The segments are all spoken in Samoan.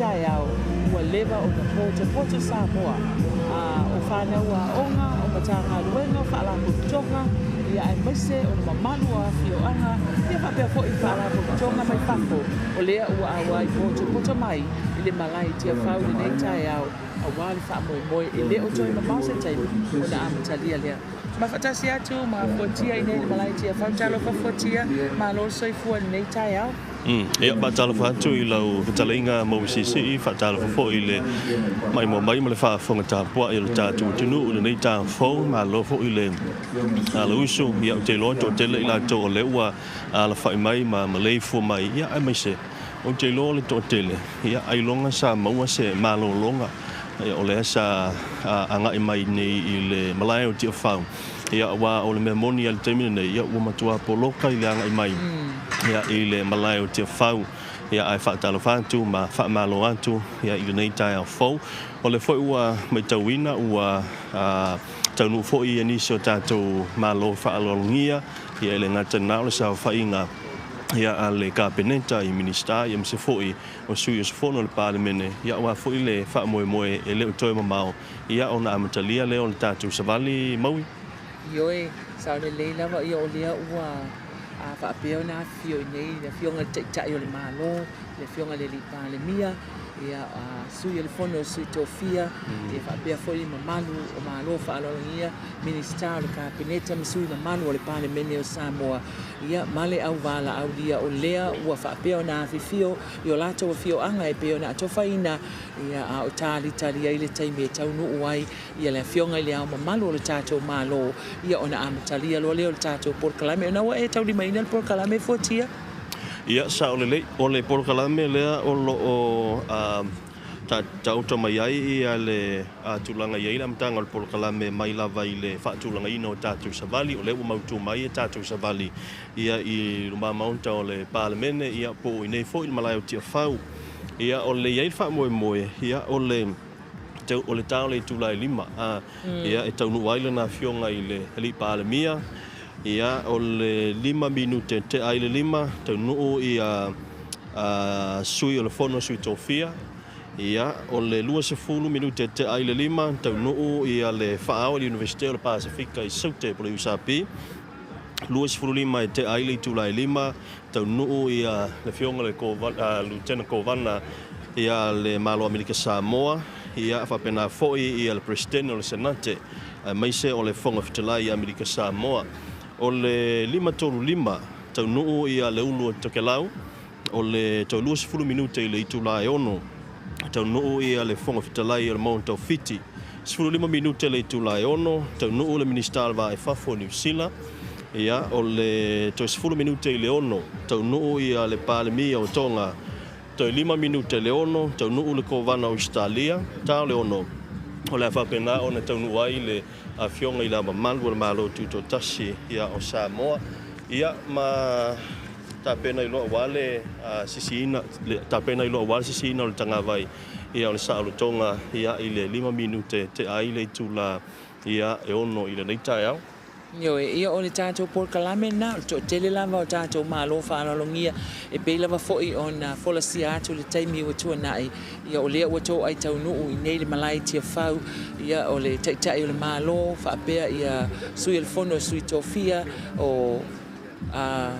taeao ua leva ona potopoto Samoa, a o fanau aoga, o Matagaluega, o Faalapotopotoga, ia aemaise o le mamalu o afioaga, ia faapea foi Faalapotopotoga mai fafo, o lea ua auai potopoto mai i le malae i Tiafau i lenei taeao aua le faamoemoe e le o toe mamao se taimi ona amatalia lea. Ma faatasi atu ma Fuatia i nei le malae i Tiafau. Talofa Fuatia, malo le soifua i lenei taeao. Ia, faatalofa atu i lau fetalaiga Mauisisii, faatalofa foi i le maimoa mai ma le faafofoga tapuai o le tatou atunuu i lenei taeao fou. Malo foi i le alausu. Ia, ou te iloa e toatele i latou o lea ua alafai mai ma maleifua mai, ia, aemaise ou te iloa o le toatele, ia, ailoga sa maua se malologa, ia, o lea sa agai mai nei i le malae o Tiafau. Ia, aua o le mea moni lava i le taimi lenei, ia, ua matua poloka i le agai mai ia, i le malae o Tiafau. Ia, ae faatalofa atu ma faamalo atu ia, i lenei taeao fou. O lea foi ua matauina ua taunuu foi ia nisi o tatou malo faaaloalogia, ia, e le gata i lena o le saofaiga ia, a le Kapeneta i Minisita ia, aemaise foi o sui usufono o le Palemene, ia, aua foi le faamoemoe e le o toe mamao Ia, ona amatalia lea o le tatou savali maui. Ioe, sao lelei lava ia o lea ua faapea ona afifio i nei le Afioga i le Taitai o le Malo, le Afioga i le Alii Palemia, ia, Sui o le Fono a Sui Tofia, ia faapea foi le mamalu o Malo faaaloalogia, Minisita o le Kapeneta ma sui mamalu o le Palemene o Samoa, ia, ma le auvalaaulia o lea ua faapea ona afifio i o latou afioaga e pei ona atofaina. Ia, a o talitali ai le taimi e taunuu ai ia le Afioga i Le Ao Mamalu o le tatou Malo, ia ona amatalia loa lea o le tatou polokalame. Ona ua e taulimaina le polokalame Fuatia? Ia, sao lelei. O le polokalame lea o lo o taoto mai ai ia le tulaga e i ai le amataga o le polokalame mai lava i le faatulagaina o tatou savali, o lea ua mautu mai a tatou savali ia i luma maota o le Palemene, ia po o i inei foi i le malae o Tiafau. Ia, o le i ai le faamoemoe, ia, o le o le ta o le itula e 5, a, ia, e taunuu ai lana afioga i le Alii Palemia, ia, o le 5 minute tea ai le 5, taunuu ia sui o le Fono a Sui Tofia, ia, o le 20 minute tea ai le 5, taunuu ia le Faa-ao i le Iunivesite o le Pasefika i Saute po o le USP, 25 e tea ai le itula e 5, taunuu ia le Afioga i le Lutena Kovana ia le Malo o Amerika Samoa, ia faapena foi ia le Peresetene o le Senate, aemaise o le Fofoga Fetalai i Amerika Samoa. O le 5:35, taunuu ia le ulu o Tokelau, o le toe 20 minute i le itula e 6, taunuu ia le Fofoga Fetalai o le Maota o Fiti. 15 minute le itula e 6, taunuu le Minisita o le Va i Fafo o Niu Sila. Ia, o le toe 10 minute i le 6, taunuu ia le Palemia o Tonga. Toe 5 minute le 6, taunuu le Kovana o Ausetalia. Ta o le 6, o le a faapena ona taunuu ai le Afioga i Le Ao Mamalu o le Malo Tutoatasi ia o Samoa. Ia, ma tapena ai loa aua le sisiina, tapena ai loa aua le sisiina o le tagavai ia o le saolotoga ia i le 5 minute tea ai le itula ia e 6 i lenei taeao. Ioe, ia o le tatou polokalame lena, o le toatele lava o tatou malo faaaloalogia, e pei lava foi ona folasia atu i le taimi ua tuanai, ia o lea ua toai taunuu i nei le malae i Tiafau, ia o le Taitai o le Malo, faapea ia Sui o le Fono a Sui Tofia, o a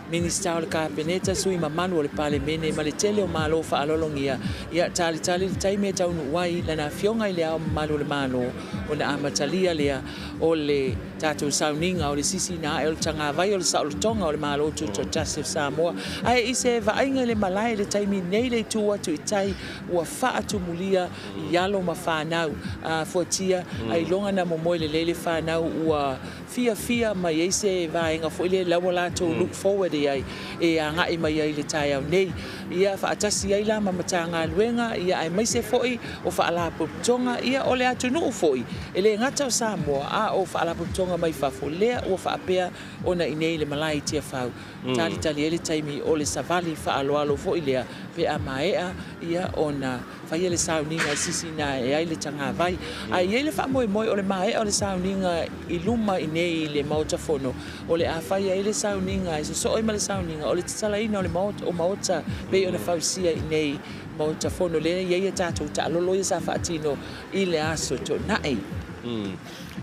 Minisita o le Kapeneta, sui mamalu o le Palemene ma le tele o malo faaaloalogia, ia talitali le taimi e taunuu ai Lana Afioga i Le Ao Mamalu o le Malo ona amatalia lea o le tatou sauniga o le sisiina ae o le tagavai o le saolotoga o le Malo Tutoatasi o Samoa. Ae i se vaaiga i le malae i le taimi nei le itu atu i tai ua faatumulia i alo ma fanau a fuatia ailoga na momoe lelei le fanau ua fiafia mai ai se vaega foi lea la ua latou look forward i ai e agai mai ai i le taeao nei. Ia faatasi ai la ma Matagaluega ia aemaise foi o Faalapotopotoga ia o le atunuu foi e le gata o Samoa a o Faalapotopotoga. Faalapotopotoga mai fafo, lea ua faapea ona i inei i le malae i Tiafau, talitali ai le taimi o le savali faaaloalo foi lea pe a maea ia ona faia le sauniga e sisiina ae ai le tagavai. Ae i ai le faamoemoe o le maea o le sauniga i luma i nei i le Maota Fono, o le a fai ai le sauniga e sosoo ai ma le sauniga o le tatalaina o le maota, o maota pei ona fausia i nei Maota Fono lea e i ai a tatou taalolo ia sa faatino i le Aso Toonai.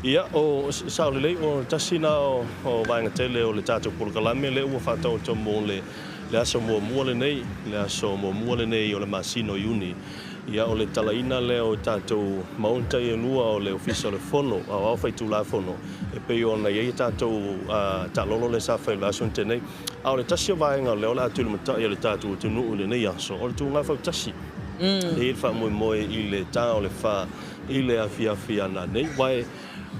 Ia, o sao lelei, o tasi lena o vaega tele o le tatou polokalame lea ua faataoto mo le aso muamua lenei, le aso muamua lenei o le masina o Iuni. Ia, o le talaina lea o tatou maota ia e lua o le Ofisa o le Fono Aoao Faitulafono e pei ona i ai a tatou taalolo lea sa fai i le aso na tea nei. A o le tasi o vaega lea o le a tulimatai e le tatou atunuu i lenei aso, o le tuuga fautasi. E i ai le faamoemoe i le ta o le 4 i le afiafi ana nei. Aua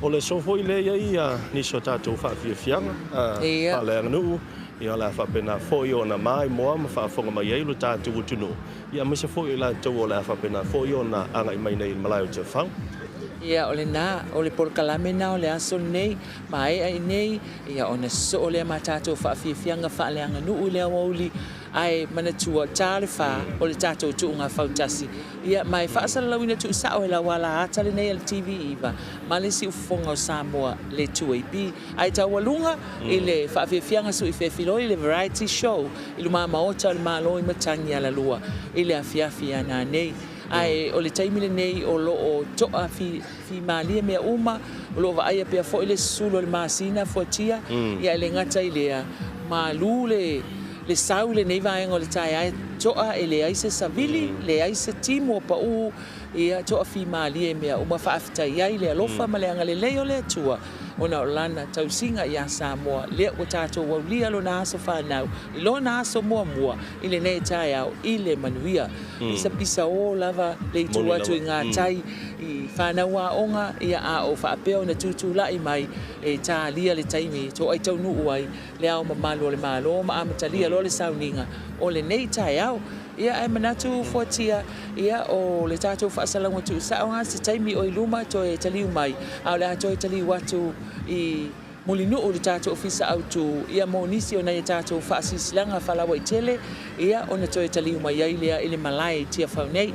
o le aso foi lea e i ai nisi o tatou faafiafiaga faaleaganuu, ia o le a faapena foi ona maimoa ma faafofoga mai ai lo tatou atunuu, ia aemaise foi o i latou o le a faapena foi ona agai mai nei i le malae o Tiafau. Ia, o lena, o le polokalame lena o le aso lenei, maea i nei, ia ona sosoo lea ma tatou faafiafiaga faaleaganuu i le aoauli, ae manatua, ta le 4 o le tatou tuuga fautasi. Ia, ma e faasalalauina tuusao e lau alaata lenei a le TV9 ma le Siufofoga o Samoa le 2AP. Ae taualuga i le faafiafiaga suifefiloi le Variety Show i luma maota o le Malo i Matagialalua i le afiafi ana nei. Ae o le taimi lenei o lo o toa fimalie mea uma, o lo o vaaia pea foi le susulu o le masina fuatia, ia e le gata i lea, malu le sau i lenei vaega o le taeao, toa e leai se savili, leai se timu o pau, ia toa fimalie mea uma. Faafetai ai le alofa ma le agalelei o le Atua ona o lana tausiga iā Samoa, lea ua tatou aulia lona aso fanau i lona aso muamua i lenei taeao i le manuia. Pisapisa o lava le itu atu i gatai i fanau aoga, ia a o faapea ona tutulai mai e talia le taimi toai taunuu ai le Ao Mamalu o le Malo ma amatalia loa le sauniga o lenei taeao. Ia ae manatu fuatia, ia o le tatou faasalauga tuusao lava se taimi o i luma toe taliu mai, a o le a toe taliu atu i Mulinuu le tatou ofisa autu, ia mo nisi o nai a tatou faasilasilaga faalauaitele, ia ona toe taliu mai ai lea i le malae i Tiafau nei.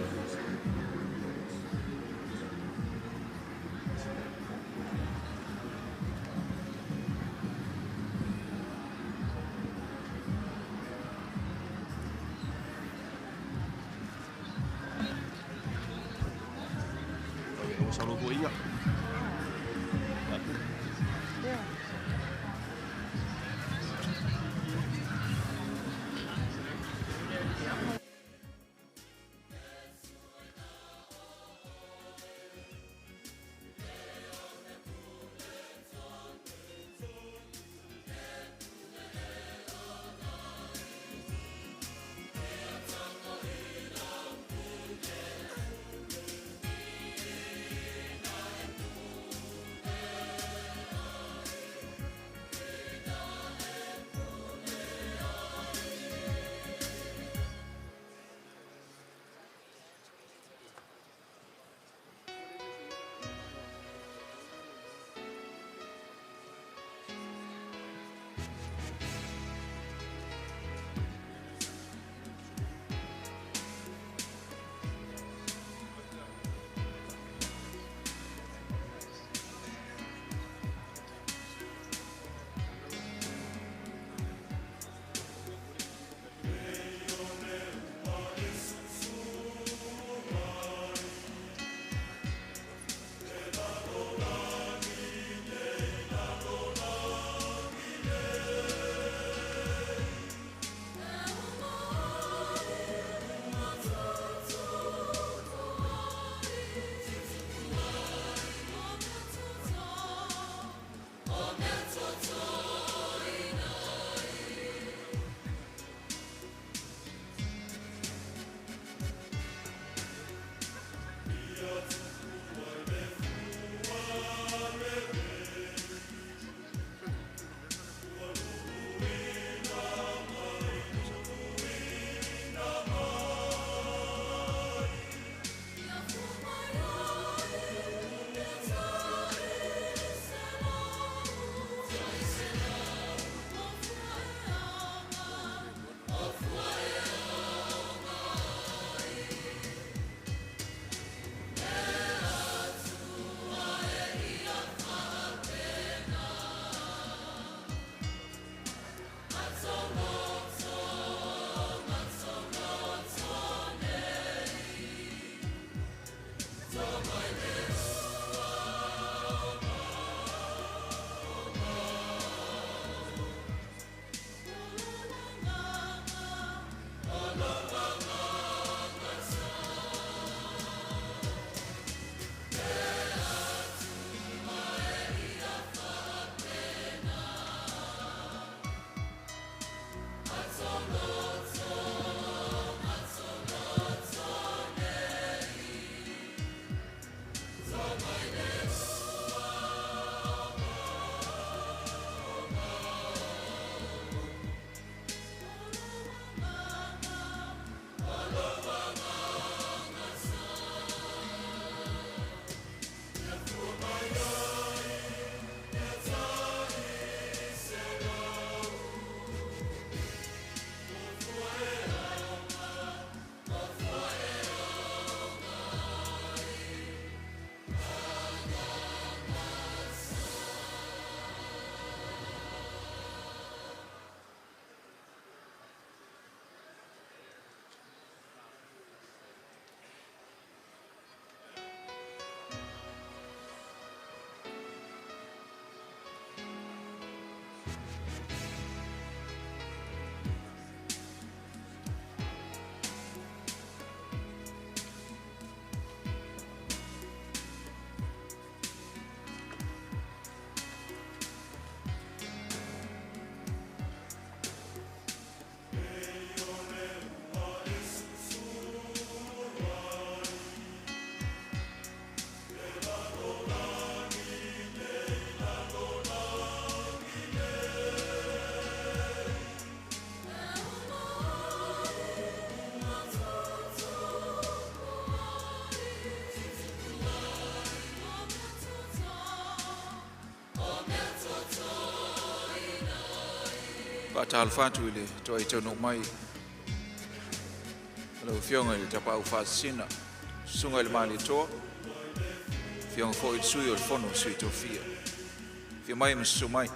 Faatalofa atu i le toai taunuu mai lau Afioga i le Tapaau Faasisina, Susuga i le Malietoa, Afioga foi i le Sui o le Fono a Sui Tofia. Afio mai ma susu mai.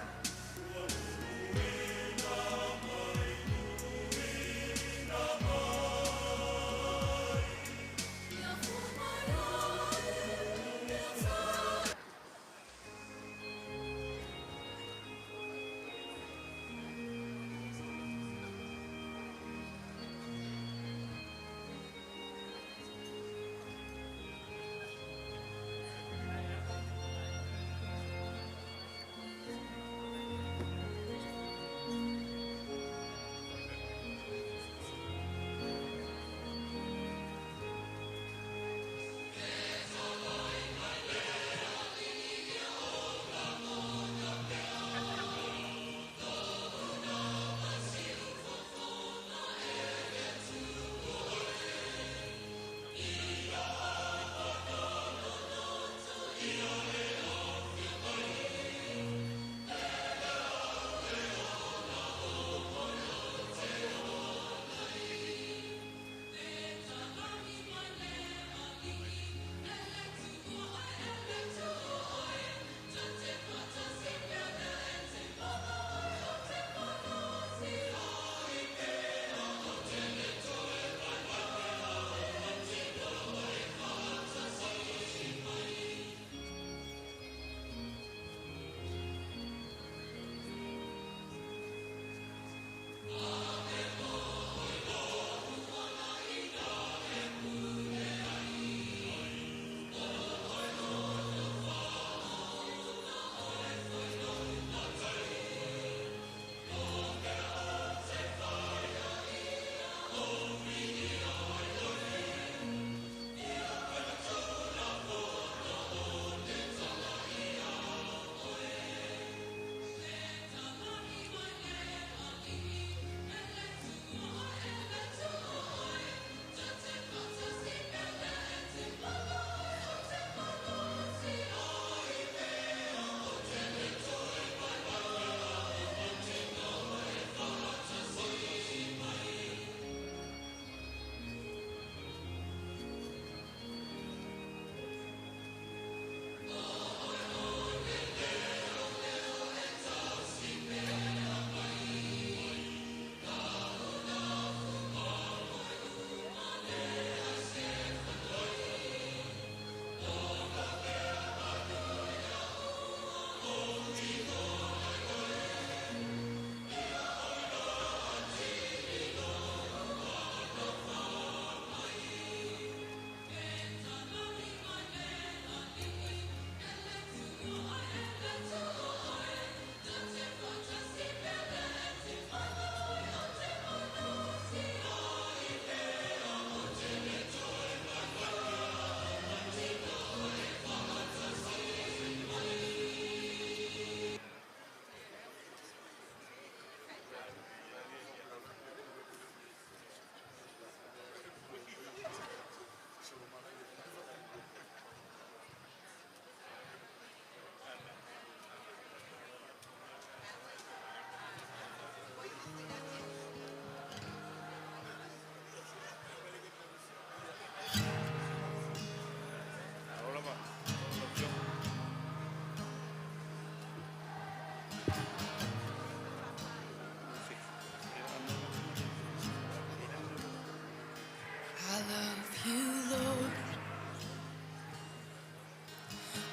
I love you, Lord.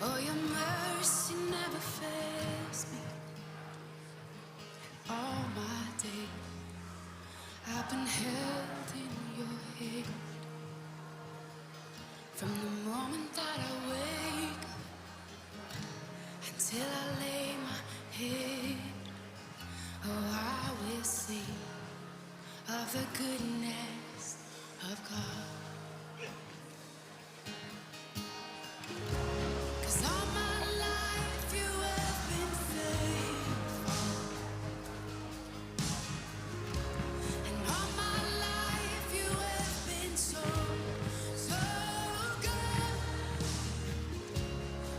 Oh, your mercy never fails me. All my days I've been held in your hand. From the moment that I wake up until I lay my head, oh, I will sing of the goodness of God. 'Cause all my life you have been faithful. And all my life you have been so, so good.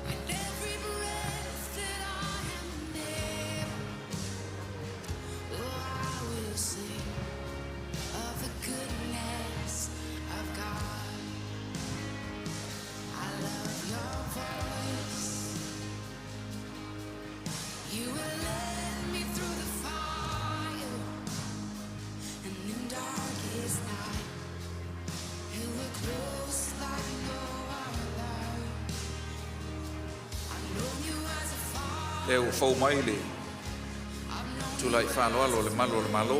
With every breath that I am able, oh, Lea ua fou mai le tula'i faaaloalo o le malu o le Malo,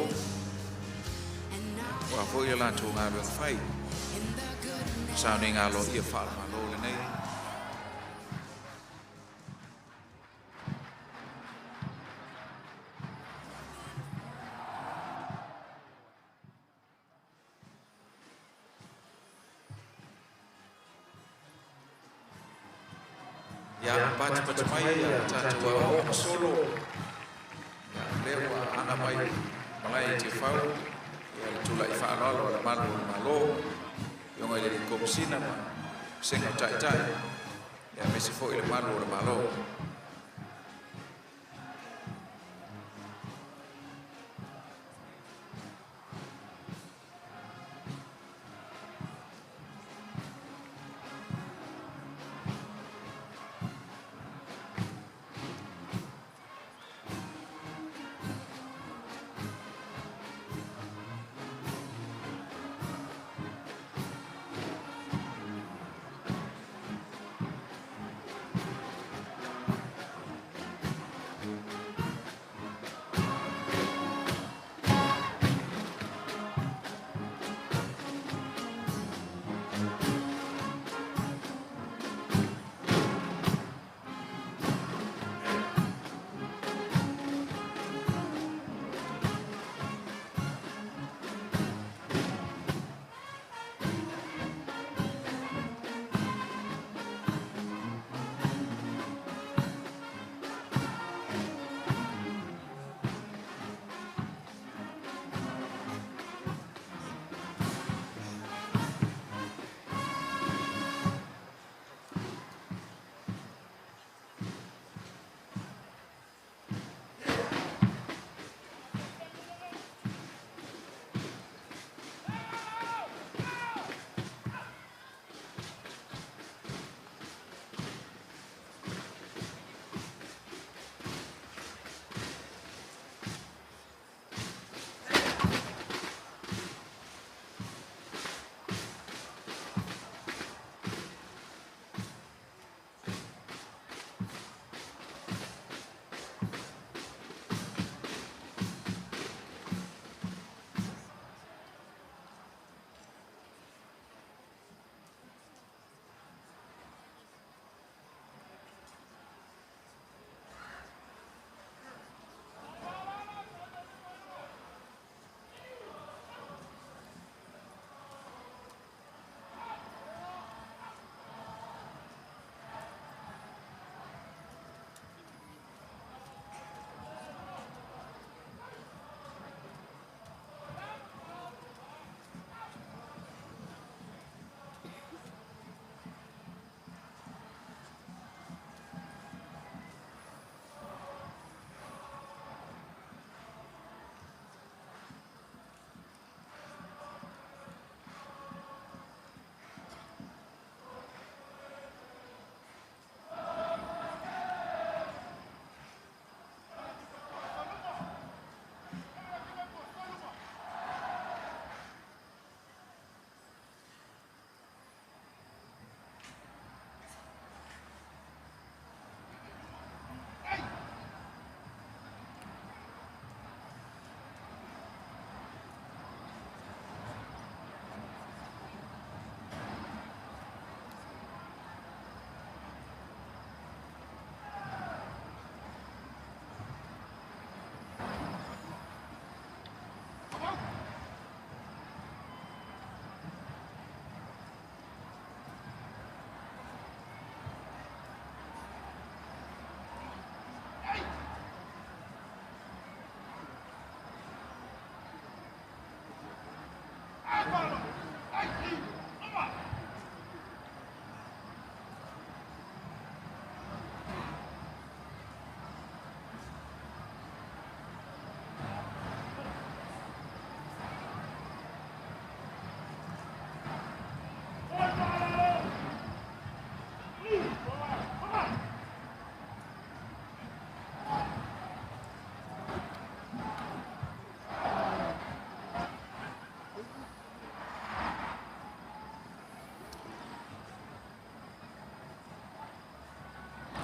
aua foi le latou galuega fai. Sauniga aloaia faale-Malo lenei. Ia patupatu mai ia tatou aoaoga solo. Ia lea ua aga mai malae i Tiafau ia le tula'i faaaloalo a le malu o le Malo, Afioga i le Komesina ma Vasega o Taitai, ia aemaise foi le malu o le Malo.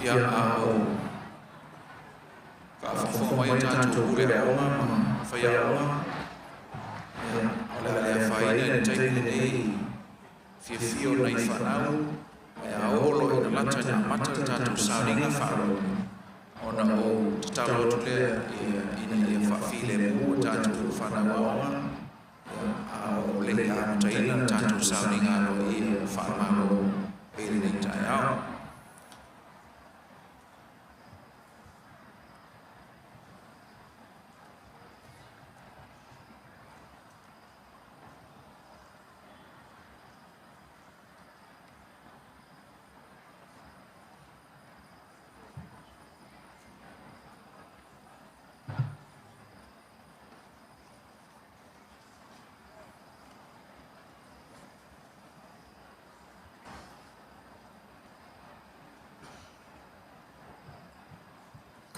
Ia, a o mai a tatou pule aoga ma faiaoga, ia, o le a le afaina i le taimi lenei i fiafia o nai fanau, ae a oo loa ina lata ina amata le tatou sauniga faaaloalo, ona ou tatalo atu lea ina ia faafilemu a tatou fanau aoga, ia, a o le i amataina le tatou sauniga aloaia faale-Malo i lenei taeao.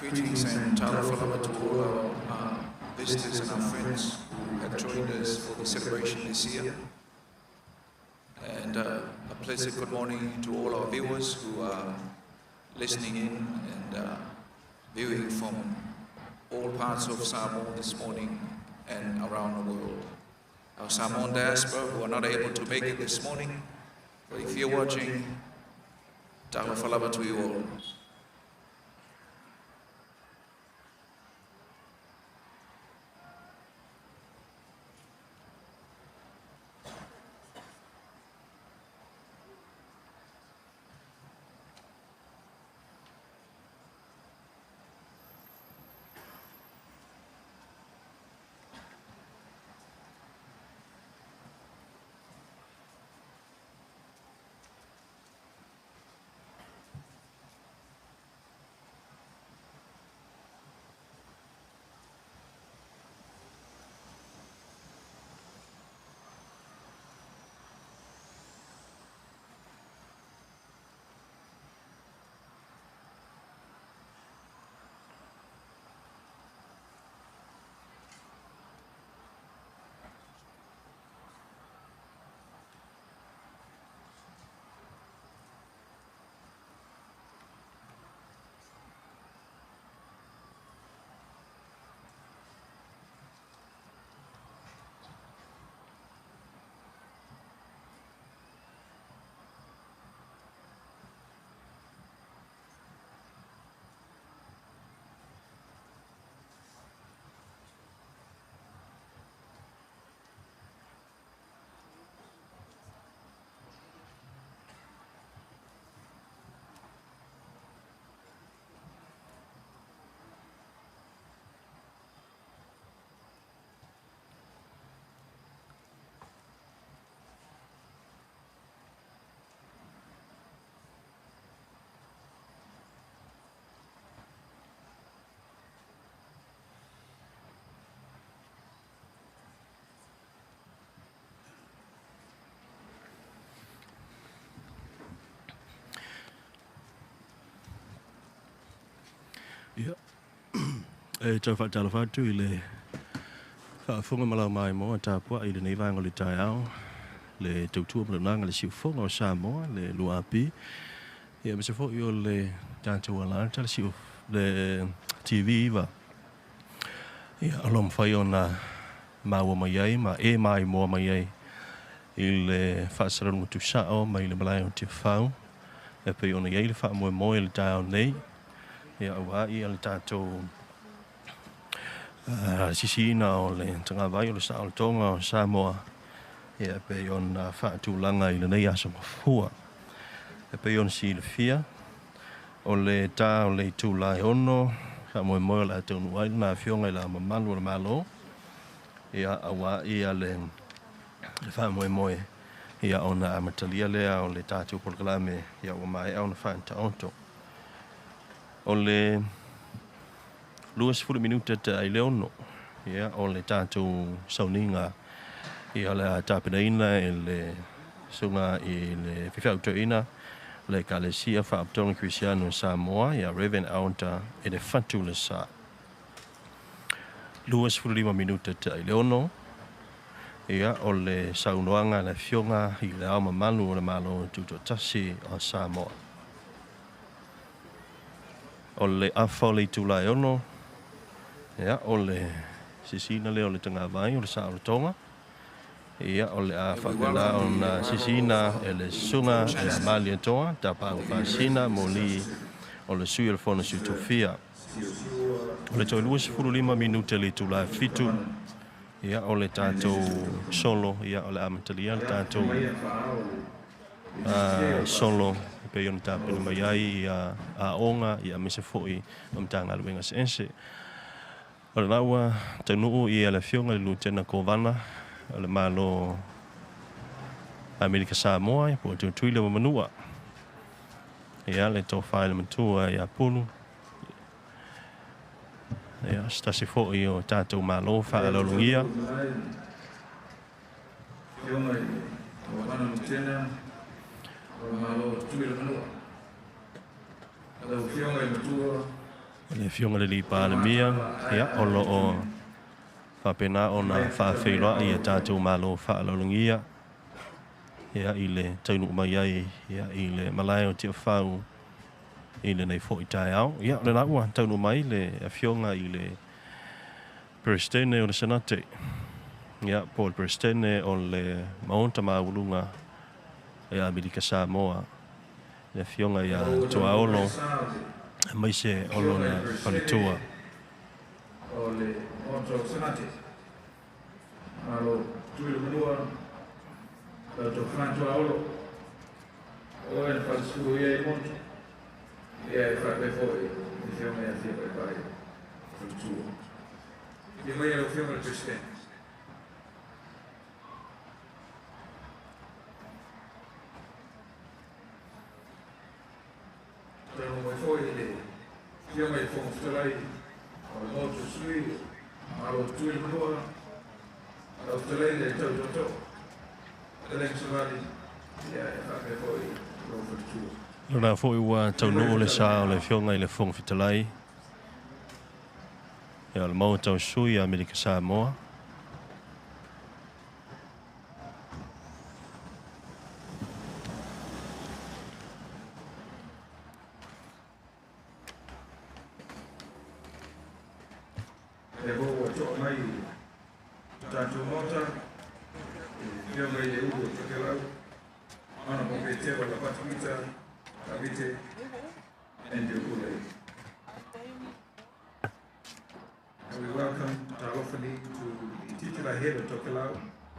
Greetings and talofa lava to all our visitors and our friends who have joined us for the celebration this year. And a pleasant good morning to all our viewers who are listening in and viewing from all parts of Samoa this morning and around the world. Our Samoan diaspora who are not able to make it this morning, but if you're watching, talofa lava to you all. Ia, e tau faatalofa atu i le faafofoga ma lau maimoa tapuai i lenei vaega o le taeao, le tautua ma le auaunaga le siufofoga o Samoa, le 2AP, ia aemaise foi o le tatou alata, le siu, le TV 9. Ia, o lo o mafai ona maua mai ai ma e maimoa mai ai i le faasalaluga tusao mai le malae o Tiafau e pei ona i ai le faamoemoe i le taeao nei, ia aua ia le tatou sisiina o le tagavai o le saolotoga o Samoa, ia e pei ona faatulaga i lenei aso mafua. E pei ona silafia, o le ta o le itula e 6, faamoemoe o le a taunuu ai lana Afioga i le Ao Mamalu o le Malo, ia aua ia le faamoemoe ia ona amatalia lea o le tatou polokalame ia ua maea ona faataoto. O le 20 minuta te ai le 6, ia o le tatou sauniga ia o le a tapenaina e le susuga i le faifeau toeaina le Ekalesia Faapotopotoga Kerisiano o Samoa ia Reverend Elder Elefatu Lesa. 25 minuta te ai le 6, ia o le saunoaga a le Afioga i le Ao Mamalu o le Malo Tutoatasi o Samoa. O le afa o le itula e 6, Ia, o le sisiina lea o le tagavai o le saolotoga. Ia, o le a faapena ona sisiina e le Susuga ia Malietoa Tapaau Faasina Moli o le Sui o le Fono Sui Tofia. O le toe 25 minute le itula e 7, ia, o le tatou solo, ia, o le a amatalia le tatou solo e pei ona tapena mai ai ia aoga ia aemaise foi o Matagaluega eseese. O lena ua taunuu ia le Afioga i le Lutena Kovana o le Malo Amerika Samoa po o Tutuila ma Manua. Ia le tofa i le matua ia Pulu. Ia se tasi foi o tatou Malo faaaloalogia. Afioga i le Kovana Lutena o le Malo o Tutuila Manua. Lau Afioga i le Matua. O le Afioga i le Alii Palemia, ia, o lo o faapena ona faafeiloai e tatou Malo faaaloalogia, ia, i le taunuu mai ai, ia, i le malae o Tiafau i lenei foi taeao. Ia, o lena ua taunuu mai le Afioga i le Peresetene o le Senate, ia, po o le Peresetene o le Maota Maualuga ia Amerika Samoa, le Afioga ia Tuaolo, aemaise o lona faletua. O le Maota o Senate, Malo Tuilamanua, lau Tofa Tuaolo, o oe na falesulu ia i motu, ia e faapea foi le Afioga ia Fia Paepae, faletua. Ia maia lau Afioga i le Peresetene. Taunuu mai foi le Afioga i le Fofoga Fetalai o le Maota Sui, Malo Tuilamanua, lau Fetalaiga i le Tau Tootoo, Fetalaiga Savali, ia e faapea foi lou faletua. O lena foi ua taunuu le sa o le Afioga i le Fofoga Fetalai o le Maota o Sui a Amerika Samoa. Lea foi ua to'a mai i le tatou Maota i le Afioga i le Ulu o Tokelau, Honourable Petero Lepatu Pita Tavite and your Ule. And we welcome Talofani to the titular head of Tokelau,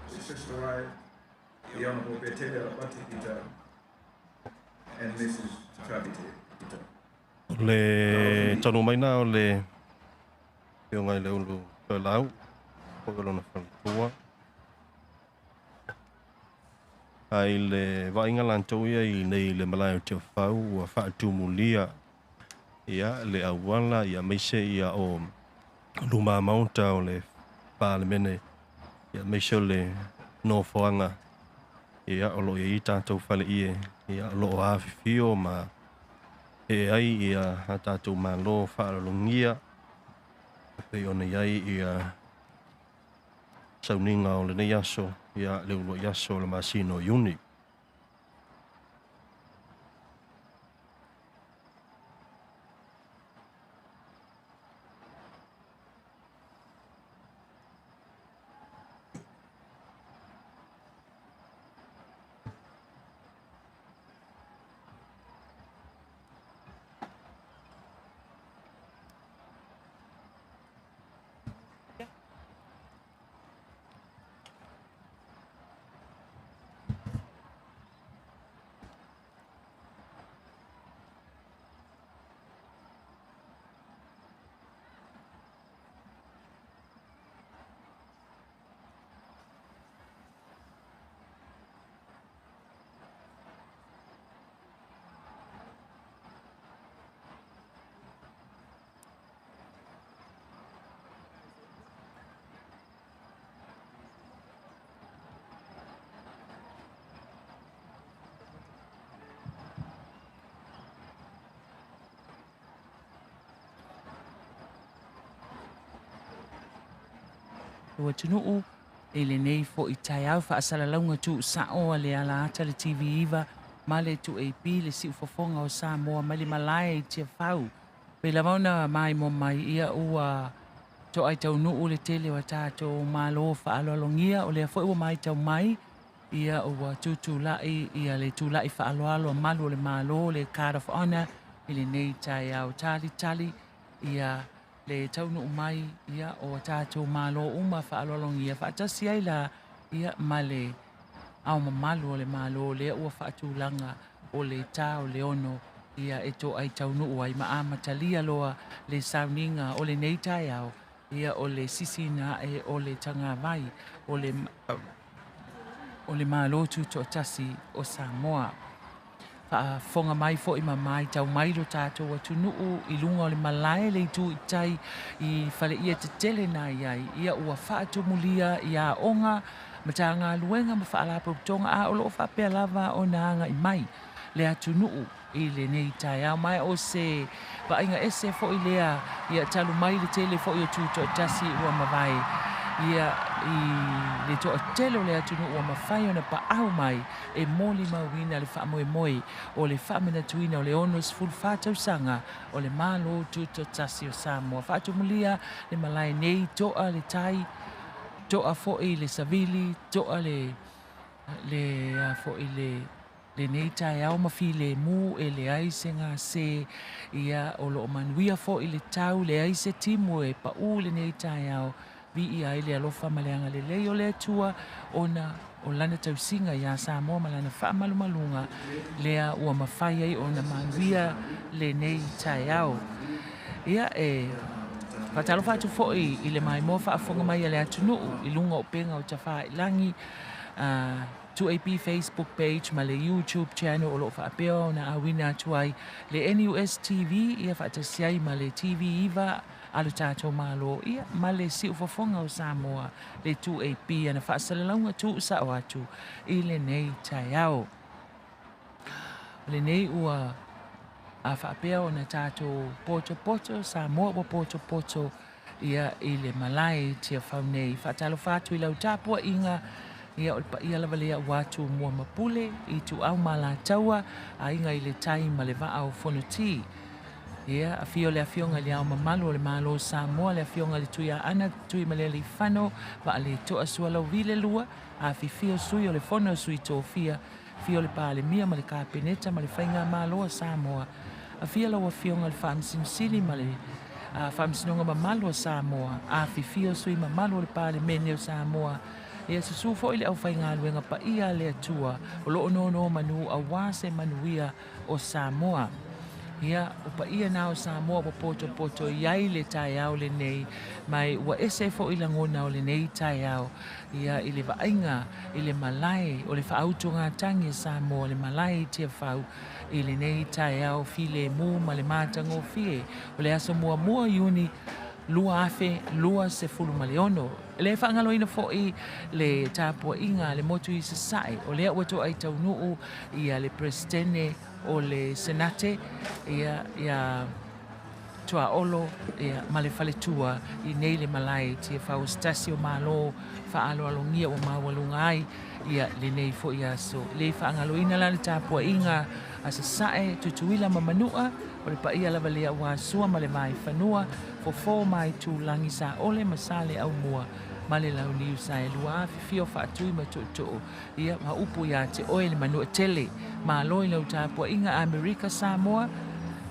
who's just arrived, the Honourable Betele Lepatu Pita and Mrs. Tavite Pita. O le taunuu mai na o le Afioga i le Ulu Toelau, po o lona faletua. A i le vaaiga latou ia i nei le malae o Tiafau ua faatumulia ia le auala ia aemaise ia o luma maota o le Palemene ia aemaise o le nofoaga ia o lo o i ai tatou faleie ia o lo o afifio ma ee ai ia a tatou Malo faaaloalogia e pei ona i ai ia sauniga o lenei aso ia le uluai aso o le masina o Iuni. Lo atunuu i lenei foi taeao faasalalauga tuusao a le ala ata le TV9 ma le 2AP le siufofoga o Samoa mai le malae i Tiafau. Pei lava ona maimoa mai ia ua To'ai taunuu le tele o a tatou malo faaaloalogia, o lea foi ua matau mai, ia ua tutula'i ia le tula'i faaaloalo a malu o le Malo, le Card of Honor i lenei taeao talitali ia le taunuu mai ia o a tatou malo uma faaaloalogia faatasi ai la ia ma le Ao Mamalu o le Malo lea ua faatulaga o le ta o le 6 ia e to'ai taunuu ai ma amatalia loa le sauniga o lenei taeao ia o le sisiina ae o le tagavai o le o le Malo Tutoatasi o Samoa. Faafofoga mai foi ma matau mai lo tatou atunuu i luga o le malae le itu i tai i faleia tetele na i ai ia ua faatumulia i aoga, Matagaluega ma Faalapotopotoga, a o loo faapea lava ona agai mai le atunuu i lenei taeao. Ma o se vaaiga ese foi lea ia talu mai le tele foi o Tutoatasi ua mavae ia i le toatele o le atunuu ua mafai ona paau mai e molimauina le faamoemoe o le faamanatuina o le 64 tausaga o le Malo Tutoatasi o Samoa. Faatumulia le malae nei, to'a le tai, to'a foi le savili, to'a le le a foi le lenei taeao ma filemu e leai se gase, ia o lo o manuia foi le tau, leai se timu e pau i lenei taeao. Viia ai le alofa ma le agalelei o le Atua ona o lana tausiga iā Samoa ma lana faamalumaluga lea ua mafai ai ona manuia lenei taeao. Ia e faatalofa atu foi i le maimoa faafofoga mai a le atunuu i luga o upega o tafailangi, 2AP Facebook page ma le YouTube channel o lo o faapea ona auina atu ai le NUS TV ia faatasi ai ma le TV 9 a lo tatou Malo ia ma le siufofoga o Samoa le 2AP ana faasalalauga tuusao atu i lenei taeao. O lenei ua a faapea ona tatou potopoto, Samoa ua potopoto ia i le malae i Tiafau nei. Faatalofa atu i lau tapuaiga, ia o le paia lava lea aua Tumua ma Pule, Ituau ma Alataua, Aiga i le Tai ma le Vaa o Fonoti. Ia, afio le Afioga i le Ao Mamalu o le Malo o Samoa, le Afioga i le Tuiaana Tuimalealiifano Vaaletoa Sualauvi le Lua, afifio sui o le Fono a Sui Tofia, afio le Palemia ma le Kapeneta ma le Faigamalo a Samoa, afio lau Afioga i le Faamasino Sili ma le Faamasinoga Mamalu a Samoa, afifio sui mamalu o le Palemene o Samoa, ia susu foi le aufaigaluega paia a le Atua o lo o nonomanu aua se manuia o Samoa. Ia, o paia na o Samoa ua potopoto i ai le taeao lenei, ma ua ese foi lagona o lenei taeao, ia, i le vaaiga i le malae o le faautugatagi a Samoa, le malae i Tiafau i lenei taeao filemu ma le matagofie o le aso 1 o Iuni 2026. E le faagaloina foi le tapuaiga a le motu i Sasae, o lea ua toai taunuu ia le Peresetene o le Senate, ia, ia Tuaolo, ia, ma le faletua i nei le malae i Tiafau o se tasi o Malo faaaloalogia ua maualuga ai ia lenei foi aso. E le faagaloina la le tapuaiga a Sasae, Tutuila ma Manua, o le paia lava lea aua Sua ma le Vaefanua, Fofo ma Aitulagi, Saole ma Saleaaumua ma le Launiu Saelua, afifio Faatui ma Tootoo, ia ma upu ia te oe le Manuatele. Malo i lau tapuaiga Amerika Samoa,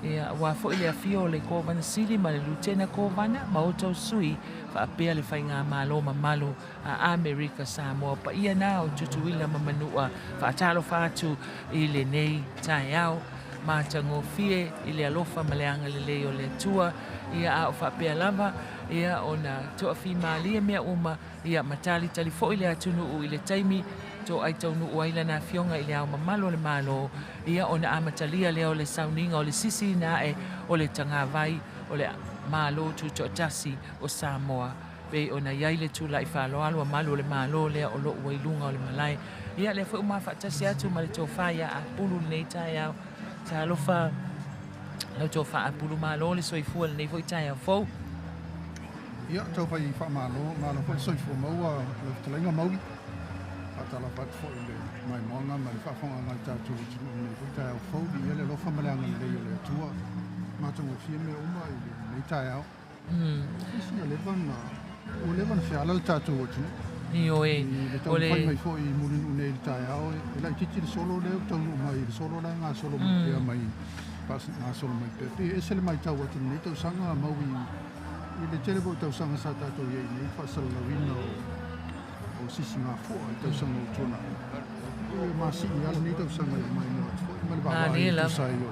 ia aua foi le afio o le Kovana Sili ma le Lutena Kovana ma outou sui faapea le Faigamalo mamalu a Amerika Samoa. Paia na o Tutuila ma Manua, faatalofa atu i lenei taeao matagofie i le alofa ma le agalelei o le Atua, ia a o faapea lava ia ona toafimalie mea uma, ia ma talitali foi le atunuu i le taimi toai taunuu ai lana afioga i le Ao Mamalu o le Malo, ia ona amatalia lea o le sauniga o le sisiina ae o le tagavai o le Malo Tutoatasi o Samoa. Pei ona i ai le tulai faaaloalo a malu o le Malo lea o lo o ua i luga o le malae. Ia, lea foi ua mafaatasi atu ma le tofa ia Apulu lenei taeao. Talofa lau tofa Apulu, malo le soifua lenei foi taeao fou. Ia, tau fai faamalo, malo foi le soifua maua lau fetalaiga Mauli. Faatalofa atu foi i le maimoaga ma le faafofogaaga a le tatou atunuu i lenei foi taeao fou. Viia le alofa ma le agalelei o le Atua, matagofie mea uma i lenei taeao. Isi leva na ua leva na feala le tatou atunuu. Ioe. I le O le taumafai mai foi i Mulinuu nei i le taeao, e laitiiti le solo lea ua taunuu mai, le solo la e gasolo mai pea mai gasolo mai pea. Pei e ese le matau atu i lenei tausaga mau i le tele foi o tausaga sa tatou i ai nei i le faasalalauina o sisigafua i tausaga ua tuanai. E masii lava lenei tausaga i le maimoa atu foi ma le vaavaai e tusa ai o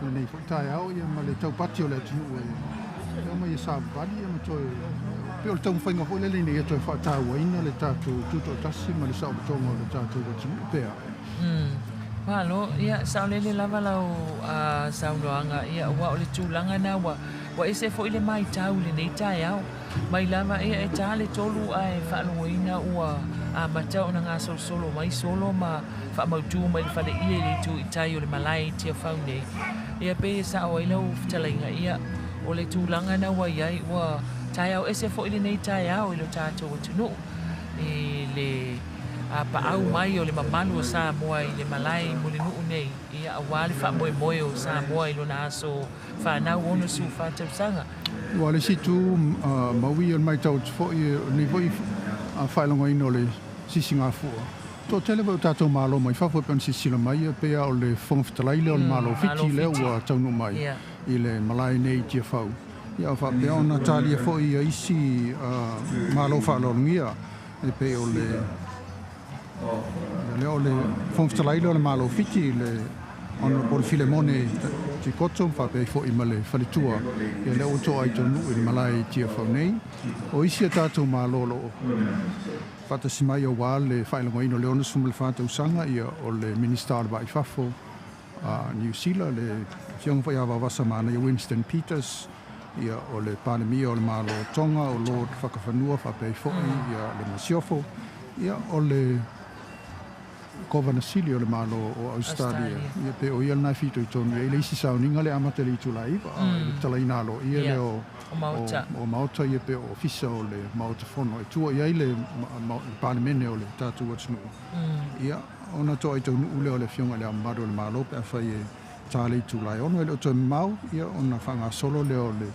lenei foi taeao ma le taupati o le atunuu e omai e savavali ma toe pei o le taumafaiga foi lele ina ia toe faatauaina le tatou tutoatasi ma le saolotoga o le tatou atunuu pea. Malo, ia, saolele lava lau saunoaga, ia, aua o le tulaga lena ua ua ese foi le maitau i lenei taeao. Mai lava, ia, e ta le 3 ae faalogoina ua amata ona gasolosolo mai solo ma faamautu mai le faleie i le itu i tai o le malae i Tiafau nei. Ia, pei e sao ai lau fetalaiga, ia, o le tulaga lena ua i ai, ua taeao ese foi lenei taeao i lo tatou atunuu i le paau mai o le mamalu o Samoa i le malae i Mulinuu nei, ia, aua le faamoemoe o Samoa i lona aso fanau 64 tausaga. Ua o le isi itu maui o le matau atu foi o lenei foi faailogaina o le sisigafua. Toatele foi o tatou Malo mai fafo e pei ona silasila mai e pei lava o le Fofoga Fetalai lea o le Malo o Fiti lea ua taunuu mai i le malae nei i Tiafau. Ia faapea ona talia foi ia isi Malo faaaloalogia e pei o le lea o le Fofoga Fetalai lea o le Malo o Fiti le Honourable Filemone Tikoto faapea ai foi ma le faletua ia lea ua to'a i taunuu i le malae i Tiafau nei. O isi a tatou Malo o lo o faatasi mai aua le faailogaina o le 64 tausaga ia o le Minisita o le Va i Fafo a Niu Sila le Afioga foi ia Vaovasamanaia Winston Peters, ia o le Palemia o le Malo o Tonga o Lord Fakafanua faapea ai foi ia le Masiofo, ia o le Kovana Sili o le Malo o Ausetalia, ia pe o ia lena e fitoitonu i ai le isi sauniga lea e amata i le itula e 9 i le talaina aloaia lea o o Maota ia pe o Ofisa o le Maota Fono e tua i ai le Palemene o le tatou atunuu. Ia ona toai taunuu lea o le Afioga i Le Ao Mamalu o le Malo pe afai e ta le itula e 6 e le o toe mamao, ia ona faagasolo lea o le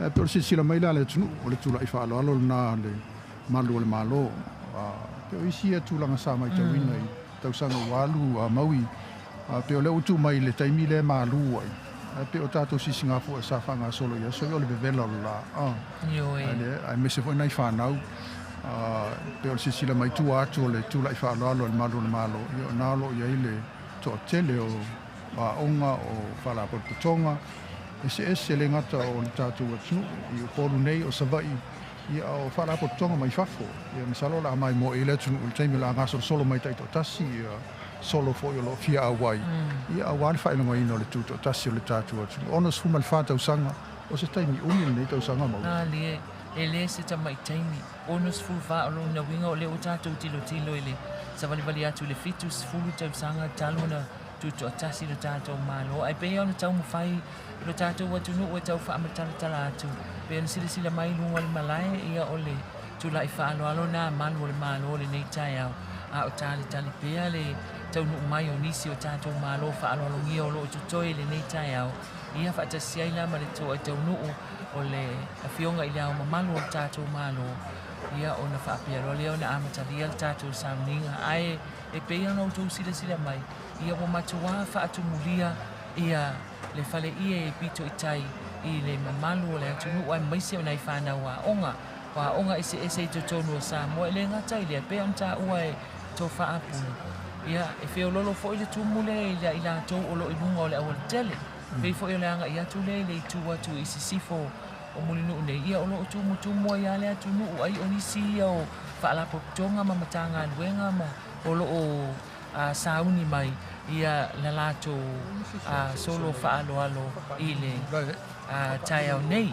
e pei o le silasila mai lea a le atunuu o le tula'i faaaloalo lena a le malu o le Malo. Pei o isi ia tulaga sa matauina i tausaga ua alu a maui, pei o lea ua tuu mai i le taimi lea e malu ai, ae pei o tatou sisigafua sa faagasolo i aso ia o le vevela o le la, aemaise foi nai fanau. Pei o le silasila mai tua atu o le tula'i faaaloalo a le malu o le Malo, ia o na o lo o i ai le toatele o aoga, o faalapotopotoga eseese, le gata o le tatou atunuu i Upolu nei, o Savaii, ia o faalapotopotoga mai fafo. Ia masalo o le a maimoa i ai le atunuu i le taimi o le a gasolosolo mai taitoatasi ia solo foi o lo o fia auai, ia aua le faailogaina o le tutoatasi o le tatou atunuu. 64 tausaga, o se taimi umi lenei tausaga maua. Malie, e le se tamai taimi. 64 o lona uiga o lea ua tatou tilotilo i le savalivali atu i le 70 tausaga talu ona tutoatasi lo tatou Malo. Ae pei ona taumafai lo tatou atunuu e tau faamatalatala atu, pei ona silasila mai i luga o le malae, ia o le tula'i faaaloalo na malu o le Malo lenei taeao, a o talitali pea le taunuu mai o nisi o tatou Malo faaaloalogia o lo o totoe i lenei taeao, ia faatasi ai la ma le toa taunuu o le Afioga i Le Ao Mamalu o le tatou Malo, ia ona faapea loa lea ona amatalia le tatou sauniga. Ae e pei ona outou silasila mai, ia ua matuā faatumulia ia le faleie e pito i tai i le mamalu o le atunuu aemaise o nai fanau aoga, o aoga eseese i totonu o Samoa. E le gata i lea, pei ona taua e Tofa Apulu, ia e feololo foi le tumu lea i i latou o lo o i luga o le aualatele. Pei foi o le agai atu lea i le itu atu i sisifo o Mulinuu nei, ia o lo o tumutumu ai lava le atunuu, ai o nisi ia o faalapotopotoga ma Matagaluega ma o lo o sauni mai ia la latou solo faaaloalo i le taeao nei.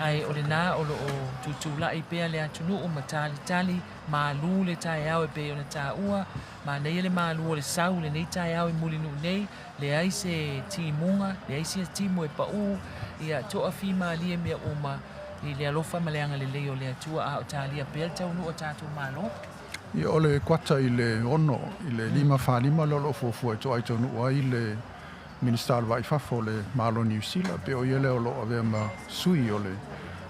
Ae o lena o lo o tutulai pea le atunuu ma talitali malu le taeao e pei ona taua. Manaia le malu o le sau i lenei taeao i Mulinuu nei, leai se timuga, leai se timu e pau, ia toafimalie mea uma i le alofa ma le agalelei o le Atua, a o talia pea le taunuu o tatou Malo. Ia, o le kuata i le 6 i le 5:45 lea o lo o fuafua e toai taunuu ai le Minisita o le Va i Fafo o le Malo o Niu Sila, pe o ia lea o lo o avea ma sui o le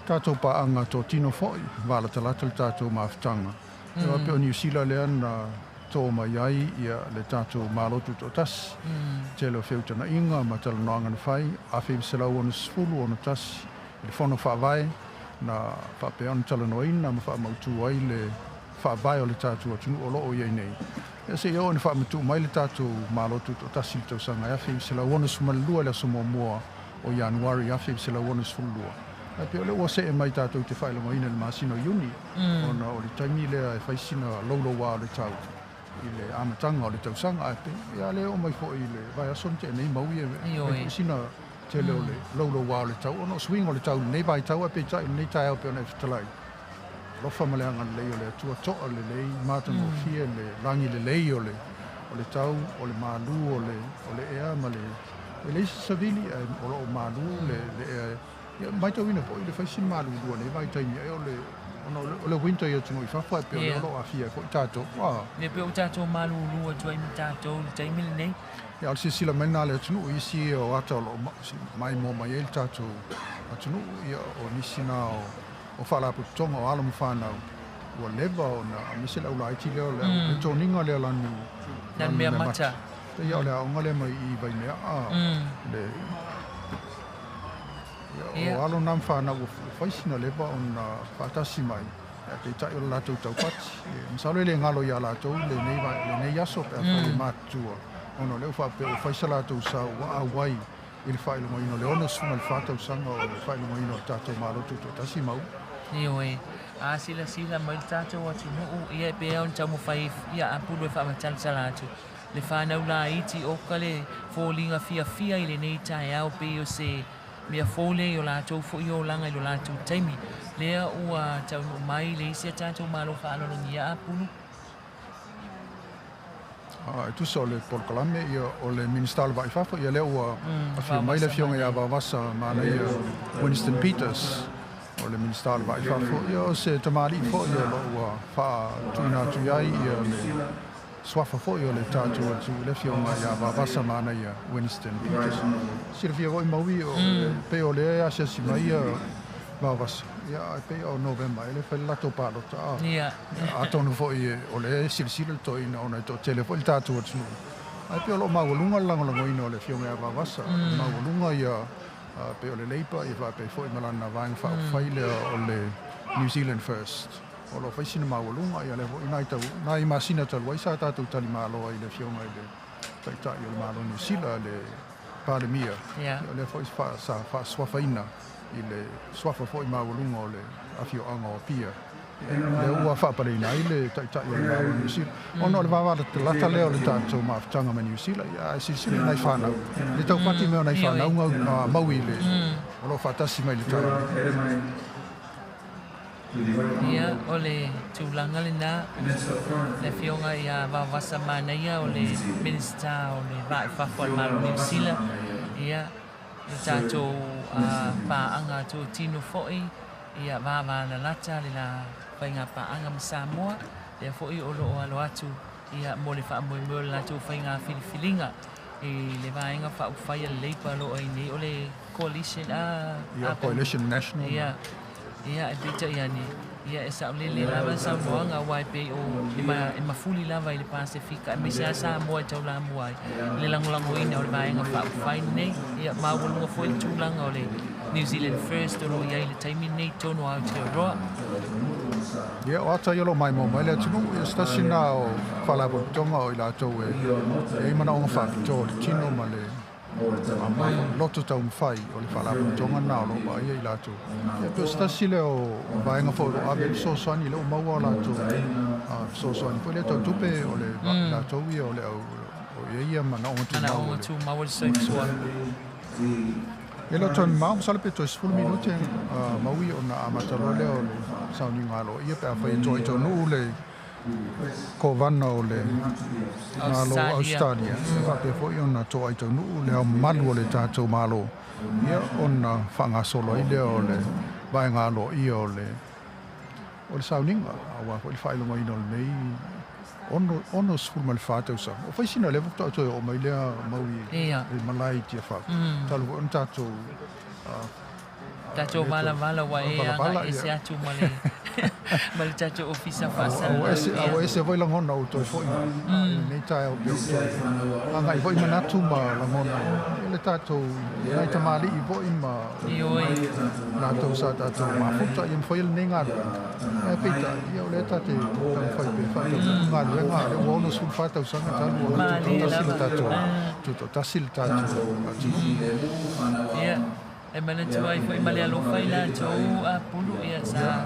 Tatou paaga totino foi, valatalata le tatou mafutaga. E pei o Niu Sila lea na to mai ai ia le tatou Malo Tutoatasi. Tele o feutagaiga ma talanoaga na fai 1961 i le Fono Faavae na faapea ona talanoaina ma faamautu ai le faavae o le tatou atunuu o lo o i ai nei. Ia seia oo ina faamatuu mai le tatou Malo Tutoatasi i le tausaga e 1962 i le aso 1 o Ianuari 1962. Ae pei o lea ua see mai tatou te faailogaina i le masina o Iuni, ona o le taimi lea e fai sina louloua o le tau i le amataga o le tausaga. Ae pei, ia lea e oo mai foi i le vaiaso na tea nei maui e fai foi sina tele o le louloua o le tau ona o suiga o le tau i lenei vaitau, ae peitai o lenei taeao pei ona e fetalai, alofa ma le agalelei o le Atua, toa lelei, matagofie le lagi lelei o le o le tau, o le malu o le o le ea ma le e leai se savili ae o lo o malu le le ea. Ia matauina foi le fai sina malulua i lenei vaitaimi ai o le ona o le winter i atunuu i fafo ae pei o lea o lo o aafia ai foi tatou. Ua. Ia pei ua tatou malulu atu ai ma tatou i le taimi lenei. Ia, o le silasila mai lena a le atunuu i isi o ata o lo o maimoa mai ai le tatou atunuu, ia o nisi na o o faalapotopotoga o alo ma fanau ua leva ona aemaise le aulaiti lea o le le toniga lea lanu lanu mea mata. Pei o le aoga lea mai i Vaimea le ia o alo na ma fanau ua fai sina leva ona faatasi mai ae peitai o le latou taupati. Masalo e le galo ia latou lenei lenei aso pe afai e matutua ona o lea ua faapea ua fai sa latou sao ua auai i le faailogaina o le 64 tausaga o le faailogaina o le tatou Malo Tutoatasi ma ua. Ioe, a silasila mai le tatou atunuu, ia e pei ona taumafai ia apulu e faamatalatala atu le fanau laiti oka le foliga fiafia i lenei taeao pei o se mea fou lea i o latou foi olaga i lo latou taimi lea ua taunuu mai le isi a tatou Malo faaaloalogia apulu. E tusa o le polokalame, ia, o le Minisita o le Vaa i Fafo, ia lea ua afio mai le Afioga ia Vaovasa Manaia Winston Peters, o le Minisita o le Vaa i Fafo, ia o se tamalii foi o lo o ua faatuina atu i ai ia le suafa foi o le tatou atunuu i le Afioga ia Vaovasa Manaia Winston Peters. Silafia foi Maui, o pei o lea e asiasi mai ia Vaovasa, ia ae pei o Novema e le fai le latou palota, a. Ia. Atonu foi o lea e silasila le toeaina ona e toatele foi le tatou atunuu. Ae pei o lo o maualuga le lagolagoina o le Afioga ia Vaovasa, maualuga ia pei o le Labour ia faapea foi ma lana Vaega Faaupufai lea o le New Zealand First. O lo o fai sina maualuga, ia lea foi nai tau, nai masina talu ai sa tatou talimalo ai i le Afioga i le Taitai o le Malo o Niu Sila, le Palemia, Ia. O lea foi sa faasuafaina i le suafa foi maualuga o le afioaga o Apia, lea ua faapaleina ai le Taitai o le Malo o Niu Sila. Ona o le vavalatalata lea o le tatou mafutaga ma Niu Sila, ia ae silasila i nai fanau, le taupati mai o nai fanau mau i le, o lo o faatasi mai i le taeao. Ia, o le tulaga lena, le Afioga ia Vaovasa Manaia o le Minisita o le Va i Fafo a le Malo o Niu Sila, ia, le tatou paaga totino foi, ia vavalalata le la faiga paaga ma Samoa, lea foi o lo o alo atu ia mo le faamoemoe o le latou faiga filifiliga i le Vaega Faaupufai a le Labour o lo o ai nei, o le Coalition a. Ia, Coalition National. Ia, ia, e peitai ane, ia e saolele lava le saunoaga, aua e pei o e mafuli lava i le Pasefika, aemaise lava Samoa e taulamua ai i le lagolagoina o le Vaega Faaupufai lenei. Ia, maualuga foi le tulaga o le New Zealand First o lo o i ai i le taimi lenei i totonu o Aotearoa. Ia, o ata ia o lo o maimoa mai le atunuu, ia se tasi lena o faalapotopotoga o i latou e i ai manaoga faapitoa o le tino ma le loto taumafai o le faalapotopotoga lena o lo o vaaia i latou. Ia, pei o se tasi lea o vaega foi o lo o ave ai le fesoasoani, lea ua maua o latou fesoasoani foi lea tau tupe o le latou ia o le au o i ai ia manaoga tumau. Manaoga tumau o le soifua. E le o toe mamao, masalo pe toe 10 minute maui ona amata loa lea o le sauniga aloaia pe afai e toa i taunuu le Kovana o le Malo o Ausetalia, e faapea foi ona toa i taunuu le ao mamalu o le tatou Malo, ia ona faagasolo ai lea o le vaega aloaia o le o le sauniga, aua foi le faailogaina o lenei 64 tausaga. O fai sina leva faatoa toe oo mai lea mau i le malae i Tiafau. Talu foi ona tatou Tatou valavala ua e agai ese atu ma le ma le tatou ofisa faasalalau. Ua ese foi lagona ua toe foi mai i lenei taeao pei ona toe agai foi manatu ma lagona i le tatou nai tamalii foi ma latou sa tatou mafuta ia mafaia lenei galuega. Ae peitai, ia o lea ta te taumafai pea e faataunuu galuega, o lea ua 64 tausaga talu ona tutoatasi le tatou tutoatasi le tatou atunuu. Ia, e manatu ai foi ma le alofa i latou a Pulu, ia sa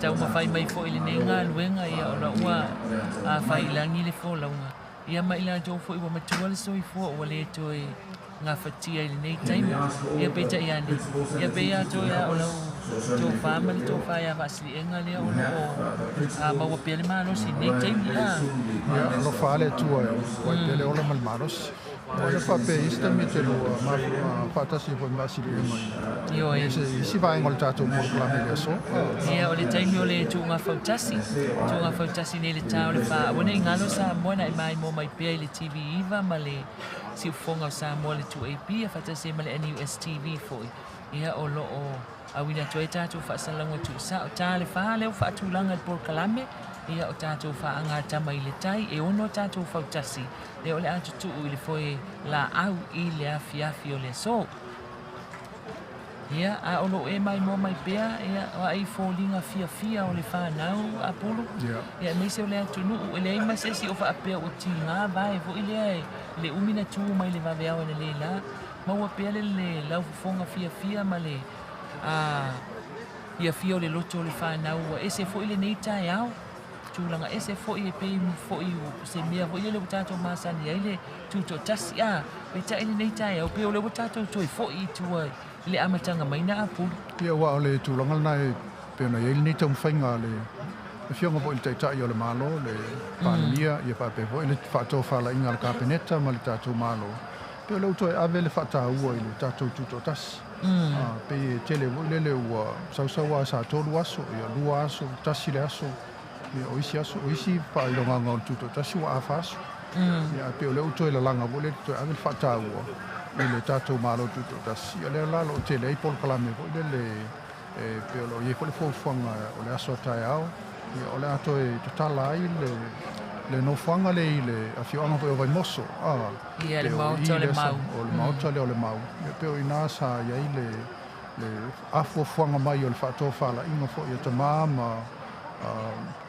taumafai mai foi i lenei galuega, ia ona ua faiilagi le folauga, ia ma i latou foi ua matua le soifua ua le toe gafatia i lenei taimi. Ia peitai ane, ia pei lava toe lava o lau tofa ma le tofa ia Faasiliega lea o lo o maua pea le malosi i lenei taimi. Ia, alofa lava le Atua e ua ai pea le ola ma le malosi. Ua le faapea i isi taimi e te lua faatasi foi ma Faasiliega i isi vaega o le tatou polokalame i le aso. Ia, o le taimi o le tuuga fautasi, tuuga fautasi nei i le ta o le fa. Aua ne i galo Samoa na e maimoa mai pea i le TV9 ma le Siufofoga o Samoa le 2AP ia faatasi ai ma le NUS TV foi, ia o lo o auina atu ai tatou faasalalauga tuusao. Ta le fa lea ua faatulaga i le polokalame, ia o tatou faagatama i le tai, e ono tatou fautasi, lea o le a tutuu i le foe laau i le afiafi o le aso. Ia, a o lo o e maimoa mai pea, ia, o ai foliga fiafia o le fanau a Pulu, ia, aemaise o le atunuu, e leai ma se isi o faapea ua tiga vae foi lea e le umi na tu mai le vaveao e le la, maua pea le le laufofoga fiafia ma le a fiafia o le loto o le fanau, ua ese foi lenei taeao. Tulaga ese foi e pei foi se mea foi lele ua tatou masani ai le tutoatasi, a peitai lenei taeao pei o lea ua tatou toe foi i tua i le amataga mai na Apulu. Ia, aua o le tulaga lena e pei ona i ai lenei taumafaiga a le Afioga foi i le Taitai o le Malo, le Palemia, ia faapea foi le faatofalaiga a le Kapeneta ma le tatou Malo, pei o lea ua toe ave le faataua i le tatou tutoatasi. Pei e tele foi lele ua sausau lava sa tolu aso, ia lua aso, tasi le aso, ia o isi aso, o isi faailogaga o le tutoatasi ua afa aso. Ia ae pei o lea ua toe lalaga foi lele toe ave le faataua i le tatou Malo tutoatasi. Ia lea la o lo o tele ai polokalame foi lele e pei o lo o i ai foi le fuafuaga o le aso a taeao, ia o le a toe tatala ai le nofoaga lea i le afioaga foi o Vaimoso, a, Ia, le maota o le mau. O le maota lea o le mau. Ia pei o i ina sa i ai le afuafuaga mai o le faatofalaiga foi a tama ma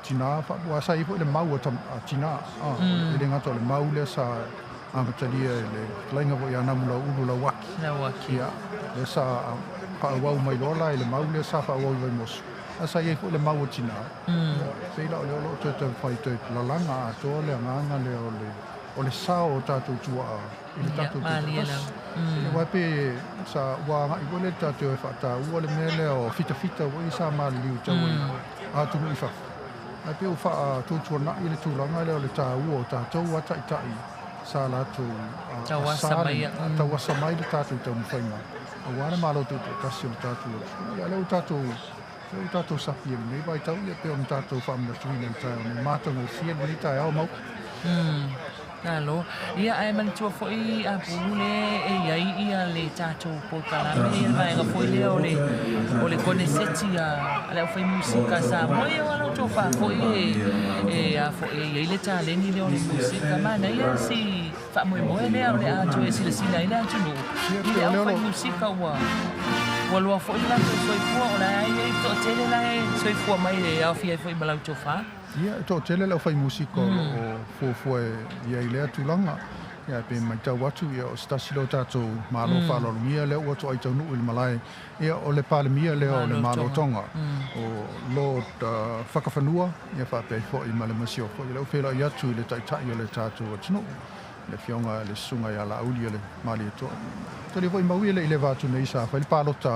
tina, aua sa i ai foi le mau a tina, e le gata o le mau lea sa amatalia e le fetalaiga foi ia Namulauulu Lauaki. Lauaki. Ia, lea sa faaauau mai loa la i le mau lea sa faaauau i Vaimoso, ae sa i ai foi le mau a tina. Ia, pei la o lea o lo o toe taumafai toe lalaga atoa le agaga lea o le o le sao o tatou tuaa i le tatou tutoatasi. Aua e pei sa ua agai foi lea i le tatou e faataua le mea lea o fitafita foi sa maliliu tau ai atunuu i fafo. Ae pei ua faatuatuanai le tulaga lea o le taua o tatou a taitai sa latou tauasa mai le tatou taumafaiga aua le Malo Tutoatasi o le tatou atunuu. Ia lea ua tatou lea ua tatou sapi i lenei vaitau ia pei ona tatou faamanatuina i le taeao nei, matagofie lenei taeao Mauu. Malo. Ia, ae manatua foi a Pulu le e i ai ia le tatou polokalame, ia le vaega foi lea o le o le koneseti a le aufai musika a Samoa. Ia, o lau tofa foi e a foi e i ai le taleni lea o le musika. Manaia si faamoemoe lea o le a toe silasila ai le atunuu i le aufai musika ua ua loa foi le latou soifua, o la e i ai toatele la e soifua mai e aofia ai foi ma lau tofa. Ia, e toatele le aufai musika o lo o fuafua i ai i lea tulaga. Ia, pe matau atu, ia, o se tasi lea o tatou Malo faaaloalogia lea ua toai taunuu i le malae, ia, o le Palemia lea o le Malo Tonga, o Lord Fakafanua, ia faapea ai foi ma le Masiofo. Ia, lea ua feiloai atu i le Taitai o le tatou atunuu, le Afioga i le Susuga ia Laauli o le Malietoa. Talia foi Maui e le i leva atu nei sa fai le palota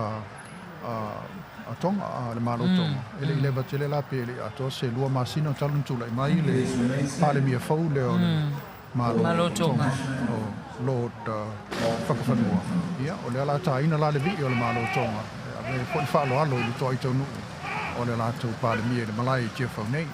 a Tonga, a le Malo Tonga. E le i leva tele la pe le i atoa se 2 masina talu ona tulai mai le Palemia fou lea o le Malo Tonga, o Lord Fakafanua. Ia, o lea la taina la le vii o le Malo Tonga, e ave foi le faaaloalo i le toai taunuu o le latou Palemia i le malae i Tiafau nei.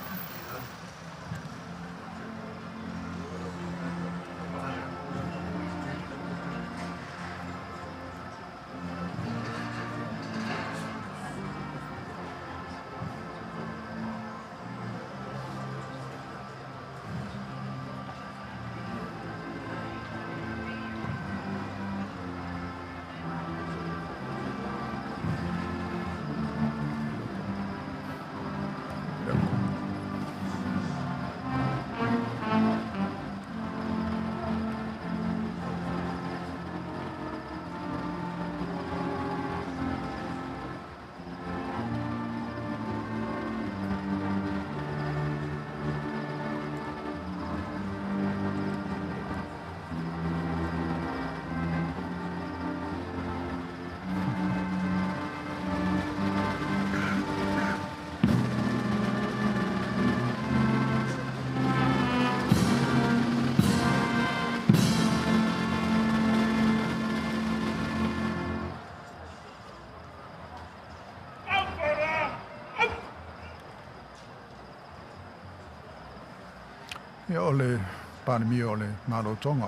Ia o le Palemia o le Malo o Tonga,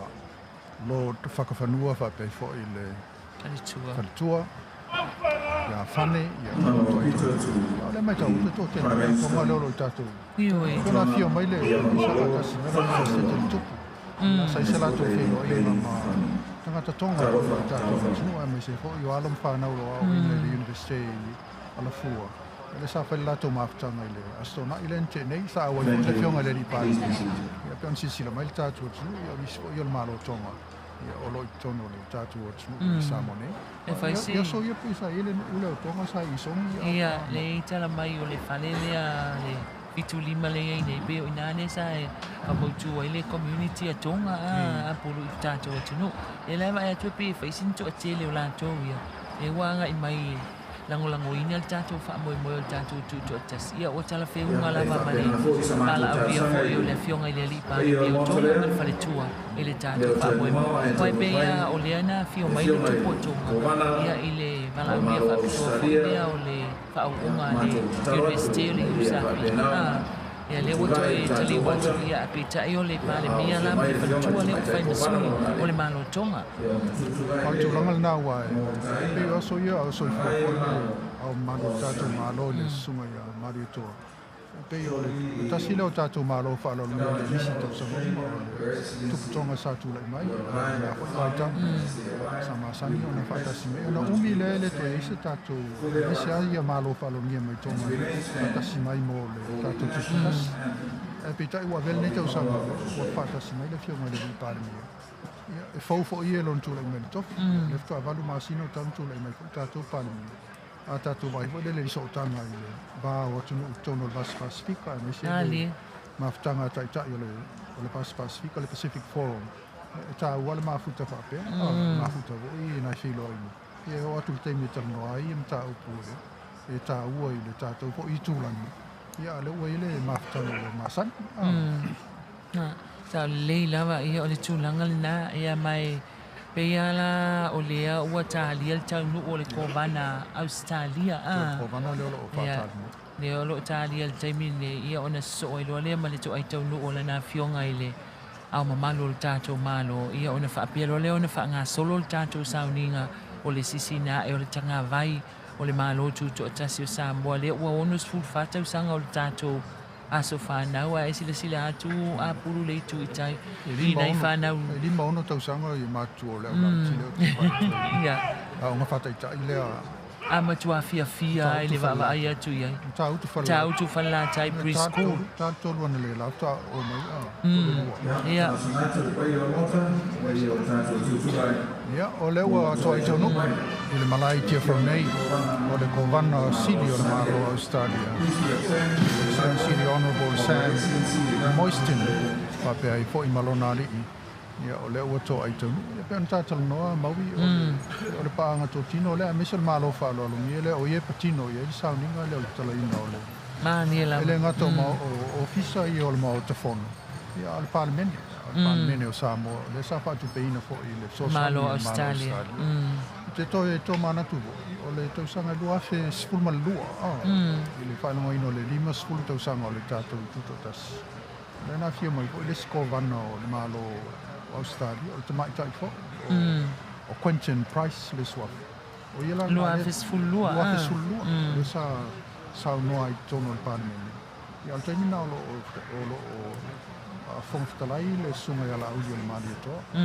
Lord Fakafanua faapea ai foi le Faletua ia Fane, ia o le matau te toatele o le Tonga lea o lo o i tatou. Ioe. Pe ona afio mai le Ofisa faatasi mai le Peresetene le Tupu. Sa i se latou feiloaiga ma tagata Tonga o lo o i tatou atunuu aemaise foi o alo ma fanau o lo o aoaoina i le Iunivesite i Alafua. O lea sa fai le latou mafutaga i le Aso Toonai lea na tea nei, sa auai foi le Afioga i le Alii Palemia. Ia pei ona silasila mai le tatou atunuu, ia o nisi foi o le Malo Tonga ia o lo o i totonu o le tatou atunuu i Samoa nei. E fai si. Ia aso ia pei sa i ai le nuu lea o Tonga sa i Sogi a. Ia, le i tala mai o le fale lea le 75 lea i ai nei, pei o i ina lea sa e faamautu ai le community a Tonga a Upolu i le tatou atunuu. Ia la e vaai atu pei e fai sina toatele o latou ia, lea ua agai mai e lagolagoina le tatou faamoemoe o le tatou Tutoatasi. Ia ua talafeuga lava ma le valaaulia foi o le Afioga i le Alii Palemia o Tonga ma le Faletua i le tatou faamoemoe. Aua e pei lava o lea na afio mai le Tupu o Tonga ia i le valaaulia faapitoa foi lea o le faaauuga a le Iunivesite o le USAPI. Ia lea ua toe taliu atu, ia peitai o le Palemia la ma le Faletua lea ua fai ma sui o le Malo o Tonga. O le tulaga lena aua e pei o aso ia a o soifua foi le ao mamalu o le tatou Malo i le Susuga ia Malietoa. E pei o le tasi lea o tatou Malo faaaloalogia i le nisi tausaga uma o le Tupu Tonga sa tulai mai i lena foi vaitau sa masani ona faatasi mai. Ona umi lea e le toe i ai se tatou aemaise lava ia Malo faaaloalogia mai Tonga e faatasi mai mo le tatou Tutoatasi. Ae peitai ua avea lenei tausaga ua faatasi mai le Afioga i le Alii Palemia. Ia, e fou foi ia i lona tulai mai i le tofi. O lea faatoa 8 masina o talu tulai mai foi le tatou Palemia. A tatou vaai foi lele i sootaga i le va o atunuu i totonu o le Vasi Pasifika, aemaise le mafutaga a taitai o le Vasi Pasifika, le Pacific Forum. E taua le mafuta faapea, mafuta foi i nai feiloaiga. Ia e oo atu i le taimi e talanoa ai ia mataupu e taua i le tatou foi itulagi. Ia, a o lea ua i ai le mafutaga ua masani. Sa lelei lava ia o le tulaga lena, ia ma e pei lava la o lea ua talia le taunuu o le Kovana Ausetalia, a. Le Kovana lea o lo o faatali nei. Lea o lo o talia i le taimi lenei, ia ona sosoo ai loa lea ma le toai taunuu o lana afioga i le Ao Mamalu o le tatou Malo, ia ona faapea loa lea ona faagasolo le tatou sauniga o le sisina ae o le tagavai o le Malo Tutoatasi o Samoa, lea ua 64 tausaga o le tatou aso fanau, ae silasila atu a pulu le itu i tai i nai fanau. E 56 tausaga i matutua o le aulaiti lea ou te faailoa. Ia. Aoga faataitai lea. A matua fiafia ai le vaavaai atu i ai. Matautu Falelatai. Matautu Falelatai Preschool. Ta tolu ana le la faatoa oo mai a o le lua. Ia. Ia, o lea ua toa i taunuu i le malae i Tiafau nei o le Kovana Sili o le Malo o Ausetalia, Excellency the Honourable Sam Moyston, faapea ai foi ma lona alii. Ia, o lea ua toa i taunuu. Ia, pei ona ta talanoa, Maui, o le paaga totino lea, aemaise o le Malo faaaloalogia lea, o ia e patino i ai le sauniga lea o le talaina o le. Mania lava. E le gata o ofisa ia o le Maota Fono, ia, a o le Palemene. O le Palemene o Samoa, o lea sa faatupeina foi i le fesoasoani a le Malo Malo o Australia. Australia. Ou te toe tomanatu foi, o le tausaga 2012, i le faailogaina o le 50 tausaga o le tatou Tutoatasi, o lea na afio mai foi le isi Kovana o le Malo o Australia, o le tamaitai foi, o Quentin Price le suafa. O ia la lena lea- 2012, ah. 2012, lea sa saunoa ai i totonu o le Palemene. Ia, o le taimi lena o lo o Fofoga Fetalai le Susuga ia Laauli o le Malietoa. O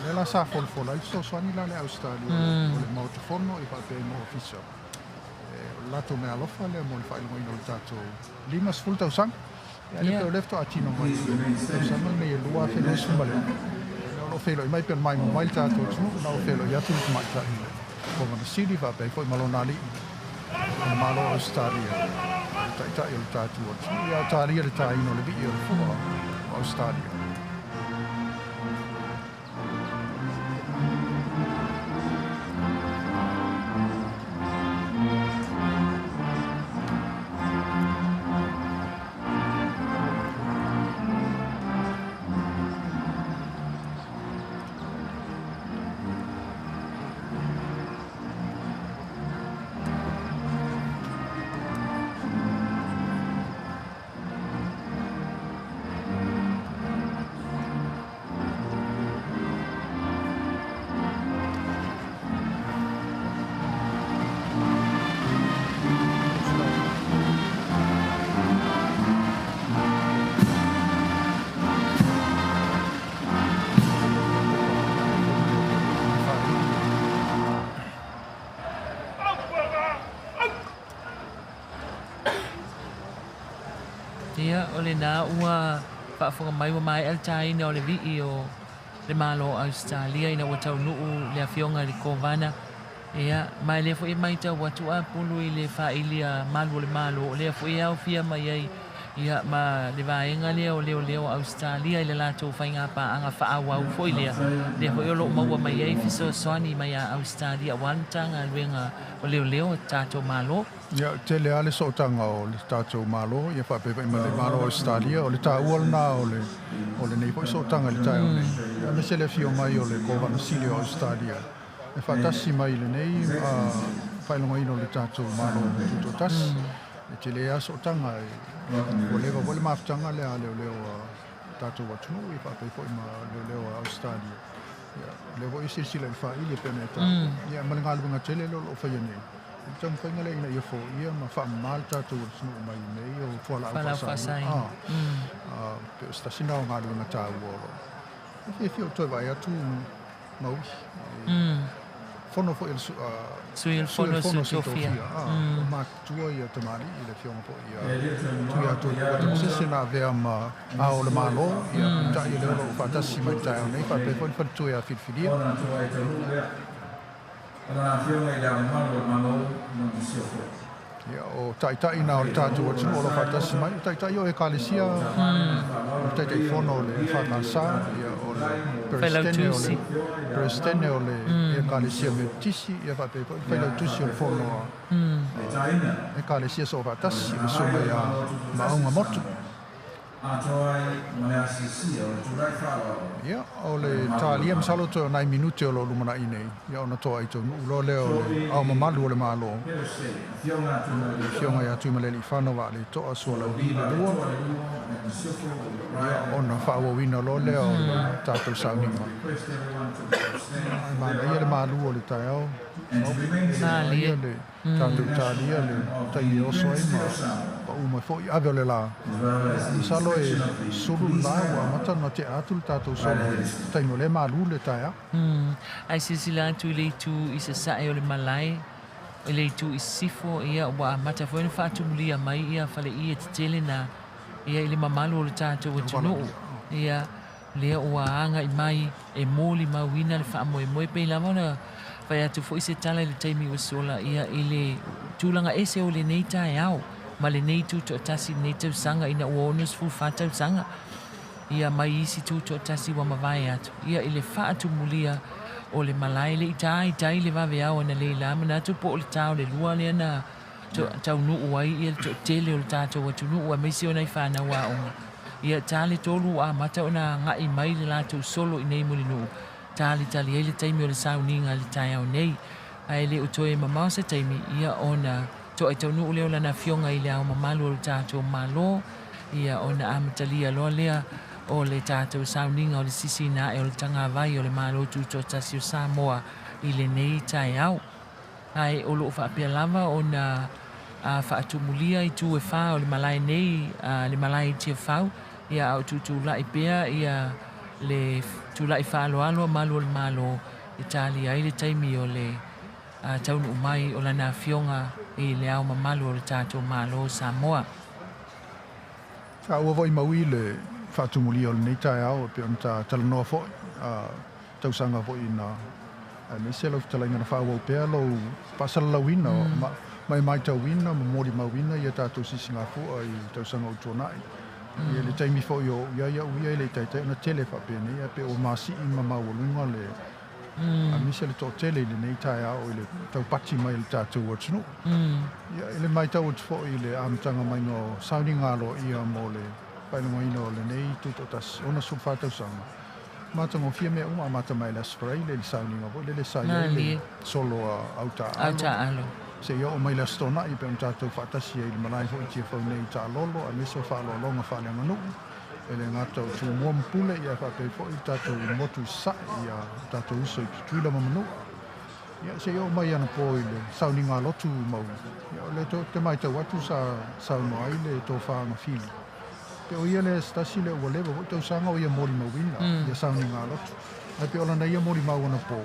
lea la sa folafola ai le fesoasoani la le Ausetalia o le Maota Fono i faapea ai ma Ofisa. O le latou meaalofa lea mo le faailogaina o le tatou 50 tausaga. Ia, lea pei o lea faatoa tino mai i le tausaga lenei e 2026. O lo o feiloai mai pei ona maimoa mai le tatou atunuu, na ua feiloai atu le tamaitai i le Kovana Sili faapea ai foi ma lona alii o le Malo o Ausetalia, o le taitai o le tatou atunuu. Ia, o talia le taina o le vii o le fua o Ausetalia. Ia, o lena ua faafofoga mai ua maea le taina o le vii o le Malo o Ausetalia ina ua taunuu le Afioga i le Kovana. Ia, ma e lea foi e matau atu a pulu i le faili a Malu o le Malo, o lea foi e aofia mai ai ia ma le vaega lea o leoleo o Ausetalia i le latou faigapaaga faaauau foi lea, lea foi o lo o maua mai ai fesoasoani mai a Ausetalia aua le Matagaluega o Leoleo a tatou Malo. Ia, e tele lava le sootaga o le tatou Malo ia faapea foi ma le Malo o Ausetalia. O le taua lena o le o lenei foi sootaga i le taeao nei, aemaise le afio mai o le Kovana Sili o Ausetalia e faatasi mai i lenei faailogaina o le tatou Malo Tutoatasi. E tele lava sootaga e ua leva foi le mafutaga lea a leoleo a tatou atunuu ia faapea foi ma leoleo a Ausetalia. Ia, o lea foi e silasila i le faili e pei ona e taua, ia ma le galuega tele lea o lo o faia nei. O le taumafaiga lea ina ia foia ma faamama le tatou atunuu mai mea ia o fualaau faasaina. Pei o se tasi lena o galuega taua o lo o. E fiafia ou toe vaai atu Maui. Fono foi a le Sui o le Fono a Sui Tofia. O matutua ia tamalii i le afioga foi ia Tuiatua Tamasese na avea ma Ao o le Malo, ia peitai o lea o lo o faatasi mai i le taeao nei faapea foi le faletua ia Filifilia. Ia, o taitai na o le tatou atunuu o lo o faatasi mai, o taitai o Ekalesia, o le Taitaifono o le EFKS, ia, o le Peresetene o le Peresetene o le Ekalesia Metotisi, ia faapea foi le Failautusi o le Fono a Ekalesia Soofaatasi, le Susuga ia Maauga Motu. Ia, o le talia masalo toe o nai minute o lo o lumanai nei, ia ona toa ai taunuu loa lea o le Ao Mamalu o le Malo, le Afioga ia Tuimalealiifano Vaaleto'a Sualauvi le Lua, ia ona faaauauina loa lea o le tatou sauniga. Ae manaia le malu o le taeao, manaia le tatou talia le taimi e oso ai ma pau mai foi ave o le la. Masalo e sulu le la ua amata ona tea atu le tatou solo i le taimi o lea e malu le taeao. Ae silasila atu i le itu i sasae o le malae, i le itu i sisifo, ia ua amata foi ona faatumulia mai ia faleie tetele na ia i le mamalu o le tatou atunuu. Ia lea ua agai mai e molimauina le faamoemoe, pei lava ona fai atu foi se tala i le taimi ua sola, ia, i le tulaga ese o lenei taeao ma lenei tutoatasi i lenei tausaga ina ua 64 tausaga, ia, mai isi tutoatasi ua mavae atu, ia, i le faatumulia o le malae le i ta i tai le vaveao analeila, manatu po o le ta o le lua lea na taunuu ai ia le toatele o le tatou atunuu aemaise o nai fanau aoga. Ia ta le tolu ua amata ona agai mai le latou solo i nei Mulinuu, talitali ai le taimi o le sauniga i le taeao nei. Ae le o toe mamao se taimi, ia ona toai taunuu lea o lana afioga i Le Ao Mamalu o le tatou Malo, ia ona amatalia loa lea o le tatou sauniga o le sisiina ae o le tagavai o le Malo Tutoatasi o Samoa i lenei taeao. Ae o lo o faapea lava ona faatumulia i tu e fa o le malae nei, le malae i Tiafau, ia a o tutulai pea ia le tulai faaaloalo a Malu o le Malo e talia ai le taimi o le taunuu mai o lana Afioga i Le Ao Mamalu o le tatou Malo o Samoa. Taua foi Maui le faatumulia o lenei taeao e pei ona ta talanoa foi tausaga foi na aemaise lau fetalaiga na faaauau pea lou faasalalauina ma e matauina ma molimauina ia tatou sisigafua i tausaga ua tuanai. Ia le taimi foi o ou i ai au ia e le i taitai ona tele faapenei ae pei ua masii ma maualuga le aemaise le toatele i lenei taeao i le taupati mai o le tatou atunuu. Ia i le matau atu foi i le amataga maiga o sauniga aloaia mo le faailogaina o lenei tutoatasi 64 tausaga, Matagofie mea uma, amata mai le Aso Faraile i le sauniga foi lele sa i ai le solo a Autaaalo, seia oo mai le Aso Toonai pei ona tatou faatasi ai i le malae foi i Tiafau nei i Taalolo aemaise o faaaloaloga faaleaganuu e le gata o Tumua ma Pule ae faapea ai foi le tatou motu i Sasae ia tatou uso i Tutuila ma Manua. Ia seia oo mai anapo i le sauniga lotu Maui. Ia o lea ou te matau atu sa saunoa ai le Tofa Gafili. Pe o ia lea se tasi lea ua leva foi tausaga o ia molimauina ia sauniga lotu. Ae pe o lana ia molimau anapo,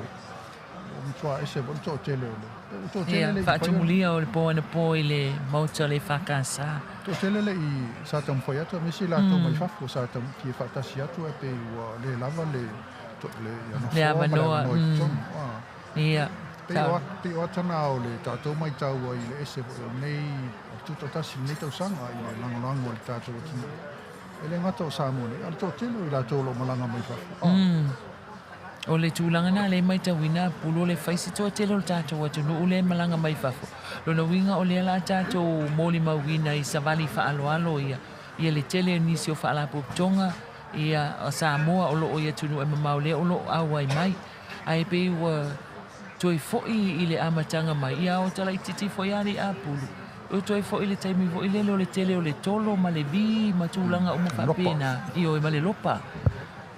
Ua matua ese foi le toatele o le ua toatele Ia, le i mafai ona faatumulia o le po anapo i le Maota o le EFKS. Toatele le i sa taumafai atu aemaise i latou mai fafo sa fia faatasi atu ae pei ua le lava le le Le nofoa ma le avanoa, avanoa i totonu. Ah. Ia, Pei o pei o ata na o le tatou matau ai i le ese foi o lenei o le tutoatasi i lenei tausaga i le lagolago a le tatou atunuu. E le gata o Samoa nei, a o le toatele o i latou o lo o malaga mai fafo. Ah. O le tulaga lena lea e matauina a Pulu o le fai se toatele o le tatou atunuu lea e malaga mai fafo. Lona uiga o lea la tatou molimauina i savali faaaloalo ia ia le tele o nisi o faalapotopotoga ia Samoa o lo o i atunuu e mamao lea o lo o auai mai. Ae pei ua toe foi i le amataga mai, ia o talaititi foi a le apulu. Ua toe foi i le taimi foi lele o le tele o le tolo ma le vi ma tulaga uma faapena. Ioe ma le lopa.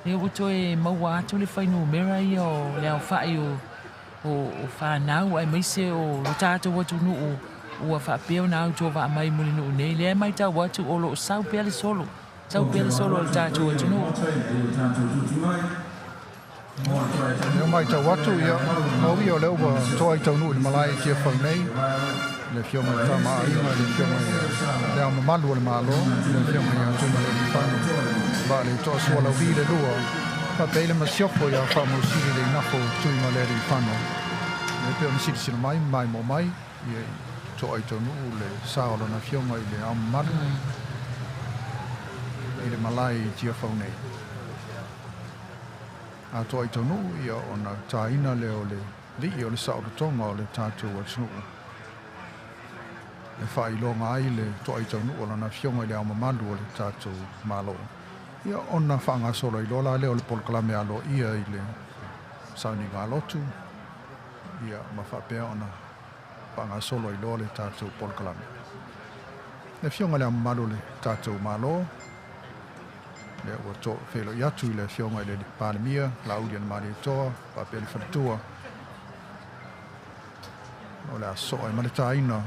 Lea ua toe maua atu le fuainumera ia o le aofai o o fanau aemaise o lo tatou atunuu ua faapea ona autovaa mai mo le nuu nei. Lea e matau atu o lo o sau pea le solo, sau pea le solo a le tatou atunuu. Lea ua matau atu, ia, maui o lea ua toa i taunuu i le malae i Tiafau nei, le Afioga i le Tama a Aiga, le Afioga i Le Ao Mamalu o le Malo, le Afioga ia Tuimalealiifano Vaaletoa Sualauvi le lua, faapea ai le masiofo ia Faamausili Leinafo Tuimalealiifano. Lea pei ona silasila mai ma maimoa mai, ia i toa i taunuu le sa o lana Afioga i Le Ao Mamalu i le malae i Tiafau nei. A toa i taunuu, ia ona taina lea o le vii o le saolotoga o le tatou atunuu e faailoga ai le toa i taunuu o lana Afioga i Le Ao Mamalu o le tatou Malo. Ia ona faagasolo ai loa la lea o le polokalame aloaia i le sauniga lotu, ia ma faapea ona faagasolo ai loa le tatou polokalame. Le Afioga i Le Ao Mamalu o le tatou Malo, lea ua to feiloai atu i le Afioga i le Palemia, Laaulialemalietoa, faapea le faletua, o le a soa ai ma le taina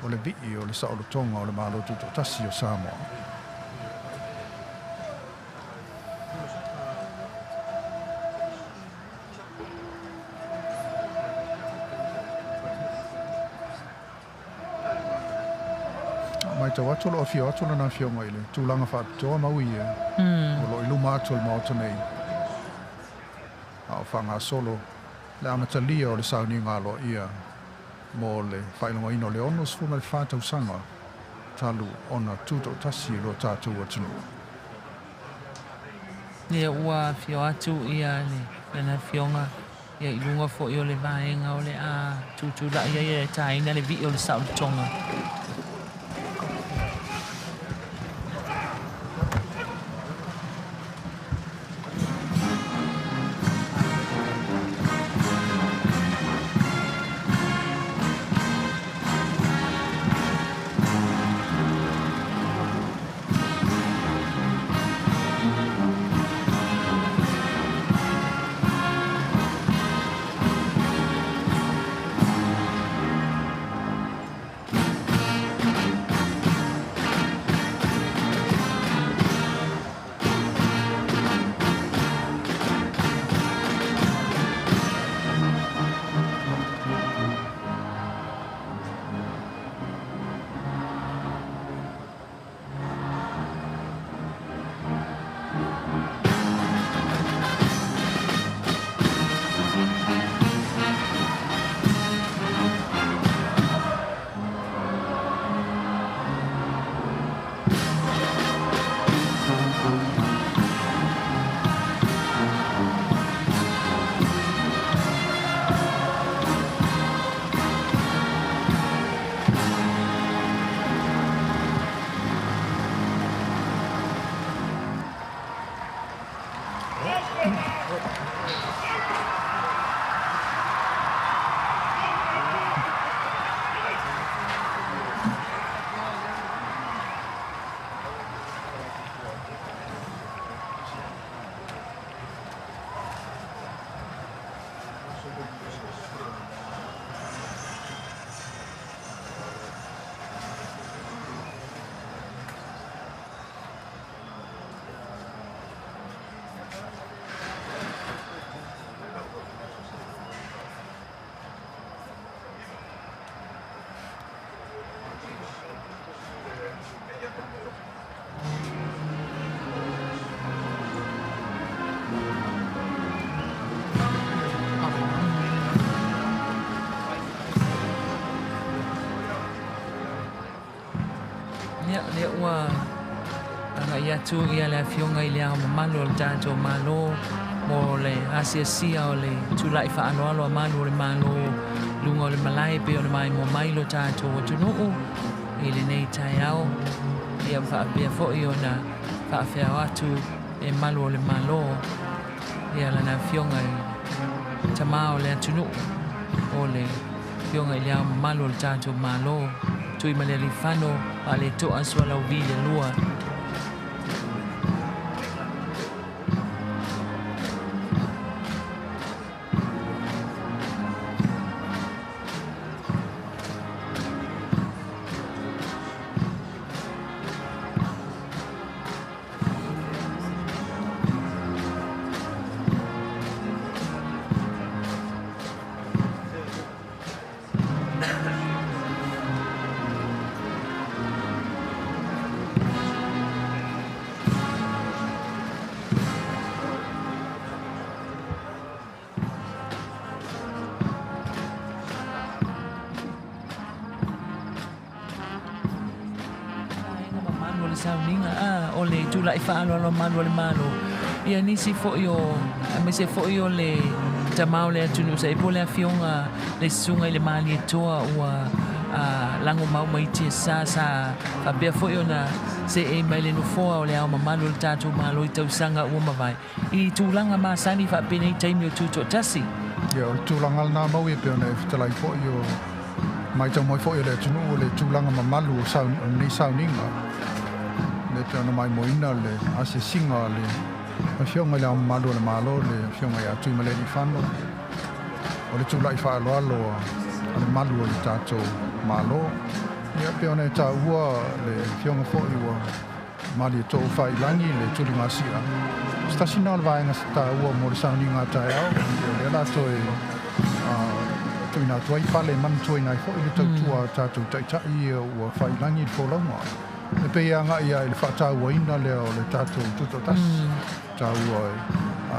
o le vii o le saolotoga o le Malo Tutoatasi o Samoa. Matau atu o lo o afio atu lana Afioga i le tulaga faapitoa maui ia o lo o i luma atu o le Maota nei, a o faagasolo le amatalia o le sauniga aloaia mo le faailogaina o le 64 tausaga talu ona tutoatasi lo tatou atunuu. Ia ua afio atu ia le lana Afioga ia i luga foi o le vaega o le a tutulai ai e taina le vii o le saolotoga. ua aga'i atu ia le Afioga i Le Ao Mamalu o le tatou Malo mo le asiasia o le tula'i fa'aaloalo a malu o le Malo i luga o le malae e pei ona maimoa mai lo tatou atunu'u i lenei taeao, ia ma fa'apea fo'i ona fa'afeao atu e malu o le Malo ia lana Afioga i Tamā o le atunu'u o le Afioga i Le Ao Mamalu o le tatou Malo, Tuimalealiifano Va'aleto'a Sualauvi le Lua. Vaega mamalu o le sauniga a o le tula'i fa'aaloalo a malu o le Malo ia nisi fo'i o aemaise fo'i o le tamā o le atunuu sa po le afioga le susuga i le Malietoa ua lago mau mai tiasā sa faapea foi ona se'e mai le nofoa o le Ao Mamalu o le tatou Malo i tausaga ua mavae i tulaga masani faapenei taimi o tuto'atasi. Ia, o le tulaga lena mau e pei ona e fetalai foi o matau mai foi o le atunuu o le tulaga mamalu o sauni, o lenei sauniga. Le pei ona maimoaina le asiasiga a le Afioga i le Ao Mamalu o le Malo, le Afioga ia Tuimalealiifano, o le tula'i faaaloalo a le malu o le tatou Malo. Ia, pei ona e taua le Afioga foi ua Malietoa Faiilagi le tuligasia. Se tasi lena o le vaega taua mo le sauniga a taeao, ia o lea o le a toe tuuina atu ai pale e manatuaina ai foi le tautua a tatou taitai ia ua faiilagi le folauga. E pei e aga'i lava i le fa'atāuaina lea o le tatou tuto'atasi. Taua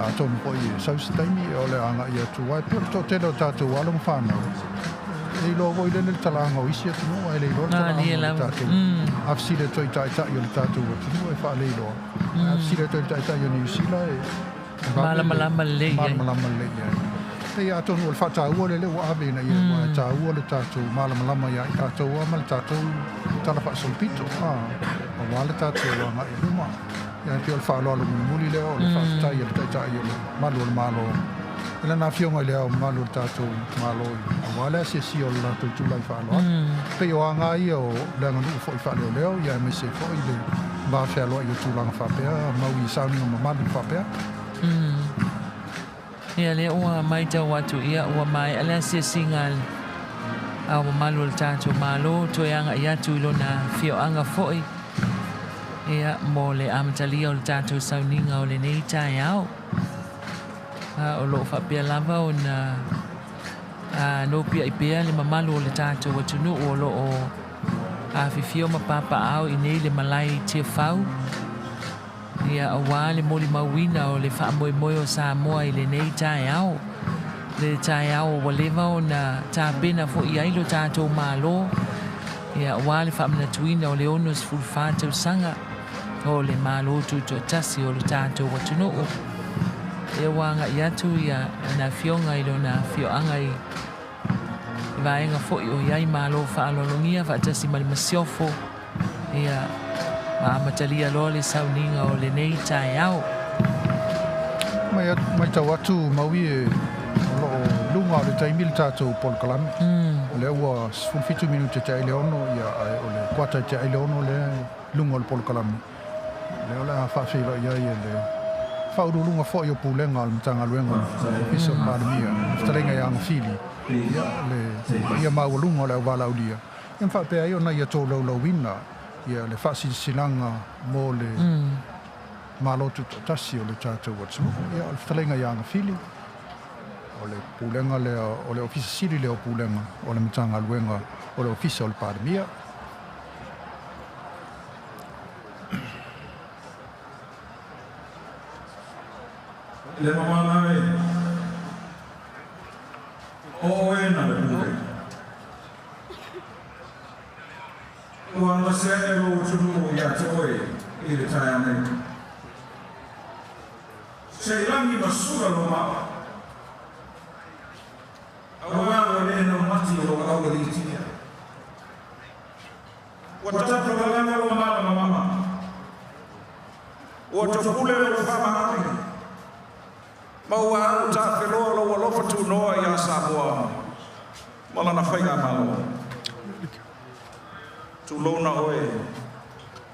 atonu foi e sau se taimi o le aga'i atu ai. E pei o le to'atele o tatou alo ma fanau e iloa foi lele le talaaga o isi atunuu ae le iloa le talaaga o le tatou. A fesili atu ai i taitai o le tatou atunuu e faaleiloa, ae a fesili atu ai i le taitai o Niu Sila e malamalama lelei i ai. Malamalama lelei i ai. Pei atonu o le faataua lea ua ave ina ia aua e taua le tatou malamalama iā i tatou lava ma le tatou tala faasolopito, aua le tatou agai i luma. Ia, e pei o le faaaloalo mulimuli lea o le faafetai a le Taitai o le Malu o le Malo i lana Afioga i Le Ao Mamalu o le tatou Malo aua le asiasia o le latou tulai faaaloalo. E pei o aga ia o le aganuu foi faaleoleo, ia aemaise foi le va fealoai o tulaga faapea, mau i sauniga mamalu faapea. Ia lea ua matau atu ia ua maea le asiasiga a le Ao Mamalu o le tatou Malo toe aga'i atu i lona afioaga foi ia mo le amatalia o le tatou sauniga o lenei taeao. A o lo'o faapea lava ona nopiai pea le mamalu o le tatou atunuu o lo'o afifio ma papaaao i nei le malae i Tiafau. Ia auā le molimauina o le faamoemoe o Samoa i lenei taeao, le taeao ua leva ona tapena foi i ai lo tatou Malo, ia auā le faamanatuina o le 64 tausaga o le Malo Tutoatasi o lo tatou atunuu. Ia ua aga'i atu ia lana Afioga i lona afioaga i vaega foi o i ai Malo faaaloalogia faatasi ma le Masiofo, Ia, ma amatalia loa le sauniga o lenei taeao. Matau atu Maui e o lo o i luga o le taimi le tatou polokalame. O lea ua 17 minute te ai le 6, ia ae o le kuata te ai le 6 lea i luga o le polokalame. Lea o le a faafeiloai ai e le Faauluuluga foi o Pulega o le Matagaluega o le Ofisa o le Palemia, le Fetalaiga ia Agafili, ia le paia maualuga o le auvalaaulia. Ia ma faapea ai ona ia tolaulauina ia le faasilasilaga mo le Malo Tutoatasi o le tatou atunuu. Ia o le fetalaiga ia Agafili, o le Pulega lea, o le Ofisa Sili lea o Pulega o le Matagaluega o le Ofisa o le Palemia. Le mamana e, o oe na le pule. Ua Tasi aʻe lou atunuu iā te oe i le taeao nei. Se i lagi ma sula lou maa, auā ua le naumati o lou aualiitia. Ua tapulalaga lou malamalama, ua topule lou faamaoni, ma ua au tafeloa lou alofa tunoa iā Samoa ma lana faigamalo. Tulouna oe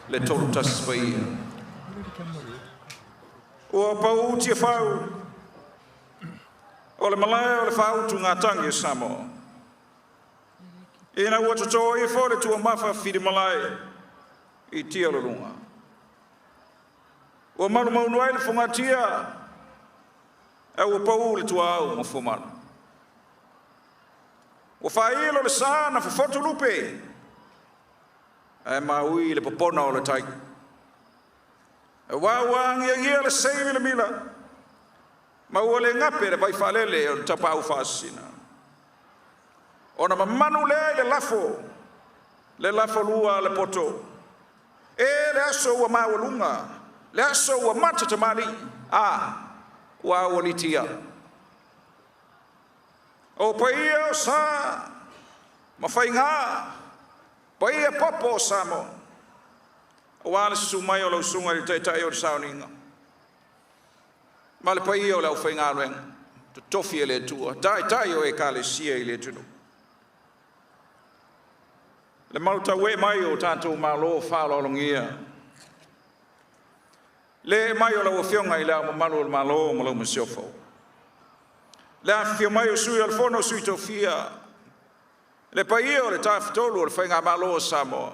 le Tolu Tasi Paia. Ua paū Tiafau o le malae o le faautugatagi a Samoa. Ina ua totō ifo le tuamafa filimalae i tia o le luga. Ua malumaunu ai le fogatia, ae ua paū le tuaau ma fuamalu. Ua faailo le sa na fofotu lupe, ae maui le popona o le tai. Auā ua agiagia le sei milamila, ma ua le gape le vai faalele o le tapaau faasisina. Ona mamanu lea i le lafo, le lafo lua a le poto. E le aso ua maualuga, le aso ua mata tamalii, a, ua aualiitia. O paia o sa, ma faigā, paia popo o Samoa. Auā le susu mai o lau susuga i le taitai o le sauniga. Ma le paia o le aufaigaluega, totofi e le Atua, taitai o ekalesia i le atunuu. Le malutauee mai o tatou malo faaaloalogia. Le mai o lau afioga i le Ao Mamalu o le Malo ma lau masiofo. Le afifio mai o sui o le fono sui tofia. Le paia o le tafatolu o le Faigamalo o Samoa.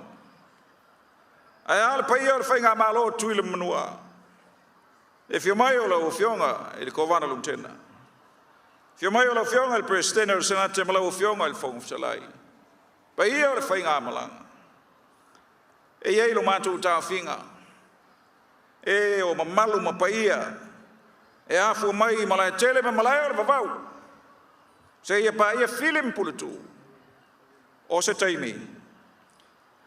Ae a le paia o le Faigamalo o Tutuila ma Manua. Le afio mai o lau afioga i le Kovana Lutena. Afio mai o lau afioga i le Peresetene o le Senate ma lau afioga i le Fofoga Fetalai. Paia o le faigamalaga. E i ai lo matou taofiga. E o mamalu ma paia e afua mai i Malaetele ma malae o le vavau. Seia paia Fili ma Puletuu. O se taimi,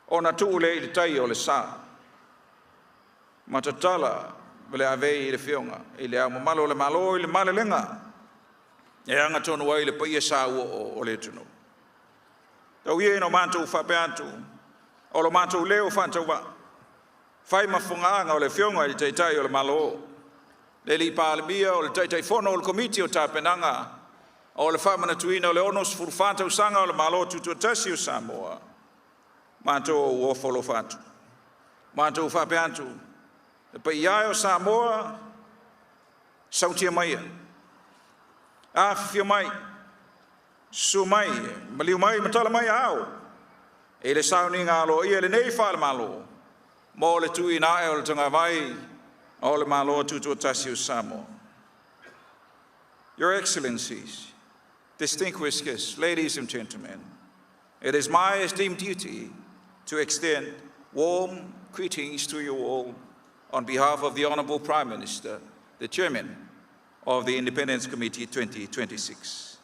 ona tuu lea i le tai o le sa. Ma tatala le avei i le fioga i le Ao Mamalu o le Malo i le malelega e agatonu ai le paia sa ua o le atunuu. Tau ia ina matou faapea atu, o lo matou leo faatauvaa, fai ma fogaaga o le afioga i le Taitai o le Malo, le alii Palemia o le Taitaifono o le Komiti o Tapenaga o le faamanatuina o le 64 tausaga o le Malo Tutoatasi o Samoa, matou ofo alofa atu. Matou faapea atu, le paia e o Samoa, sautia maia, afifio mai, susu mai, maliu mai ma tala mai aao, e le sauniga aloaia lenei faale-Malo, mo le tuuina ae o le tagavai o le Malo Tutoatasi o Samoa. Your Excellencies, distinguished guests, ladies and gentlemen, it is my esteemed duty to extend warm greetings to you all on behalf of the Honorable Prime Minister, the Chairman of the Independence Committee 2026.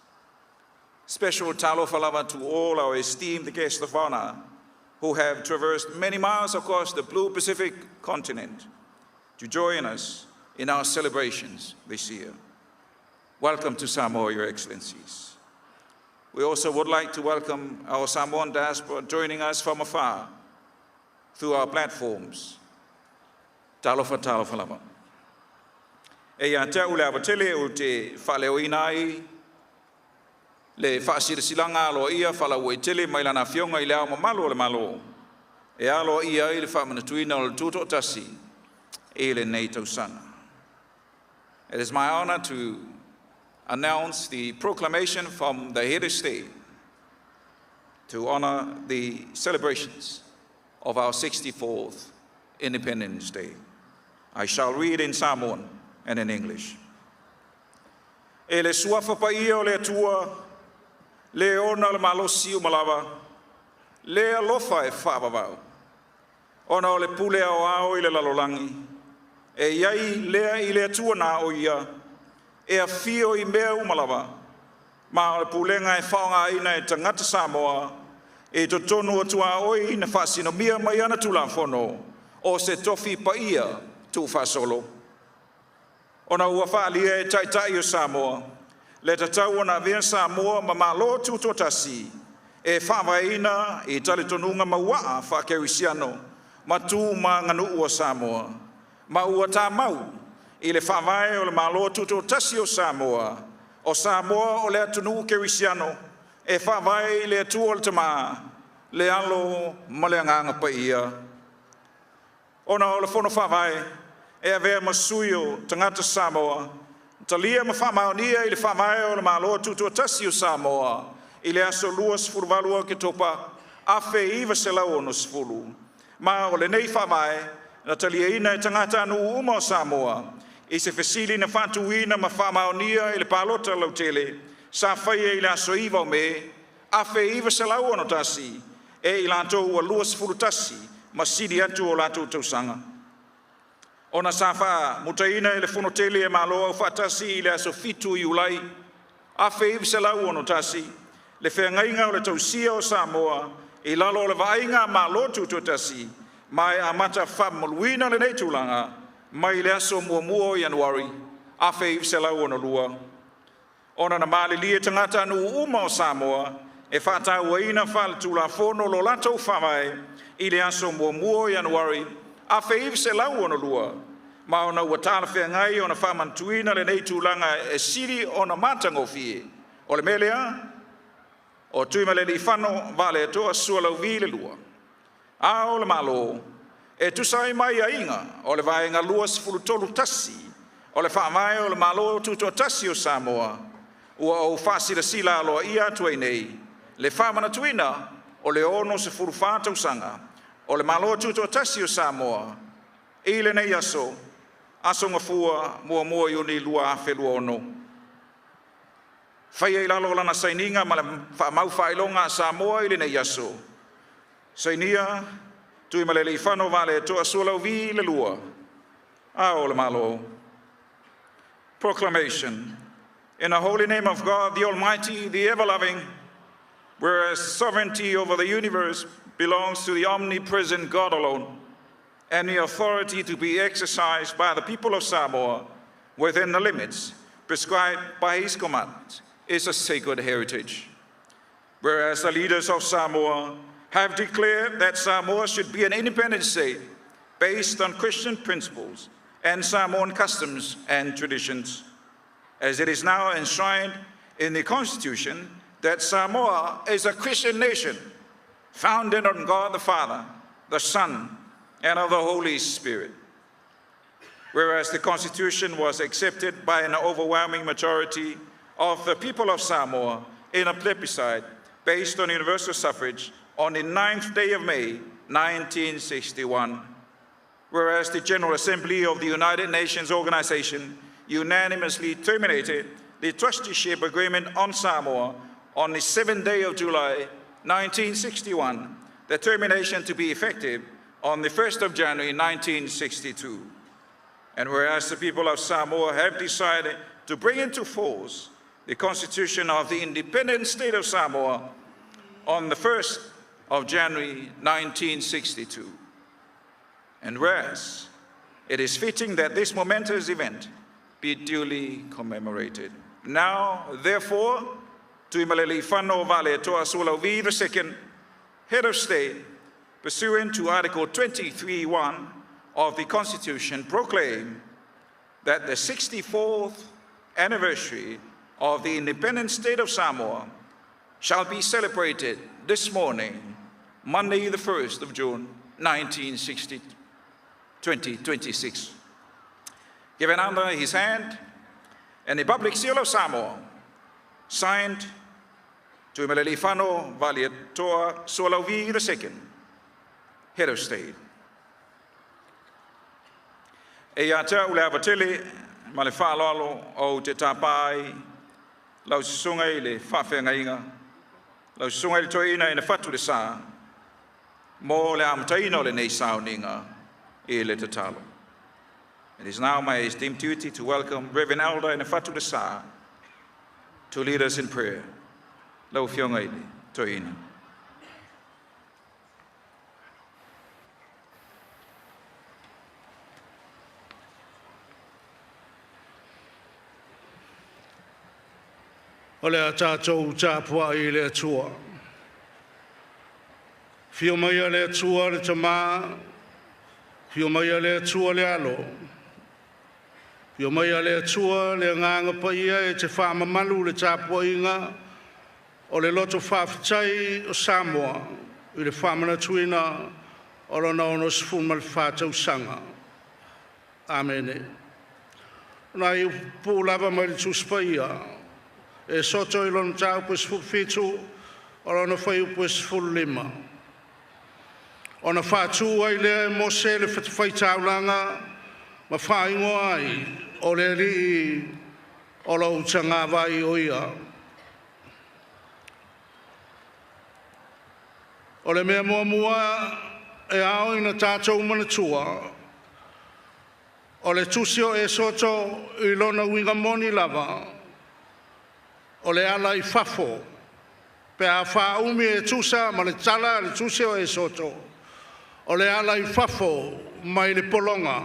Special talofa lava to all our esteemed guests of honor who have traversed many miles across the blue Pacific continent to join us in our celebrations this year. Welcome to Samoa, Your Excellencies. We also would like to welcome our Samoan diaspora joining us from afar through our platforms. Talofa, talofa lava. E ia te au le avatele ou te faaleoina ai le faasilasilaga aloaia faalauaitele mai lana afioga i le Ao Mamalu o le Malo e aloaia ai le faamanatuina o le tutoatasi i lenei tausaga. It is my honor to announce the proclamation from the head of state to honor the celebrations of our 64th Independence Day. I shall read in Samoan and in English. E le suafa paia o le Atua, le ona le malosi uma lava, le alofa e faavavau, ona o le pule aoao i le lalolagi, e iai lea i le Atua na o ia, e afio i mea uma lava, ma o le pulega e faaaogaina e tagata Samoa, I totonu o tuaoi na faasinomia mai ana Tulafono o se tofi paia tuufaasolo. Ona ua faaalia e Taitai o Samoa le tatau ona avea Samoa ma Malo Tutoatasi e faavaeina i talitonuga mauaa faakerisiano ma tu ma aganuu a Samoa, ma ua tamau i le Faavae o le Malo Tutoatasi o Samoa, o Samoa o le atunuu kerisiano e faavae i le Atua le Tama, le Alo ma le Agaga Paia. Ona o le Fono Faavae e avea ma sui o tagata Samoa, talia ma faamaonia i le Faavae o le Malo Tutoatasi o Samoa i le aso 28 o Oketopa 1960, ma o lenei Faavae na taliaina e tagatanuu uma o Samoa i se fesili na faatuina ma faamaonia i le palota lautele sa faia i le aso 9 o Me 1961 e i latou ua 21 ma sili atu o latou tausaga. Ona sa faamutaina e le Fono Tele a Malo Aufaatasi i le aso 7 Iulai 1961 le feagaiga o le tausia o Samoa i lalo o le vaaiga a Malo Tutoatasi, ma e amata faamamaluina lenei tulaga mai le aso 1 o Ianuari 1962. Ona na malilie tagatanuu uma o Samoa e faatauaina faale-Tulafono lo latou Faavae i le aso 1 o Ianuari 1962, ma ona ua talafeagai ona faamanatuina lenei tulaga e sili ona matagofie. O le mea lea, o Tuimalealiifano Vaaletoa Sualauvi II, Ao o le Malo, e tusa ai ma aiaiga o le Vaega 23(1) o le Faavae o le Malo Tutoatasi o Samoa, ua ou faasilasila aloaia atu ai nei le faamanatuina o le 64 tausaga o le Malo Tutoatasi o Samoa i lenei aso, aso Gafua 1 Iuni 2026. Faia i lalo o lana sainiga ma le faamau faailoga a Samoa i lenei aso. Sainia: Tuimalealiifano Vaaletoa Sualauvi II, Ao o le Malo. Proclamation. In the holy name of God, the Almighty, the ever-loving, whereas sovereignty over the universe belongs to the omnipresent God alone, and the authority to be exercised by the people of Samoa within the limits prescribed by his command is a sacred heritage. Whereas the leaders of Samoa have declared that Samoa should be an independent state based on Christian principles and Samoan customs and traditions, as it is now enshrined in the Constitution that Samoa is a Christian nation founded on God the Father, the Son, and of the Holy Spirit. Whereas the Constitution was accepted by an overwhelming majority of the people of Samoa in a plebiscite based on universal suffrage on the 9th day of May, 1961. Whereas the General Assembly of the United Nations Organization unanimously terminated the trusteeship agreement on Samoa on the 7th day of July, 1961, the termination to be effective on the 1st of January, 1962. And whereas the people of Samoa have decided to bring into force the Constitution of the independent state of Samoa on the 1st of January 1962. And whereas it is fitting that this momentous event be duly commemorated. Now, therefore, Tuimalealiifano Vaaletoa Sualauvi II, Head of State, pursuant to Article 23(1) of the Constitution, proclaim that the 64th anniversary of the independent state of Samoa shall be celebrated this morning, Monday, the 1st of June, 1960, 2026. Given under his hand and the public seal of Samoa, signed, Tuimalealiifano Vaaletoa Sualauvi II, Head of State. E ia te au le ava tele ma le faaaloalo ou te tapa ai lau susuga i le faafeagaiga, lau susuga i le toeaina ina fatu le sa, mo le amataina o lenei sauniga i le tatalo. It is now my esteemed duty to welcome Reverend Elder Inafatu Lesa to lead us in prayer. Lau Afioga i le toeaina. O le a tatou tapuai i le Atua. Fio mai le Atua le Tamā, fio mai le Atua le Alo, fio mai le Atua le Agaga Paia e te faamamalu le tapuaiga o le loto faafetai o Samoa i le faamanatuina o lona 64 tausaga. Amene. Na i pupuu lava mai le Tusi Paia, Esoto i lona mataupu e 17, o lona fuaiupu e 15. Ona faatu ai lea e Mose le fatafaitaulaga ma faaigoa ai o le Alii o lou tagavai o ia. O le mea muamua e ao ina tatou manatua, o le tusi o Esoto i lona uiga moni lava, o le ala i fafo, pe a faaumi e tusa ma le tala a le tusi o Esoto, o le ala i fafo mai le pologa.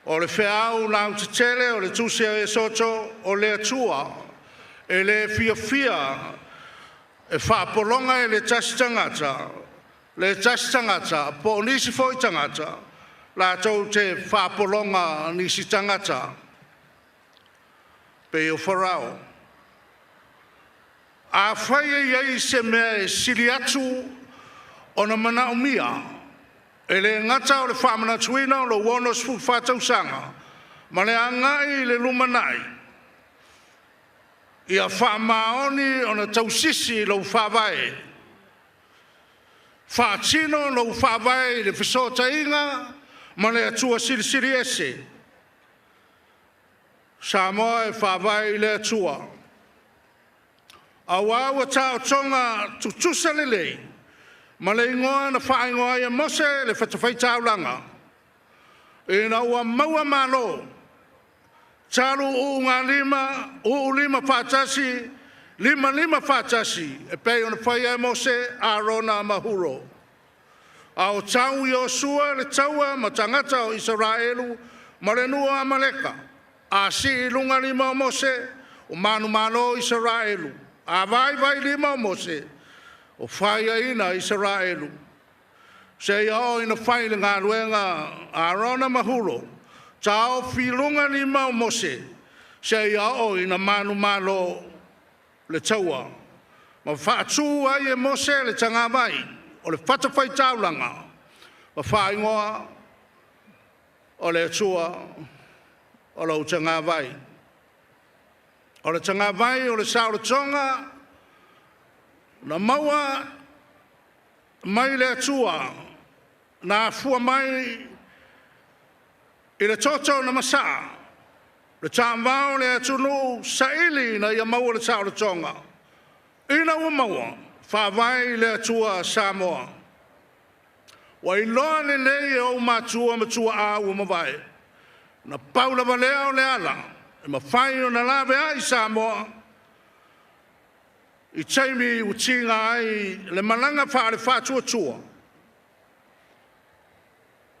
O le feau lautetele o le tusi o Esoto, o le Atua, e le fiafia e faapologa e le tasi tagata, po o nisi foi tagata, latou te faapologa nisi tagata, pei o Farao. A fai e i ai se mea e sili atu ona manaomia, e le gata o le faamanatuina o lou 64 tausaga, ma le agai i le lumanai, ia faamaoni ona tausisi lou faavae, faatino lou faavae i le fesootaiga ma le Atua Silisili Ese. Samoa e faavae i le Atua. Auā ua taotoga tutusa lelei ma le igoa na faaigoa ai e Mose le fatafaitaulaga, ina ua maua malo, talu ulugalima, uluulima faatasi, limalima faatasi, e pei ona faia e Mose, Arona ma Huro. A o tau Iosua le taua ma tagata o Isaraelu ma le nuu o Amaleka, a sii i luga lima o Mose, o manumalo Isaraelu. A vaivai lima o Mose, o faiaina Isaraelu. Seia oo ina fai le galuega a Arona ma Huro, taofi i luga lima o Mose, seia oo ina manumalo le taua. Ma faatu ai e Mose le tagavai o le fatafaitaulaga, ma faaigoa o le Atua o lou tagavai. O le tagavai o le saolotoga na maua mai le Atua, na afua mai i le toto na masaa, le tamavao o le atunuu saili ina ia maua le saolotoga. Ina ua maua, faavae i le Atua Samoa. Ua iloa lelei e ou matua ma tuaa ua mavae, na pau lava lea o le ala e mafai ona laveai Samoa i taimi ua tiga ai le malaga faale-faatuatua.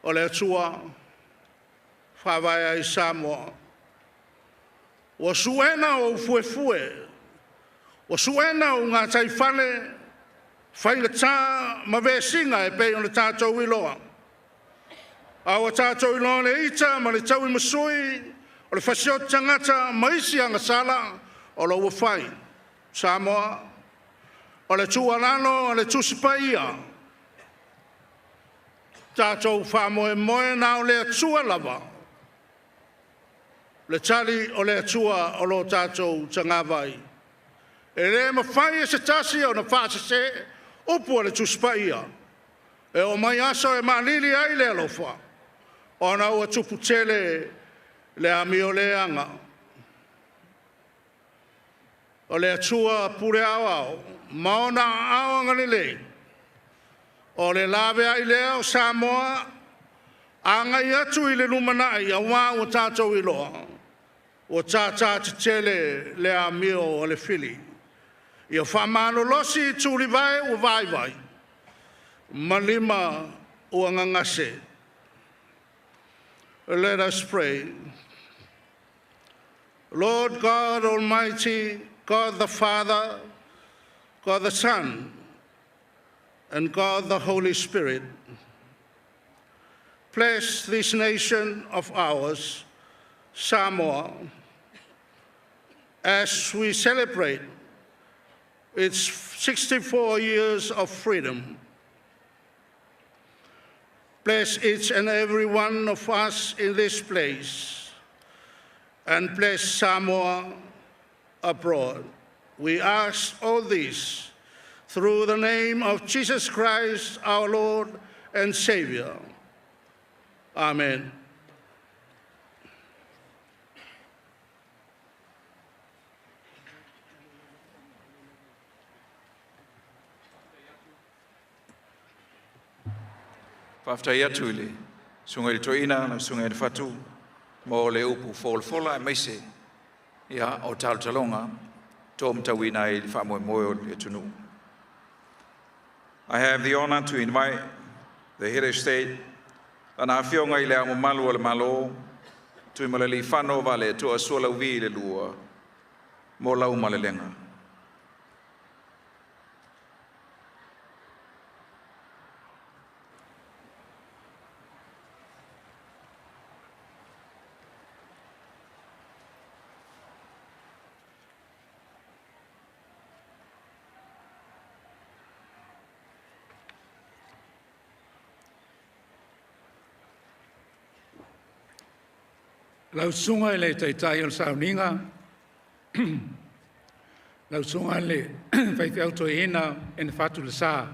O le Atua faavae ai Samoa. Ua suena ou fuefue, ua suena ou gataifale, faigata ma vesiga e pei ona tatou iloa. A ua tatou iloa le ita ma le tauimasui o le fasioti tagata ma isi agasala o lo ua fai. Samoa, o le tuualalo a le Tusi Paia, tatou faamoemoe na o le Atua lava, le tali o le Atua o lo tatou tagavai. E le mafai e se tasi ona faasese upu a le Tusi Paia, e oo mai aso e maalili ai le alofa, ona ua tupu tele le amioleaga. O le Atua pule aoao ma ona aao agalelei, o le laveai lea o Samoa agai atu i le lumanai, auā ua tatou iloa, ua tātā tetele le amio o le fili. Ia faamalolosi tulivae ua vaivai, ma lima ua gagase. Let us pray. Lord God Almighty, God the Father, God the Son, and God the Holy Spirit, bless this nation of ours, Samoa, as we celebrate its 64 years of freedom. Bless each and every one of us in this place, and bless Samoa abroad. We ask all this through the name of Jesus Christ, our Lord and Savior. Amen. Faafetai atu i le susuga i le toeaina lau susuga i le Fatu mo le upu folafola aemaise ia o talotaloga to matauina ai le faamoemoe o le atunuu. I have the honor to invite the head of state, Lana Afioga i le Ao Mamalu o le Malo, Tuimalealiifano Vaaletoa Sualauvi le Lua, mo lau malelega. Lau susuga i le Taitai o le Sauniga, lau susuga i le Faifeau Toeaina Ene Fatu Lesa,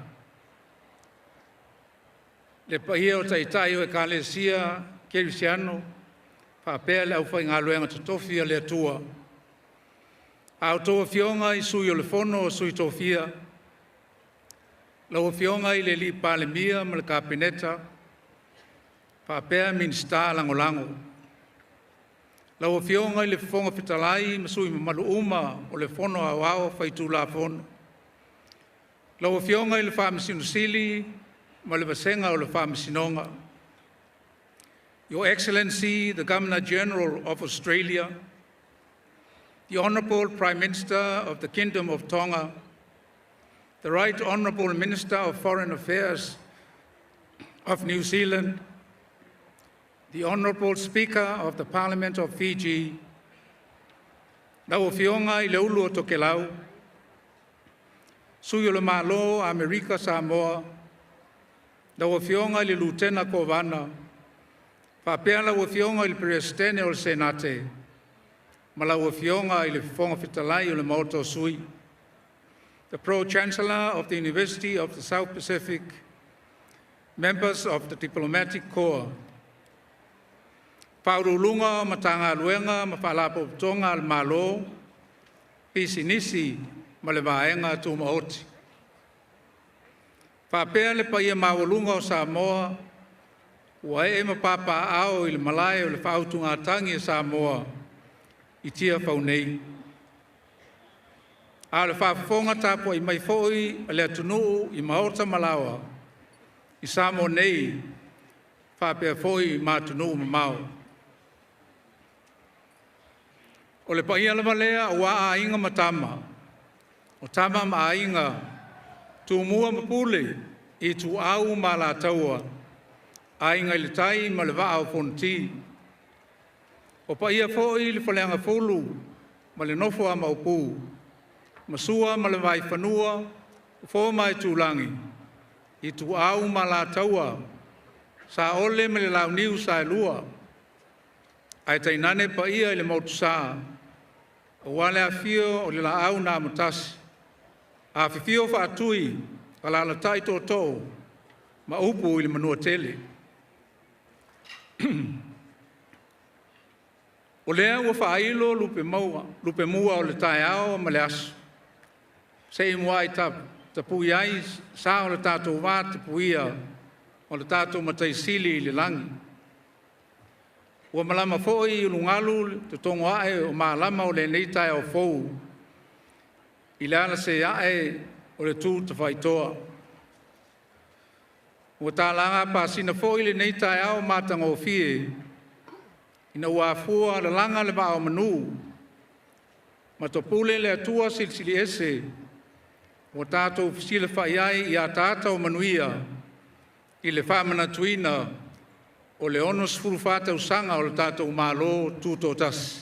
le paia o Taitai o Ekalesia Kerisiano faapea le aufaigaluega totofi a le Atua, a outou afioga i Sui o le Fono a Sui Tofia, lau Afioga i le Palemia ma le Kapeneta faapea Minisita Lagolago. Lau Afioga i le Fofoga Fetalai ma sui usufono mamalu uma o le Fono Aoao Faitulafono. Lau Afioga i le Faamasino Sili ma le Vasega o le Faamasinoga. Your Excellency the Governor-General of Australia, the Honorable Prime Minister of the Kingdom of Tonga, the Right Honorable Minister of Foreign Affairs of New Zealand, the Honorable Speaker of the Parliament of Fiji, lau Afioga i le Ulu o Tokelau, Sui o le Malo o Amerika Samoa, lau Afioga i le Lutena Kovana, faapea lau Afioga i le Peresetene o le Senate, ma lau Afioga i le Fofoga Fetalai o le Maota o Sui. The Pro-Chancellor of the University of the South Pacific, members of the Diplomatic Corps, Ofisa Sili o Pulega o Matagaluega ma Faalapotopotoga a le Malo, Pisinisi ma le Vaega Tumaoti. Faapea le paia maualuga o Samoa ua ee ma papaaao i le Malae o le Faautugatagi a Samoa i Tiafau nei. A o le faafofoga tapuai mai foi a le atunuu i maota ma laoa i Samoa nei faapea foi ma atunuu mamao. O le paia lava lea aua Aiga ma Tama, o Tama ma Aiga, Tumua ma Pule, Ituau ma Alataua, Aiga i le Tai ma le Vaa o Fonoti. O paia foi i le Faleagafulu ma le nofo a Maopu, ma Sua ma le Vaifanua, Fofo ma Aitulagi, Ituau ma Alataua, Saole ma le Launiu Saelua, ae tainane paia i le Motusa, aua le afio o le Laau na Amotasi, afifio Faatui, alaalatai tootoo ma upu i le Manuatele. O lea ua faailo lupemua o le taeao ma le aso, se i muai tapui ai sa o le tatou vatapuia o le tatou Matai Sili i le lagi. Ua malama foi i ulugalu le totogo ae o malama o lenei taeao fou i le alase ae o le tu tafaitoa. Ua talaga apasina foi lenei taeao matagofie ina ua afua lalaga le vaa o manu. Ma topule le Atua Silisili Ese, ua tatou fesilafai ai i ataata o manuia i le faamanatuina o le 64 tausaga o le tatou Malo Tutoatasi.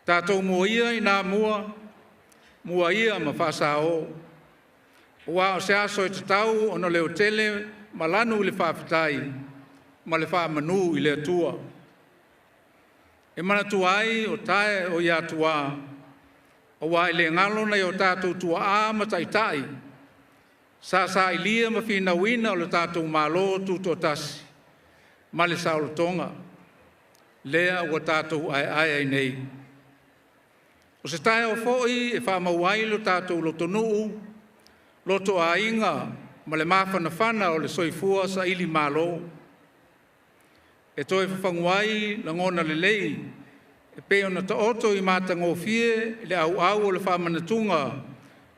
Tatou mua ia ina mua, mua ia ma faasao, aua o se aso e tatau ona leotele ma lanu le faafetai ma le faamanu i le Atua. E manatua ai o tae o Atuā, aua e le galo nai o tatou tuaa ma taitai sa sailia ma finauina o le tatou Malo Tutoatasi ma le saolotoga, lea ua tatou aeae ai nei. O se taeao foi e faamau ai lo tatou lotonuu, lotoaiga ma le mafanafana o le soifua sailimalo. E toe fafagu ai lagona lelei e pei ona taoto i matagofie le auau o le faamanatuga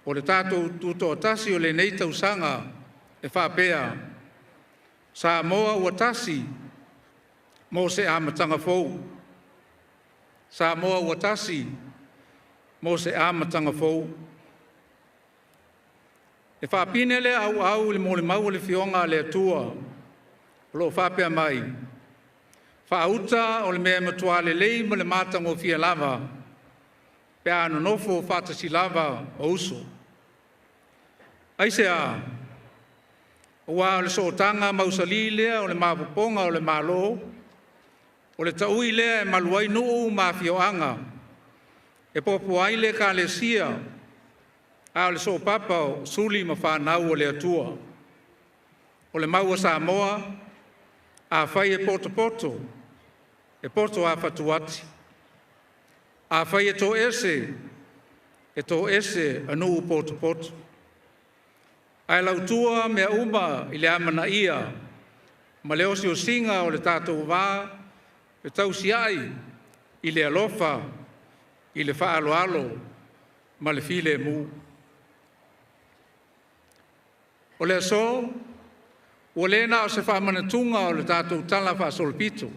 o le tatou Tutoatasi o lenei tausaga e faapea, Samoa ua tasi mo se amataga fou. Samoa ua tasi mo se amataga fou. E faapine lea auau i le molimau a le Afioga a le Atua o lo o faapea mai, “Faauta o le mea e matua lelei ma le matagofie lava pe a nonofo faatasi lava o uso. Aisea? Aua o le sootaga mausali lea o le maopoopoga o le Malo, o le taui lea e malu ai nuu ma afioaga, e popo ai le Ekalesia, a o le soopapa o suli ma fanau a le Atua. O le mau a Samoa, afai e potopoto, e poto lava fatuati, afai e toese, e toese a nuu potopoto. Ae lautua mea uma i le amanaia ma le osiosiga o le tatou va fetausiai i le alofa, i le faaaloalo ma le filemu. O le aso, ua le na o se faamanatuga o le tatou Tala Faasolopito,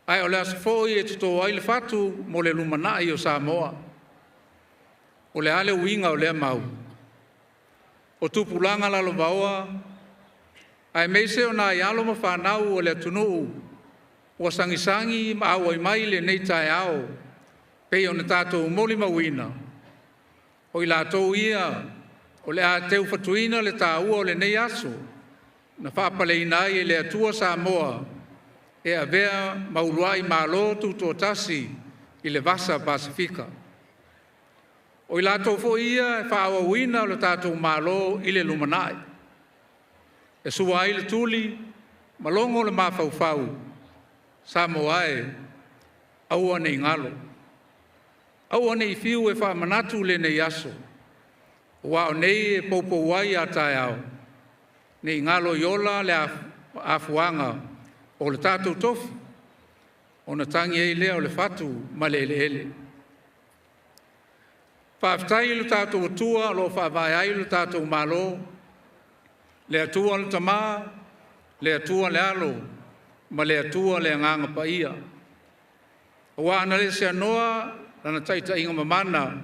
ae o le aso foi e toto ai le fatu mo le lumanai o Samoa. O le a le uiga o lea mau? O tupulaga lalovaoa aemaise o nai alo ma fanau a le atunuu ua sagisagi ma auai mai i lenei taeao pei ona tatou molimauina, o i latou ia o le a teufatuina le taua o lenei aso na faapaleina ai e le Atua Samoa e avea ma uluai Malo Tutoatasi i le Vasa Pasefika. O i latou foi ia e faaauauina lo tatou Malo i le lumanai, e sua ai le tuli ma logo le mafaufau, Samoa e, aua ne i galo, aua ne i fiu e faamanatu lenei aso, aua o nei e poupou ai a taeao, ne i galo i ola le afuaga o le tatou tofi, ona tagi ai lea o le fatu ma le eleele. Faafetai i lo tatou Atua o lo o faavae ai lo tatou Malo, le Atua le Tama, le Atua le Alo ma le Atua le Agaga Paia. Aua ana le seanoa Lana taitaiga mamana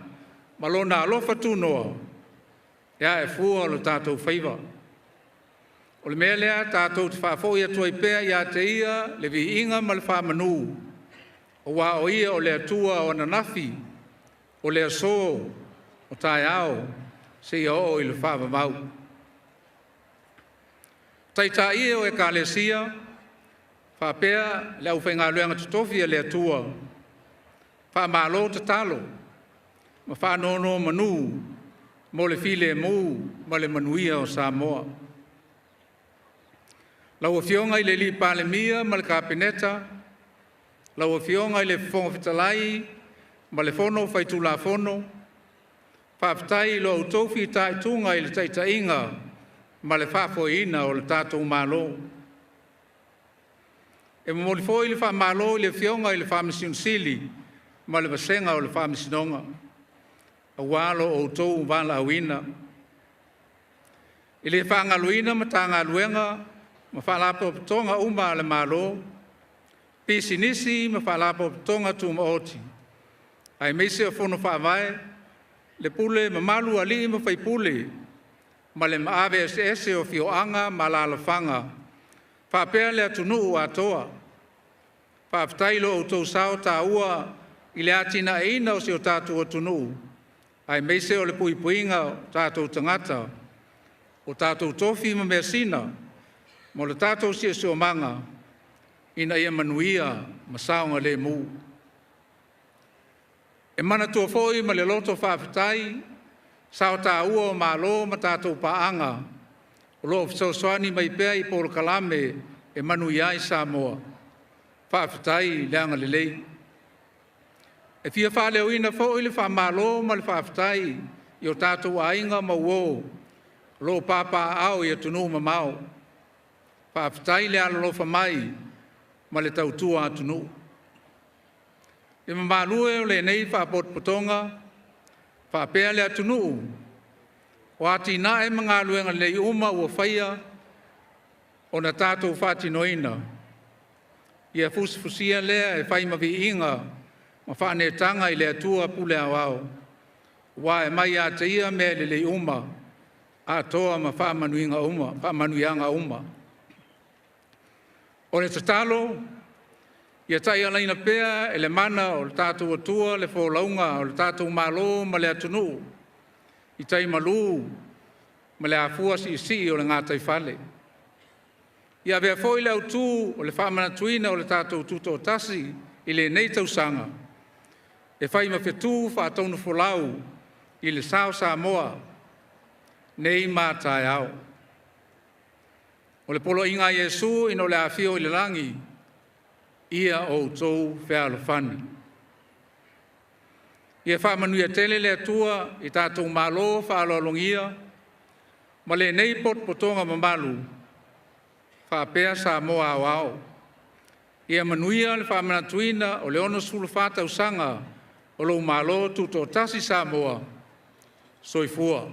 ma Lona alofa tunoa, e ae fua lo tatou faiva. O le mea lea tatou te faafoi atu ai pea ia te Ia le viiga ma le faamanu, aua o Ia o le Atua o ananafi, o le aso, o taeao, seia oo i le faavavau. Taitai e o Ekalesia faapea le aufaigaluega totofi a le Atua, faamalo tatalo ma faanonomanu mo le filemu ma le manuia o Samoa. Lau Afioga i le Palemia ma le Kapeneta, lau Afioga i le Fofoga Fetalai ma le Fono Faitulafono, faafetai i lo outou fitaituga i le taitaiga ma le faafoeina o le tatou Malo. E momoli foi le faamalo i le Afioga i le Faamasino Sili ma le vasega o le Faamasinoga, aua lo outou valaauina. E le faagaloina Matagaluega ma Faalapotopotoga uma a le Malo, pisinisi ma Faalapotopotoga Tumaoti. Aemaise o fono faavae, le pule mamalu a alii ma faipule, ma le maave eseese o afioaga ma alalafaga, faapea le atunuu atoa. Faafetai i lo outou sao taua i le atinaeina o si o tatou atunuu, aemaise o le puipuiga o tatou tagata, o tatou tofi ma measina, mo le tatou siosiomaga ina ia manuia ma saogalemu. E manatua foi ma le loto faafetai sao taua o malo ma tatou paaga o lo o fesoasoani mai pea i polokalame e manuia ai Samoa. Faafetai le agalelei. E fia faaleoina foi le faamalo ma le faafetai i o tatou aiga ma uo o lo o papaaao i atunuu mamao. Faafetai le alolofa mai ma le tautua atunuu. Le mamalu e o lenei Faalapotopotoga faapea le atunuu, o atinae ma galuega lelei uma ua faia ona tatou faatinoina, ia fusifusia lea e fai ma viiga ma faaneetaga i le Atua pule aoao, aua e mai ia te Ia mea lelei uma atoa ma faamanuiaga uma. O le tatalo, ia taialaina pea e le mana o lo tatou Atua le folauga o le tatou Malo ma le atunuu i tai malu ma le afua siisii o le gataifale. Ia avea foi le autu o le faamanatuina o le tatou Tutoatasi i lenei tausaga e fai ma fetu faatonufolau i le sa o Samoa nei ma a taeao. O le poloaiga a Iesu ina o le afio i le lagi, ia outou fealofani. Ia faamanuia tele le Atua i tatou malo faaaloalogia ma lenei potopotoga mamalu faapea Samoa aoao. Ia manuia le faamanatuina o le 64 tausaga o lou Malo Tutoatasi Samoa. Soifua.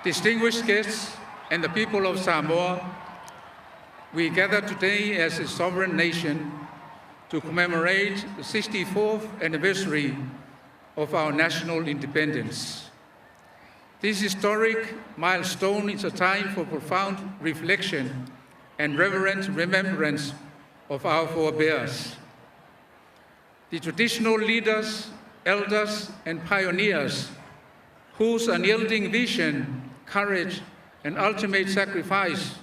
Distinguished guests and the people of Samoa, we gather today as a sovereign nation to commemorate the 64th anniversary of our national independence. This historic milestone is a time for profound reflection and reverent remembrance of our forebears. The traditional leaders, elders, and pioneers whose unyielding vision, courage, and ultimate sacrifice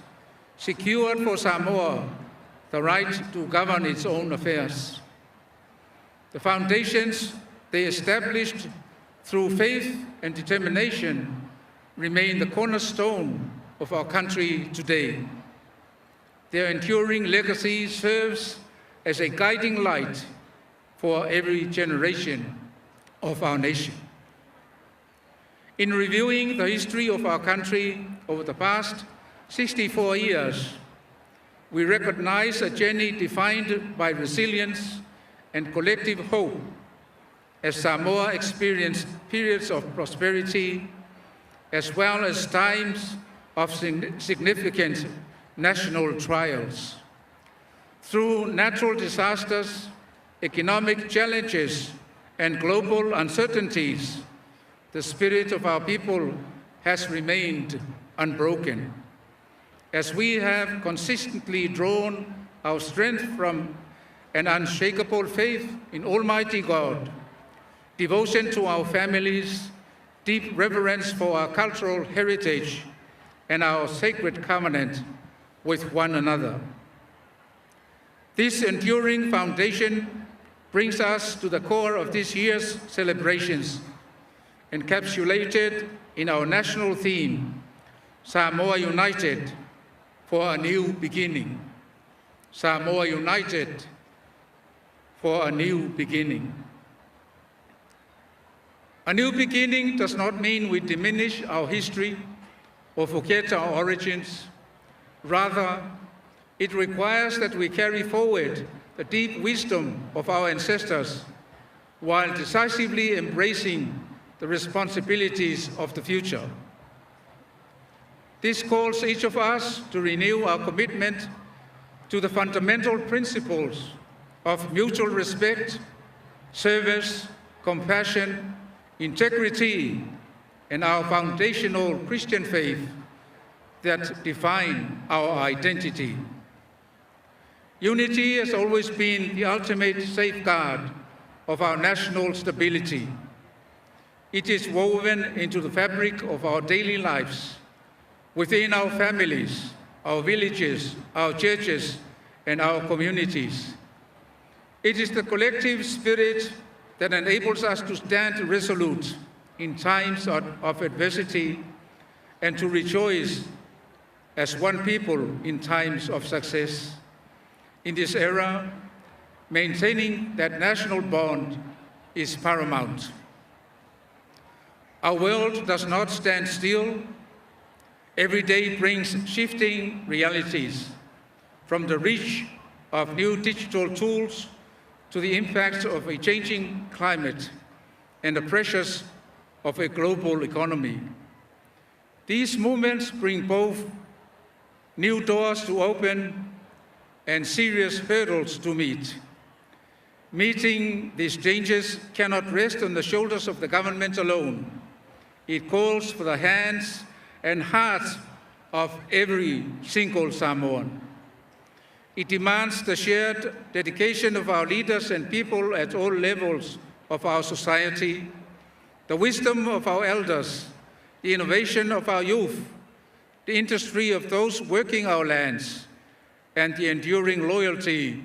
secured for Samoa the right to govern its own affairs. The foundations they established through faith and determination remain the cornerstone of our country today. Their enduring legacy serves as a guiding light for every generation of our nation. In reviewing the history of our country over the past 64 years, we recognize a journey defined by resilience and collective hope as Samoa experienced periods of prosperity as well as times of significant national trials. Through natural disasters, economic challenges, and global uncertainties, the spirit of our people has remained unbroken. As we have consistently drawn our strength from an unshakable faith in Almighty God, devotion to our families, deep reverence for our cultural heritage, and our sacred covenant with one another. This enduring foundation brings us to the core of this year's celebrations, encapsulated in our national theme, Samoa United for a New Beginning. Samoa United for a New Beginning. A new beginning does not mean we diminish our history or forget our origins. Rather, it requires that we carry forward the deep wisdom of our ancestors while decisively embracing the responsibilities of the future. This calls each of us to renew our commitment to the fundamental principles of mutual respect, service, compassion, integrity, and our foundational Christian faith that define our identity. Unity has always been the ultimate safeguard of our national stability. It is woven into the fabric of our daily lives, within our families, our villages, our churches, and our communities. It is the collective spirit that enables us to stand resolute in times of adversity and to rejoice as one people in times of success. In this era, maintaining that national bond is paramount. Our world does not stand still. Every day brings shifting realities, from the reach of new digital tools to the impacts of a changing climate and the pressures of a global economy. These movements bring both new doors to open and serious hurdles to meet. Meeting these changes cannot rest on the shoulders of the government alone. It calls for the hands and hearts of every single Samoan. It demands the shared dedication of our leaders and people at all levels of our society, the wisdom of our elders, the innovation of our youth, the industry of those working our lands, and the enduring loyalty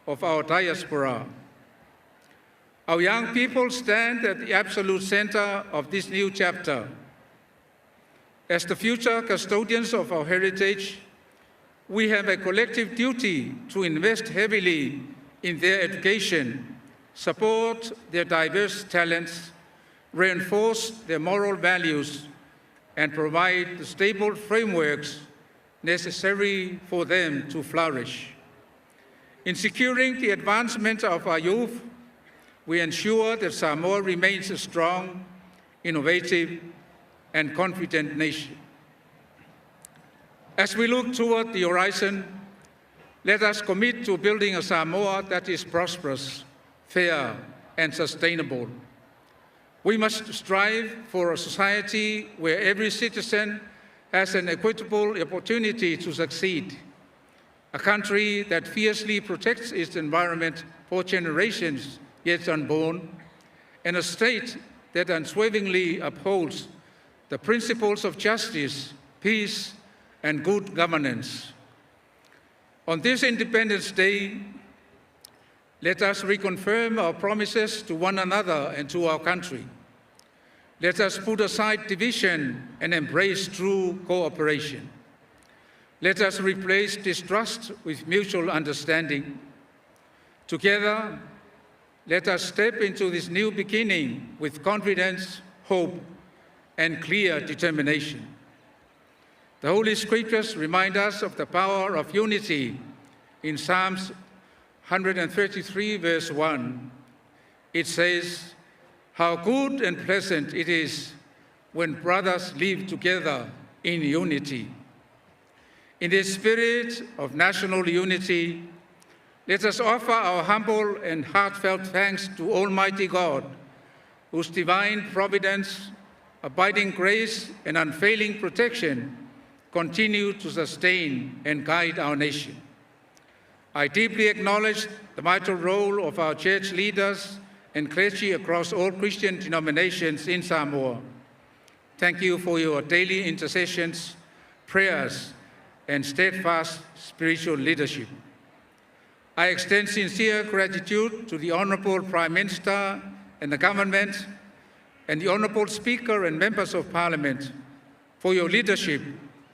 of our diaspora. Our young people stand at the absolute center of this new chapter. As the future custodians of our heritage, we have a collective duty to invest heavily in their education, support their diverse talents, reinforce their moral values, and provide the stable frameworks necessary for them to flourish. In securing the advancement of our youth, we ensure that Samoa remains a strong, innovative, and confident nation. As we look toward the horizon, let us commit to building a Samoa that is prosperous, fair, and sustainable. We must strive for a society where every citizen has an equitable opportunity to succeed, a country that fiercely protects its environment for generations yet unborn, and a state that unswervingly upholds the principles of justice, peace, and good governance. On this Independence Day, let us reconfirm our promises to one another and to our country. Let us put aside division and embrace true cooperation. Let us replace distrust with mutual understanding. Together, let us step into this new beginning with confidence, hope, and clear determination. The Holy Scriptures remind us of the power of unity in Psalms 133, verse 1. It says, "How good and pleasant it is when brothers live together in unity." In this spirit of national unity, let us offer our humble and heartfelt thanks to Almighty God, whose divine providence, abiding grace, and unfailing protection continue to sustain and guide our nation. I deeply acknowledge the vital role of our church leaders and clergy across all Christian denominations in Samoa. Thank you for your daily intercessions, prayers, and steadfast spiritual leadership. I extend sincere gratitude to the Honorable Prime Minister and the government, and the Honorable Speaker and members of Parliament for your leadership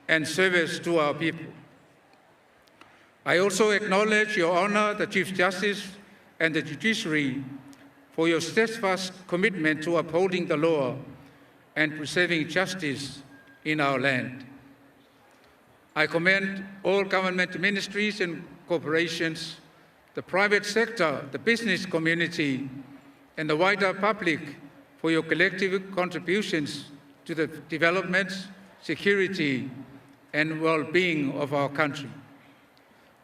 and service to our people. I also acknowledge Your Honor, the Chief Justice, and the judiciary for your steadfast commitment to upholding the law and preserving justice in our land. I commend all government ministries and corporations, the private sector, the business community, and the wider public for your collective contributions to the development, security, and well-being of our country.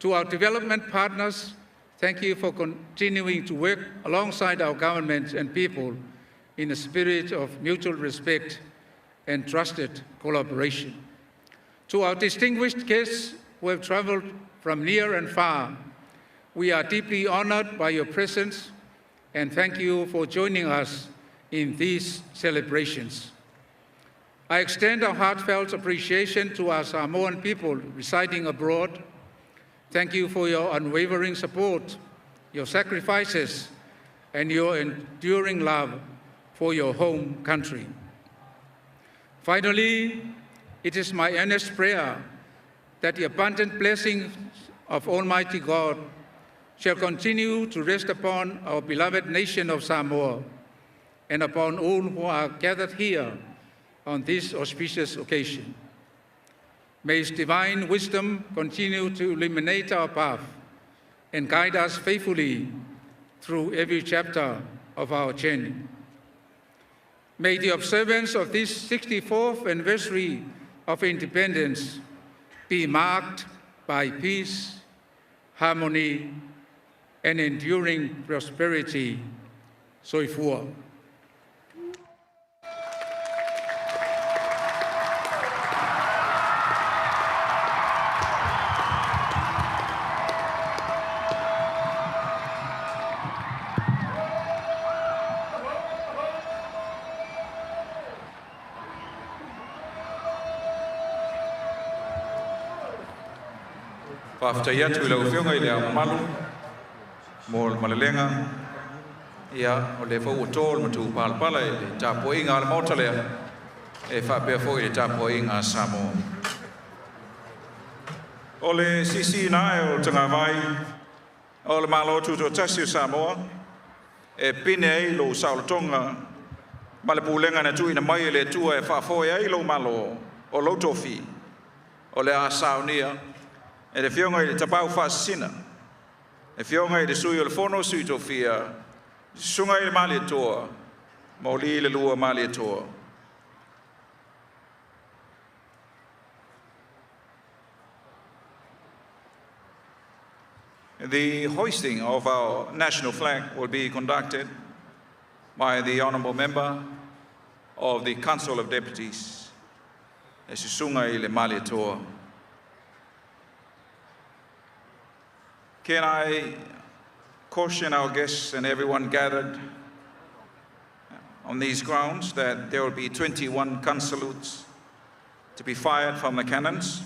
To our development partners, thank you for continuing to work alongside our government and people in a spirit of mutual respect and trusted collaboration. To our distinguished guests who have traveled from near and far, we are deeply honored by your presence and thank you for joining us in these celebrations. I extend our heartfelt appreciation to our Samoan people residing abroad. Thank you for your unwavering support, your sacrifices, and your enduring love for your home country. Finally, it is my earnest prayer that the abundant blessings of Almighty God shall continue to rest upon our beloved nation of Samoa and upon all who are gathered here on this auspicious occasion. May His divine wisdom continue to illuminate our path and guide us faithfully through every chapter of our journey. May the observance of this 64th anniversary of independence be marked by peace, harmony, and enduring prosperity. Soifua. Faafetai atu i lau Afioga i le Ao Mamalu mo le malelega. Ia, o lea foi ua to le matupalapala i le tapuaiga a le Maota lea e faapea foi i le tapuaiga a Samoa. O le sisiina ae o le tagavai o le Malo Tutoatasi o Samoa e pine ai lou saolotoga ma le pulega na tuuina mai e le Atua e faafoe ai lou Malo o lou tofi, o le a saunia e le Afioga i le Tapaau Faasisina, le Afioga i le Sui o le Fono a Sui Tofia, le Susuga i le Malietoa, Mauliilelua Malietoa. The hoisting of our national flag will be conducted by the Honourable Member of the Council of Deputies, le Susuga i le Malietoa. Can I caution our guests and everyone gathered on these grounds that there will be 21 gun salutes to be fired from the cannons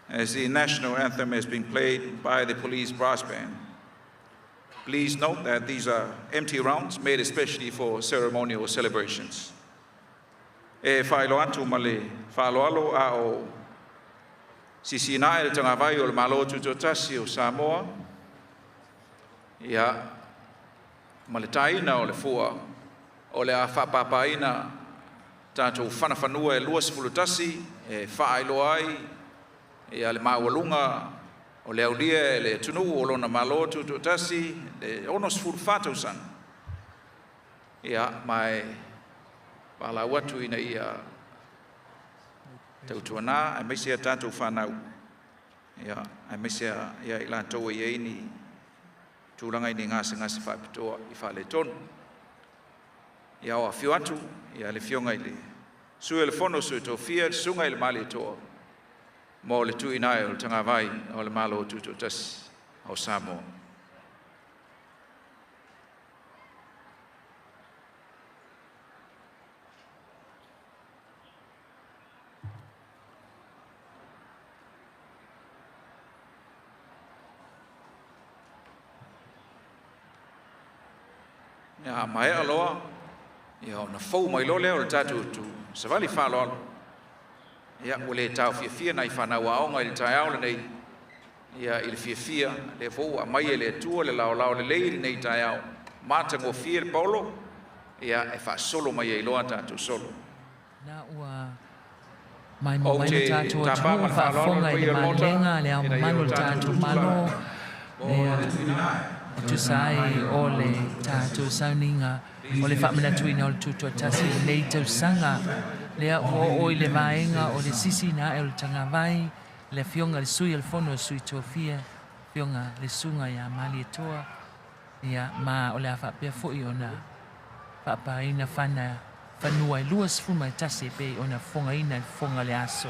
as the national anthem has been played by the police brass band. Please note that these are empty rounds made especially for ceremonial celebrations. E faailoa atu ma le faaaloalo a o sisiina ae le tagavai o le Malo Tutoatasi o Samoa, ia ma le taina o le fua, o le a faapapaina tatou fanafanua e 21 e faailoa ai ia le maualuga o le aulia e le atunuu o lona Malo Tutoatasi le 64 tausaga. Ia ma e valaau atu ina ia tautuana aemaise a tatou fanau, ia aemaise ia i latou e i ai ni tulaga i ni gasegase faapitoa i faaletonu. Ia o afio atu ia le Afioga i le Sui o le Fono Sui Tofia, le Susuga i le Malietoa, mo le tuuina ae o le tagavai o le Malo Tutoatasi o Samoa. Ia, a maea loa, ia ona fou mai loa lea o le tatou tu savali faaaloalo. Ia, ua le taofiafia nai fanau aoga i le taeao lenei, ia i le fiafia, lea foi ua aumai e le Atua le laolao lelei i lenei taeao, matagofie le paolo, ia e faasolo mai ai loa tatou solo. Na ua maimoa Ou mai lo te tatou tapa atunuu ma le faaaloalo faafofoga le i le paia o le Maota malelega a le Ao ina ia Mamalu o o le tatou tatou tutulai. Malo. Ia, e tusa ai o le tatou sauniga o le faamanatuina o le Tutoatasi i lenei tausaga, lea ua oo i le vaega o le sisiina ae o le tagavai, le Afioga i le Sui o le Fono a Sui Tofia, Afioga le Susuga ia Malietoa, ia, ma o le a faapea foi ona faapaina fana fanua e 21 e pei ona fofogaina i le fofoga o le aso.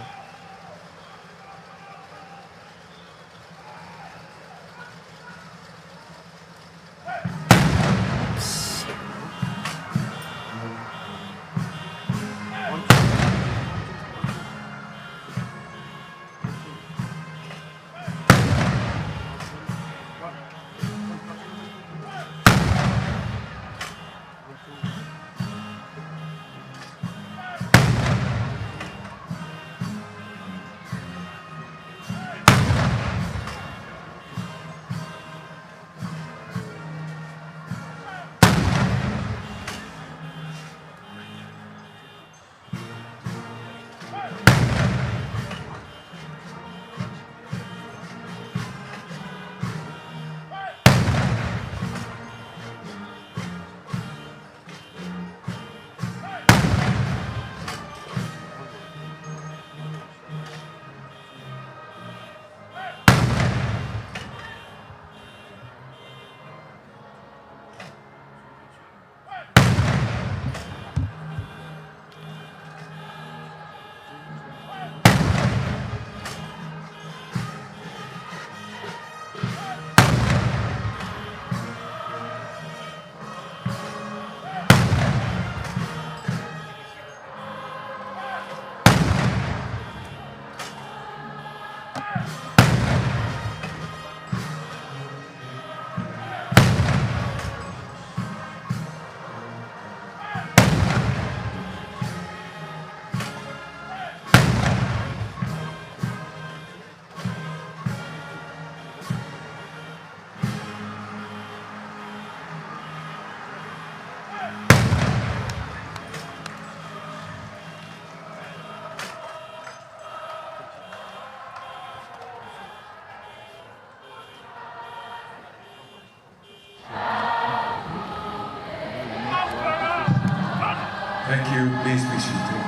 Thank you. Please be seated.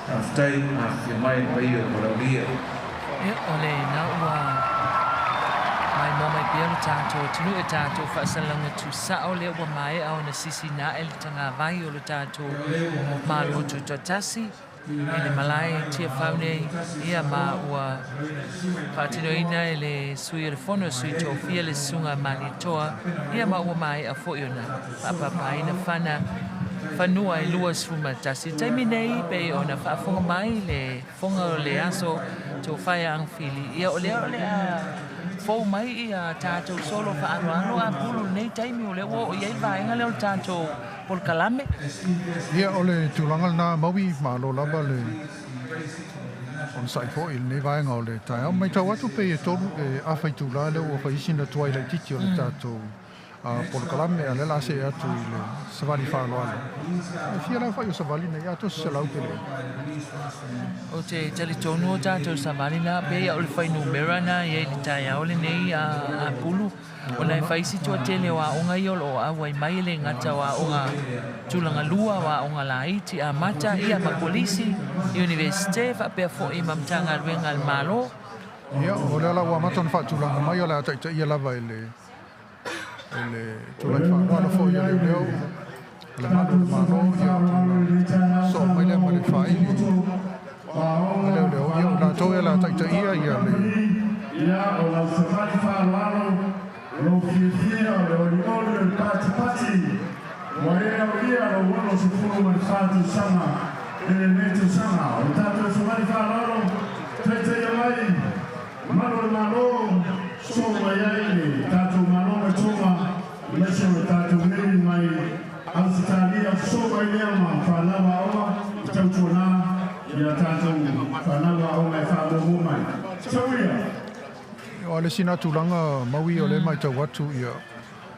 Faafetai, afifio mai le paia o le Malaulia. Ia, o lena ua maimoa mai pea lo tatou atunuu e tatou faasalalauga tusao lea ua maea ona sisina ae le tagavai o lo tatou Malo Tutoatasi i le malae i Tiafau nei, ia ma ua faatinoina e le Sui o le Fono Sui Tofia le Susuga a Malietoa, ia ma ua maea foi ona faapapaina fana fanua e 21. I le taimi nei, pei ona faafofoga mai le fofoga o le aso Tofaia Agafili, ia o lea o le a fou mai ia tatou solo faaaloalo a pulu i lenei taimi, o lea ua oo i ai le vaega lea o le tatou polokalame. Ia, o le tulaga lena Maui, malo lava le onosai foi i lenei vaega o le taeao. Matau atu pei e tolu e afa itula lea ua fai sina tuai laitiiti o le tatou polokalame, a o lea o le a see atu i le savali faaaloalo. E fia le aofai o savali nei, atoa se 100 pe leai? Ou te talitonu o tatou savali na pei o le fuainumera na i ai i le taeao lenei a Pulu, ona e fai si toatele o aoga ia o lo o auai mai, e le gata o aoga tulaga lua, o aoga laiti, amata, ia ma kolisi, Iunivesite, faapea foi ma Matagaluega a le Malo. Ia, o lea la ua amata ona faatulaga mai, o le a taitaia lava e le e le tulai faaaloalo foi a leoleo o le malu o le Malo, ia ona soo mai lea ma le faaili a leoleo, ia o latou ia o le a taitaia ia le Ia, o lau savali faaaloalo, lou fiafia o le olioli o le patipati, ua e aulia lou 64 tausaga i lenei tausaga. O le tatou savali faaaloalo, taitaia mai malu o le Malo, soo mai ai le tatou Malo mai Tonga, aemaise o le tatou navy mai Ausetalia, soo mai lea ma fanau aoga i tautuana ia tatou fanau aoga e faamuamua mai. Tauia! O le sina tulaga Maui o lea e matau atu ia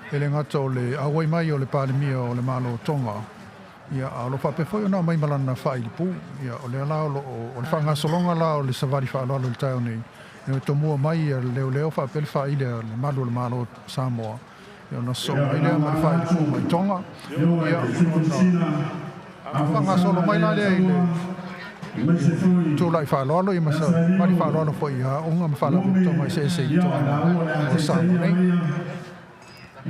e le gata o le auai mai o le Palemia o le Malo o Tonga, ia a o lo o faapea foi ona aumai ma lana faaili pū. Ia o lea la o lo o, o le faagasologa la o le savali faaaloalo i le taeao nei, E tomua mai ia le leoleo faapea le faaili a le malu o le Malo o Samoa, ia ona sosoo mai lea ma le faaili fou mai Tonga, ia ona faagasolo mai la lea i le tulai faaaloalo ia ma savali faaaloalo foi i aoga ma faalapotopotoga eseese i totonu o Samoa nei.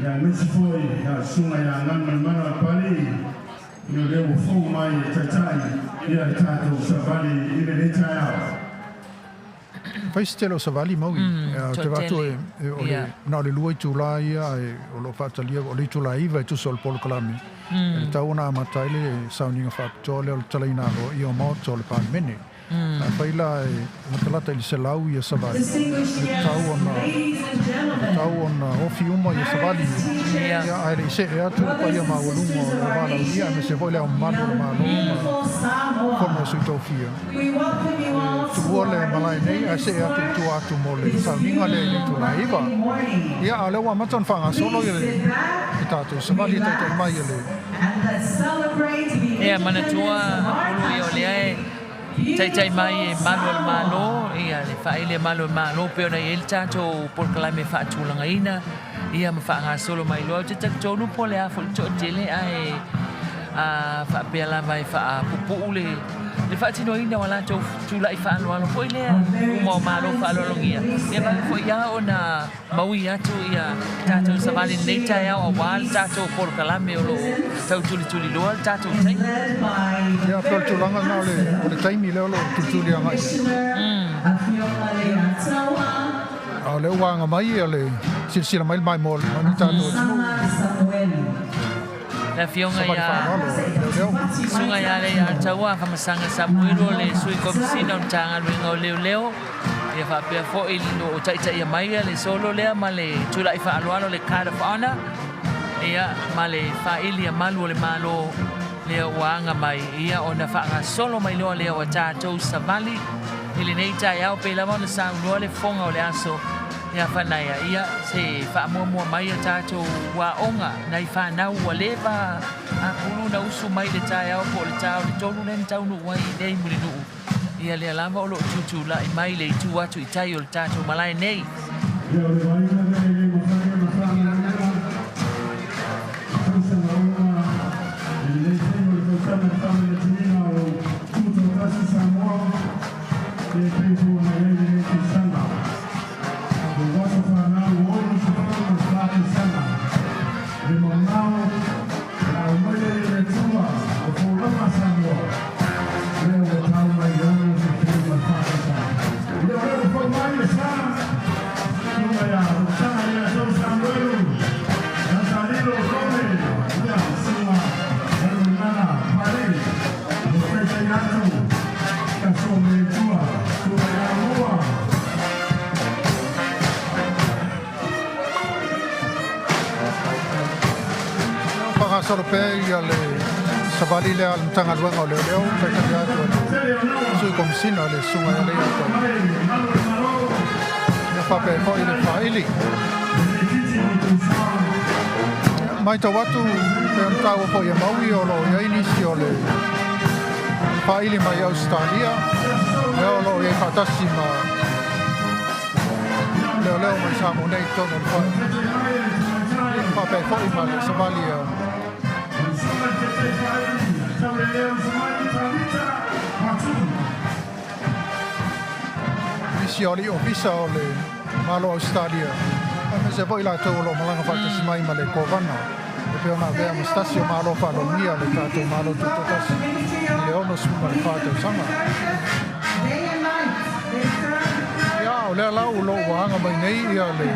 Ia aemaise foi ia Susuga ia Galumalemana Papalii, ia o lea ua fou mai e taitai ia le tatou savali i lenei taeao. Fai se tele o savali Maui, ou te vaai atu o le na o le 2 itula ia ae o lo o faatalia o le itula e 9 e tusa o le polokalame e tatau ona amata ai le sauniga faapitoa lea o le talaina aloaia o Maota o le Palemene. Afai la e latalata i le 100 ia savali, e tatau ona, e tatau ona ofi uma ia savali ia, ia ae le i see atu le paia maualuga o le valaaulia aemaise foi le Ao Mamalu o le Malo ma Fono a Sui Tofia. E tuua le malae nei ae see atu i tua atu mo le sauniga lea i le itula e 9. Ia, a o lea ua amata ona faagasolo ia le tatou savali e taitai mai e le. Ia manatua Pulu ia o lea e taitai mai e malu o le Malo, ia le faaili a malu o le Malo pei ona i ai le tatou polokalame faatulagaina, ia ma faagasolo mai loa. Ou te talitonu po o le a foi le toatele ae a faapea lava e faapupuu le le faatinoina o a latou tulai faaaloalo foi lea uma o Malo faaaloalogia, ia vave foi lava ona maui atu ia tatou savali i lenei taeao aua le tatou polokalame o lo o tau tulituliloa le tatou taimi. Ia, pei o le tulaga lena o le, o le taimi lea o lo o tulituli agai i ai. A o lea ua aga mai ia le silasila mai le maimoa mai le tatou atunuu i Le afioga savali ia faaaloalo a leoleo. Susuga ia Leiataua Afamasaga Samuelu o le Sui Komisina o le Matagaluega o Leoleo. Ia faapea foi lo o taitaia mai le solo lea ma le tulai faaaloalo le Card of Honor, ia, ma le faaili a malu o le Malo lea ua aga mai, ia, ona faagasolo mai loa lea o a tatou savali i lenei taeao pei lava ona saunoa le fofoga o le aso ia Fanaia, ia, se faamuamua mai a tatou aoga nai fanau ua leva a pulu na usu mai le taeao po o le ta o le 3 lea na taunuu ai i inei Mulinuu. Ia lea lava o lo o tutulai mai le itu atu i tai o le tatou malae nei. Ia o le vaaiga lea e le mafai ona faagaloina i tausaga uma i lenei taimi o le tausaga i le faamanatuina o Tutoatasi Samoa e pei foi ona i ai lenei tausaga. O aso fanau 64 tausaga le mamao na aumaia e le Atua o folauga a Samoa lea ua tau mai i 64 tausaga. Ia o lea ua fau mai le sa Susuga ia Roxana Leiatau Samuelu Natalilo Kome ia Susuga Galumalemana Pale o lo taitai atu i aso me Atua Susuga ia Amoa. Faagasolo pea ia le savali lea a le Matagaluega o Leoleo, taitaia atu e le Sui Komisina le Susuga ia Leiataua. Ia faapea ai foi le faaili. Ia matau atu pei ona taua foi e Maui o lo o i ai nisi o le faaili mai Ausetalia lea o lo o i ai faatasi ma leoleo mai Samoa nei i totonu o le fale. Ia faapea ai foi ma le savali a Nisi o alii ofisa o le Malo o Ausetalia, aemaise foi latou o lo o malaga faatasi mai ma le Kovana, e pei ona avea ma se tasi o Malo faalogia le tatou Malo Tutoatasi i le 64 tausaga. Ia, o lea la o lo o ua aga mai nei ia le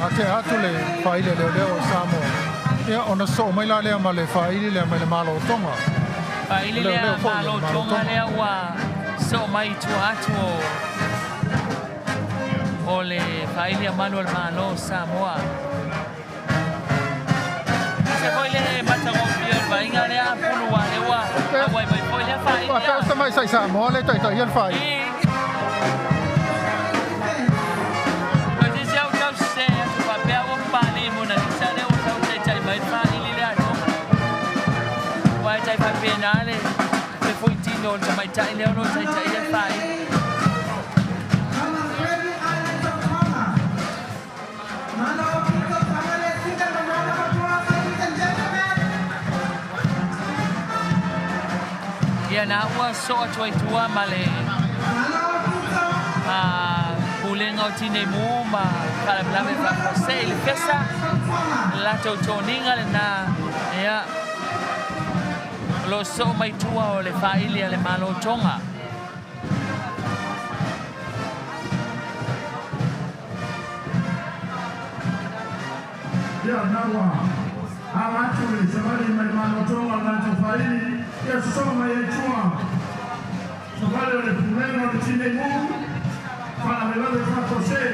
atea atu le faaili a leoleo o Samoa, ia ona sosoo mai la lea ma le faaili lea mai le Malo o Tonga. Faaili O lea leoleo foi o Malo le Malo o Tonga Tonga. lea ua soo mai i tua atu o o le faaili a malu o le Malo o Samoa. Se foi le matagofie o le vaaiga lea Pulu a lea ua auai mai foi lea faaili Ua pea o a se tamaisai Samoa lea e taitaia le faaili. Ua se se au tau sese atu faapea ua papalii Mona Lisa lea ua tau taitai mai le faaili lea a Tonga. Ua e tai faapena le fefoitino o le tamaitai lea o lo o taitaia le faaili. Ia na ua soa atu ai tua ma le pulega o Tinei Mu ma Faalavelave Faafuasei le fesa le latou toniga lena ia o lo o soo mai tua o le faaili a le Malo Tonga. Ia na ua ala atu le savali mai le Malo Tonga le latou faaili ia sosoo mai ai tua. Savali o le pulega o le Tinei Mu Faalavelave Faafuasei.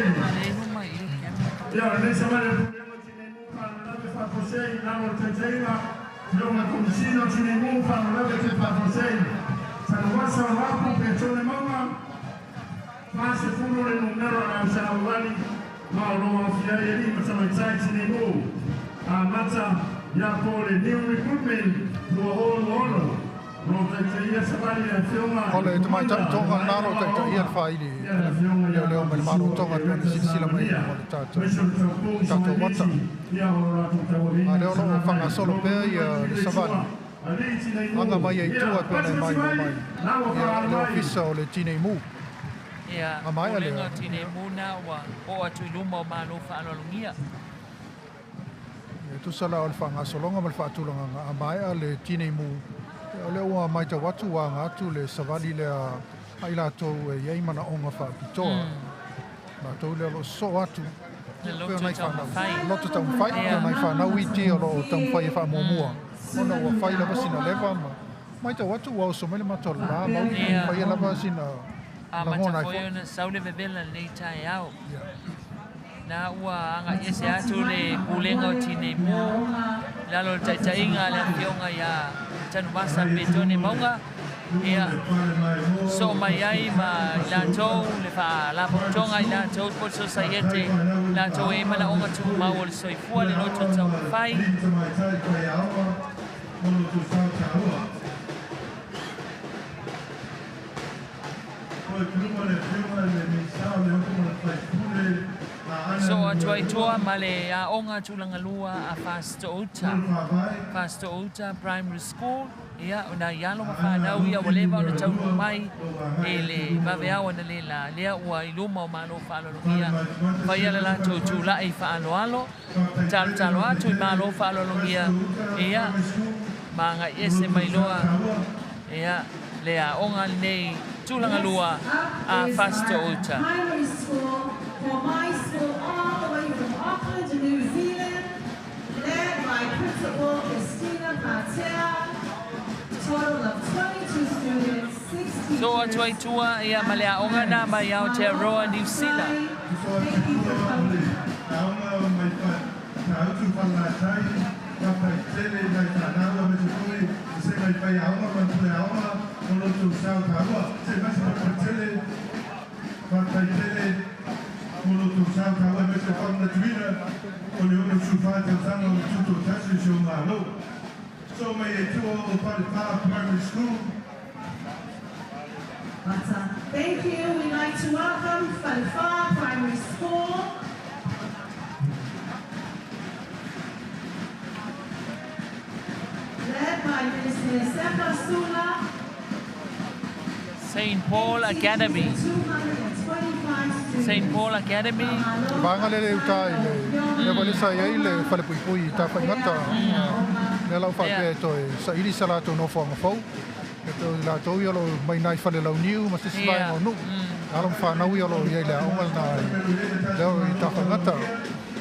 Ia lenei savali o le pulega o le Tinei Mu Faalavelave Faafuasei i lalo o le taitaiga Afioga Komisina o Tinei Mu Faalavelave Faafuasei. Tanuvasa o Apu Petone Mauga 40 le numera o le ausavavali ma o lo o aofia ai alii ma tamaitai Tinei Mu. Amata ia po o le New Recruitment 2026. O lo o taitaia savali le afioga O le tamaitai Tonga lena o lo o taitaia le faaili leoleo mai le Malo Tonga e pei ona silasila mai i luga o le tatou ata. A lea o lo o faagasolo pea ia le savali aga mai ai tua e pei ona e maimoa mai ia le ofisa o le Tinei Mu. Ia, A maea pulega lea. o Tinei Mu na ua oo atu i luma o Malo faaaloalogia. E tusa la o le faagasologa ma le faatulagaga a maea le Tinei Mu, o lea ua matau atu ua aga atu le savali lea a i latou e i ai manaoga faapitoa. Latou lea o lo o sosoo atu Le pei o loto nai fanau. taumafai. Loto taumafai, pei o nai fanau iti o lo o taumafai e faamuamua. Ona ua fai lava sina leva ma matau atu ua oso mai le mato o le la mau faia lava sina Amata lagona ai foi foi. ona sau le vevela lenei taeao. Na ua aga'i ese atu le pulega o Tinei Mu i lalo o le taitaiga a le afioga iā Tanuvasa Petone Mauga ia soo mai ai ma i latou le faalapotopotoga i latou po o le sosaiete latou e i ai manaoga tumau o le soifua le loto taumafai. Soo atu ai tua ma le aoga tulagalua a Fasitoo-uta, Fasitoo-uta Primary School, ia, o nai alo ma fanau ia ua leva ona taunuu mai i le vaveao analeila lea ua i luma o Malo faaaloalogia faia le latou tula'i faaaloalo, talotalo atu i Malo faaaloalogia, ia, ma agai ese mai loa, ia, le aoga lenei tulagalua a Up is our Fasitoo-uta. primary school for my school all the way from Auckland, New Zealand, led by Principal Christina Patel. Total of 22 students, 6 So atu ai teachers. tua ia ma le aoga na mai Aotearoa, New Zealand. Thank you for coming. But thank you. We'd like to welcome Falefa Primary School. Led by Ms. Sefa Sula. St. Paul Academy. 225 students. St. Paul Academy. Vaega lea le uta i le lea foi le sa i ai le falepuipui i Tafaigata. Lea la ua faapea e toe saili sa latou nofoaga fou. E pei o i latou ia o lo o mai nai falelauniu ma se isi vaega o nuu. Alo ma fanau ia o lo o i ai le aoga lena lea i Tafaigata.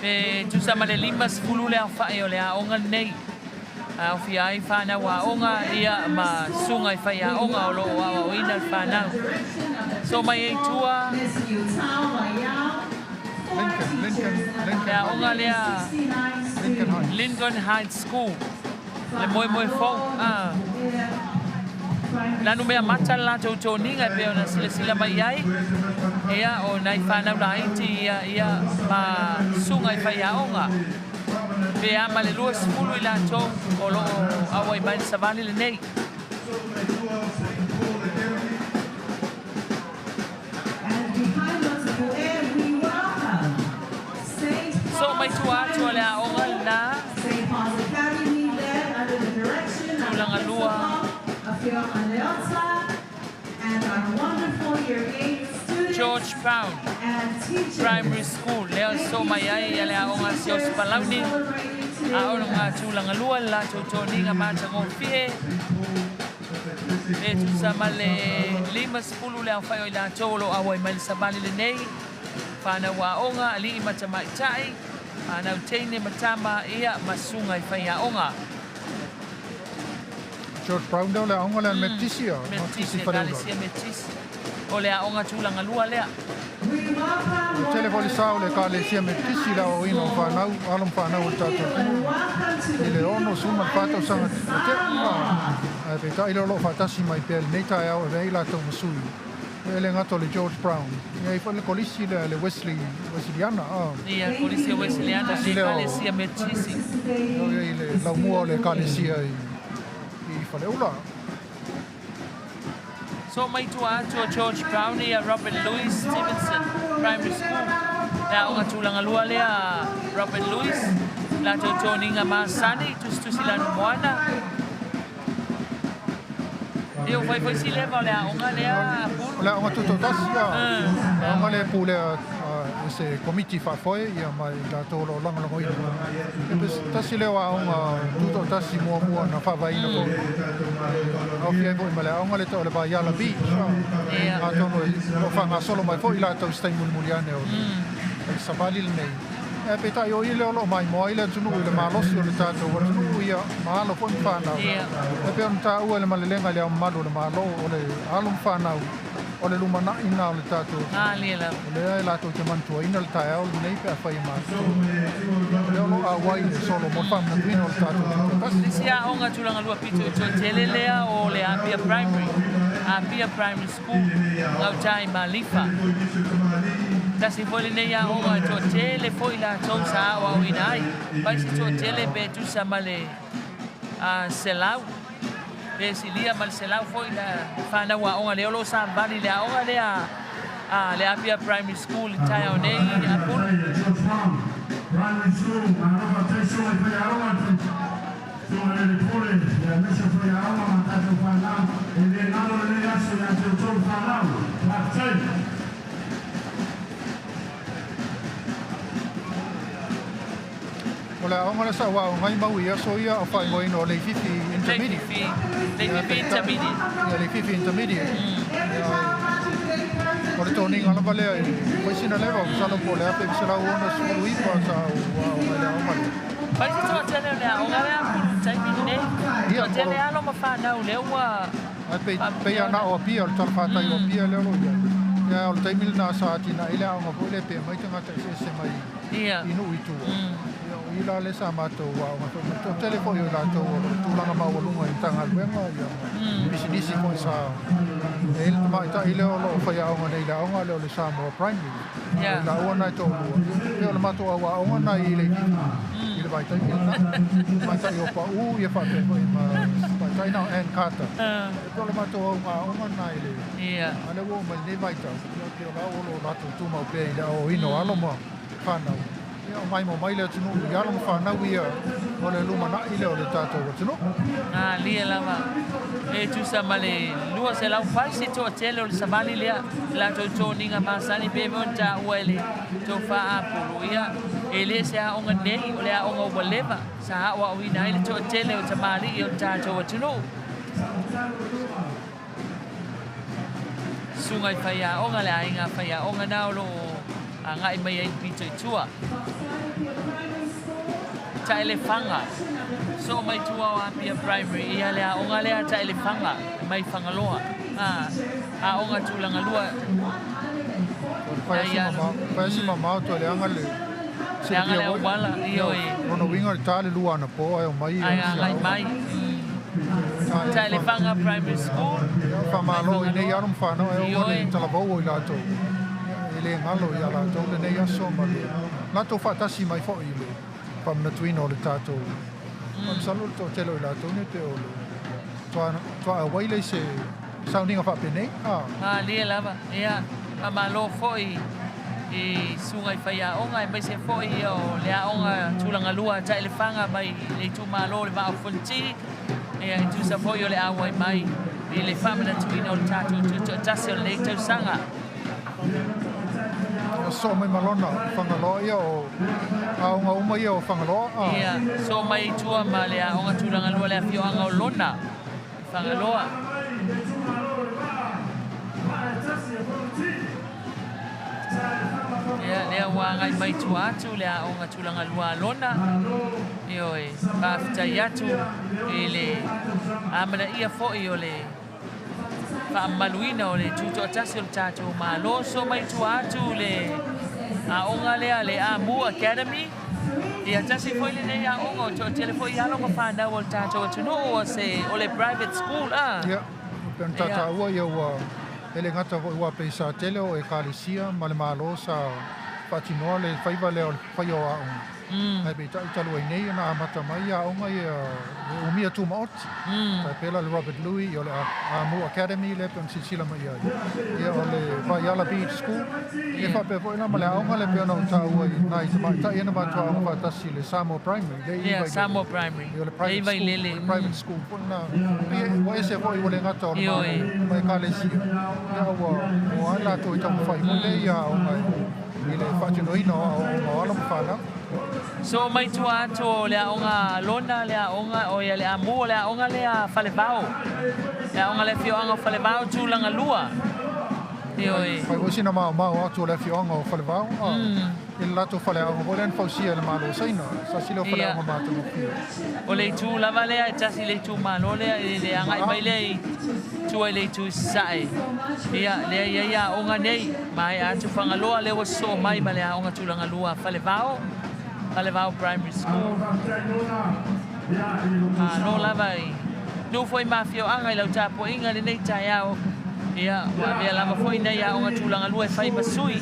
Pe tusa ma le 50 le aofa'i o le aoga lenei. Aofia ai fanau aoga ia ma susuga i faiaoga o lo o aoaoina le fanau. So mai ai tua Ms. Yutao Wayao, four Lincoln, Lincoln, teachers and Lincoln. le aoga lea 169 Lincoln students. Heights. Lincoln Heights School. Le moemoe fou. Ah. Lanu mea mata le latou toniga e pei ona silasila mai ai. Ia o nai fanau laiti ia ia ma susuga i faiaoga. Pe a ma le 20 i latou o lo o auai mai le savali lenei. And behind us air, we welcome St. So mai Paul's tua atu o le Primary aoga School, lena. St. Paul's Academy, led under the direction of Tulaga lua. Principal Afioga Leota, and our wonderful Year 8 students George Brown and teachers. Primary School lea so mai ai ia le aoga si o Palauni a ono ngā tūlanga lua le latou toniga matagofie e tusa ma le 50 le aufai o i latou o lo auai mai le savali lenei whānau aoga ali'i ma tamaitai whānau teine ma tama ia ma suga i whaiaoga. George Brown lea o le aoga lea a le Metisi a Metisi Metisi Faleula. Ekalesia Metisi o le aoga tulaga lua lea. We welcome E tele foi le sa o le Ekalesia Metisi i le aoaoina o fanau, alo ma fanau o le tatou atunuu i le 64 tausaga ua tea. Ae peitai lea o lo o faatasi mai pea i lenei taeao e avea ai latou ma sui. E le gata o le George Brown, e i ai foi le kolisi lea le Wesley, Wesleyana. Ia, Kolisi o Wesleyana, Tasi lea o Ekalesia Metisi. O i ai le laumua o le Ekalesia i Faleula. So mai tua atu o George Brown ia Robert Louis Stevenson Primary School. Le aoga tulaga lua lea Robert Louis, latou toniga masani, tusitusi lanu moana. Ia ua fai foi si leva o le aoga lea Pulu. O le aoga tutoatasi, a. Le aoga lea e pulea e se komiti faafoe ia ma i latou o lo o lagolagoina. E pe tasi lea o aoga tutoatasi muamua na faavaeina foi. E aofia ai foi ma le aoga lea tau o le Vaiala Beach. Atonu o lo o faagasolo mai foi i latou i se taimi mulimuli ane o le savali lenei. Ae peitai o i lea o lo o maimoa ai le atunuu i le malosi o le tatou atunuu ia ma alo foi ma fanau. E pei ona taua i le malelega i le Ao Mamalu o le Malo, o le alo ma fanau o le lumanai lena o le tatou atunuu. O lea e latou te manatuaina le taeao lenei pe afai e matutua. O lea o lo o auai le solo mo le faamanatuina o le tatou tutoatasi. Le isi aoga tulaga lua pito i toatele lea o le Apia Primary, Apia Primary School, gauta i Malifa. Tasi foi lenei aoga e toatele foi latou sa aoaoina ai. Fai si toatele pe tusa ma le 100, pe silia ma le 100 foi le whanau aoga lea o lo o savali le aoga lea a le Apia Primary School i taeao nei Apulu. O le aoga lea sa ou aoga ai mau i aso ia o faaigoaina o Leififi Intermediate. Leififi Intermediate. Ia, Leififi Intermediate. O le toniga lava lea e fai sina leva, masalo po o le 1969 sa ou aoga i le aoga lea. Fai se toatele o le aoga lea Pulu i le taimi lenei. Toatele alo ma fanau lea ua Ae pei, pei lava na o Apia, o le talafatai o Apia lea o lo o i ai. Ia, o le taimi lena sa atinae ai le aoga foi lea pe aumai tagata eseese mai i nuu i tua. Ia, o i la lea sa matou aoga foi ma le toatele foi o i latou o lo o tulaga maualuga i Matagaluega ia ma pisinisi foi sa e i ai le tamaitai lea o lo o faiaoga nei i le aoga lea o le Samoa Primary. O i laua na e toalua, ia, pei o le matou au aoga lena i Leififi. I le vaitaimi lena, tamaitai o Pau, ia faapea foi ma tamaitai na o Ann Carter. E pei o le matou auga aoga lena i le... A lea ua oo mai lenei vaitau, ia pei o la ua o lo o latou tumau pea i le aoaoina o alo ma fanau. Ia o maimoa mai le atunuu i alo ma fanau ia o le lumanai lea o le tatou atunuu. Malie lava e tusa ma le 200 se toatele o le savali lea, latou toniga masani pe mo taua e le tofa Apulu. Ia, e le se aoga nei, o le aoga ua leva sa aoaoina ai le toatele o tamalii o le tatou atunuu. Susuga i faiaoga, le aiga faiaoga na o lo o agai mai ai le pito i tua. Taelefaga, soo mai tua o Apia Primary, ia le aoga lea Taelefaga mai Fagaloa, aoga tulaga lua. Fai si mamao toe le aga le Le aga le auala, ioe. Lona uiga o le ta le lua anapo ae omai Ae agai mai. Taelefaga Primary School. Faamalo i nei alo ma fanau ae oo le talavou o i latou. E le galo ia latou lenei aso ma le latou faatasi mai foi i le faamanatuina o le tatou. Masalo le toatele o i latou nei pe o le toa auai lea i se sauniga faapenei. Malie lava, ia, faamalo foi i susuga i faiaoga aemaise foi o le aoga tulaga lua a Taelefaga mai le itumalo o le Vaa o Fonoti, ia, e tusa foi o le auai mai. i le faamanatuina o le tatou Tutoatasi o lenei tausaga. Ia soo mai ma lona Fagaloa ia o aoga uma ia o Fagaloa a. Ia soo mai i tua ma le aoga tulaga lua le afioaga o Lona i Fagaloa. Ia lea ua agai mai tua atu le aoga tulaga lua a Lona. Ioe, faafetai atu i le amanaia foi o le faamamaluina o le tutoatasi o le tatou Malo. So mai tua atu le aoga lea le Amu Academy. Ia tasi foi lenei aoga o toatele foi alo ma fanau o le tatou atunuu o se o le private school a. Ia, pe ona taua ia ua e le gata foi ua pei sa tele o ekalesia ma le Malo sa faatinoa le faiva lea o le faia o aoga. Ae peitai talu ai nei ona amata mai aoga ia e umia tumaoti. Tai pei la le Robert Louis, ia o le Amu Academy lea pei ona silasila mai ai. Ia o le Vaiala Beach School. Ia faapea foi la ma le aoga lea pei ona ou taua i nai tamaitai ia na matou aoga faatasi i le Samoa Primary. Lea i Vailele. Samoa Primary. Ia o le private school. O le private school foi lena. Pei ua ese foi ua le gata o le Malo ma ekalesia. Ia a ua o lava latou i taumafai foi lea i aoga i le faatinoina o aoaoga o alo ma fanau. So mai tua atu o le aoga Lona le aoga o ia le Amu o le aoga lea Falevao. Le aoga le afioaga o Falevao tulaga lua. Ioe. Fai foi sina maomao atu o le afioaga o Falevao a i le latou faleaoga foi lea na fausia e le Malo o Saina. Sa sili o faleaoga matagofie. O le itu lava lea e tasi le itumalo lea i le agai mai lea i tua i le itu i Sasae. Ia, lea e i ai aoga nei, maea atu Fagaloa lea ua sosoo mai ma le aoga tulaga lua Falevao, Falevao Primary School. Malo lava i nuu foi ma afioaga i lau tapuaiga i lenei taeao. Ia, ua avea lava foi nei aoga tulaga lua e fai ma sui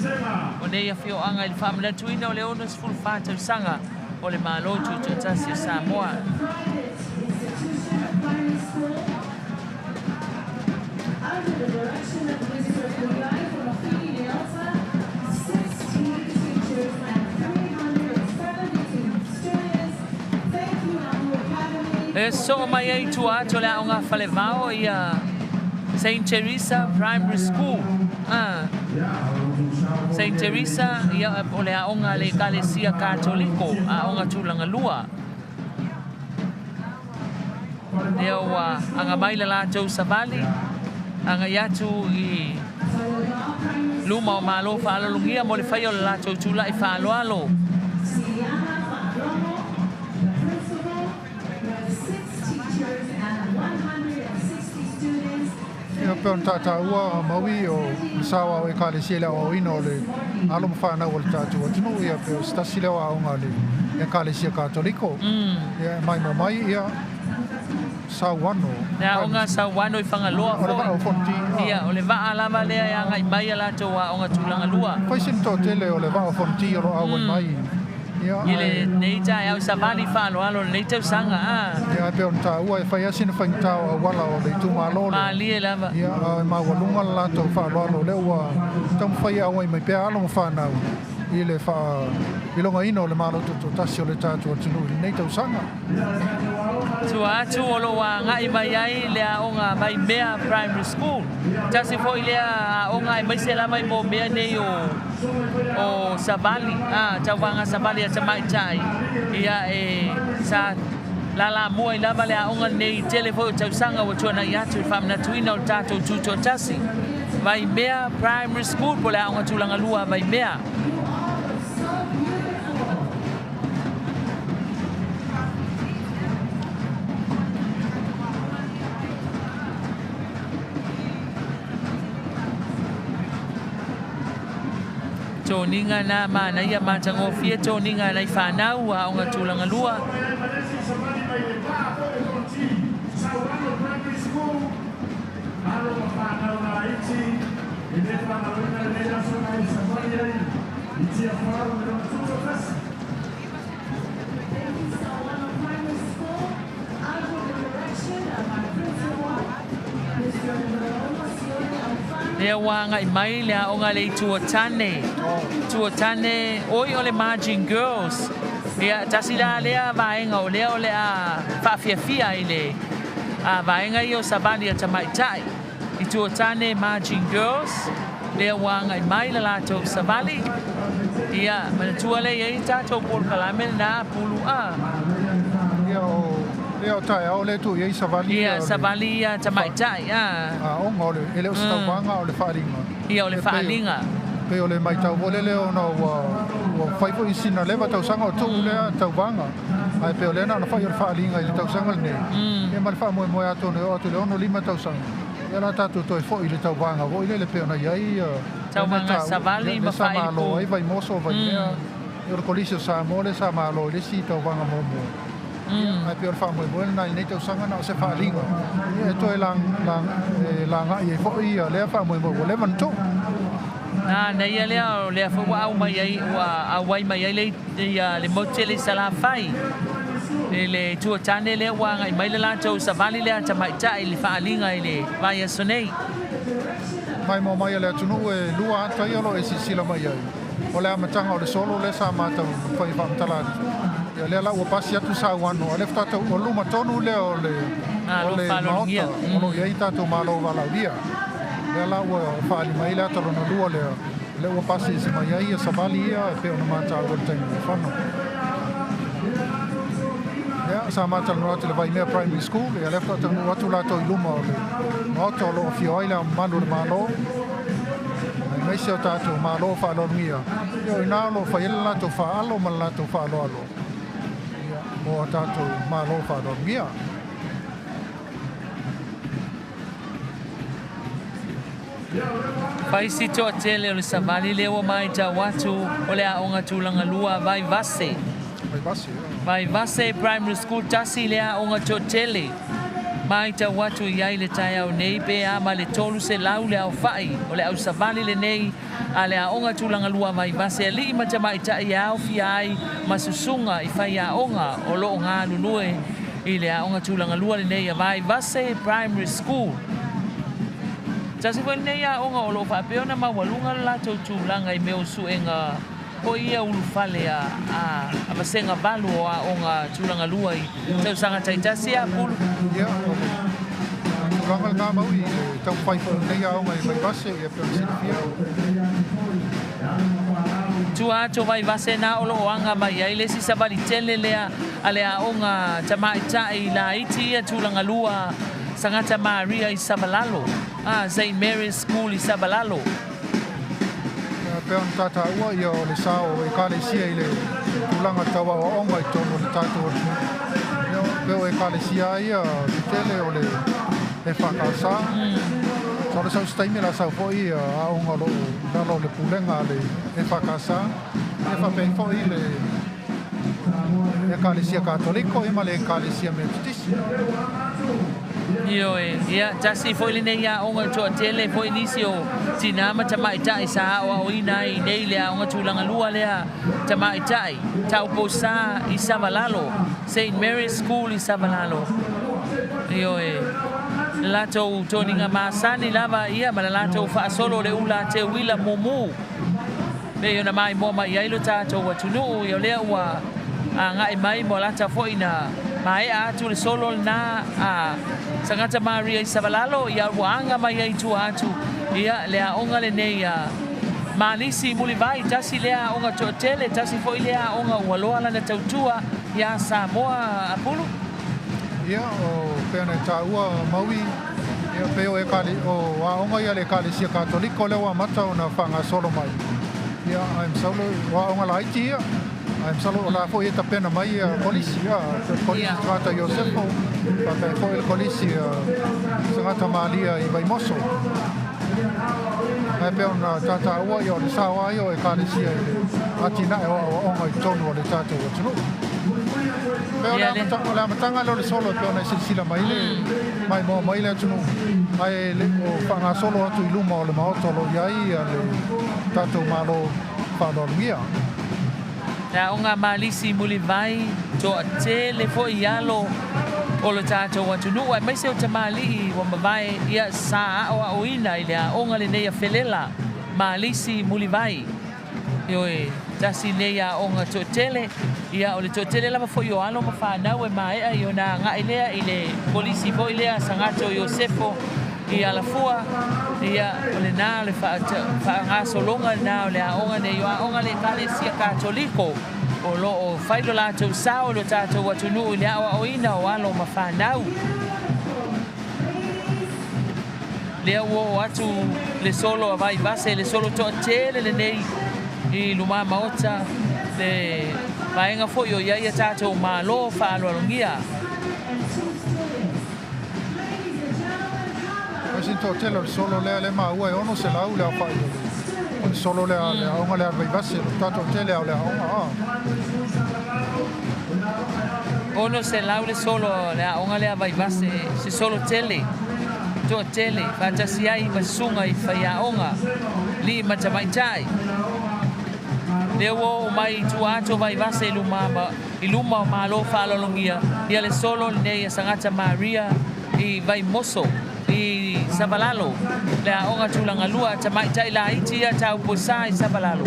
o nei afioaga i le faamanatuina o le 64 tausaga o le Malo Tutoatasi o Samoa. E soo mai ai i tua atu o le aoga Falevao ia Saint Teresa Primary School. Ah. Saint Teresa ia o le aoga a le Ekalesia Katoliko, aoga tulaga lua. Lea ua aga mai le latou savali, agai atu i luma o Malo faaaloalogia mo le faia o le latou tulai faaaloalo. Ia, pei ona tautaua Maui o le sao ao Ekalesia i le aoaoina o le alo ma fanau o le tatou atunuu, ia pei o se tasi lea o aoga a le Ekalesia Katoliko. Ia, e maimoa mai, ia, Sauano. Le aoga Sauano i Fagaloa foi. O le vaa o Fonoti. Ia, o le vaa lava lea e agai mai a latou aoga tulaga lua. Fai sina toatele o le vaa o Fonoti o lo o auai mai. Ia, I lenei taeao i savali faaaloalo o lenei tausaga, a. Ia, ae pei ona taua, e fai lava sina faigata o auala o le itumalo lea. Malie lava. Ia, a e maualuga le latou faaaloalo, o lea ua taumafai e auai mai pea alo ma fanau i le faailogaina o le Malo Tutoatasi o le tatou atunuu i lenei tausaga. Tua atu o lo o agai mai ai le aoga Vaimea Primary School. Tasi foi lea aoga aemaise lava i mo mea nei o o savali, a, tauvaga savali a tamaitai. Ia e sa lalamua ai lava le aoga lenei i tele foi o tausaga ua tuanai atu i le faamanatuina o le tatou Tutoatasi. Vaimea Primary School po o le aoga tulaga lua a Vaimea. Toniga na manaia matagofie toniga nai fanau aoga tulaga lua. Lea ua agai mai le aoga a le Itu o Tane. Itu o Tane, oi o le Margin Girls. Ia, tasi la lea vaega o lea o le a faafiafia i le vaega ia o savali a tamaitai i Tuatane Marching Girls, lea ua agai mai le latou savali. Ia, manatua lea e i ai le tatou polokalame lena a Pulu a. Ia, o lea o taeao lea e tuu i ai savali ia. Ia, savali ia tamaitai a. Aoga, o le, e le o se tauvaga, o le faaaliga. Ia, o le faaaliga. Pei o le matau foi lele ona ua, ua fai foi sina leva tausaga o tuu lea tauvaga. Ae pei o lea na ona fai o le faaaliga i le tausaga lenei. Ia ma le faamoemoe atonu e oo atu i le 65 tausaga, ia o le a tatou toe foi i le tauvaga foi lele pei ona i ai Tauvaga savali ma lea sa malo faailipu. ai Vaimoso, Vaimea, ia o le Kolisi o Samoa lea sa malo i le isi tauvaga muamua. Ia, ae pei o le faamoemoe lena i lenei tausaga na o se faaaliga, ia e toe lagai ai foi lea faamoemoe ua leva ona tuu. A na ia lea, o lea foi ua au mai ai, ua auai mai ai le, ia, le motu tele i Salafai. I le itu o tane lea ua agai mai le latou savali lea tamaitai i le faaaliga i le vaiaso nei. Maimoa mai a le atunuu e lua ata ia o lo o e silasila mai ai. O le amataga o le solo lea sa matou fai faamatala atu. Ia lea la ua pasi atu sauano, a o lea faatoa tau o luma tonu lea o le o le Maota o lo o i ai tatou Malo valaaulia. Lea la ua faaali mai le ata lona lua lea, lea ua pasi ese mai ai ia savali ia e pei ona mataua i le taimi ua fano. Lea sa matalanoa atu i le Vaimea Primary School, ia lea faatoa taunuu atu latou i luma o le Maota o lo o afio ai le Ao Mamalu o le Malo, aemaise o tatou Malo faaaloalogia. Ia o i ina o lo o fai ai le latou faaalo ma le latou faaaloalo ia, mo a tatou Malo faaaloalogia. Fai si toatele o le savali lea ua maitau atu o le aoga tulaga lua Vaivase. Vaivase Primary School tasi le aoga toatele. Maitau atu i ai le taeao nei pe a ma le 300 le aofai o le au savali lenei a le aoga tulaga lua Vaivase alii ma tamaitai e aofia ai ma susuga i faiaoga o lo o galulue i le aoga tulaga lua lenei a Vaivase Primary School. Tasi foi lenei aoga o lo o faapea ona maualuga le latou tulaga i mea o suega foi ia ulufale a a vasega valu o aoga tulaga lua i tausaga taitasi a Pulu. Ia, o le tulaga lena Maui i le taumafai foi o lenei aoga i Vaivase, ia pei ona silafia. Tua atu o Vaivase na o lo o aga mai ai le isi savali tele lea a le aoga tamaitai laiti ia tulaga lua Sagata Maria i Savalalo, a Saint Mary's School i Savalalo. E pei ona tataua ia o le sa o Ekalesia i le tulaga tau aoaoga i totonu o le tatou atunuu. Ia, pei o Ekalesia lava ia tetele o le EFKS. Masalo sau se taimi o le a sau foi aoga o lo o i lalo o le pulega a le EFKS. Ia faapea ai foi le Ekalesia Katoliko ia ma le Ekalesia Metotisi. Ioe, ia, tasi foi lenei aoga toatele foi nisi o tinā ma tamaitai sa aoaoina ai i nei le aoga tulaga lua lea tamaitai, Tauposa i Savalalo, Saint Mary's School i Savalalo. Ioe, le latou toniga masani lava ia ma le latou faasolo o le ula teuila mumu. Pei ona maimoa mai ai lo tatou atunuu, ia o lea ua agai mai mo lata foi na maea atu le solo lena a Sagata Maria i Savalalo, ia ua aga mai ai i tua atu, ia le aoga lenei a Malisi Mulivai, tasi lea aoga toatele, tasi foi lea aoga ua loa lana tautua iā Samoa Apulu. Ia, o pei ona e taua Maui, ia pei o ekale, o aoga ia a le Ekalesia Katoliko lea ua amata ona faagasolo mai. Ia, ae masalo o aoga laiti ia, ae masalo o la foi e tapena mai ia kolisi, ia, pei o le kolisi Tagata Iosefo, faapea ai foi le kolisi Tagata Malia i Vaimoso. Ae pei ona tataua ia o le sao lava ia o Ekalesia i le atinae o aoaoga i totonu o le tatou atunuu. Pei o le o le amataga lea o le solo e pei ona e silasila mai le maimoa mai le atunuu, ae le o faagasolo atu i luma o le Maota o lo o i ai le tatou Malo faaaloalogia. Le aoga Malisi Mulivai, toatele foi i alo o lo tatou atunuu aemaise o tamalii ua mavae ia sa aoaoina i le aoga lenei a Felela Malisi Mulivai. Ioe, Tasi lenei aoga toatele, ia o le toatele lava foi o alo ma fanau e maea i ona agai lea i le kolisi foi lea a Sagato Iosefo i Alafua, ia o lena o le faagasologa lena o le aoga nei, o aoga a le Ekalesia Katoliko o lo o fai lo latou sao i lo tatou atunuu i le aoaoina o alo ma fanau. Lea ua oo atu le solo a Vaivase, le solo toatele lenei i luma maota, le vaega foi o i ai a tatou Malo faaaloalogia. O se toatele o le solo lea le maua e 600 le aofai o le solo lea, le aoga lea a le Vaivase, o le tatou tele o le aoga. 600 le solo le aoga lea a Vaivase, se solo tele, toatele, faatasi ai ma susuga i faiaoga, alii ma tamaitai. Lea ua oo mai i tua atu o Vaivase i luma, i luma o Malo faaaloalogia, ia le solo lenei a Sagata Maria i Vaimoso, i Savalalo, le aoga tulagalua a tamaitai laiti ia Taupuesa i Savalalo.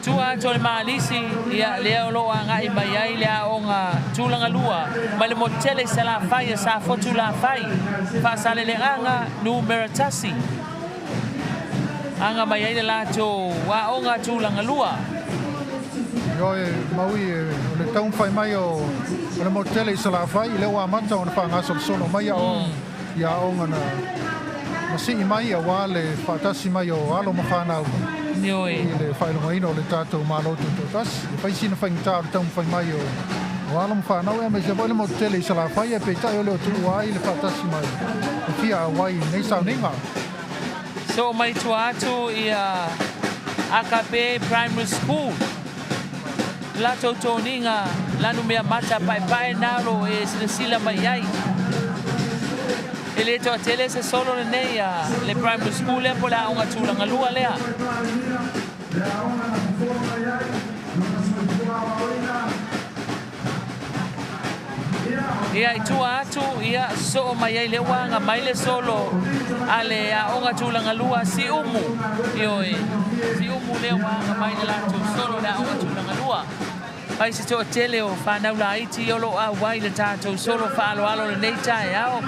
Tua atu o le Malisi, ia, lea o lo o agai mai ai le aoga tulagalua mai le motu tele i Salafai a Safotu Lafai, Faasaleleaga numera 1. Aga mai ai le latou aoga tulagalua. Ioe, Maui, o le taumafai mai o le motu tele i Salafai, lea ua amata ona faagasolosolo mai i aoga na sii mai aua le faatasi mai o alo ma fanau i le faailogaina o le tatou Malo Tutoatasi. E fai sina faigata o le taumafai mai o alo ma fanau, aemaise foi le motu tele i Salafai, ae peitai o le o tuua ai le faatasi mai e fia auai i lenei sauniga. So mai tua atu ia AKP Primary School, latou toniga lanu mea mata paepae nalo e silasila mai ai. E le toatele se solo lenei a le primary school lea po le aoga tulagalua lea. Ia, i tua atu, ia, soo mai ai le ua aga mai le solo a le aoga tulagalua Siumu. Ioe, Siumu lea ua aga mai le latou solo le aoga tulagalua. Ai se toatele o fanau laiti o lo o auai le tatou solo faaaloalo lenei taeao.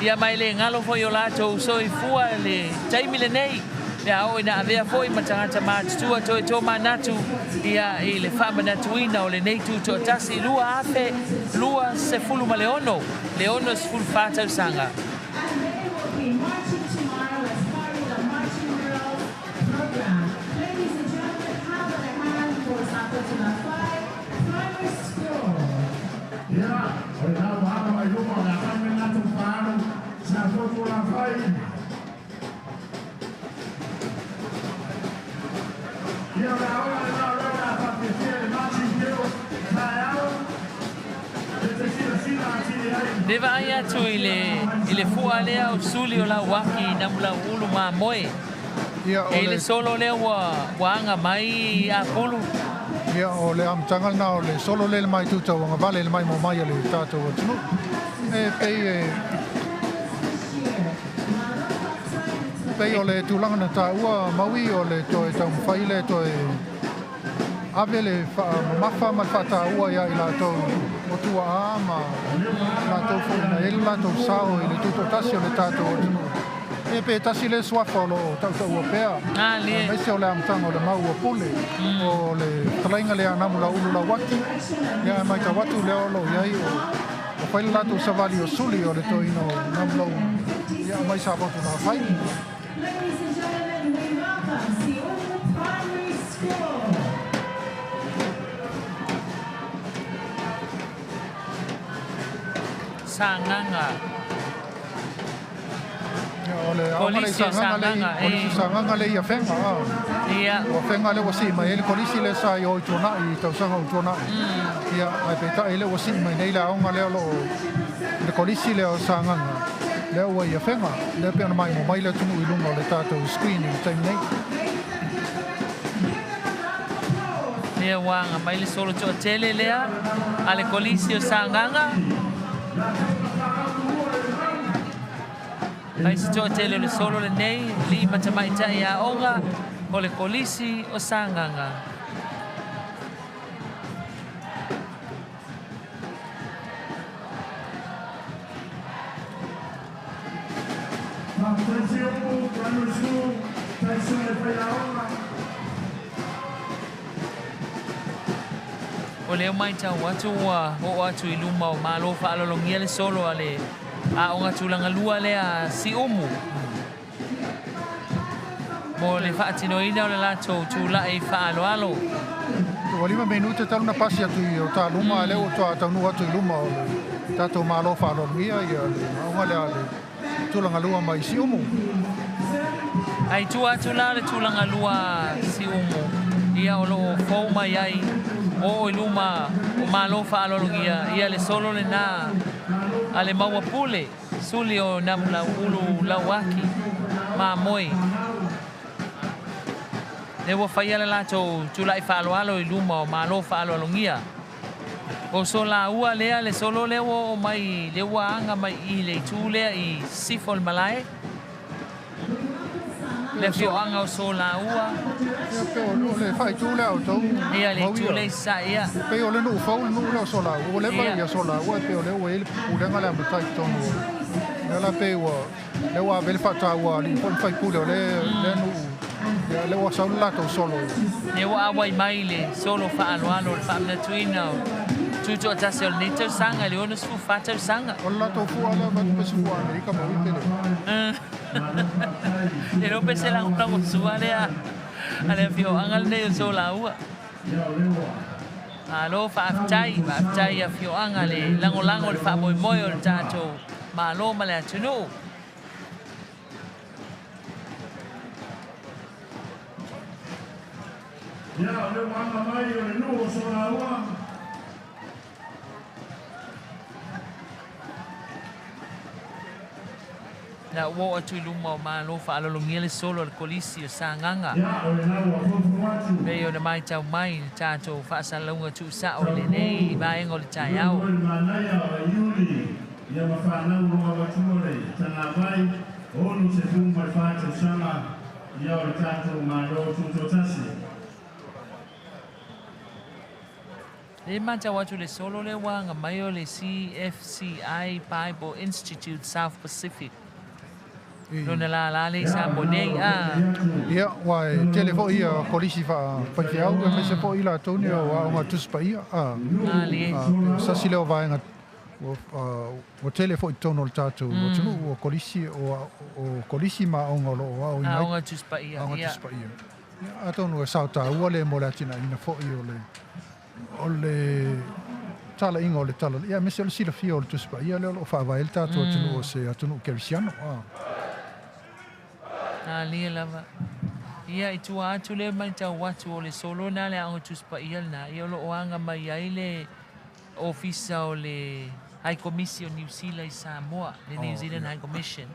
Ia mai le galo foi o latou soifua le taimi lenei. Ia oo ina avea foi ma tagata matutua toe tomanatu ia i le faamanatuina o lenei tutoatasi 2026, le 64 tausaga. And they will be marching tomorrow as part of the Marching Girls program. Ladies and gentlemen, how about a hand for Safotulafai Primary School? Ia, o le lau aga mai luma o le akai me latou faaalu Safotulafai. Ia, o le aoga lena o lea o le a faafiafia i le Marching Girls taeao e te silasila atili ai. Le vaai atu i le, i le fua lea o suli o Lauaki i Namulauulu mamoe. Ia, o E i le le solo lea ua, ua aga mai Apulu. Ia, o le amataga lena o le solo lea i le mai tutauagavale i le maimoa mai a le tatou atunuu. E pei e pei o le tulaga na taua Maui o le toe taumafai le toe ave le faamamafa ma le faataua ia i latou o tuaa ma latou foi na i ai le latou sao i le tutoatasi o le tatou atunuu. E pe tasi le suafa o lo o tautaua pea, aemaise o le amataga o le mau ua pule, o le fetalaiga lea a Namulauulu Lauaki, ia e matau atu lea o lo o i ai o fai le latou savali o suli o le toeaina o Namulauulu, ia mai Safotu Lafai. Ladies and gentlemen, we welcome Siumu Primary School. Sagaga. Ia, o le aoga lea i Kolisi o Sagaga lea i Sagaga, Kolisi o e. Sagaga lea i Afega. Ia. O Afega lea ua sii mai ai le kolisi lea sa i o i Tuanai i tausaga o Tuanai. Ia, ae peitai lea ua sii mai nei le aoga lea o lo o i le kolisi lea o Sagaga, lea ua i Afega. Lea pei ona maimoa mai le atunuu i luga o le tatou screen i le taimi nei. Ia. Lea ua aga mai le solo toatele lea a le Kolisi o Sagaga. Fai se toatele o le solo lenei, alii ma tamaitai aoga o le Kolisi o Sagaga. Faafetai Siumu Primary School, Taisuga i Faiaoga. O lea matau atu ua oo atu i luma o Malo faaaloalogia le solo a le aoga tulaga lua lea a Siumu mo le faatinoina o le latou tulai faaaloalo. Ua 5 minute talu na pasi atu i o ta luma, lea ua toa taunuu atu i luma o le tatou Malo faaaloalogia ia le aoga lea a le tulaga lua mai Siumu. Ai tua atu la le tulaga lua Siumu, ia o loo fou mai ai oo i luma o Malo faaaloalogia ia le solo lena a le maua pule suli o Namulau ulu lauaki mamoe. Le ua faia le latou tulai faaaloalo i luma o Malo faaaloalogia. O so laua lea le solo lea ua oo mai le ua aga mai i le itu lea i sisifo o le malae. Le afioaga o Solaua. Ia pe o le faaitu lea o tou. Ia le itu lea i sasae ia. Pei o le nuu fou le nuu lea o Solaua. Ua leva ia Solaua e pei o lea ua i ai le pulega lea a matai i totonu o lea la pei ua lea ua ave le faataua a alii foi ma faipule o lea nuu. Ia lea ua sau le latou solo. Lea ua auai mai le solo faaaloalo o le faamanatuina o tutoatasi o lenei tausaga i le 64 tausaga. O le latou fua lea avatu pe se fua Amerika ma ui pe le. E le o pe se lagolago sua lea a le afioaga lenei o Solaua. Malo faafetai, faafetai i afioaga le lagolago o le faamoemoe o le tatou Malo ma le atunuu. Ia, o le ua aga mai o le nuu o Solaua. Na ua oo atu i luma o Malo faaaloalogia le solo a le Kolisi o Sagaga. Ia, o lena ua foufou atu. Pei ona matau mai i le tatou faasalalauga tuusao i lenei vaega o le taeao. Ua le manaia o Iuli ia ma fanau o lo o avatua le tagavai 64 tausaga ia o le tatou Malo Tutoatasi. Le matau atu le solo lea ua aga mai o le CFCI Bible Institute South Pacific. Lona lala le i Samoa nei a. Ia, ua e tele foi ia kolisi faafaifeau aemaise foi i latou nei o aoga Tusi Paia. Malie. Sasi lea o vaega ua tele foi i totonu o le tatou atunuu o kolisi o kolisi ma aoga o lo o aoina ai. Aoga Tusi Paia. Aoga Tusi Paia. Ia, atonu e sao taua le mo le atinaeina foi o le o le talaiga o le tala, ia aemaise o le silafia o le Tusi Paia lea o lo o faavae ai le tatou atunuu o se atunuu kerisiano. Talia lava. Ia, i tua atu lea matau atu o le solo lena le Aoga Tusi Paia lena, ia o lo o aga mai ai le Ofisa o le High Komisi o Niu Sila i Samoa, le New Zealand High Commission.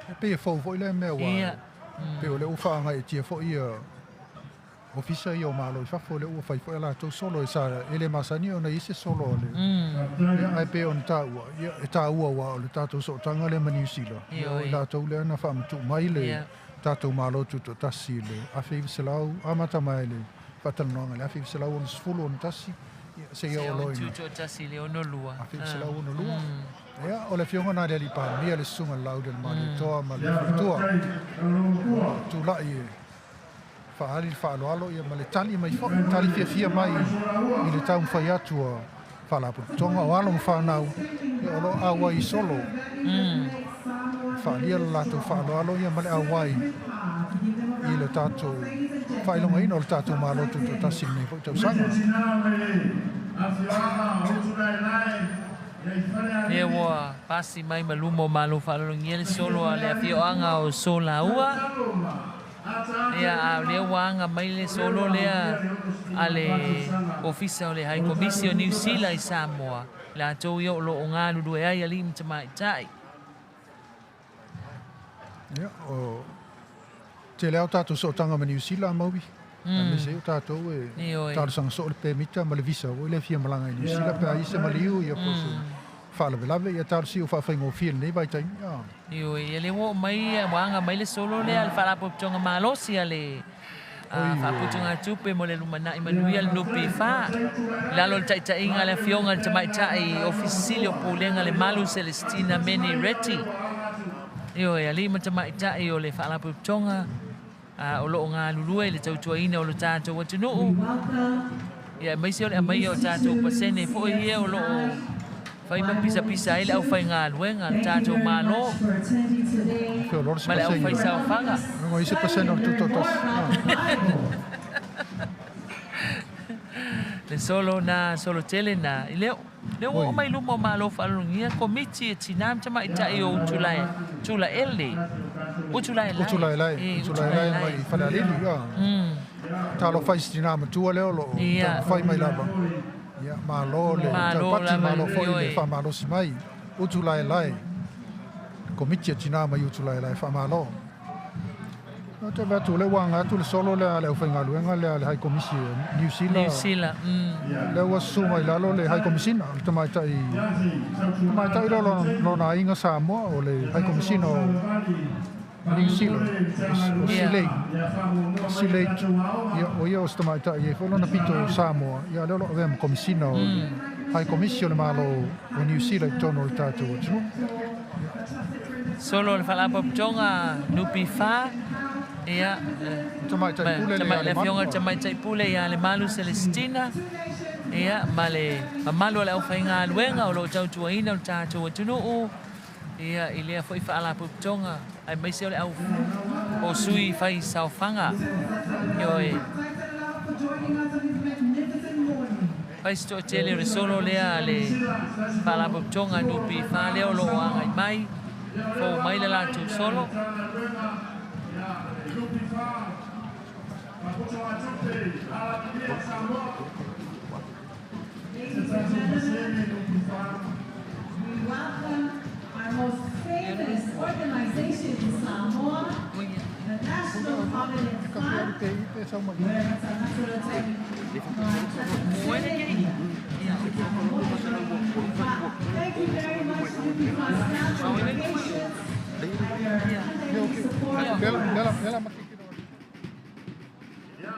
E pei e fou foi lea mea ua pei o lea ua faagaeetia foi ia Ofisa ia o Malo i fafo lea ua fai foi a latou solo e sa e le masani ona i ai se solo a le ia ae pei ona taua ia e taua aua o le tatou sootaga lea ma Niu Sila ia o i latou lea na faamatuu mai le tatou Malo Tutoatasi i le 1900 amata mai le faatalanoaga i le 1961 ia seia oo loa i le Tutoatasi i le 62 1962 ia o le afioga na le Alii Palemia le Susuga i le Laaulialemalietoa ma le Faletua tulai e faaali le faaaloalo ia ma le tali mai foi, tali fiafia mai i le taumafai atu a Faalapotopotoga o alo ma fanau ia o lo o auai i solo. Faaalia le latou faaaloalo ia ma le auai i le tatou faailogaina o le tatou Malo Tutoatasi i lenei foi tausaga. Lea ua pasi mai ma luma o Malo faaaloalogia le solo a le afioaga o Solaua. Ia, a o lea ua aga mai le solo lea a le Ofisa o le High Komisi o Niu Sila i Samoa, latou ia o lo o galulue ai alii ma tamaitai. Ia, o tele lava o tatou sootaga ma Niu Sila, Maui. Aemaise ai o tatou e talosaga soo le pemita ma le visa foi lea e fia malaga i Niu Sila pe a i ai se maliu ia po o se faalavelave, ia talosia ua faafaigofie i lenei vaitaimi. Ioe, ia lea ua oo mai, ua aga mai le solo lea a le Faalapotopotoga Malosi a le Faaputugatupe mo le Lumanai Manuia, le NPF, i lalo o le taitaiga a le Afioga i le Tamaitai Ofisa Sili o Pulega le Malu Celestina Meni Reti. Ioe, alii ma tamaitai o le Faalapotopotoga o lo o galulue i le tautuaina o lo tatou atunuu, ia aemaise o le aumaia o tatou pasene foi ia o lo o fai ma pisapisa ai le aufaigaluega a le tatou Malo ma le aufaisaofaga. Luga i se pasene o le tutoatasi. Le solo na, solo tele na. I lea, lea ua oo mai luma o Malo Faalologia, Komiti e Tinā ma Tamaitai o Utulae, Tulaele, Utulaelae. Utulaelae, Utulaelae mai Falealili. Talofa i si tinā matua lea o lo o taumafai mai lava. Ia, malo le taupati, malo foi le faamalosi mai. Utulaelae, Komiti a Tinā mai Utulaelae, faamalo. Ou te vaai atu o lea ua aga atu le solo lea a le aufaigaluega lea a le High Komisi o Niu Sila. Niu Sila, Lea ua susu mai lalo le High Komisina, o le tamaitai, tamaitai lea o lona aiga Samoa, o le High Komisina o Niu Sila, o Silei. Silei, ia, o ia o se tamaitai e i ai foi lona pito Samoa, ia lea o lo o avea ma Komisina o le High Komisi o le Malo o Niu Sila i totonu o le tatou atunuu. Solo o le Faalapotopotoga NPF, ia, Tamaitai Pule le Afioga i le Tamaitai Pule ia Lemalu Celestina, ia, ma le mamalu o le aufaigaluega o lo o tautuaina lo tatou atunuu, ia, i lea foi Faalapotopotoga, aemaise o le au o sui fai saofaga. Ioe. Fai se toatele o le solo lea a le Faalapotopotoga NPF lea o lo o agai mai, fou mai le latou solo. We welcome our most famous organization in Samoa, the National Provident Fund, Thank you very much, NPF staff, for your patience and your unending support. Ia,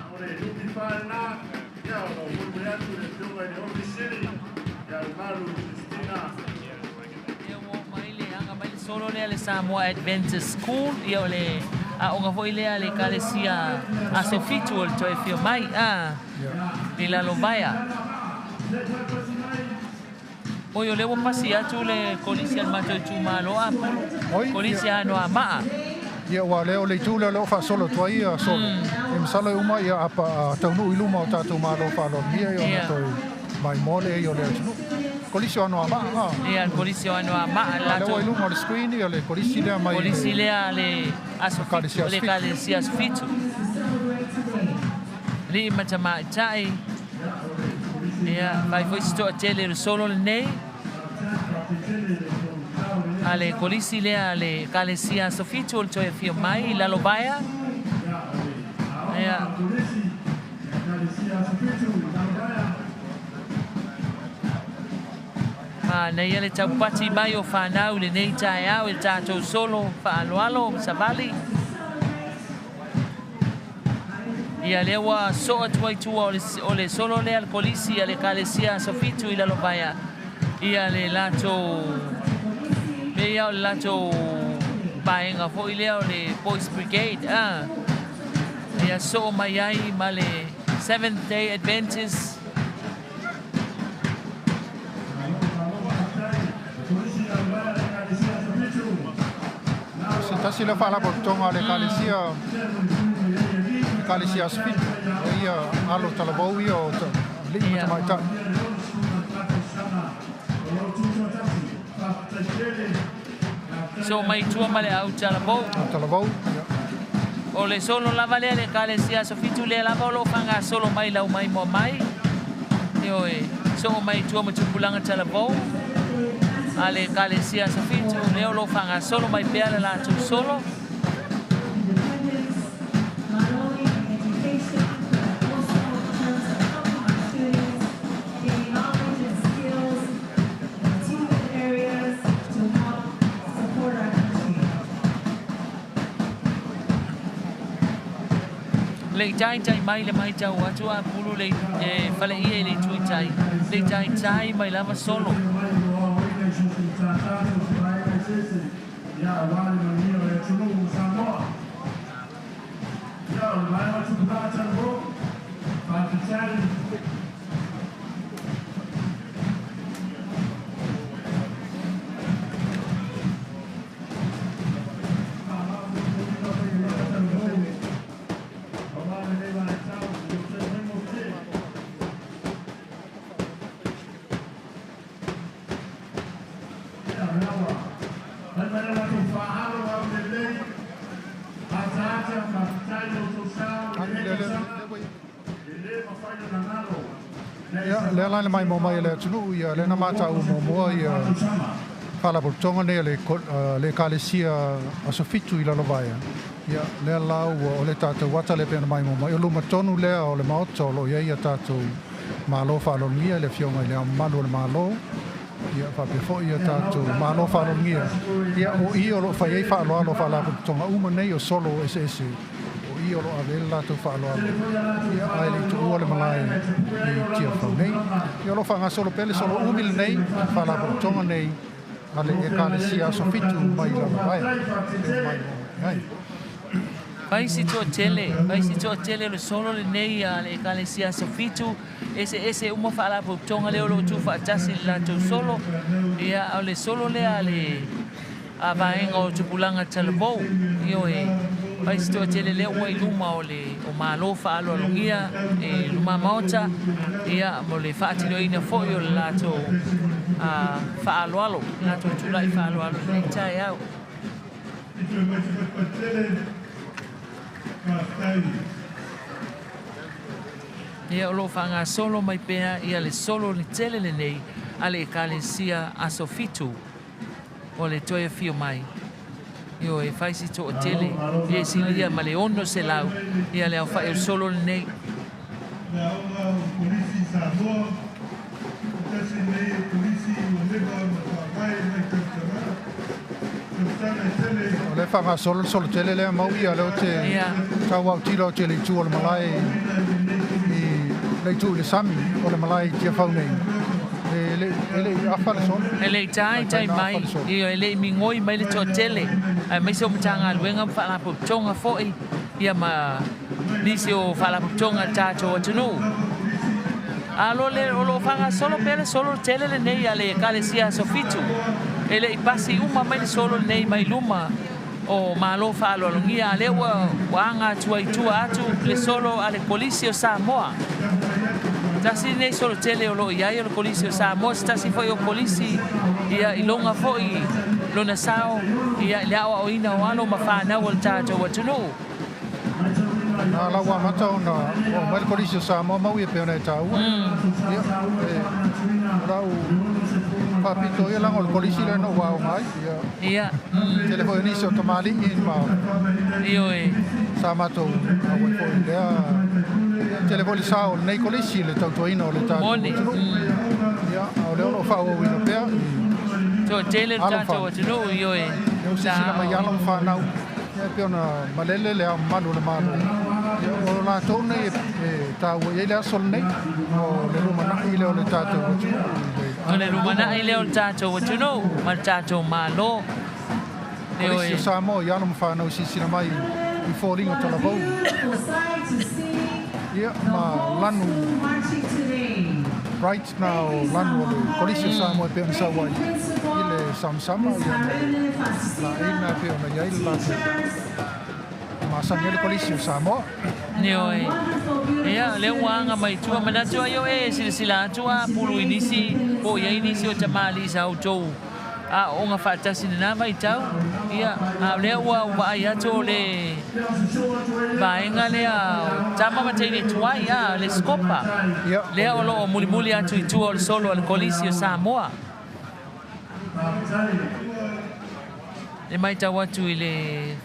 o le NPF lena, ia, o lo o mulimuli atu le Afioga i le Ofisa Sili, ia Lemalu Christina. Ia ua oo mai le aga mai le solo lea le Samoa Adventist School, ia o le aoga foi lea a le Ekalesia Aso Fitu o le toe afio mai a i Lalovaea. Oi, o lea ua pasi atu le kolisi a le matou itumalo a Pulu, kolisi a Anoamaa. Ia, ua lea o le itu lea o lea ua faasolo atu ai ia solo. Ia masalo e uma ia apa a taunuu i luma o tatou Malo faaaloalogia ia ona toe maimoa lea ia o le atunuu. Kolisi o Anoamaa, a? Ia, le kolisi o Anoamaa. A lea ua i luma o le screen ia le kolisi lea mai le. Kolisi lea a le Aso Fitu, le Ekalesia Aso Fitu. Alii ma tamaitai, ia, fai foi se toatele o le solo lenei a le kolisi lea a le Ekalesia Aso Fitu o le toe afio mai i Lalovaea. Ia. Manaia le taupati mai o fanau i lenei taeao i le tatou solo faaaloalo ma savali. Ia lea ua soo atu ai tua o le solo lea le kolisi a le Ekalesia Aso Fitu i Lalovaea. Ia le latou mea ia o le latou vaega foi lea o le Boys Brigade. Ah. Ia soo mai ai ma le Seventh Day Adventist. Se tasi lea faalapotopotoga a le Ekalesia, Ekalesia Aso Fitu, o ia alo talavou ia o alii ma tamaitai. So mai tua ma le au talavou. Au talavou, ia. O le solo lava lea le Ekalesia Aso Fitu lea lava o lo o faagasolo mai lau maimoa mai. Ioe, soo mai tua ma tupulaga talavou a le Ekalesia Aso Fitu lea o lo o faagasolo mai pea le latou solo. Le i taitai mai le matau atu a pulu le e faleia i le itu i tai. Le i taitai mai lava solo. Ia, lea la le maimoa mai a le atunuu, ia lea na mataua muamua ia faalapotopotoga nei a le le Ekalesia Aso Fitu i Lalovaea. Ia, lea la ua o le tatou ata lea pei ona maimoa mai. O luma tonu lea o le Maota o lo o i ai a tatou Malo faaaloalogia i le Afioga i Le Ao Mamalu o le Malo, ia faapea foi ia tatou Malo faaaloalogia. Ia, o i o lo o fai ai faaaloalo faalapotopotoga uma nei o solo eseese, o i o lo o ave ai le latou faaaloalo, ia, ae le i tuua le malae i Tiafau nei. Ia, o lo o faagasolo pea le solo umi lenei, faalapotopotoga nei a le Ekalesia Aso Fitu mai Lalovaea, e pei ona maimoa mai ai. Fai si toatele, fai si toatele o le solo lenei a le Ekalesia Aso Fitu, eseese uma faalapotopotoga lea o lo o tuufaatasi i le latou solo. Ia, o le solo lea a le a vaega o Tupulaga Talavou, ioe, fai si toatele lea ua i luma o le o Malo faaaloalogia i luma maota, ia, mo le faatinoina foi o le latou faaaloalo, latou tulai faaaloalo i lenei taeao. Ia, o lo o faagasolo mai pea ia le solo le tele lenei a le Ekalesia Aso Fitu o le toe afio mai. Ioe, fai si toatele, ia e silia ma le 600 ia le aofai o le solo lenei. Le aoga o Kolisi i Samoa, o tasi lenei o Kolisi ua leva ona faavae mai tausaga, tausaga e tele. O lea e faagasolo le solo tele lea mau ia, lea ou te tau autilo atu i le itu o le malae i le itu i le sami o le malae i Tiafau nei. E le e le i afa le solo. E le i taitai mai, ioe, e le i migoi mai le toatele, aemaise o Matagaluega ma Faalapotopotoga foi, ia ma nisi o Faalapotopotoga a le tatou atunuu. A lo le, o lo o faagasolo pea le solo tele lenei a le Ekalesia Aso Fitu. E le i pasi uma mai le solo lenei mai luma o Malo faaaloalogia, a lea ua, ua aga atu ai i tua atu le solo a le Kolisi o Samoa. Tasi lenei solo tele o lo o i ai o le Kolisi o Samoa, se tasi foi o Kolisi ia iloga foi lona sao ia i le aoaoina o alo ma fanau o le tatou atunuu. Na la ua amata ona oo mai le Kolisi o Samoa mau ia pei ona e taua. Ia, e, o lau faapito ia leaga o le Kolisi lea na ou aoga ai. Ia, Ia, tele foi o nisi o tamalii ma ioe. sa matou auai foi i lea. Ia, tele foi le sao o lenei Kolisi i le tautuaina o le tatou Moni. atunuu. Ia, a o lea o lo o faaauauina pea i Toatele le alo ma tatou fanau. atunuu, ioe, Ia ua sa silasila mai alo ma aoaoina. fanau, ia e pei ona malele le ao mamalu o le Malo. Ia o latou nei e taua i ai le aso lenei, o le lumanai lea o le tatou atunuu i le O le agai i luma. lumanai lea o le tatou atunuu ma le tatou Malo. Kolisi Ioe. o Samoa i alo ma fanau i silasila mai i foliga What a talavou. beautiful sight to see Ia the ma whole lanu school marching today. bright na Thank o you, lanu o le Samoa Kolisi o High. Samoa e pei ona Thank sau you, ai i Principal, le samasama Ms. ia ma le Irene laina e Fasida, pei ona i ai le latou teachers, masani ai le Kolisi o parents, Samoa. Ioe. our wonderful, beautiful Ia, lea ua aga students mai tua of manatu ai o e today. silasila atu In a pulu i today's nisi Independence po o i ai nisi o celebration. tamalii sa outou aooga faatasi lena vaitau. Ia, a o lea ua vaai atu o le vaega lea o tama ma teine tuai, a le Scopa, Ia, o lea o le lo o mulimuli atu i tua o le solo a le Kolisi o Samoa. E matau atu i le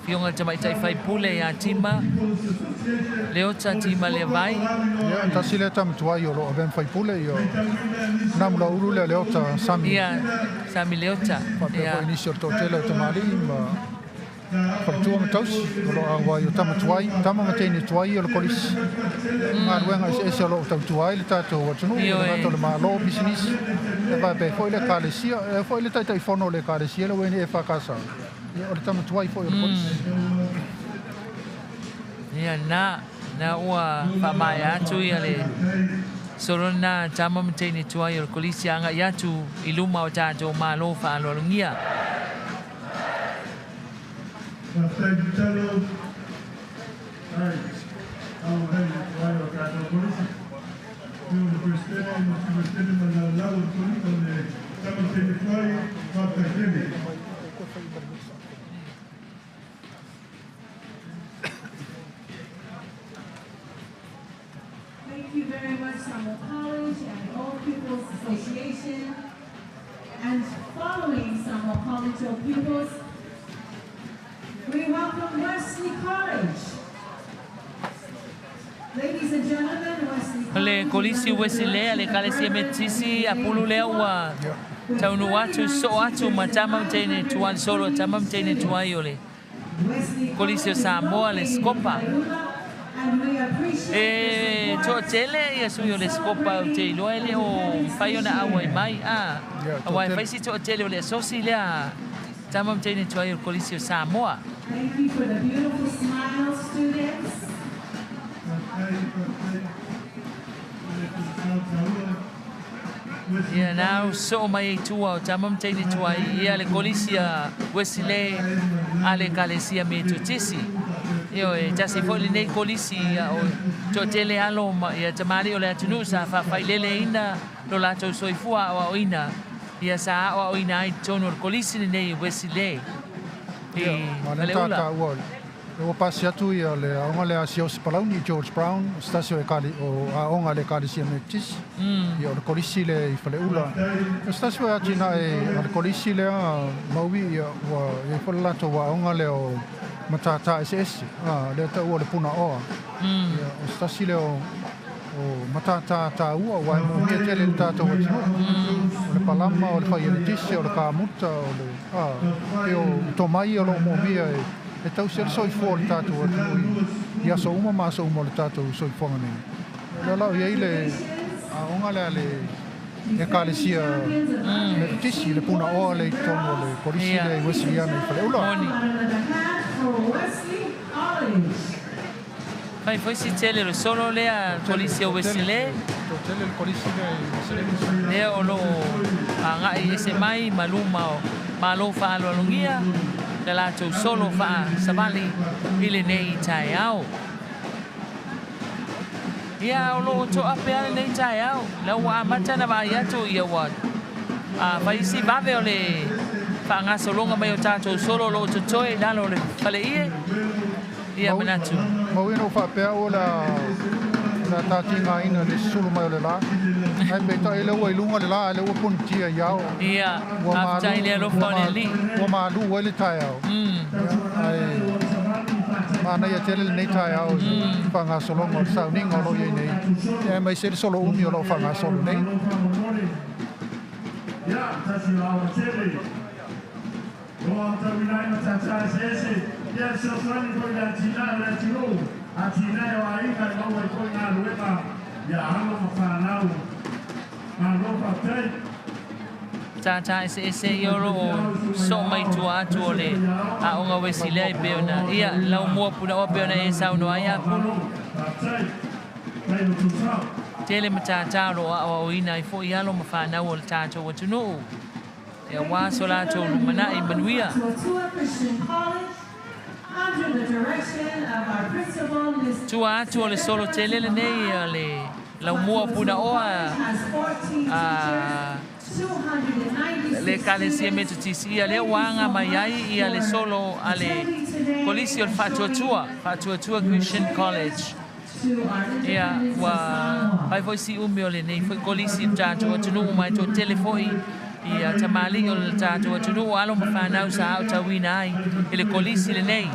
Afioga i le Tamaitai Faipule ia Tima Leota Tima Levai. Ia, tasi lea tama tuai o lo o avea ma faipule, ia, o Namulaulu lea Leota Sami. Ia, Sami Leota. Faapea Ia. foi nisi o le toatele o tamalii ma Faletua ma tausi o lo o auai o tama tuai, tama ma teine tuai o le kolisi. Galuega eseese o lo o tautua ai le tatou atunuu, e le gata o le Malo, pisinisi, e faapea foi le Ekalesia. E ao foi le Taitaifono o le Ekalesia le Ueni EFKS, ia o le tama tuai foi o le kolisi. Ia na, na ua faamaea atu ia le solo lena tama ma teine tuai o le kolisi agai atu i luma o tatou Malo faaaloalogia. Faafetai tatalo ai au hai le tuai o tatou Kolisi. Pio le Peresetene ma le Peresetene ma le lalao o le Kolisi o le tama teine tuai, faafetai tele. Thank you very much, Samoa College and the Old Pupils Association. And following Samoa College Old Pupils, we welcome Wesley College. Ladies and gentlemen, Wesley O le College Kolisi Wesilea, le Ekalesia Metotisi, Apulu lea ua taunuu atu, soo atu ma tama ma teine tuai solo, tama ma teine tuai o le Wesley Kolisi o College is Samoa, le located in Scopa. Vailula, and we appreciate E your support toatele ia sui o in le Scopa ou te celebrating iloa e le o Independence mafai this ona auai year. mai, a Ia, aua e toatele. fai si toatele o le asosi lea tama ma teine tuai o le Kolisi o Samoa. Thank you for the beautiful smiles, students. Faafetai, faafetai. Le tusau taua. Wesley Ia na College. soo mai ai tua o tama ma teine tuai ia le Kolisi a Wesley a le Ekalesia Metotisi. Ioe, tasi foi lenei kolisi ia o toatele alo ma ia tamalii o le atunuu sa faafaileleina lo latou soifua aoaoina ia sa aoaoina ai i totonu o le kolisi lenei Wesley i Ia, ma o lea Faleula. taua lea ua pasi atu ia le aoga lea a Siaosi Palauni, George Brown, o se tasi o ekale, o aoga a le Ekalesia Metotisi, ia o le kolisi lea i Faleula. O se tasi foi atinae a le kolisi lea, Maui, ia ua i ai foi le latou aoga lea o matata eseese, a, lea taua o le Punaoa. Ia, o se tasi lea o o matata taua aua e moomia tele i le tatou atunuu. O le palama, o le fai eletise, o le kamuta, o le, a, pei o tomai o lo o moomia e, e tausi ai le soifua o le tatou atunuu i, i aso uma ma aso uma o le tatou soifuaga nei. O lea la o i ai le aoga lea a le Defending Ekalesia champions of under Metotisi, le 18 Punaoa boys lea i and totonu o le girls. Kolisi Ia. lea i Wesleyan i Faleula. Moni. Another hand for Wesley College. Fai foi si tele le solo lea Toatele, kolisi o toatele, Wesley. toatele le Kolisi lea i Wesley. Lea o lo o agai ese mai ma luma o Malo faaaloalogia le latou solo faasavali i lenei taeao. Ia o lo o toape a lenei taeao. La ua amata na vaai atu ia ua a fai si vave o le faagasologa mai o tatou solo o lo o totoe i lalo o le faleie. Ia Mau, manatu. mau ina ua faapea au o le a, o le a tatigaina i le susulu mai o le la. Ae peitai lea ua i luga le la, ae lea ua punitia i ao. Ia, Ua faafetai malu, le alofa ua o le malu, Alii. ua malu ai le taeao. Ia, ae manaia tele lenei taeao i le faagasologa o le sauniga o lo o i ai nei. Ia, aemaise le solo umi o lo o faagasolo nei. Tātā eseese ia o lo o soo mai tua atu o le aoga Wesilea e pei ona ia laumua punaoa pei ona e saunoa ai Apulu. Tele matata o lo o aoaoina ai foi alo ma fanau o le tatou atunuu. E auā so latou lumanai manuia. Tuatua Christian College, under the direction of our principal, Ms. Tua atu o le solo tele lenei a le laumua Tuatua punaoa College has 14 a teachers, 296 le Ekalesia students. Metotisi ia lea Thank ua you aga so mai much ai ia le for solo a le attending today Kolisi o le and Faatuatua, showing Faatuatua your Christian tribute College. to our Ia independence ua of Samoa. fai foi si umi o lenei foi kolisi i le tatou atunuu ma e toatele foi ia tamalii o le tatou atunuu alo ma fanau sa aotauina ai i le kolisi lenei.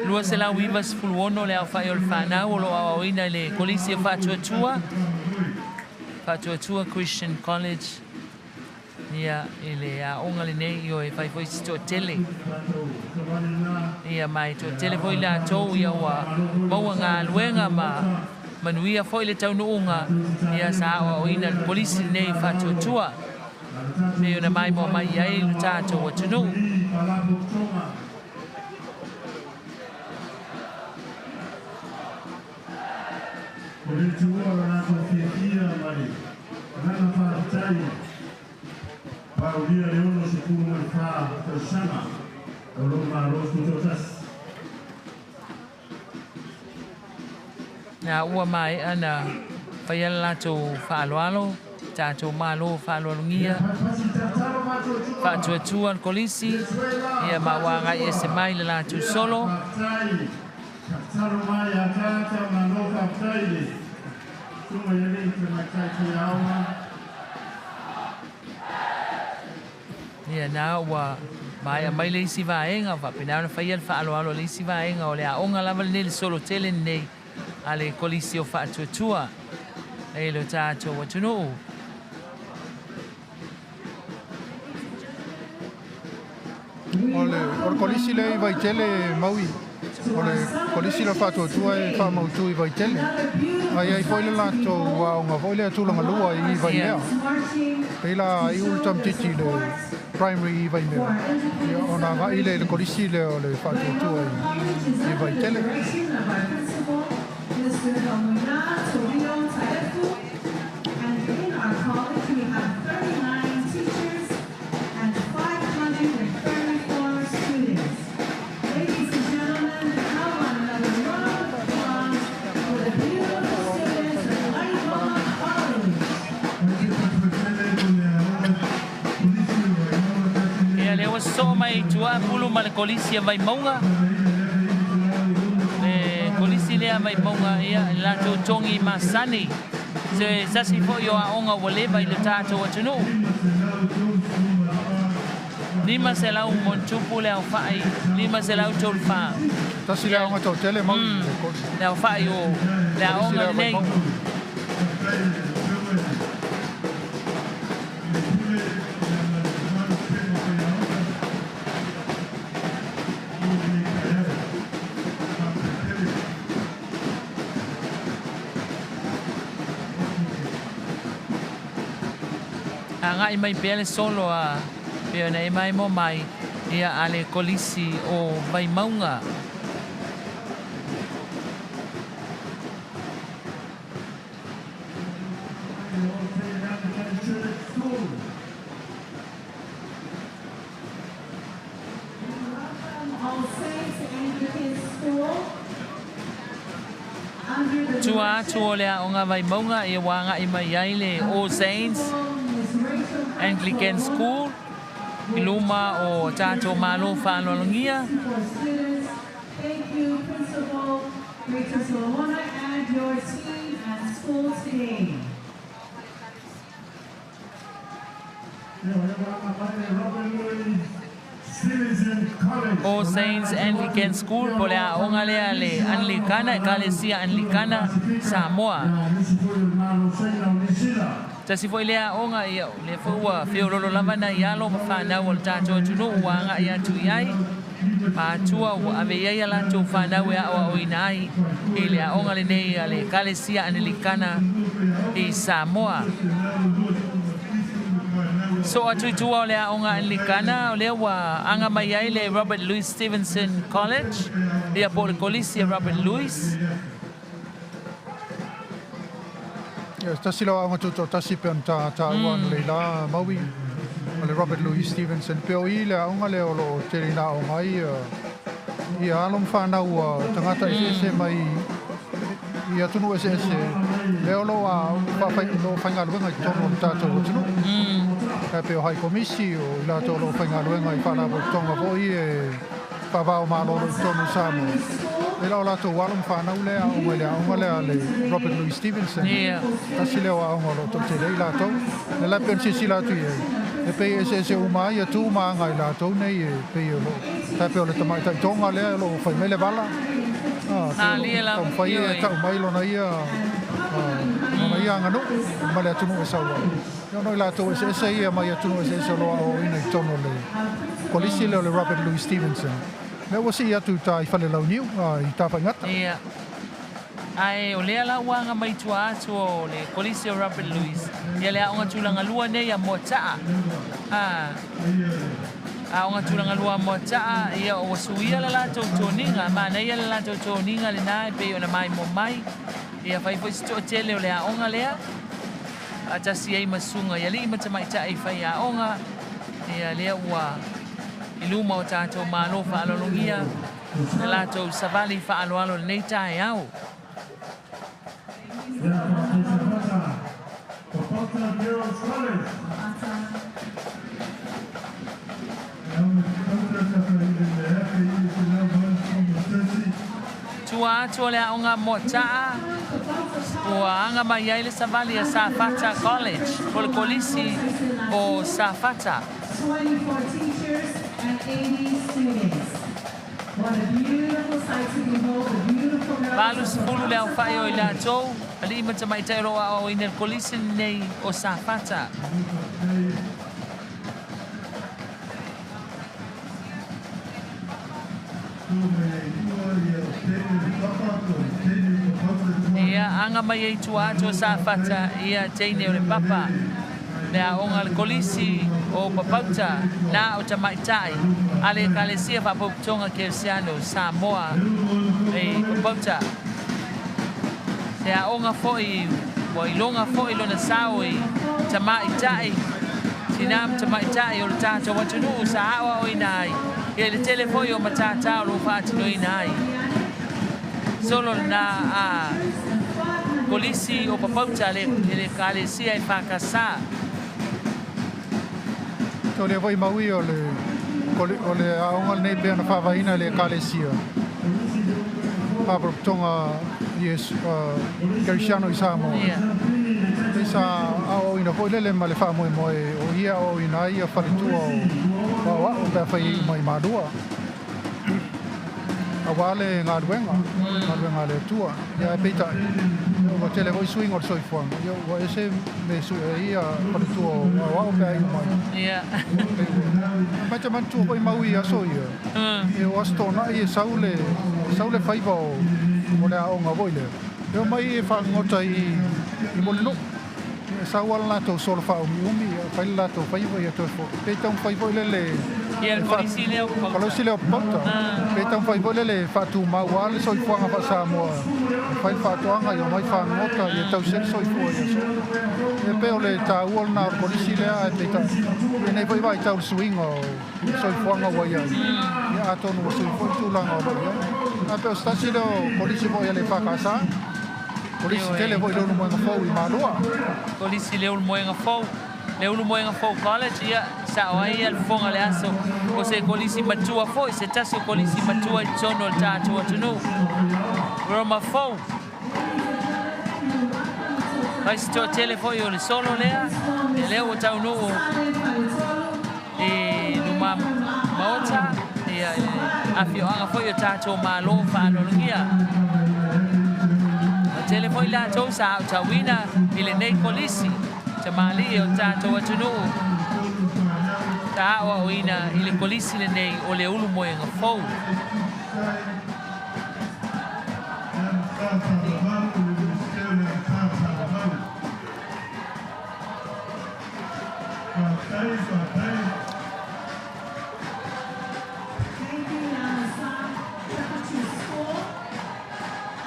296 le aofai o le fanau o lo o aoaoina i le kolisi o Faatuatua. Faatuatua Christian College, ia, i le aoga lenei, ioe, e fai foi si toatele. Ia, ma e toatele foi latou, ia, ua maua galuega ma manuia foi le taunuuga, ia, sa aoaoina e le Kolisi lenei Faatuatua, pei ona maimoa mai i ai lo tatou atunuu. O le tuua o le latou fiafia ma le agaga faafetai ua aulia le 64 tausaga o lou Malo Tutoatasi. Na ua maea na faia le latou faaaloalo, tatou Malo faaaloalogia, faatuatua le Kolisi, ia ma ua agai ese mai le latou solo. Tatalo mai ataata malo faafetai le susuga i alii tamaitai faiaoga. Ia na ua maea mai le isi vaega, faapena ona faia le faaaloalo a le isi vaega o le aoga lava lenei, le solo tele lenei a le Kolisi o Faatuatua i lo tatou atunuu. O le, o le kolisi lea i Vaitele Maui, o le kolisi lea Faatuatua e faamautu i Vaitele. A i ai foi le latou aoga foi lea tulaga lua i Vaimea. Pei la iu le tamaitiiti i le primary i Vaimea, ia ona agai lea i le kolisi lea o le Faatuatua i Vaitele. Mr. Faumuina Torino Taefu, and in our college we have 39 teachers and 534 students. Ladies and gentlemen, how about another round of applause for the beautiful students of Vaimauga College. Ia lea ua sosoo mai i tua pulu ma le Kolisi a Vaimauga. Le Kolisi lea a Vaimauga, ia, le latou togi masani. Se tasi foi o aoga ua leva i le tatou atunuu. 500 montupu le aofai, 534. Tasi le aoga toatele Maui. Le aofai o le aoga lenei. Agai mai pea le solo a pei ona e maimoa mai ia a le Kolisi o Vaimauga. All Saints Anglican School under the Tua atu o le Aoga Vaimauga ia ua agai mai ai le All Saints Anglican School i luma o tatou Malo faaaloalogia. Students. Thank you, Principal Rachel Solomona and your team at school today. All Saints Anglican School po le aoga lea a le Anlikana, Ekalesia Anlikana, Samoa. Tasi foi lea aoga, ia, o lea foi ua feololo lava nai alo ma fanau o le tatou atunuu ua agai atu i ai, ma atua ua ave i ai a latou fanau e aoaoina ai i le aoga lenei a le Ekalesia Anelikana i Samoa. Soo atu i tua o le Aoga Anelikana, o lea ua aga mai ai le Robert Louis Stevenson College, ia po o le Kolisi a Robert Louis. Ia, se tasi lau aoga tutoatasi pei ona ta taua analei la, Maui, o le Robert Louis Stevenson. Pei o i le aoga lea o lo o tele ina aoga ai ia alo ma fanau a tagata eseese mai i atunuu eseese lea o lo o faafaigaluega i totonu o le tatou atunuu. E pei o Hai Komisi, o i latou o lo o faigaluega i faalapotopotoga foi e faava o Malo o lo o i totonu o Samoa. Leila o latou alo ma fanau lea e aoga i le aoga lea a le Robert Louis Stevenson. Tasi lea o aoga o lo o toatele ai latou. Le la e pei ona silasila atu i ai, e pei e eseese uma ai ia tu ma aga i latou nei e pei o lo o, tai pei o le tamaitai Tonga lea o lo o fai mai le vala. Ah, pei o lo o taumafai e tau mai lona ia, ia aganuu ma le atunuu e sau ai. Ia ona o i latou eseese ia mai atunuu eseese o lo o aoaoina i totonu o le Kolisi lea o le Robert Louis Stevenson. Lea ua sii atu i uta i Falelauniu, i Tafaigata. Ia. Ae o lea la ua aga mai tua atu o le Kolisi o Robert Louis, ia le aoga tulaga lua nei a Moataa. A. Aoga tulaga lua a Moataa, ia ua suia le latou toniga, manaia le latou toniga lena e pei ona maimoa mai. Ia fai foi se toatele o le aoga lea, faatasi ai ma susuga i alii ma tamaitai faiaoga, ia lea ua i luma o tatou malo faaaloalogia le latou savali faaaloalo i lenei taeao. Tua atu o le aoga Moataa, ua aga mai ai le savali a Safata College, po o le Kolisi o Safata. 24 teachers and 80 students. What a beautiful sight to behold, the beautiful girls of 80 le Safata aofai o i College. latou, alii ma tamaitai o lo o aoaoina i le Kolisi lenei o Safata. Ia, aga mai ai tua atu o Safata, ia teine o le papa, le aoga a le Kolisi o Papauta, na o tamaitai a le Ekalesia Faapopotoga Kerisiano Samoa i Papauta. Se aoga foi ua iloga foi lona sao i tamaitai, tinā ma tamaitai o le tatou atunuu sa aoaoina ai, ia i le tele foi o matata o lo o faatinoina ai. Solo lena a Kolisi o Papauta le Ekalesia EFKS. Tau lea foi mau ia o le, o le aoga lenei pei ona faavaeina e le Ekalesia Faalapotopotoga Iesu, Kerisiano i Samoa. Pei sa aoaoina foi lele ma le faamoemoe o ia e aoaoina ai ia faletua o aoao pe afai e iu mai i Malua aua le galuega, galuega a le Atua. Ia ae peitai, ua tele foi suiga o le soifuaga, ia ua ese me sue ai ia faletua o aoao pe a iu mai. Pei ua ma te manatua foi mau i aso ia, e o Aso Toonai e sau le, sau le faiva o, o le aoga foi lea. E omai e fagogota i, i Mulinuu. E sau lava le latou solo faaumiumi, fai le latou faiva ia toe foi. Pe taumafai foi lele Ia le kolisi lea o Papauta. Kolisi lea o Papauta. Pe taumafai foi lele e faatumau lava le soifuaga faa-Samoa. E fai le faatoaga, ia omai fagogota, ia tausi ai le soifua i aso. Ia pei o le taua lena o le kolisi lea, ae peitai, i lenei foi vaitau i le suiga o le soifuaga ua i ai, ia atonu ua sui foi le tulaga o lo o i ai. Ae pei o se tasi lea o kolisi foi a le EFKS. Kolisi tele foi le Ulumoega Fou i Malua. Kolisi le Ulumoega Fou, le Ulumoega Fou College, ia, sao ai ia le fofoga o le aso, o se kolisi matua foi, se tasi o kolisi matua i totonu o le tatou atunuu. Roma Fou. Fai se toatele foi o le solo lea, ia lea ua taunuu i luma maota, ia, i le afioaga foi o tatou Malo faaaloalogia. Ua tele foi latou sa aotauina i lenei kolisi tamalii o tatou atunuu sa aoaoina i le kolisi lenei o le Ulumoega Fou.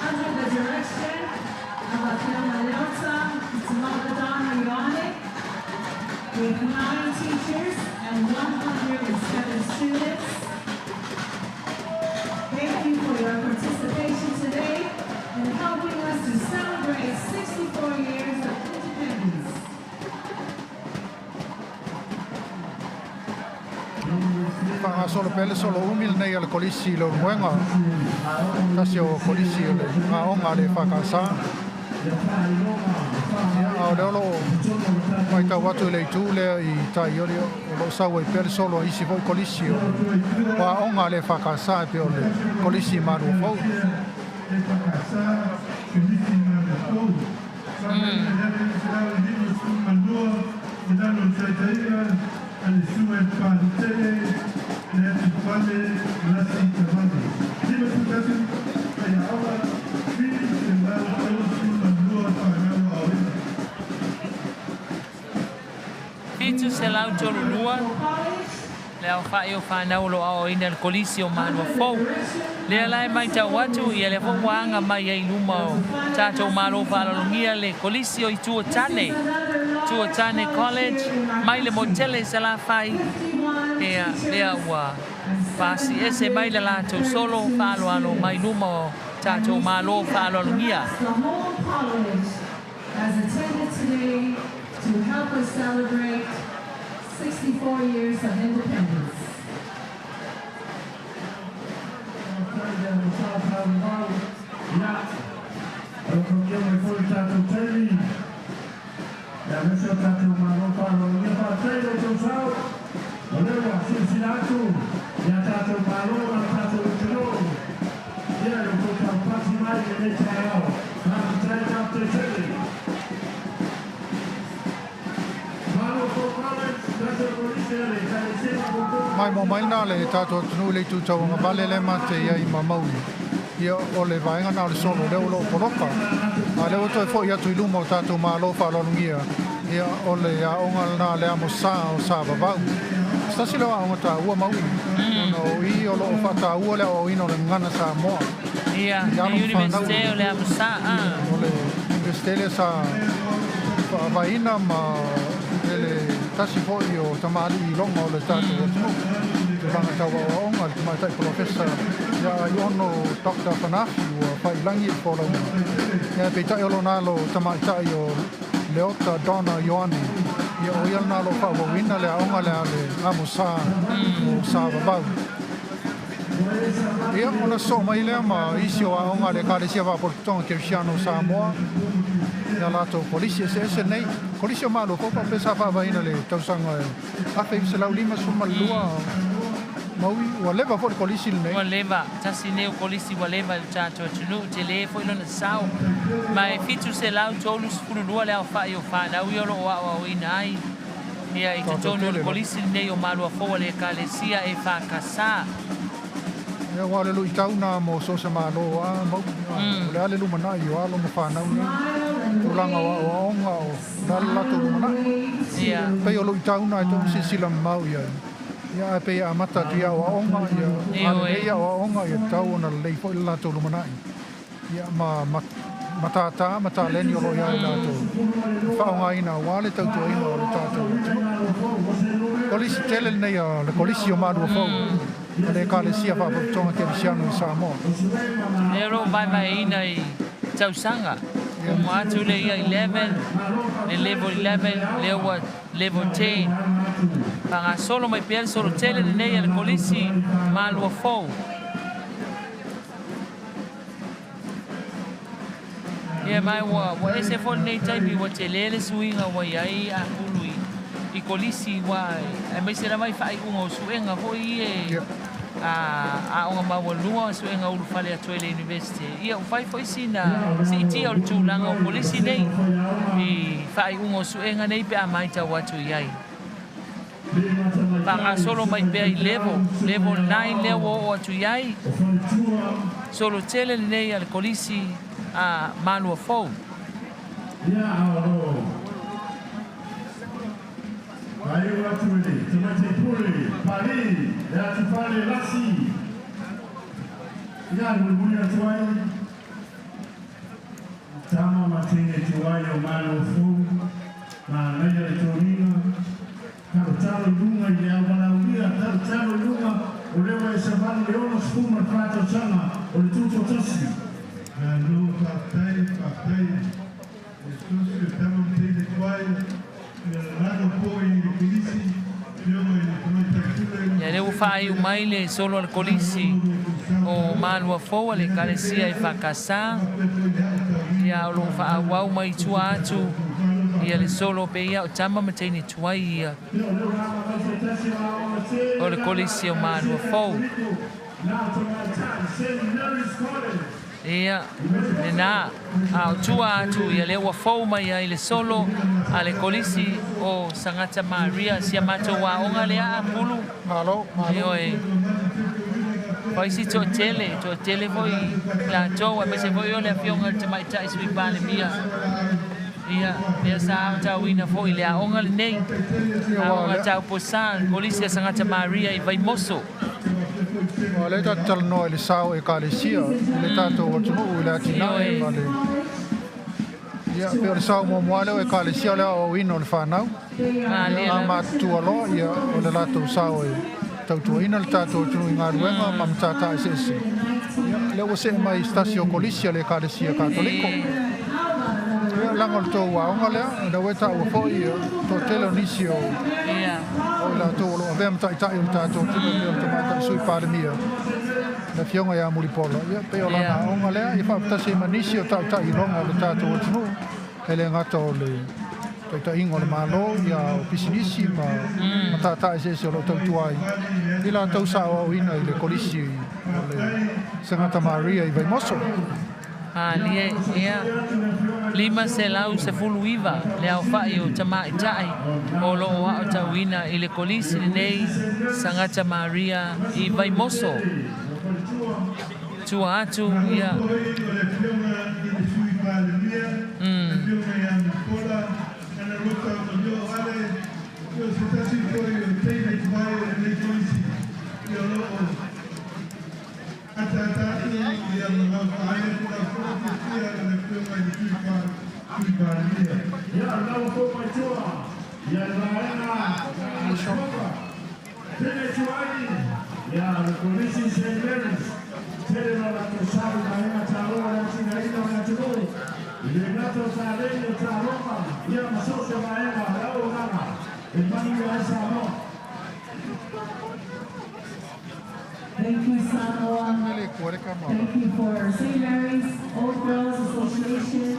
Under the direction of Afioga Leota Tumaugadana Ioane, with 9 teachers and 107 students. Thank you for your participation today in helping us to celebrate 64 years of independence. Faagasolo pea le solo umi lenei a le Kolisi i Leulumoega, tasi o Kolisi o le aoga a le EFKS. Ia, a o lea o lo o matau atu i le itu lea i tai o lo o sau ai pea le solo a isi foi Kolisi o aoga a le EFKS e pei o le Kolisi i Maluafou. a le susuga i le Papaliitele Leatifale Lasi Tavale. 51 faiaoga, 732 fanau aoaoina. 732 le aofai o fanau o lo o aoaoina i le Kolisi o Malua Fou. Lea la e matau atu, ia lea foi ua aga mai ai i luma o tatou malo faaaloalogia le Kolisi o Itu o Tane, Itu o Tane College, mai le motu tele i Salafai, ia lea ua paasi ese mai le latou solo faaaloalo mai luma o tatou malo faaaloalogia. The whole college has attended today to help us celebrate 64 years of independence. Ia, o lo o mai foi le tatou taimi. Ia, aemaise o tatou malo faaaloalogia faafetai lo outou sao. O lea ua silasila atu ia tatou malo ma le tatou atunuu. Ia, le outou taupati mai i lenei taeao. Faafetai, faafetai tele. Malo Fou College, tatou kolisi a le Ekalesia Faapulapula. Mai mo mai na le tatou atunuu i le itu tauagavale le mate i ai ma mauli. Ia o le vaega na o le solo lea o lo o poloka. A lea ua toe fo'i atu i luma o tatou malo faaaloalogia. Ia o le aoga lena le amo sa o sa vavau. Se tasi lea o aoga taua maui. Ona o i o lo o faataua le aoaoina o le gagana Samoa. Ia, I alo le ma fanau. Universite o le amo sa. O le Universite lea sa faavaeina ma e le tasi foi o tamalii iloga o le tatou atunuu. Tulaga tau aoaoga le tamaitai polofesa ia Aiono Dr. Fanafi ua failagi i le folauga. Ia peitai o lona alo tamaitai o Leota Donna Ioane. Ia o ia lena o lo o faaauauina le aoga lea a le amo sa o sa vavau. Ia, ona sosoo mai lea ma isi o aoga a le Ekalesia Faalapotopotoga Kerisiano o Samoa. Ia latou kolisi eseese nei. Kolisi o Malo Fou faapea sa faavaeina i le tausaga e 1952 maui ua leva foi le kolisi lenei. Ua leva, tasi nei o kolisi ua leva i le tatou atunuu, tele foi lona sao. Ma e 732 le aofai o fanau ia o lo o aoaoina ai ia i totonu o le kolisi lenei o Malua Fou a le Ekalesia EFKS. Ia, aua o le luitau na mo so o se malo lava mau. O le a le lumanai o alo ma fanau nei. Tulaga o aoaoga o le a le latou lumanai. Pei o luitau na e tatau ona silasila mamao i ai. Ia, ae pei e amata atu i aoaoga, ia, a lelei aoaoga, ia tatau ona lelei foi le latou lumanai. Ia, ma matata ma taleni o lo o i ai latou e faaaogaina aua le tautuaina o le tatou atunuu. Kolisi tele lenei a le Kolisi o Malua Fou a le Ekalesia Faalapotopotoga Kerisiano i Samoa. Lea o lo o vaevaeina i tausaga, uma atu le ia 11, le level 11, lea ua level 10. Faagasolo mai pea le solo tele lenei a le Kolisi Malua Fou. Ia mai ua ese foi lenei taimi ua tele le suiga ua i ai apulu i kolisi ua aemaise lava i faaiuga o suega foi ia aoga maualua suega ulufale atu ai le University. Ia ua fai foi sina siitia o le tulaga o kolisi nei i faaiuga o suega nei pe a matau atu i ai. Faagasolo mai pea i level, level 9 lea ua oo atu i ai. Solo tele lenei a le kolisi a Malua Fou. Ia, a o lo faaiu atu i le tamaitai pule Pali le atifale lasi. Ia, e mulimuli atu ai tama ma teine tuai o Malo Fou, manaia le toniga, talotalo i luga i le auvalaulia, talotalo i luga o lea ua e savali le 64 tausaga o le tutoatasi. Malo faafetai, faafetai e susi o tama ma teine tuai ia le latou foi i le kolisi, afioga i le tamaitai pule. Ia lea ua faaiu mai le solo a le kolisi o Malua Fou a le Ekalesia EFKS. Ia o lo o faaauau mai i tua atu ia le solo pe ia o tama ma teine tuai ia o le kolisi o Malua Fou. Now to my time, St. Mary's College. Ia, lena, a o tua atu ia lea ua fou mai ai le solo a le Kolisi o Sagata Maria, si a matou aoga lea a Pulu. Malo, malo. Ioe. Fai si toatele, toatele foi latou, aemaise foi o le afioga i le Tamaitai Sui Palemia. Ia, lea sa aotauina foi le aoga lenei, aoga tau posa, Kolisi a Sagata Maria i Vaimoso. Ua lea tatou talanoa i le sao o Ekalesia i le tatou atunuu i le atinae ma le Ia, pei o le sao muamua lea o Ekalesia o le aoaoina o le fanau. Ia, a matutua loa, ia, o le latou sao e tautuaina le tatou atunuu i galuega ma matata eseese. Ia, lea ua see mai i se tasi o kolisi a le Ekalesia Katoliko. Ia, leaga o le tou aoga lea, o lea ua e taua foi, ia, toatele o nisi o o i latou o lo o avea ma taitai o le tatou atunuu e pei o le Tamaitai Sui Palemia, le Afioga ia Mulipola, ia, pei o lana aoga lea, ia faafatasi ai ma nisi o taitai iloga o le tatou atunuu, e le gata o le taitaiga o le Malo, ia, o pisinisi ma matata eseese o lo o tautua ai i latou sa aoaoina i le Kolisi o le Sagata Maria i Vaimoso. Malie, ia, 519 le aofai o tamaitai o lo o aotauina i le Kolisi lenei Sagata Maria i Vaimoso. Tua atu, ia. Thank you, Samoa. Thank you for St. Mary's Old Girls Association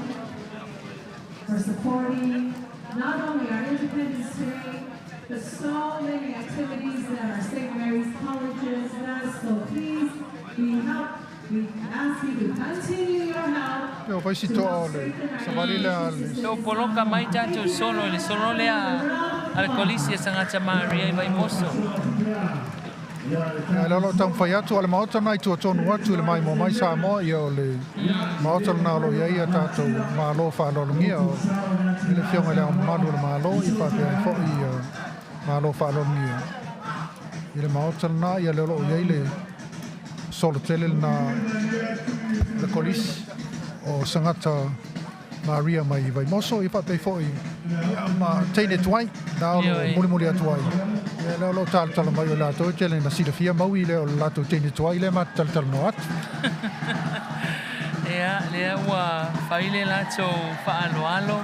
for supporting not only our Independence Day, but so many activities that our St. Mary's colleges does. So please, we help, we ask you to continue your help. Ua fai si toa o le savali lea a le. So poloka mai tatou solo i le solo lea a le Kolisi a Sagata Maria i Vaimoso. Ia, lea o lo o taumafai atu a le Maota lena i tua tonu atu i le maimoa mai Samoa, ia o le Maota lena o lo o i ai a tatou Malo faaaloalogia, o le Afioga i Le Ao Mamalu o le Malo, ia faapea ai foi ia Malo faaaloalogia i le Maota lena, ia lea o lo o i ai le solo tele lena le Kolisi o Sagata Maria mai Vaimoso, ia faapea foi ia, ma teine tuai, na o lo o mulimuli atu ai. Ia, lea o lo o talatala mai o latou e tele ina silafia maui lea o le latou teine tuai lea ma te talatalanoa atu. Ia, lea ua fai le latou faaaloalo,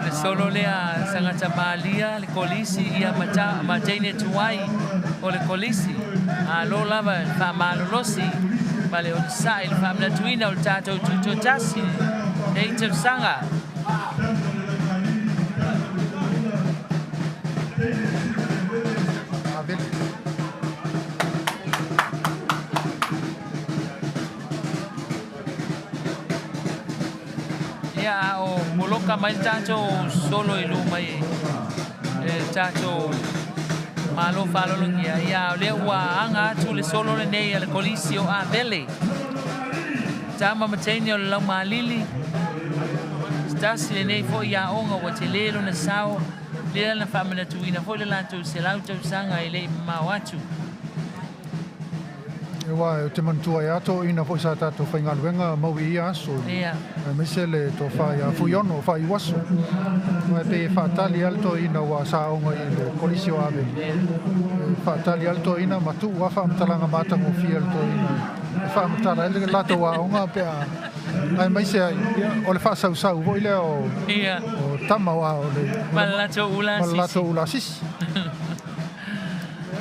le solo lea Sagata Malia, le Kolisi, ia ma, ta, ma teine tuai o le Kolisi. Alo lava le faamalolosi ma le onosai i le faamanatuina o le tatou tutoatasi nei tausaga. Ia, a o poloka mai le tatou solo i luma i le tatou Malo faalologia, ia, o lea ua aga atu le solo lenei a le Kolisi o Avele. Tama ma teine o le Laumalili, se tasi lenei foi aoga ua tele lona sao, lea na faamanatuina foi le latou 100 tausaga e le i mamao atu. Aua ou te manatua ai lava toeaiina foi sa tatou faigaluega mau i ia aso, aemaise le tofa ia Fuiono o Faaiuaso. Aua e pei e faatali lava le toeaina aua sa aoga i le Kolisi o Avele. E faatali lava le toeaina ma tuu lava faamatalaga matagofie a le toeaina e faamatala ai le latou aoga pe a aemaise ai o le faasausau foi lea o tama o le ma le latou ula sisi.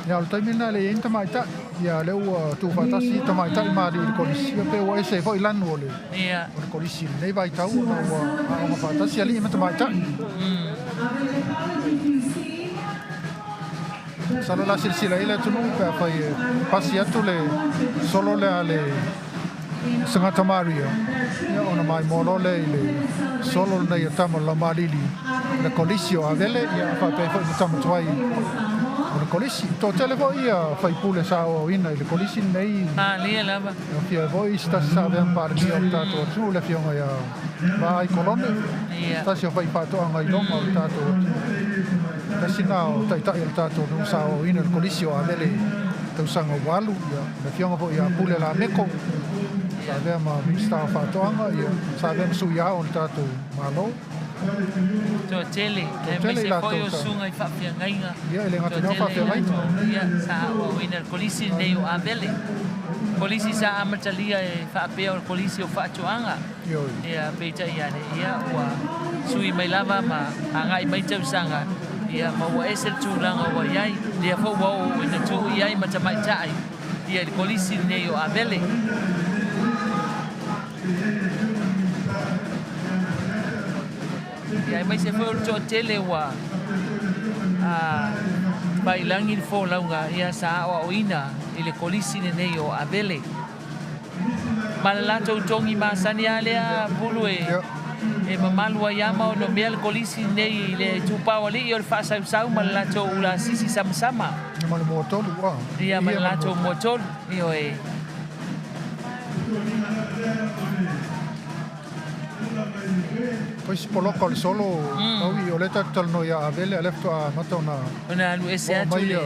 Ia, o le taimi lena e le i ai ni tamaitai. Ia, lea ua tuufaatasi tamaitai ma alii i le kolisi. Ia, pei ua ese ai foi lanu o le, o le kolisi i lenei vaitau ona ua aoga faatasi alii ma tamaitai. Masalo o le a silasila i ai le atunuu pe afai e pasi atu le solo lea a le Sagata Maria, ia ona maimoa loa lea i le solo lenei a tama o le Laumalili i le Kolisi o Avele, ia faapea ai foi ma tama tuai o le Kolisi. Toatele foi ia faipule sa aoaoina i le Kolisi lenei. Malie lava. E aofia ai foi se tasi sa avea ma Palemia o le tatou atunuu, le Afioga ia Vaai Kolone, se tasi o faifaatoaga iloga o le tatou atunuu. Tasi lena o taitai o le tatou atunuu sa aoaoina i le Kolisi o Avele i tausaga ua alu, ia, le Afioga foi ia Pule Lameko, sa avea ma Minisita o Faatoaga, ia, sa avea ma sui ao o le tatou Malo. Toatele, Toatele i aemaise foi latou o sa. susuga i faafeagaiga. Ia, e le gata i lea o Toatele i faafeagaiga. latou, ia, sa aoaoina i le Kolisi lenei o Avele. Kolisi sa amatalia e faapea o le Kolisi o Faatoaga. Ioe. Ia, peitai ane, ia, ua sui mai lava ma agai mai tausaga, ia, ma ua ese le tulaga ua i ai. Lea foi ua oo ina tuu i ai ma tamaitai, ia, i le Kolisi lenei o Avele. Ia, aemaise foi o le toatele ua faiilagi le folauga, ia, sa aoaoina i le Kolisi lenei o Avele. Ma le latou togi masani lava lea pulu e e mamalu ai lava ma onomea le Kolisi lenei i le itupa o alii o le faasausau ma le latou ulasisi samasama. Ia ma le muatolu, a. Ia ma le latou muatolu, ioe. Poi se poloka o le solo, au i o lea tatou te talanoa ia Avele, a o lea faatoa amata ona Ona alu ese oo atu mai le. ia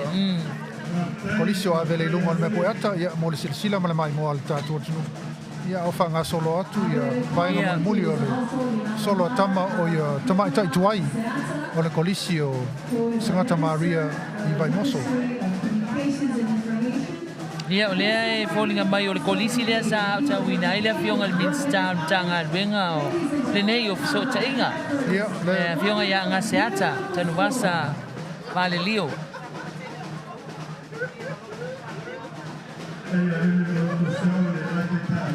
Kolisi o Avele i luga o le mea pueata, ia, mo le silasila ma le maimoa a le tatou atunuu. Ia, a o faagasolo atu ia vaega mulimuli o le solo a tama o ia tamaitai tuai o le Kolisi o Sagata Maria i Vaimoso. Ia, o lea e foliga mai o le Kolisi lea sa aotauina ai le Afioga i le Minisita o le Matagaluega o lenei o Fesootaiga, Ia, le le. Afioga ia Gaseata Tanuvasa Valelio.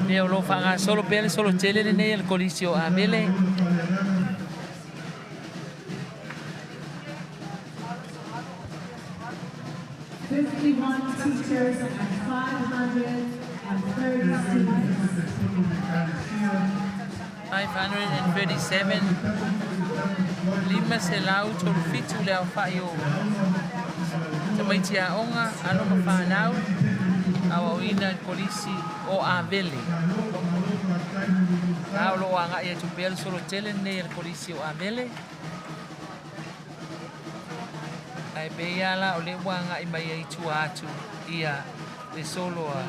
Ia, o lo o faagasolo pea le solo tele lenei a le Kolisi o Avele. Teachers and 530 students. 537, 537 le aofai o tamaiti aoga, alo ma fanau, aoaoina i le Kolisi o Avele. A o lo o agai atu pea le solo tele lenei a le Kolisi o Avele. Ae pei lava la o lea ua agai mai ai i tua atu ia le solo a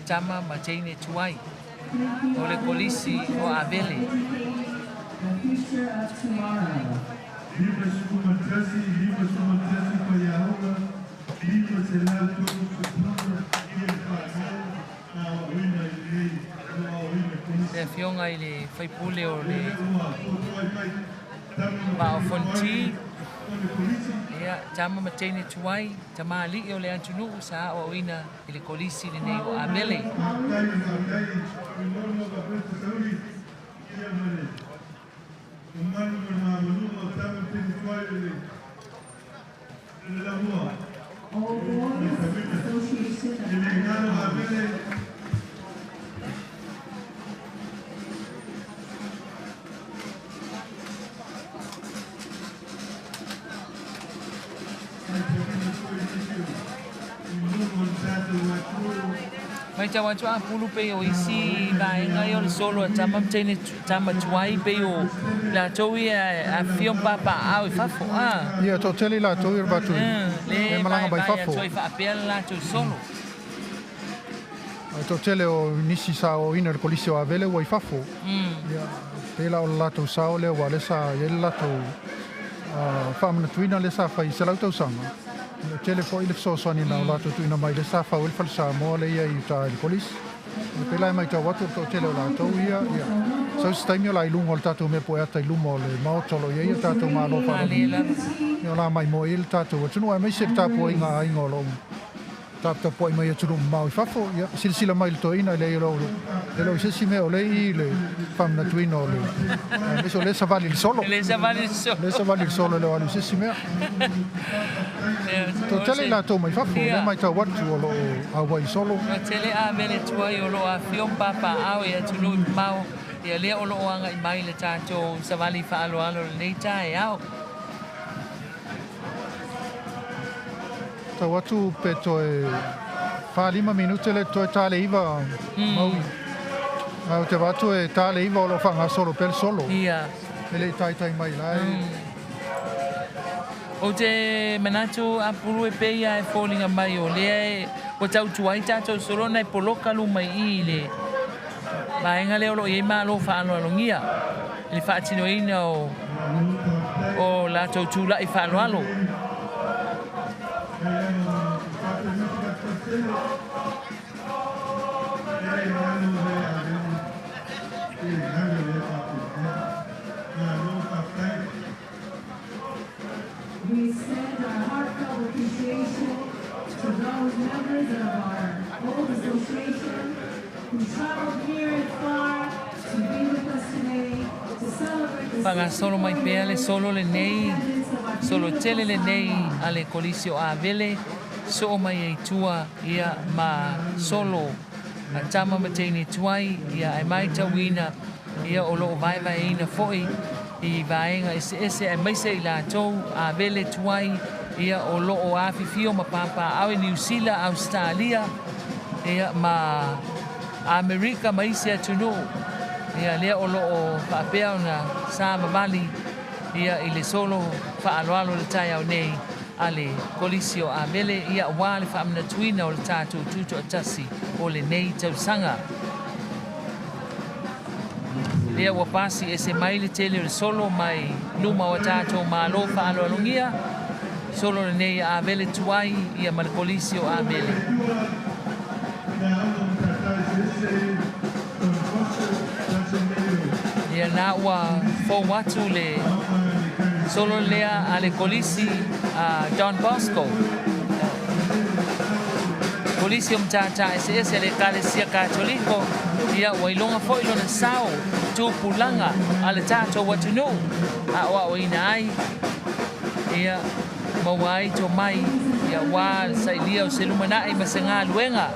tama ma teine tuai o le Kolisi o Avele. Le Afioga i le Faipule o le Vaa o Fonoti, ia, tama ma teine tuai, tamalii o le atunuu sa aoaoina i le Kolisi lenei o Avele. All Boys Association of Matau atu a pulu pei o isi vaega ia o le solo a tama ma teine tama tuai pei o latou ia afifio ma papaaao i fafo a. Ia, toatele i latou ia o le vatu Le e malaga mai vaevae fafo. atu ai faapea le latou solo. Ae toatele o nisi sa aoaoina i le Kolisi o Avele ua i fafo. Ia, pei la o le latou sao lea aua o lea sa i ai le latou faamanatuina lea sa fai i 100 tausaga. Ia, tele foi le fesoasoani na o latou tuuina mai lea sa fau ai le Fale Samoa lea e i ai i uta i le Kolisi. Ia, pei la e matau atu o le toatele o latou ia, ia, sau se taimi o le a i luga o le tatou mea pueata i luma o le Maota o lo o i ai o tatou Malo Malie faaaloalogia. lava. Ia, o la maimoa i ai le tatou atunuu aemaise le tapuaiga a aiga o lo o Taputapuai mai atunuu mamao i fafo, ia, silasila mai i le toeaina, e leai o lo, e le o se isi mea o lea e i i le faamanatuina o le, aemaise o lea e savali i le solo. E le savali i le solo. O lea e savali i le solo e le o alu i se isi mea. Toatele i latou mai fafo, o lea e matau atu o lo o auai i solo. Toatele a mele tuai o lo o afifio ma papaaao i atunuu i mamao, ia lea o lo o agai mai i le tatou savali faaaloalo i lenei taeao. Tau atu pe toe 4-5 minute le toe ta le 9 Maui. Ae ou te vaai atu e ta le 9 o lo o faagasolo pea le solo. Ia. E le i taitai mai la e. Ou te manatu Apulu e pei lava e foliga mai o lea e ua tautua ai tatou solo ona e poloka luma i i i le vaega lea o lo o i ai malo faaaloalogia i le faatinoina o o latou tulai faaaloalo. We extend our heartfelt appreciation to those members of our old association who traveled near and far to be with us today to celebrate the Faagasolo mai pea le solo lenei, solo tele lenei a le Kolisi o Avele, soo mai ai tua ia ma solo a tama ma teine tuai, ia ae maitauina ia o lo o vaevaeina foi i vaega eseese aemaise i latou Avele tuai ia o lo o afifio ma papaaao i Niu Sila, Ausetalia ia ma Amerika ma isi atunuu ia lea o lo o faapea ona savavali ia i le solo faaaloalo i le taeao nei a le Kolisi o Avele ia aua le faamanatuina o le tatou Tutoatasi o lenei tausaga. Lea ua pasi ese mai le tele o le solo mai luma o a tatou malo faaaloalogia, solo lenei a Avele tuai ia ma le Kolisi o Avele. Ia na ua fou atu le solo lea a le Kolisi a Don Bosco. Kolisi o Matata Eseese a le Ekalesia Katoliko, ia ua iloga foi lona sao tupulaga a le tatou atunuu aoaoina ai, ia maua ai tomai, ia aua le sailia o se lumanai ma se galuega.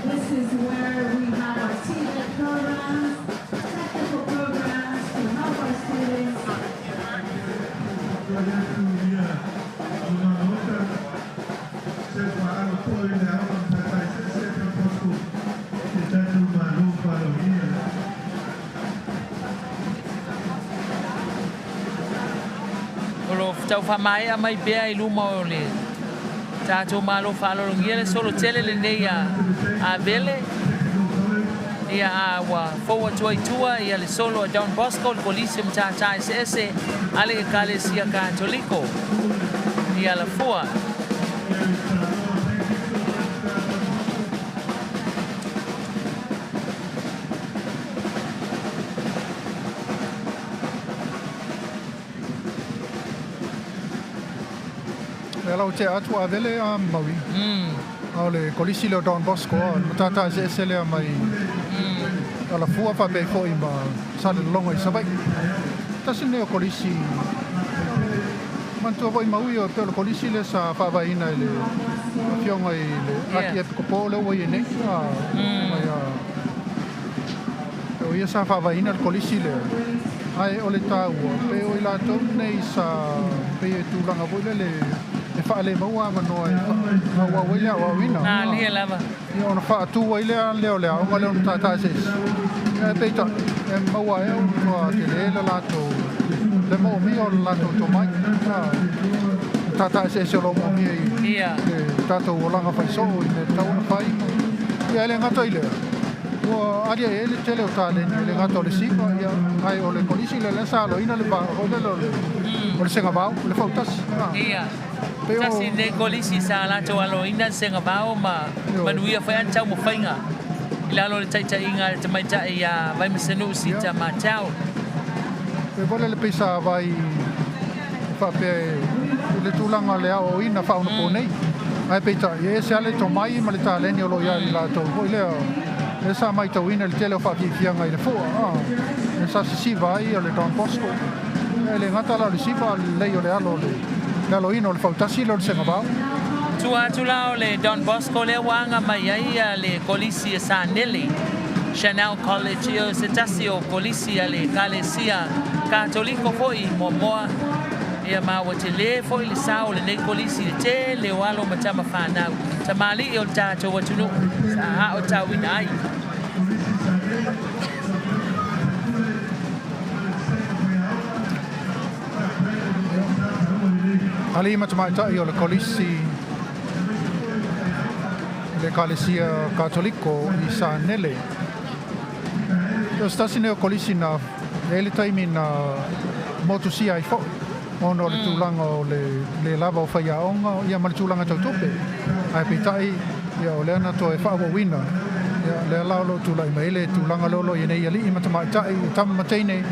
This is where we have our TVET programs, technical programs to help our students. O lo o tau faamaea mai pea i luma o le tatou Malo faaaloalogia le solo tele lenei a Avele, ia a ua fou atu ai tua ia le solo a Don Bosco, le Kolisi o Matata Eseese a le Ekalesia Katoliko i Alafua. Lea la ua tea atu a Avele a Maui. A o le Kolisi lea o Don Bosco, a o le matata eseese lea mai Alafua faapea ai foi ma Salelologa i Savaii. Tasi lenei o Kolisi, manatua foi Maui o pei o le Kolisi lea sa faavaeina e le Afioga i le Akiepikopo lea ua i ai nei. A, mai a O ia sa faavaeina le Kolisi lea, ae o le taua, pe o i latou nei sa pei e tulaga foi lele e faalemaua avanoa e faaauau ai le aoaoina. Malie lava. Ia ona faatu ai lea lea o le aoga lea o Matata Eseese. Ae peitai, e maua ai ua matua tele le latou le moomia o le latou tomai. Matata Eseese o lo o moomia i le tatou olaga faisoo i mea e tatau ona fai. Ia e le gata i lea, Ua aliae ai le tele o taleni, e le gata o le siva, ia, ae o le kolisi lea lea sa aloina le va foi lele o le, o le segavao, o le fautasi. Ia. Tasi lenei kolisi sa latou aloina le segavao ma manuia foi ana taumafaiga i lalo o le taitaiga a le tamaitai ia Vaimasanuu Sita Matau. E foi lele pei sa vai Faapea i le tulaga o le aoaoina faaonaponei. Ae peitai, e ese lava le tomai ma le taleni o lo o i ai latou foi lea. Lea sa matauina i le tele o faafiafiaga i le fua, lea sa sisiva ai le Don Bosco. E le gata la o le siva, a o le lelei o le alo o le aloina o le fautasi lea o le segavao. Tua atu la o le Don Bosco lea ua aga mai ai le Kolisi e Sanele, Chanel College, ia o se tasi o Kolisi a le Ekalesia Katoliko foi muamua, ia ma ua tele foi le sao o lenei Kolisi i le tele o alo ma tama fanau, tamalii o le tatou atunuu sa aotauina ai. Alii ma tamaitai o le Kolisi i le Ekalesia Katoliko i Sanele. O se tasi nei o Kolisi na e i ai le taimi na motusia ai foi ona o le tulaga o le le lava o faiaoga ia ma le tulaga tau tupe. Ae peitai ia o lea na toe faaauauina ia lea la o lo o tulai mai ai le tulaga lea o lo o i ai nei alii ma tamaitai, tama ma teine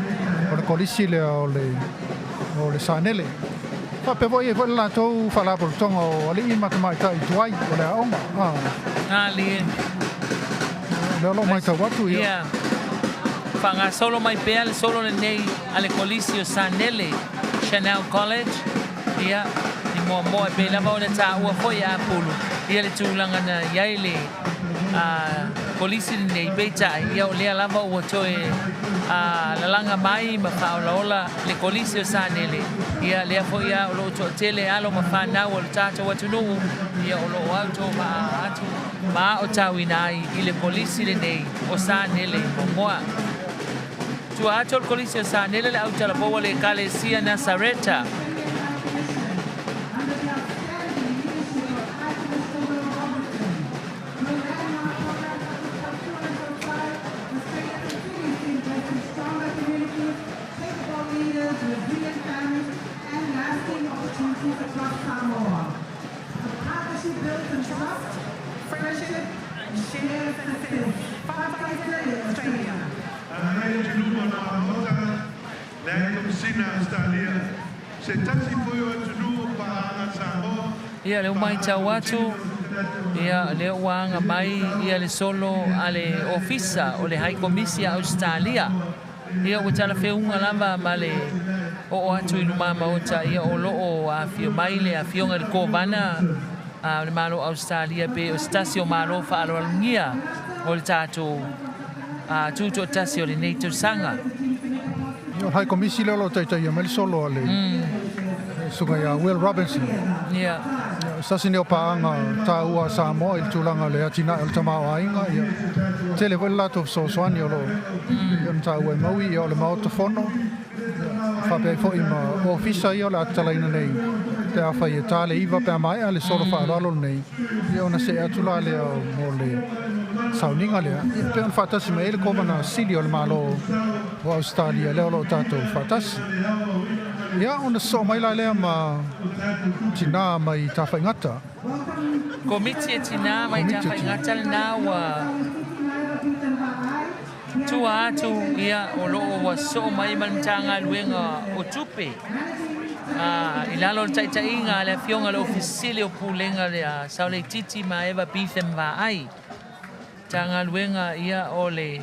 o le Kolisi lea o le o le Sanele. Faapea foi e i ai foi le latou faalapotopotoga o alii ma tamaitai tuai o le aoga. Alie. O lea o lo o matau atu ia. Ia. Faagasolo mai pea le solo lenei a le Kolisi o Sanele, Chanel College, ia, i Moamoa e pei lava ona taua foi e Apulu, ia le tulaga na i ai le Kolisi lenei, peitai, ia o lea lava ua toe lalaga mai ma faaolaola le Kolisi o Sanele, ia lea foi lava o lo o toatele alo ma fanau o le tatou atunuu, ia o lo o autovaa atu ma aotauina ai i le Kolisi lenei o Sanele i Moamoa. Tua atu o le Kolisi o Sanele le autalavou a le Ekalesia Nasareta. Ia, lea ua matau atu, ia, lea ua aga mai ia le solo a le Ofisa o le Hai Komisi a Ausetalia. Ia, ua talafeuga lava ma le oo atu i lumamaota, ia, o lo o afio mai le Afioga i le Kovana o le Malo o Ausetalia pe o se tasi o Malo faaaloalogia o le tatou Tutoatasi o lenei tausaga. Ia, o le Hai Komisi lea o lo o taitaia mai le solo a le Susuga ia Will Robinson. Ia. O se tasi nei o paaga taua a Samoa i le tulaga o le atinae o le tamaoaiga. Ia, tele foi le latou fesoasoani o lo o pei ona taua e Maui, ia o le Maota Fono, ia, faapea ai foi ma Ofisa ia o le a tatalaina nei pe afai e ta le 9 pe a maea le solo faaaloalo lenei, ia ona see atu la lea mo le sauniga lea, ia pei ona faatasi mai ai le Kovana Sili o le Malo o Ausetalia lea o lo o tatou faatasi. Ia, ona sosoo mai la lea ma tinā mai Tafaigata. Komiti e tinā mai Tafaigata lenā ua tua atu, ia, o lo o ua sosoo mai ma le Matagaluega o Tupe, a, i lalo o le taitaiga a le Afioga i le Ofisa Sili o Pulega a Saoleititi ma Eva Beetham Vaai. Matagaluega, ia, o le.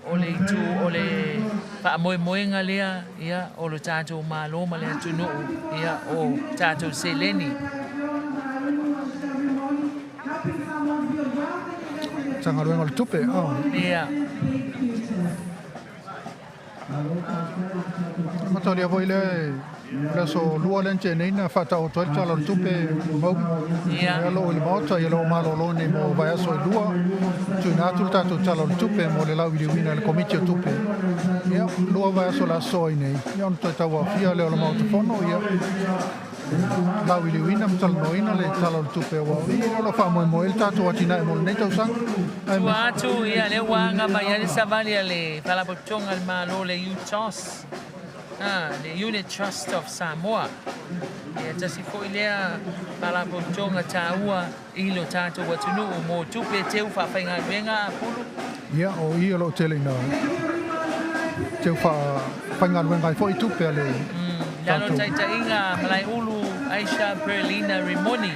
O le itu o le faamoemoega lea, ia, o lo tatou Malo ma le atunuu, ia, o tatou seleni. Matagaluega o le Tupe, oh. Ia. Matalia foi lea o le aso lua lea na tea nei na faataoto ai le Tala o le Tupe Maui. Ia. Lea o lo o i le Maota, ia o lo o malolo nei mo vaiaso e lua. Tuuina atu le tatou Tala o le Tupe mo le lauiliuina e le Komiti o Tupe. Ia, lua vaiaso o le a sosoo ai nei, ia ona toe tauaofia lea o le Maota Fono, ia lauiliuina ma talanoaina le Tala o le Tupe aua o i lea o lo o faamoemoe ai le tatou atinae mo lenei tausaga. Tua atu, ia, lea ua aga mai ai le savali a le Faalapotopotoga a le Malo, le UTOS, le Unit Trust of Samoa. Ia, tasi foi lea Faalapotopotoga taua i lo tatou atunuu mo tupe teu faafaigaluega a Pulu. Ia, o i o lo o tele ina teu faafaigaluega ai foʻi tupe a le Lalo tatou. Taitaiga Malaeulu Aisha Perlina Rimoni.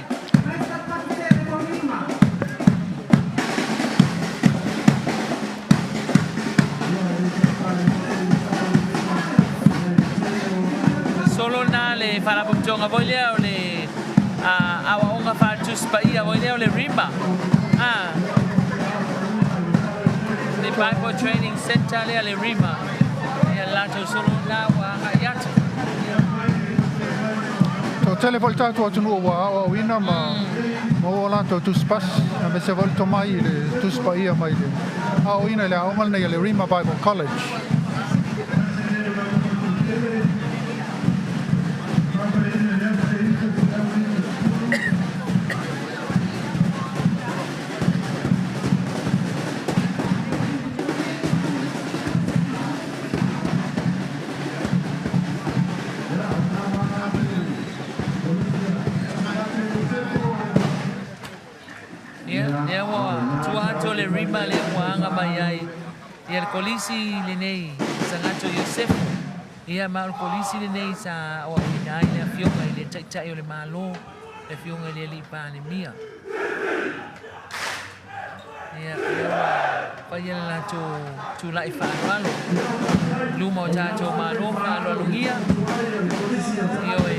Solo na le faalapotopotoga foi lea o le aoaoga faaletusi paia foi lea o le Rima. Le Bible Training Center lea le Rima. Ia latou solo na ua agai atu. Toatele foi le tatou atunuu ua aoaoina ma maua latou tusipasi aemaise foi le tomai i le tusi paia mai le aoaoina i le aoga lenei a le Rima Bible College. Ia, lea ua tua atu o le Rima lea ua aga mai ai ia le kolisi lenei Sagato Iosefo. Ia ma o le kolisi lenei sa aoaoina ai le afioga i le Taitai o le Malo, le afioga i le Alii Palemia. Ia, lea ua faia le latou tula'i faaaloalo i luma o tatou malo faaaloalogia. Ioe.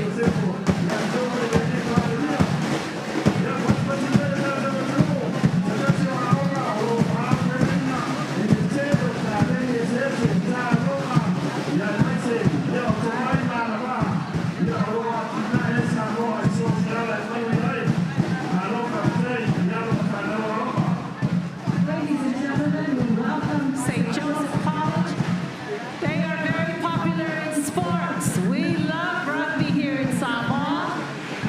Ladies and gentlemen, we welcome St. Joseph College. They are very popular in sports. We love rugby here in Samoa.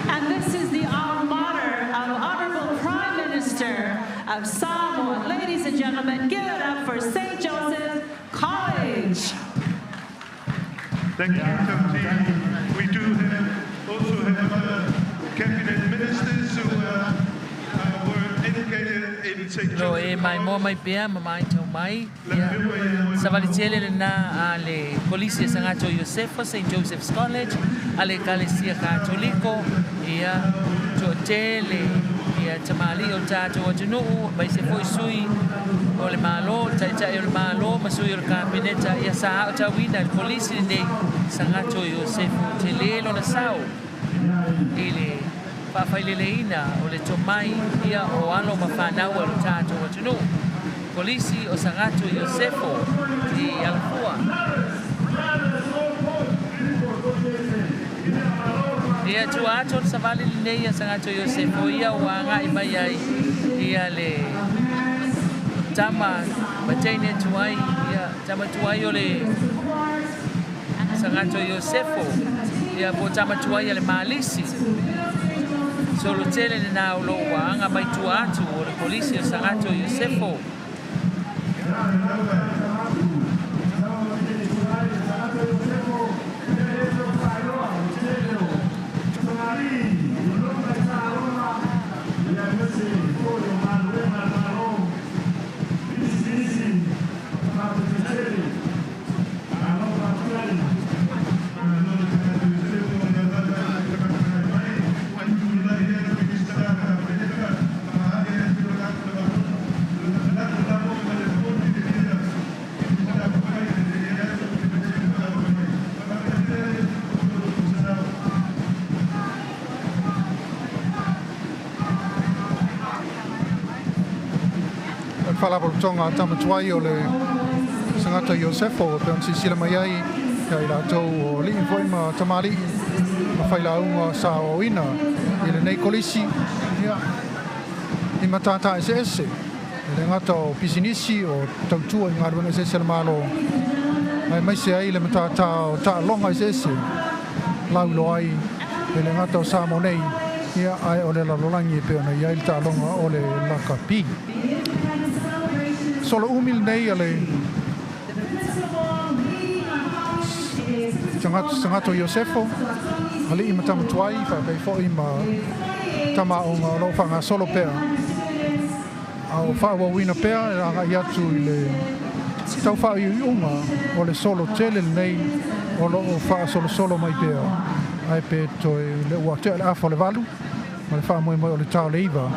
And this is the alma mater of Honorable Prime Minister of Samoa. Ladies and gentlemen, give it up for St. Joseph College. Thank you, Tauti. We do also have cabinet ministers who were educated in St. Lo Joseph e maimoa mai pea ma maitau mai. Ia, savali tele lena a le Kolisi e Sagato Iosefo, St. Joseph's College, a le Ekalesia Katoliko, ia, toatele, ia tamalii o le tatou atunuu, aemaise foi sui o le Malo, le Taitai o le Malo ma sui o le Kapeneta, ia sa aotauina i le Kolisi lenei Sagato Iosefo. Tele lona sao i le faafaileleina o le tomai ia o alo ma fanau a lo tatou atunuu. Kolisi o Sagato Iosefo i Alafua. Ia tua atu o le savali lenei a Sagato Iosefo ia ua agai mai ai ia le tama ma teine tuai ia tama tuai o le Sagato Iosefo ia po tama tuai a le Malisi. Solo tele lena o lo ua aga mai tua atu o le Kolisi o Sagato Iosefo. O le faalapotopotoga a Tamatuai o le Sagata Iosefo e pei ona silasila mai ai ia i latou o alii foi ma tamalii ma failauga sa aoaoina i lenei kolisi ia i matata eseese e le gata o pisinisi o tautua i galuega eseese a le Malo aemaise ai le matata o taaloga eseese lauiloa ai e le gata o Samoa nei ia ae o le lalolagi e pei ona i ai le taaloga o le lakapi. Solo umi lenei a le Sagato Iosefo, alii ma tama tuai, faapea ai foi ma tama aoga o lo o faagasolo pea a o faaauauina pea e agai atu i le Tau faaiuiuga o le solo tele lenei o loo faasolosolo mai pea, ae pe toe le ua tea le afa o le 8 ma le faamoemoe o le ta o le 9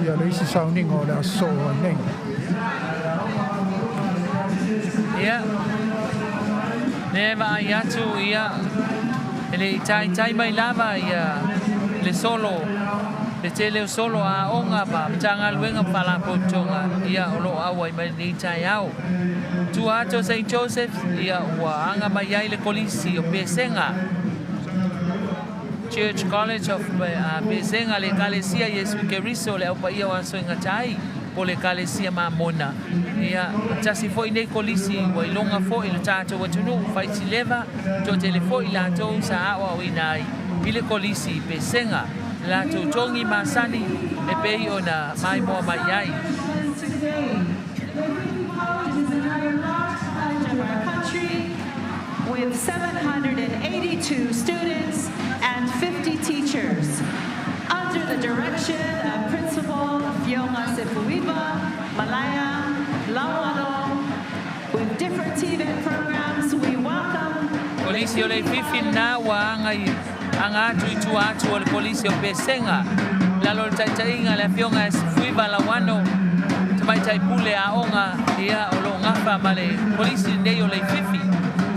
ia le isi sauniga o le a sosoo ai nei. Ia, lea e vaai atu, ia, e le i taitai mai lava ia le solo, le tele o solo a aoga ma Matagaluega ma Faalapotopotoga, ia, o lo o auai mai lenei taeao. Tua atu o St. Joseph, ia, ua aga mai ai le Kolisi o Pesega, Church College of Pesega, le Ekalesia Iesu Keriso, le Au Paia o Aso e Gata Ai, po o le Ekalesia Mamona. Ia, tasi foi nei kolisi ua iloga foi lo tatou atunuu, Faisileva, toatele foi latou sa aoaoina ai i le kolisi i Pesega, latou togi masani e pei ona maimoa mai ai. With 782 students and 50 teachers. Under the direction of Principal Fiona Sefuiva, Malaya, Lauano, with different TVET programs, we welcome Kolisi o Leififi lena ua aga atu i tua atu o le Kolisi o Pesega, i lalo o le taitaiga a le Afioga ia Sefuiva Lauano, tamaitai pule aoga, ia, o lo o gafa ma le Kolisi lenei o Leififi.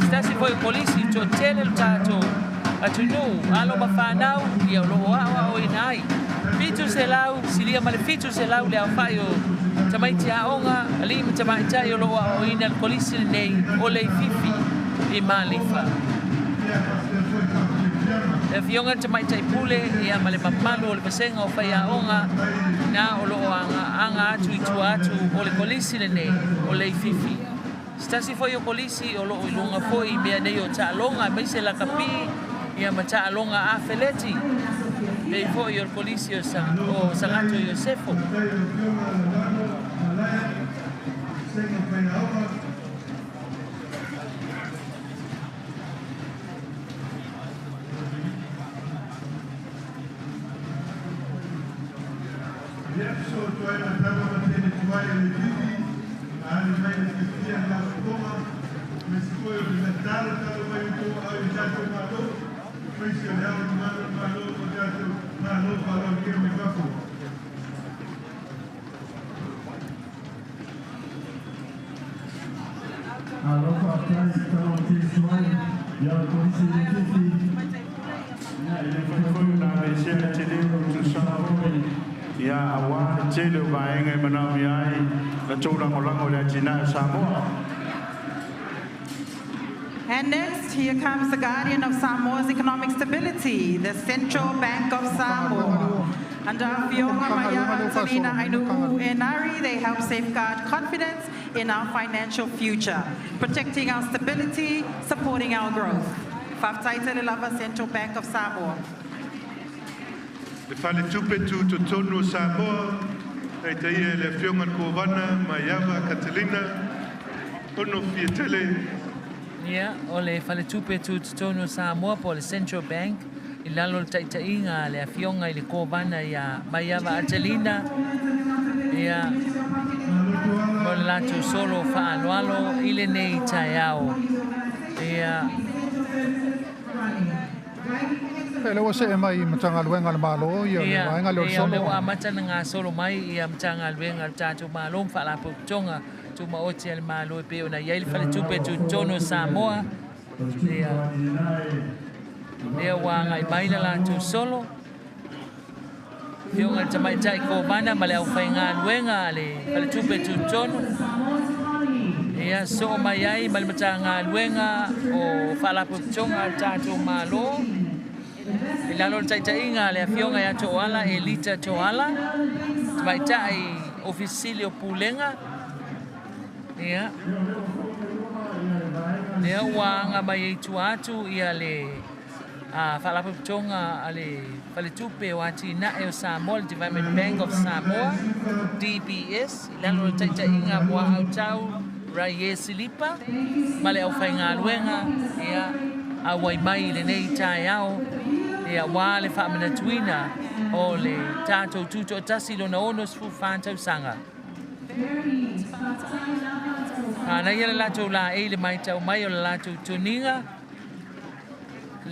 Se tasi foi o Kolisi toatele lo tatou atunuu, alo ma fanau, ia, o lo o aoaoina ai. 700, silia ma le 700 le aofai o tamaiti aoga, alii ma tamaitai o lo o aoaoina i le Kolisi lenei o Leififi i Malifa. Le Afioga i le Tamaitai Pule, ia, ma le mamalu o le vasega o faiaoga na o lo o aga atu i tua atu o le Kolisi lenei o Leififi. Se tasi foi o Kolisi o lo o i luga foi i mea nei o taaloga aemaise lakapi, ia, ma taaloga afeleti, pei foi o le Kolisi o Sagato Iosefo. And next, here comes the guardian of Samoa's economic stability, the Central Bank of Samoa. Under Afioga Maiava Antonina Ainu'u Enari, they help safeguard confidence in our financial future, protecting our stability, supporting our growth. Faafetai tele lava Central Bank of Samoa. Le Faletupe Tutotonu o Samoa, taitaia e le Afioga i le Kovana Maiava Catalina Ono Fiatele. Ia, o le Faletupe Tutotonu o Samoa po o le Central Bank, i lalo o le taitaiga a le Afioga i le Kovana ia Maiava Atelina, ia, mo le latou solo faaaloalo i lenei taeao. Ia. E lea ua see mai i Matagaluega a le Malo ia le vaega lea o le solo. Ia, o lea ua amata ona gasolo mai ia Matagaluega a le tatou Malo ma Faalapotopotoga Tumaoti a le Malo e pei ona i ai le Faletupe Tutotonu o Samoa. Ia, lea ua agai mai le latou solo. Afioga i le Tamaitai Kovana ma le aufaigaluega a le Faletupe Tutotonu. Ia, soo mai ai ma le Matagaluega o Faalapotopotoga a le tatou Malo i lalo o le taitaiga a le Afioga ia Toala Elita Toala, Tamaitai Ofisa Sili o Pulega. Ia, lea ua aga mai ai tua atu ia le Faalapotopotoga a le Faletupe o Atinae o Samoa, le Development Bank of Samoa, DBS, i lalo o le taitaiga a Muaau Tau Raie Silipa ma le aufaigaluega, ia, auai mai i lenei taeao, ia, aua le faamanatuina o le tatou Tutoatasi lona 64 tausaga. Manaia le latou laei i le matau mai o le latou toniga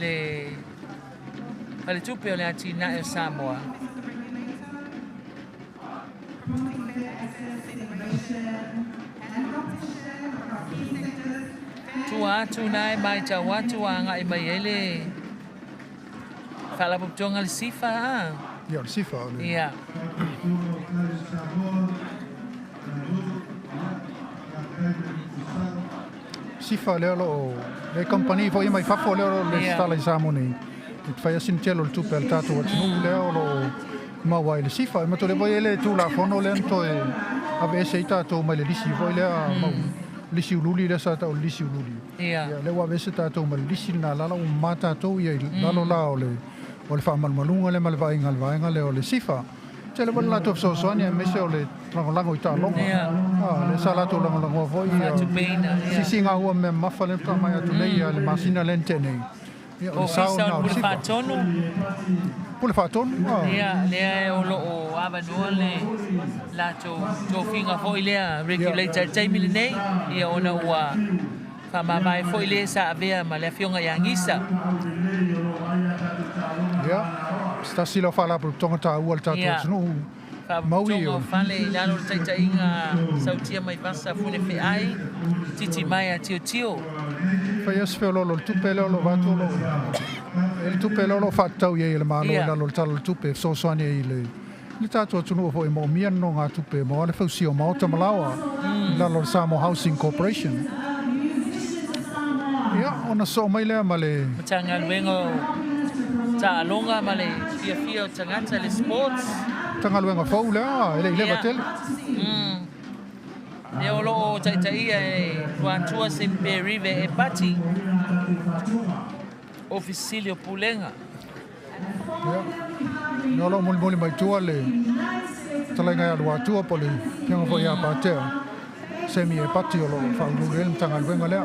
le Faletupe o le Atinae o Samoa. Tua atu na e matau atu a agai mai ai le Faalapotopotoga le SIFA a? Ia, o le SIFA o le. Ia. SIFA lea o lo o le kamupani foi mai fafo lea o lo o resitala i Samoa nei. E te fai lava sina tele o le tupe a le tatou atunuu lea o lo o maua ai le SIFA. E matou le foi e le Tulafono lea na toe aveese ai tatou mai le lisi foi lea mau lisi uliuli lea sa tau o le lisi uliuli. Ia, lea ua aveese tatou ma le lisi lena lala ua mama tatou ia i lalo la o le o le faamalumaluga lea ma le vaaiga a le vaega lea o le SIFA. Tele foi le latou fesoasoani aemaise o le lagolago i taaloga. Lea sa latou lagolagoa foi ia sisiga ua mea mamafa lea faatoa maea atu nei le masina lea na tea nei. Ia, o le sao Ofisa o lena le o le Pule SIFA. Faatonu. Pule Faatonu, Ia, lea o lo o avanoa le latou tofiga foi lea regulator i le taimi lenei, ia ona ua faamavae foi le sa avea ma le afioga ia Gisa. Ia, se tasi lea o faalapotopotoga taua a le tatou atunuu. Maui Faalapotopotoga o Fale i lalo o le taitaiga Sautia Maivasa Funefeai, Titi Maea Tiotio. Fai lava se feoloolo o le tupe lea o lo o avatu o lo o e i ai le tupe lea o lo o faatatau i ai e le Malo i lalo o le Tala o le Tupe e fesoasoani ai i le le tatou atunuu foi e moomia nonogatupe mo le fausia o maota ma laoa i lalo o le Samoa Housing Corporation. Ia, ona sosoo mai lea ma le. Matagaluega o Taaloga ma le Fiafia o Tagata, le Sports. Matagaluega fou lea, e le i leva tele. Lea o lo o taitaia e Luatua Semperive Epati, Ofisa Sili o Pulega. Ia, lea o lo o molimoli mai tua le fetalaiga ia Luatua po o le afioga foi ia Patea Semi Epati o lo o faauluulu i ai le Matagaluega lea.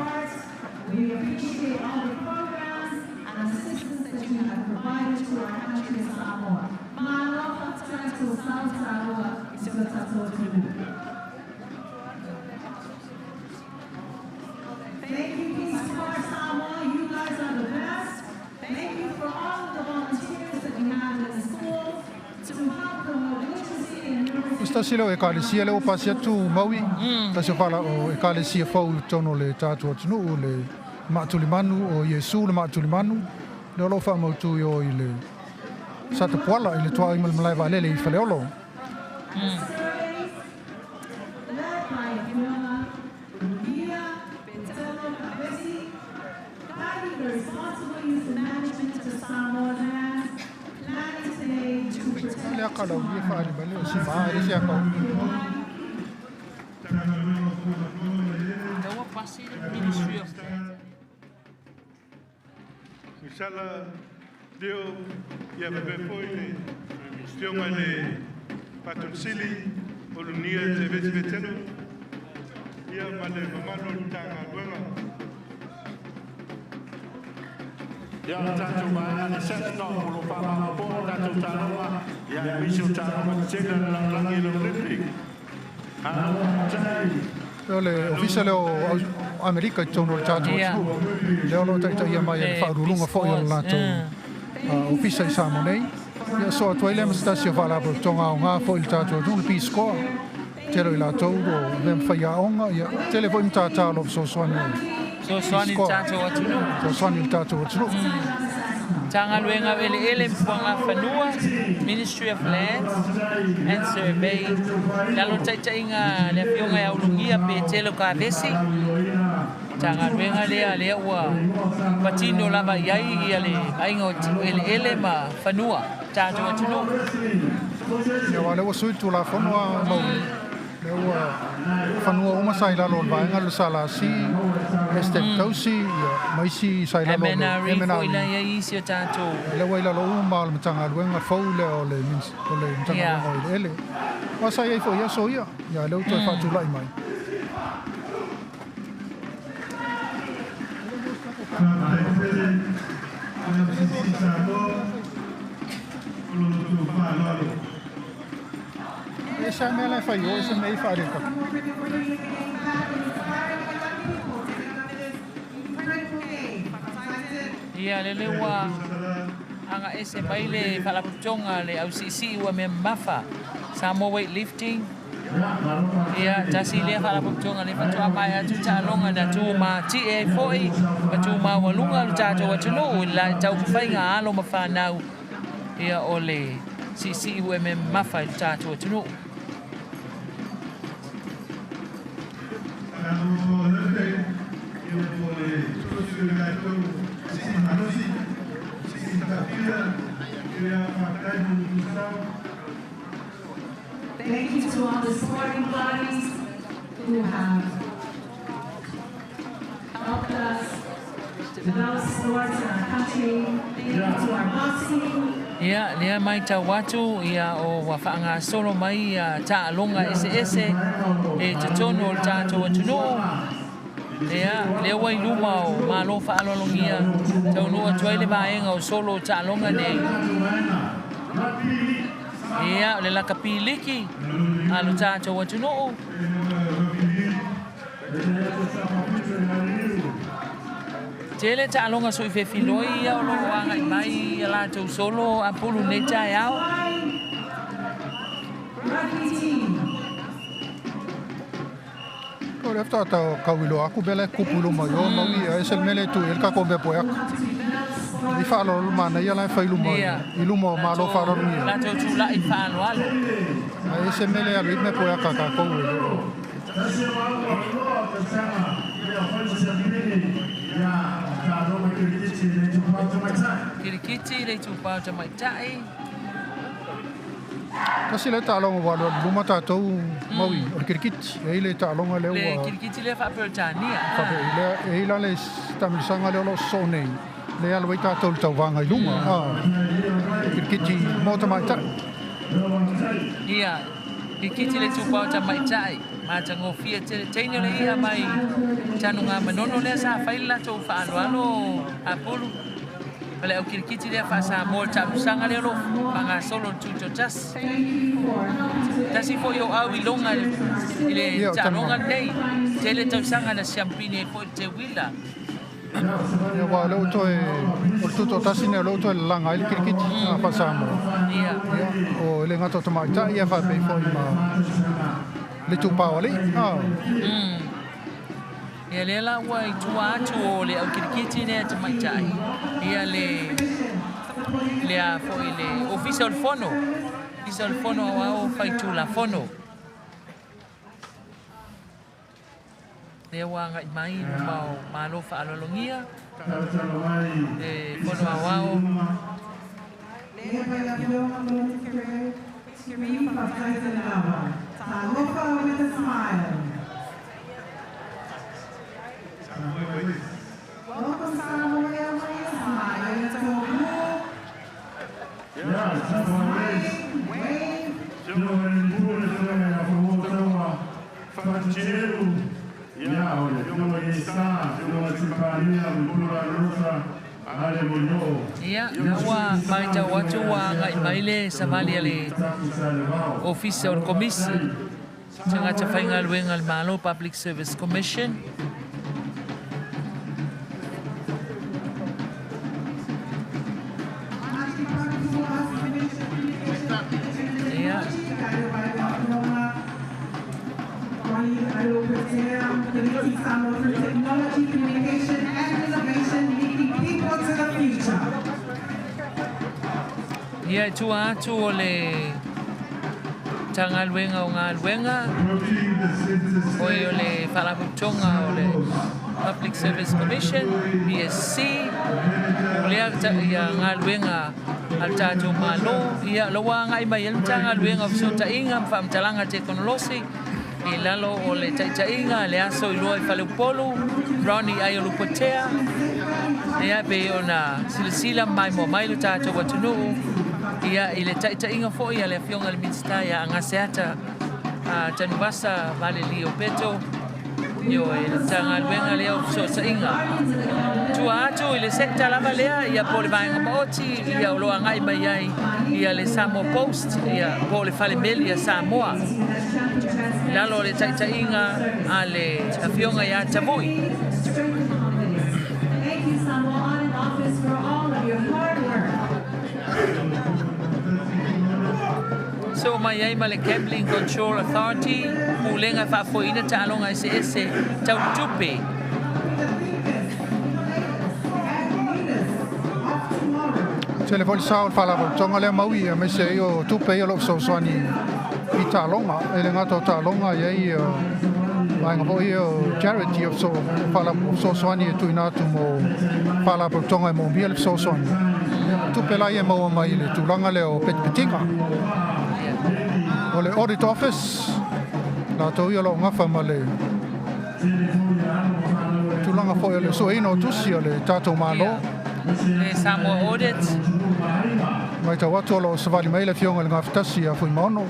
Thank you, Peace Corps Samoa. You guys are the best. Thank you for all of the volunteers that we have in the schools to help promote literacy and O numeracy. se tasi lea o Ekalesia lea ua pasi atu Maui, tasi o fala o Ekalesia fou i totonu o le tatou atunuu, le Maatulimanu o Iesu le Maatulimanu, lea o lo o faamautu i o i le Satapuala i le tuaoi ma le malae vaalele i Faleolo. Surveys led by Afioga Lugia Petelo Kavesi, guiding the responsible use and management of Samoa's lands, planning today to O le protect aka lau ia whaari mai leo, si maa e se aka Lea ua pasi le Ministry of Misala leo ia faapea foi le Afioga i le Faatonu Sili o Lunia Tevesi Vetelo ia ma le mamalu o le Matagaluega. Ia le tatou vaega le Sentinel o lo o faamamapoa le tatou taaloga, ia aemaise o taaloga tetele a le lalolagi le Olympic. O le ofisa lea o Amerika i totonu o le tatou atunuu, lea o lo o taitaia mai e le faauluuluga foi o le latou ofisa i Samoa nei. Ia soa atu ai lea ma se tasi o faalapotopotoga aoga foi i le tatou atunuu, le Peace Corps. Tele o i latou o mea ma faiaoga, ia tele foi matata o lo o fesoasoani ai. Fesoasoani i le tatou atunuu. Fesoasoani i le tatou atunuu. Matagaluega o Eleele ma Fuagafanua, Ministry of Lands and Survey, i lalo o le taitaiga a le Afioga ia Ulugia Petelo Kavesi. Matagaluega lea lea ua patino lava i ai ia le vaaiga o eleele ma fanua o tatou atunuu. Ia, aua o lea ua sui le Tulafono a Maui, lea ua fanua uma sa i lalo o le vaega lea o le SLC, Estate Tausi, ia, ma isi sa i lalo o le MNRE foi la MNRE. i ai isi o tatou. Ia, lea ua i lalo uma o le Matagaluega fou lea o le o le Matagaluega o Eleele. Aua sa i ai foi i aso ia, ia, lea ua toe faatulai mai. Faafetai tele i le MCC Samoa o lo outou faaaloalo. E se mea la e fai o, e se mea i faalekaka. Ia lele ua aga'ese mai le Faalapotopotoga le Ausiisii ua mea mamafa Samoa Weightlifting. Ia tasi lea Faalapotopotoga lea faatoa maea atu taaloga na tumati'e ai foi ma tumaualuga lo tatou atunuu i le taumafaiga a alo ma fanau ia o le siisii ua mea mamafa i lo tatou atunuu. Thank you to all the sporting bodies who have helped us develop sports in our country. Thank you to our boxing. Ia, lea maitau atu, ia, o ua faagasolo mai ia taaloga eseese i totonu o le tatou atunuu. Ia, lea ua i luma o Malo faaaloalogia taunuu atu ai le vaega o solo o taaloga nei. Ia, o le lakapi liki a lo tatou atunuu. Tele taaloga suifefiloi ia o loo agai mai ia latou solo apulu nei taeao. O le faatoa tau iloa atu mea la e tupu i luma i o mau ia e se le mea lea e tui ai le tatou mea poeaka. I faaaloalo manaia la e fai i luma i luma o Malo faaaloalogia. Latou tulai faaaloalo. Ae ese mea lea e alu ai le mea poeaka a tatou e le o. Kirikiti le itupa o tamaitai. Tasi lea taaloga ua alualu i luma tatou Maui, o le kirikiti. E i ai le taaloga lea ua... Le kirikiti lea faa-Peretania. Lea, e i ai la le taamilosaga lea o lo o sosoo nei, lea e alu ai tatou i le tauvaga i luga, a, le kirikiti mo tamaitai. Ia, kirikiti le itupa o tamaitai, matagofie tele. Teine o le i'a mai Tanugamanono lea sa fai le latou faaaloalo apulu. O le au kirikiti lea faa-Samoa, le taamilosaga lea o lo o faagasolo i le Tutoatasi. Tasi foi o au iloga i le taaloga lenei, tele tausaga na siampini ai foi le Teuila. Ia, aua o lea ua toe, o le Tutoatasi lenei o lea ua toe lalaga ai le kirikiti faa-Samoa. Ia, o e le gata o tamaitai ae faapea foi ma le itupa o alii. Ia lea la ua i tua atu o le au kirikiti lea tamaitai, ia le le a foi le Ofisa o le Fono, Ofisa o le Fono Aoao Faitulafono. Lea ua agai mai i luma o Malo faaaloalogia, le Fono Aoao. Ia, na ua maitau atu ua agai mai le savali a le Ofisa o le Komisi Tagata Faigaluega a le Malo, Public Service Commission. Ia. Ia, e tua atu o le Matagaluega o Galuega, oi o le Faalapotopotoga o le Public Service Commission, PSC, pulea ia galuega a le tatou Malo. Ia, o la ua agai mai ai le Matagaluega o Fesootaiga ma Faamatalaga Tekonolosi i lalo o le taitaiga le aso i lua i Faleupolu, Ronnie Aiolupotea, ia pei ona silasila ma maimoa mai lo tatou atunuu ia i le taitaiga foi a le Afioga i le Minisita ia Agaseata Tanuvasa Valelio Peto, ioe, le Matagaluega lea o Fesootaiga. Tua atu i le sector lava lea ia po o le vaega maoti ia o lo o agai mai ai ia le Samoa Post ia po o le fale meli a Samoa i lalo o le taitaiga a le Afioga ia Tavui. Thank you, Samoa Audit Office, for Soo mai ai ma le Gambling Control Authority, pulega e faafoeina taaloga eseese tau tupe. Tele foi le sao o le Faalapotopotoga lea maui aemaise ai o tupe ia o lo o fesoasoani i taaloga. E le gata o taaloga, e i ai vaega foi ia o charity o fesoasoani e tuuina atu mo Faalapotopotoga e moomia le fesoasoani. O tupe la ia e maua mai i le tulaga lea o petipetiga. O le Audit Office, latou ia o lo o gafa ma le tulaga foi o le sueina o tusi a le tatou Malo. Le Samoa Audit. Matau atu o lo o savali mai le Afioga i le Gafatasi ia Fuimaono,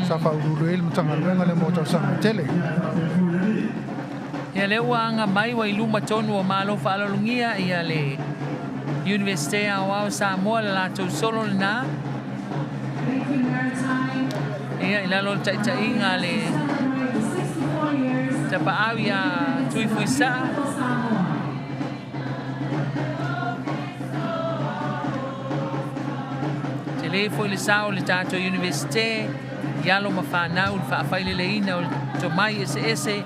sa faauluulu ai le Matagaluega lea mo tausaga e tele. Ia lea ua aga mai ua i luma tonu o Malo faaaloalogia ia le Iunivesite Aoao o Samoa le latou solo lena. Ia i lalo o le taitaiga a le Tapaau ia Tuifuisaa. Tele foi le sao o le tatou Iunivesite i alo ma fanau i le faafaileleina o le tomai eseese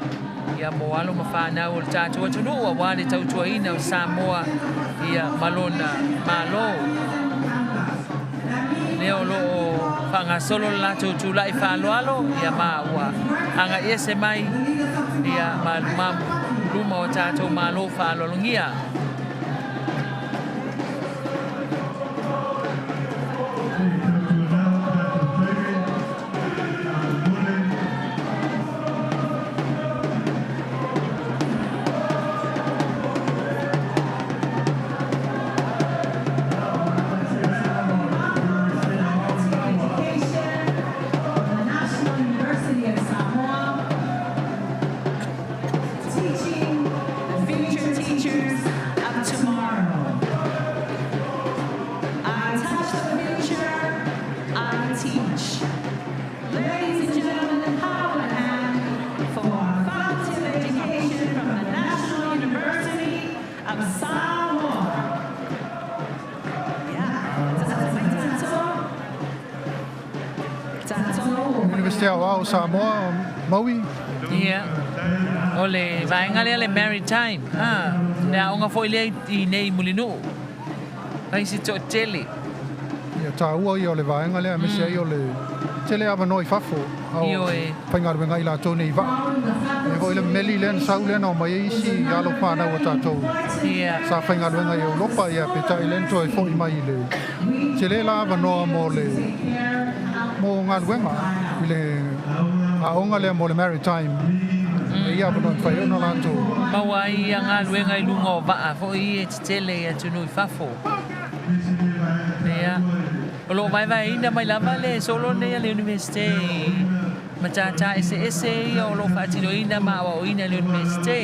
ia mo alo ma fanau o le tatou atunuu aua le tautuaina o Samoa ia ma lona Malo. Lea o lo o faagasolo le latou tulai faaaloalo ia ma ua agai ese mai ia ma luma o tatou Malo faaaloalogia. Iunivesite Aoao o Samoa, Maui. Ia, o le vaega lea le Maritime, ha, le aoga foi lea i nei i Mulinuu. Ai si toatele. Ia, taua ia o le vaega lea, aemaise ai o le tele avanoa i fafo, a o faigaluega ai latou nei i vaa. E foi le meli lea na sau lea na omai ai isi alo fanau a tatou sa faigaluega i Europa, ia peitai lea na toe foi mai i le tele la avanoa mo le mo galuega i le aoga lea mo le Maritime. E ia avanoa e mafai ai ona latou maua ai ia galuega i luga o vaa foi e tetele i atunuu i fafo. Ia, o lo o vaevaeina mai lava le solo nei a le Iunivesite i matata eseese ia o lo o faatinoina ma aoaoina e le Iunivesite.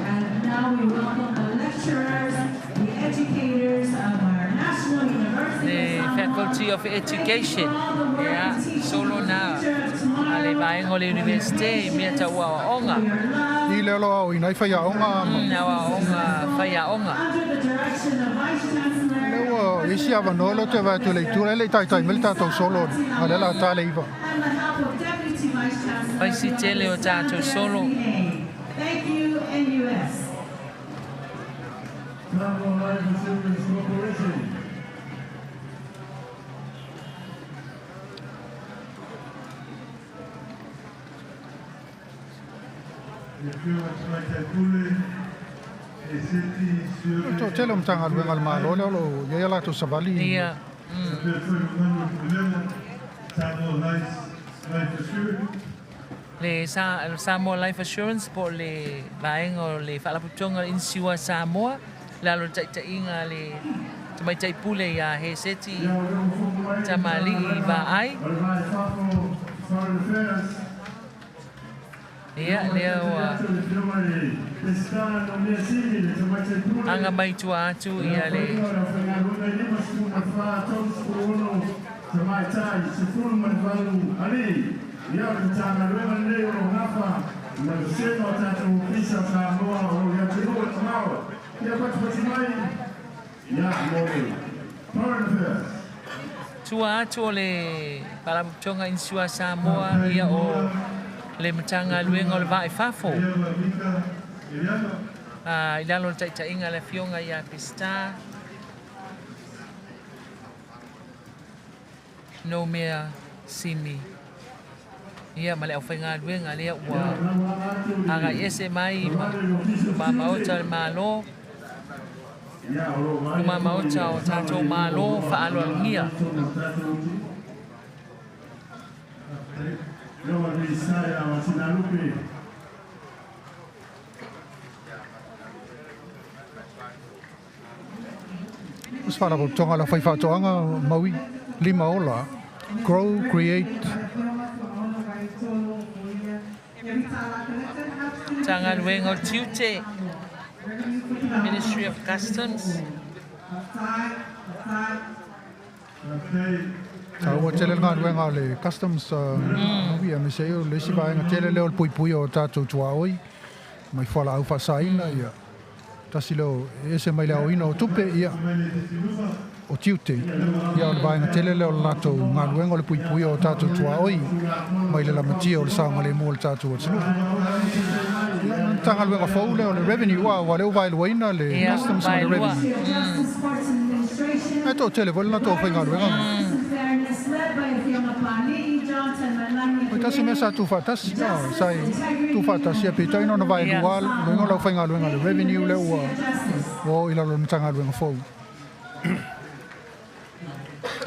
And now we welcome the lecturers, the educators of our National University Le of Samoa. Faculty of Education, ia, solo na a le vaega o le Iunivesite i mea tau aoaoga. I le alo aoaoina ai faiaoga ma. Aoaoga faiaoga. Under the direction of Vice Chancellor Lea ua i ai si avanoa lea ou te vaai atu i le itu lea e le i taitai mai le tatou solo a o lea o le a ta le 9. and the help of Deputy Vice Chancellor Fai si tele o tatou solo. Thank you, NUS. Samoa Life Insurance Corporation. Le Afioga Tamaitai Pule, e Seti O le Sione toatele o Matagaluega a le Malo lea o lo o i ai a latou savali. Ia. Faapea foi le mamalu o le Pulega, Samoa Life, Life Assurance. Le Samoa Life Assurance po o le vaega o le Faalapotopotoga Insure Samoa, i lalo o le taitaiga a le Tamaitai Pule ia Heseti Ia, o lea ua fou mai le Tamalii Matagaluega Vaai. o le Va i Fafo, Foreign Affairs. Ia, lea ua aga mai tua atu ia le Ma le sena o tatou ofisa o Samoa o lo o i atunuu e mamao. Ia patipati mai, ia mo le Foreign Affairs. Tua atu o le Faalapotopotoga Insua Samoa, ia o le Matagaluega o le Vaa i Fafo. I lalo o le taitaiga a le Afioga ia Peseta Noumea Simi. Ia ma le aufaigaluega lea ua agai ese mai ma maota o le Malo, luma maota o tatou Malo faaaloalogia. O se faalapotopotoga a le aufaifaatoaga Maui Lima Ola, Grow, Create. Matagaluega o Tiute, Ministry of Customs. Taua tele le galuega a le Customs Maui aemaise ai o le isi vaega tele lea o le puipuia o tatou tuaoi mai fualaau faasaina ia tasi lea o e ese mai le aoina o tupe ia o tiute ia o le vaega tele lea o le latou galuega o le puipuia o tatou tuaoi mai le lamatia o le saogalemu o le tatou atunuu. Ia, o le Matagaluega fou lea o le Revenue aua o lea ua vaeluaina le Customs ma le Revenue. Ae toatele foi le latou aufaigaluega. O tasi mea sa tuufaatasi, sa tuufaatasi, peitai na ona vaelua lava le aufaigaluega a le Revenue lea ua o i lalo o le Matagaluega fou.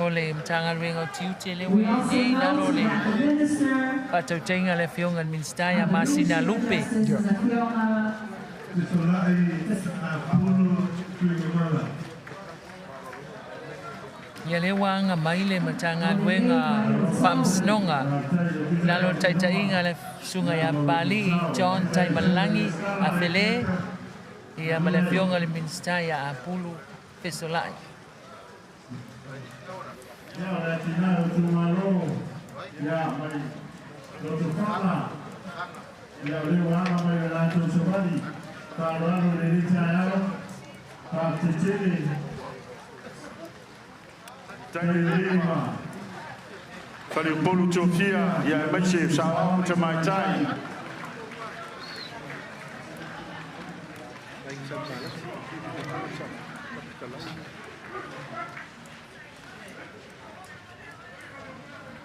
O le Matagaluega o Tiute lea ua i ai nei i lalo o le faatautaiga a le Afioga i le Minisita ia Masina Lupe. Ia lea ua aga mai le Matagaluega o Faamasinoga i lalo o le taitaiga a le Susuga ia Papalii John Taimalelagi Afele ia ma le Afioga i le Minisita ia Apulu Fesolai. Ia o le atinae o itumalo, ia mai Lotofaga, ia o lea ua aga mai le latou savali faaaloalo i lenei taeao, faafetai tele. Tailelei ma Faleupolu Tofia, ia aemaise o saoao ma tamaitai.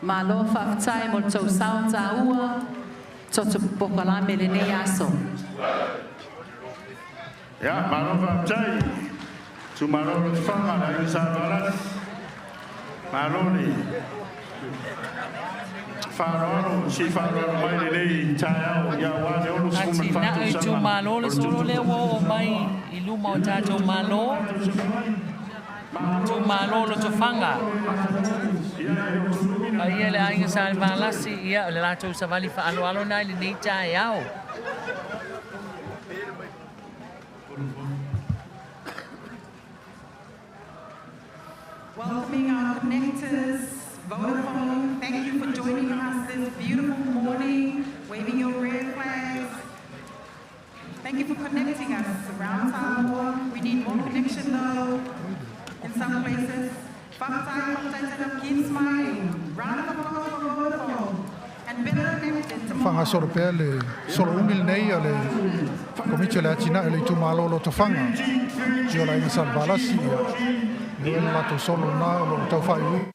Malo faafetai mo le tou sao taua toto pokalame lenei aso. Ia, malo faafetai. Itumalo Lotofaga, le Aiga Sa Valasi. Malo le faaaloalo, si faaaloalo mai lenei taeao, ia aua le 64 Atinae o tausaga itumalo o le le solo lea ua oo Tutoatasi. mai i luma o tatou Malo. Itumalo o Lotofaga. Paia le aiga Sa Valasi, ia o le latou savali faaaloalo na i lenei taeao. Welcoming our connectors, Vodafone, thank you for joining us this beautiful morning, waving your red flags. Thank you for connecting us around Samoa. We need more connection though in some places. Faafetai, faafetai, keep smiling. Round of applause for Vodafone. And better connected tomorrow. Faagasolo pea le solo umi lenei a le Komiti o le Atinae o le Itumalo o Lotofaga, i o le Aiga Sa Valasi, ia, lea le latou solo lena o lo o tau faaiuiu.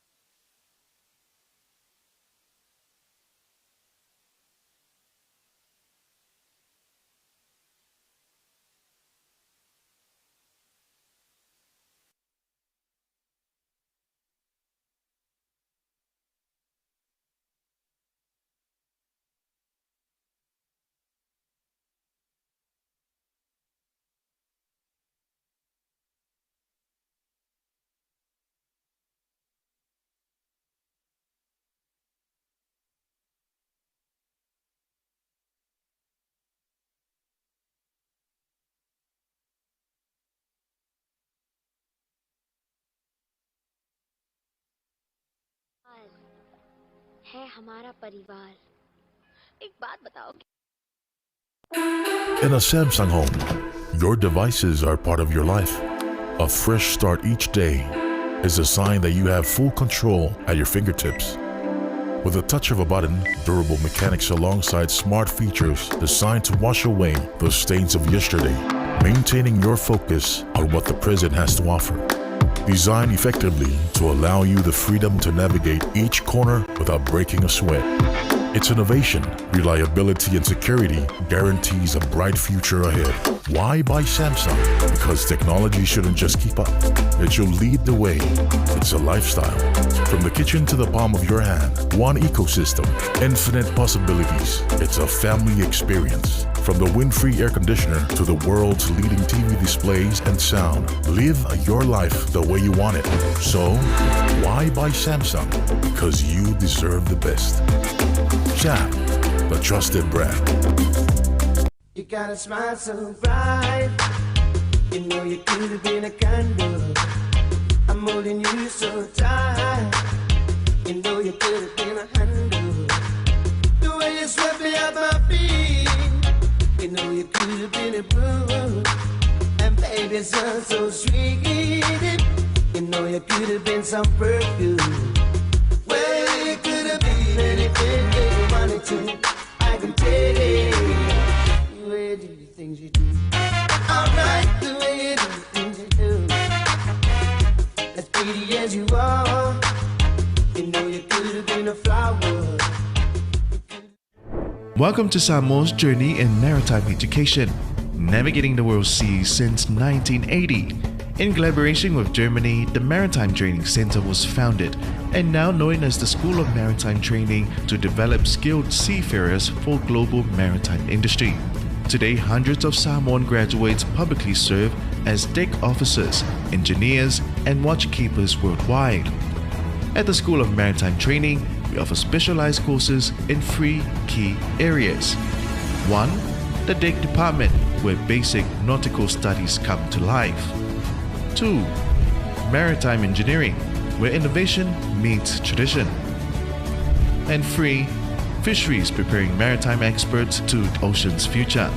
है हमारा परिवार। एक बात बताओ। In a Samsung home, your devices are part of your life. A fresh start each day is a sign that you have full control at your fingertips. With a touch of a button, durable mechanics alongside smart features designed to wash away the stains of yesterday, maintaining your focus on what the present has to offer. Designed effectively to allow you the freedom to navigate each corner without breaking a sweat. Its innovation, reliability, and security guarantees a bright future ahead. Why buy Samsung? Because technology shouldn't just keep up, it should lead the way. It's a lifestyle. From the kitchen to the palm of your hand, one ecosystem, infinite possibilities. It's a family experience. From the WindFree air conditioner to the world's leading TV displays and sound, live your life the way you want it. So, why buy Samsung? Because you deserve the best. Sam, the trusted brand. You got a smile so bright. You know you could have been a candle. I'm holding you so tight. You know you could have been a handle. The way you swept me off my feet. You know you could have been a broom. And baby, it sounds so sweet. You know you could have been some perfume. Well, you could have been anything you wanted to. I can take it. The way you do the things you do. Alright, the way you do the things you do. As pretty as you are, you know you could have been a flower. Welcome to Samoa's journey in maritime education, navigating the world's seas since 1980. In collaboration with Germany, the Maritime Training Center was founded and now known as the School of Maritime Training to develop skilled seafarers for global maritime industry. Today, hundreds of Samoan graduates publicly serve as deck officers, engineers, and watchkeepers worldwide. At the School of Maritime Training, we offer specialized courses in three key areas. 1. The deck department, where basic nautical studies come to life. 2. Maritime engineering, where innovation meets tradition. And 3. Fisheries, preparing maritime experts to the ocean's future.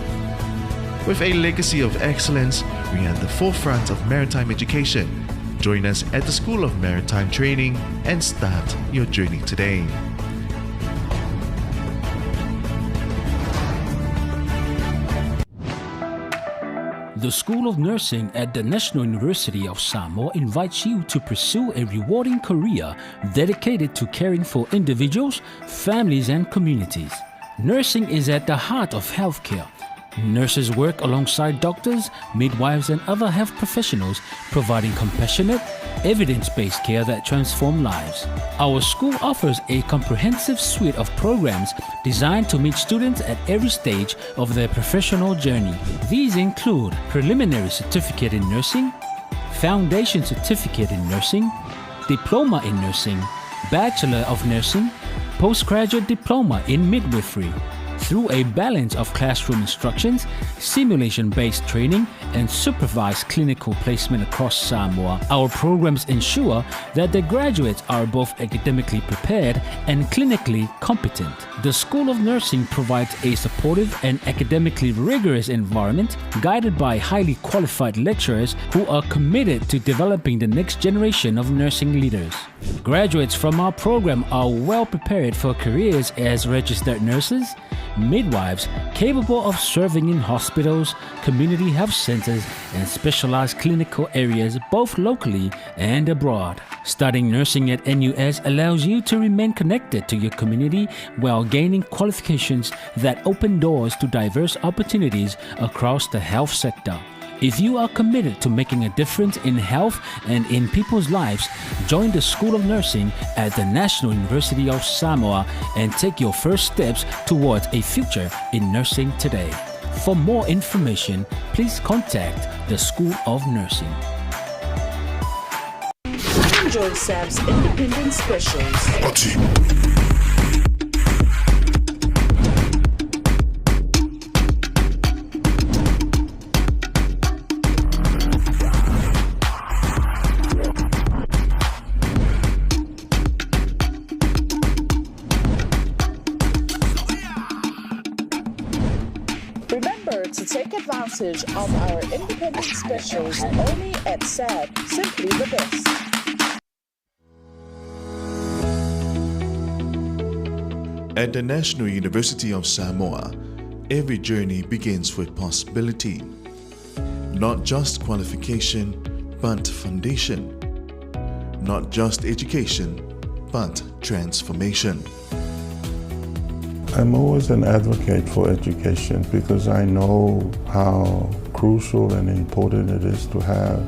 With a legacy of excellence, we are at the forefront of maritime education. Join us at the School of Maritime Training and start your journey today. The School of Nursing at the National University of Samoa invites you to pursue a rewarding career dedicated to caring for individuals, families, and communities. Nursing is at the heart of healthcare. Nurses work alongside doctors, midwives, and other health professionals, providing compassionate, evidence based care that transforms lives. Our school offers a comprehensive suite of programs designed to meet students at every stage of their professional journey. These include preliminary certificate in nursing, foundation certificate in nursing, diploma in nursing, bachelor of nursing, postgraduate diploma in midwifery. Through a balance of classroom instructions, simulation based training, and supervised clinical placement across Samoa, our programs ensure that the graduates are both academically prepared and clinically competent. The School of Nursing provides a supportive and academically rigorous environment guided by highly qualified lecturers who are committed to developing the next generation of nursing leaders. Graduates from our program are well prepared for careers as registered nurses, midwives capable of serving in hospitals, community health centers, and specialized clinical areas both locally and abroad. Studying nursing at NUS allows you to remain connected to your community while gaining qualifications that open doors to diverse opportunities across the health sector. If you are committed to making a difference in health and in people's lives, join the School of Nursing at the National University of Samoa and take your first steps towards a future in nursing today. For more information, please contact the School of Nursing. Enjoy SAB's independent specials. Remember to take advantage of our independent specials only at SAB. Simply the best. At the National University of Samoa, every journey begins with possibility. Not just qualification, but foundation. Not just education, but transformation. I'm always an advocate for education because I know how crucial and important it is to have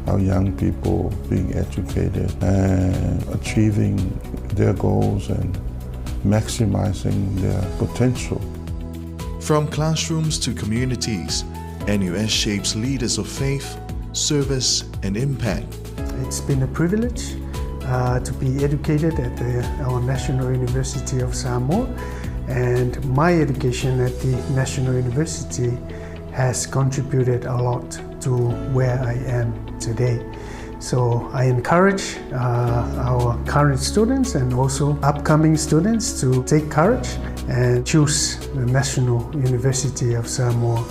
our young people being educated and achieving their goals and maximizing their potential. From classrooms to communities, NUS shapes leaders of faith, service, and impact. It's been a privilege to be educated at our National University of Samoa, and my education at the National University has contributed a lot to where I am today. So I encourage our current students and also upcoming students to take courage and choose the National University of Samoa.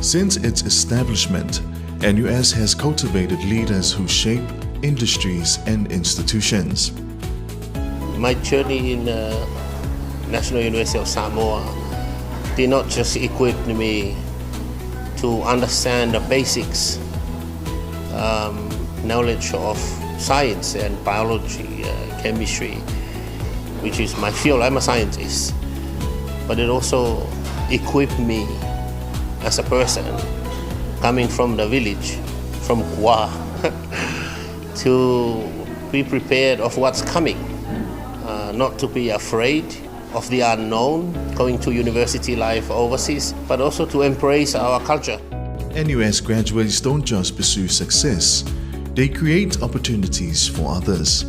Since its establishment, NUS has cultivated leaders who shape industries and institutions. My journey in the National University of Samoa did not just equip me to understand the basics knowledge of science and biology, chemistry, which is my field. I'm a scientist. But it also equipped me as a person coming from the village, from Kua, to be prepared of what's coming, not to be afraid of the unknown, going to university life overseas, but also to embrace our culture. NUS graduates don't just pursue success, they create opportunities for others.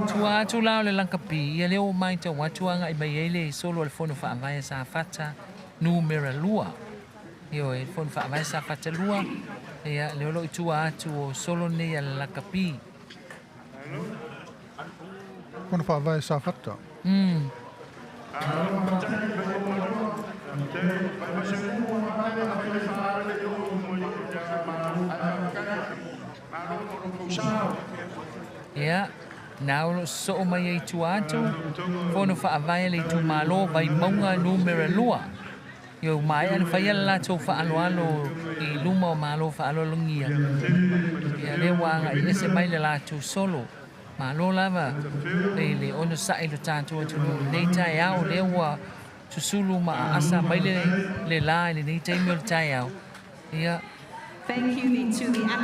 Tua atu la o le lakapi, ia lea ua matau atu agai mai ai le solo a le Fono Faavae a Safata numera 2. Ioe, le Fono Faavae a Safata 2, ia lea o lo o i tua atu o solo nei a le lakapi. Fono Faavae Safata. Ia, na o lo o sosoo mai ai i tua atu, Fono Faavae a le Itumalo Vaimauga numera 2. Ia ua maea ona faia le latou faaaloalo i luma o Malo faaaloalogia. Ia lea ua agai ese mai le latou solo. Malo lava i le onosai i lo tatou atunuu i lenei taeao, lea ua susulu ma aasa mai le le la i lenei taimi o le taeao. Ia,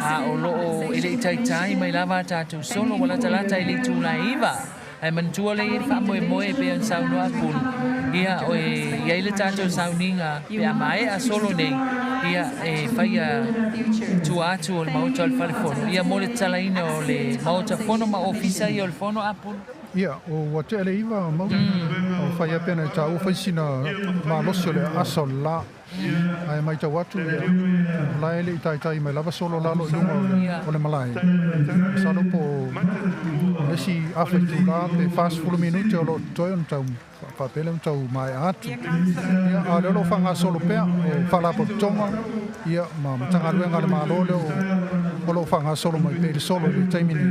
a o lo o e le i taitai mai lava a tatou solo ua latalata i le itula e 9. Ae manatua lea e i ai le faamoemoe e pei ona saunoa Pulu, ia, o e i ai le tatou sauniga pe a maea solo nei, ia, e faia tua atu o le Maota o le Fale Fono, ia, mo le tatalaina o le Maota Fono ma Ofisa ia o le Fono a Pulu. Ia, ua tea le 9 mau, o fai ea pea na taua fai sina malosi o le aasa o le la. Ae matau atu, ia, o la e le i taitai mai lava solo lalo i luga o le malae. Masalo po o le isi afa itula pe 40 minute o lo o totoe ona tau faapea lea ona tau maea atu. Ia, a o lea o lo o faagasolo pea o Faalapotopotoga, ia, ma Matagaluega a le Malo lea o lo o faagasolo mai pea i le solo i le taimi nei.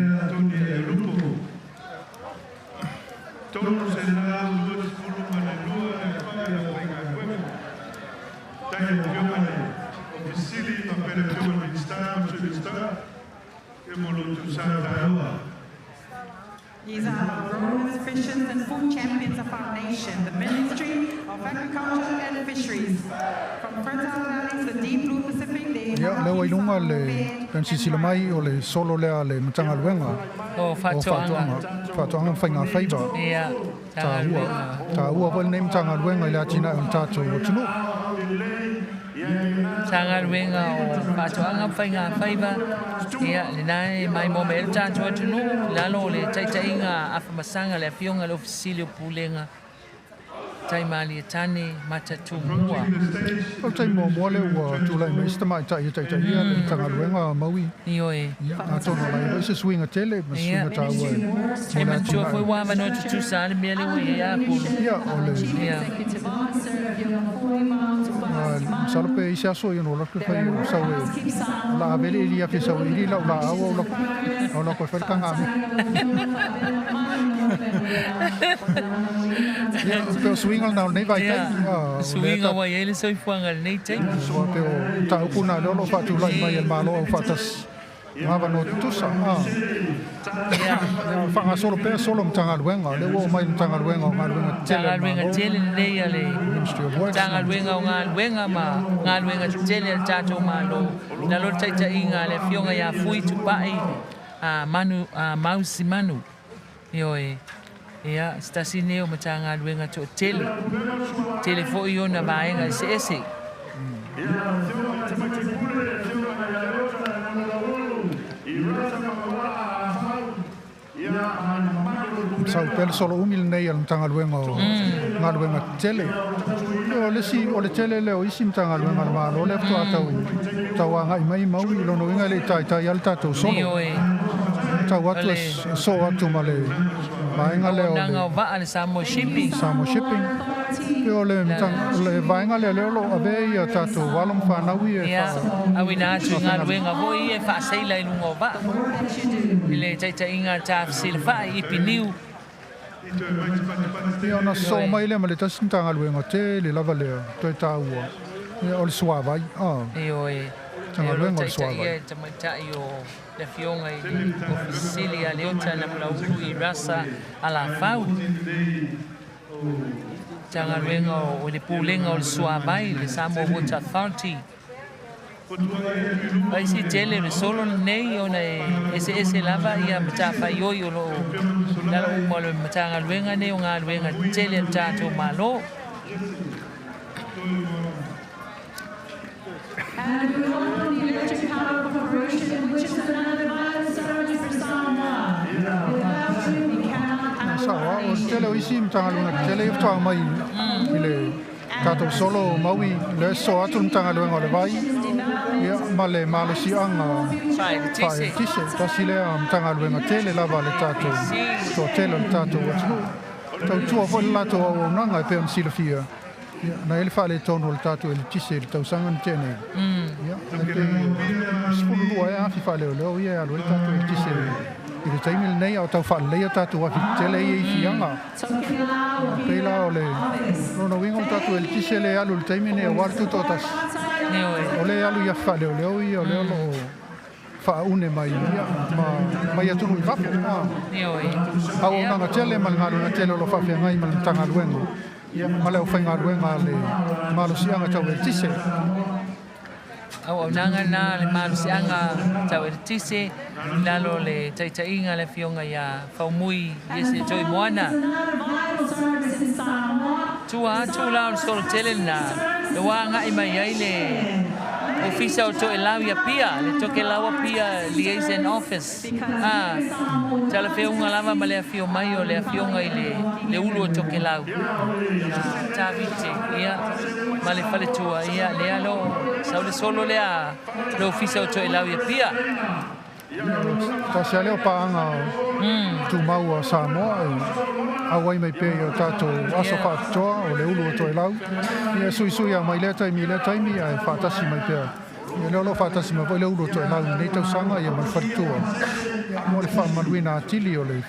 These are our growers, fishers, and food champions of our nation, the Ministry of Agriculture and Fisheries. From fertile valleys to the deep blue Pacific, they Ia, lea ua i luga le pea ona silasila mai o le solo lea a le Matagaluega o Faatoaga. Faatoaga ma Faiga Faiva. Ia, Taua, taua foi lenei Matagaluega i le atinae o le tatou atunuu. Matagaluega o Faatoaga ma Faiga Faiva, ia, lena e maimoa mai ai le tatou atunuu i lalo o le taitaiga a Afamasaga, le Afioga i le Ofisa Sili o Pulega. Taimalietane Matatumua. O le taimi muamua lea ua tulai mai se tamaitai e taitaia le Matagaluega Maui. Ioe. Ia, atonu o la e i ai foi se suiga tele ma se suiga taua e mo E le manatua foi atinae. ua avanoa tutusa lava le mea lea ua i ai a Upolu. Ia, o le Ia. Masalo pe i se aso ia no lako fai o sau e o la avele ili afi sau e ili lau la au au lako au lako e fai le kanga me. Ia, pe o suiga lena o lenei vaitaimi. Ia, O lea suiga ta ua i ai le soifuaga i lenei taimi. Ua pe o mataupu na lea o lo o faatulai mai e le Malo Aufaatasi. Avanoa tutusa. Ia faagasolo pea solo Matagaluega. Lea ua oo mai i le Matagaluega o Galuega Tetele a le Matagaluega Malo. tele lenei a le Ministry of Works. Matagaluega o Galuega ma Galuega Tetele a le tatou Malo. I lalo o le taitaiga a le Afioga ia Fui Tupai Manu Mausimanu. Ioe. Ia, se tasi lenei o Matagaluega toatele. Tele foi ona vaega eseese. Sau pea le solo umi lenei a le Matagaluega o Galuega Tetele. Ia, o le isi, o le tele lea o isi Matagaluega a le Malo lea faatoa tau, tau agai mai maui i lona uiga e le i taitai lava le tatou solo. Ioe. Tau atu e soo atu ma le vaega lea o Auaunaga le o vaa le Samoa Shipping. Samoa Shipping. Ia, o le, le vaega lea lea o lo o avea ia tatou alo ma fanau ia e Ia, auina atu i galuega foi ia e faaseila i luga o vaa. I le taitaiga a Tafesilafai i Piniu. Ia, ona sosoo Ioe. mai lea ma le tasi Matagaluega tele lava lea toe taua, ia, o le suavai. Ioe. Ia, o lo o Matagaluega o le taitaia Suavai. e le tamaitai o le Afioga i le Ofisa Sili a Leota Namulauulu i Rasa Alafau. Matagaluega o le Pulega o le Suavai, le Samoa Water Authority. Vaisi tele o le solo lenei ona e eseese lava ia matafaioi o lo o lalo uma o le Matagaluega nei o Galuega Tetele a le tatou Malo. And we welcome the Electric Power Corporation, which is another vital service for Samoa. Without you, we cannot Sa have o our le nation. tele o isi Matagaluega tetele ia faatoa mai i le tatou solo maui le sosoo atu le Matagaluega o le Vai ia ma le malosiaga Faaeletise. faaeletise. Tasi lea Matagaluega tele lava a le tatou toatele o le tatou atunuu. Tautua foi le latou auaunaga e pei ona silafia. Ia, na i ai le faaletonu o le tatou eletise i le tausaga na tea nei. Ia, ae pei 12 ea afi faaleoleo ia e alu ai le tatou eletise i le taimi lenei a o tau faaleleia tatou afi tetele ia i Fiaga. Pei la o le lona uiga o le tatou eletise lea e alu i le taimi lenei aua le tutoatasi. O lea e alu i afi faaleoleo ia o lea o lo o faaune mai ia ma mai atunuu i fafo. Auaunaga tele ma le galuega tele o lo o faafeagai ma le Matagaluega ia ma le aufaigaluega a le malosiaga tau eletise. Auaunaga na le malosiaga tau eletise i lalo o le taitaiga a le Afioga ia Faumui Iese Toimoana. Tua atu la o le solo tele lena, le ua agai mai ai le Ofisa o Toelau i Apia, le Tokelau Apia Liaison Office. A, talafeauga lava ma le afio mai o le Afioga i le le ulu o Tokelau. Tavite, ia, ma le faletua, ia, lea lo, sau le solo lea, le Ofisa o Toelau i Apia. Tasi lava lea o paaga tumau a Samoa e auai mai pea i o tatou aso faapitoa o le ulu o Toelau. Ia e suisui lava mai lea taimi i lea taimi ae faatasi mai pea. Ia lea o lo o faatasi mai foi le ulu o Toelau i lenei tausaga ia ma le faletua. Ia mo le faamamaluina atili o le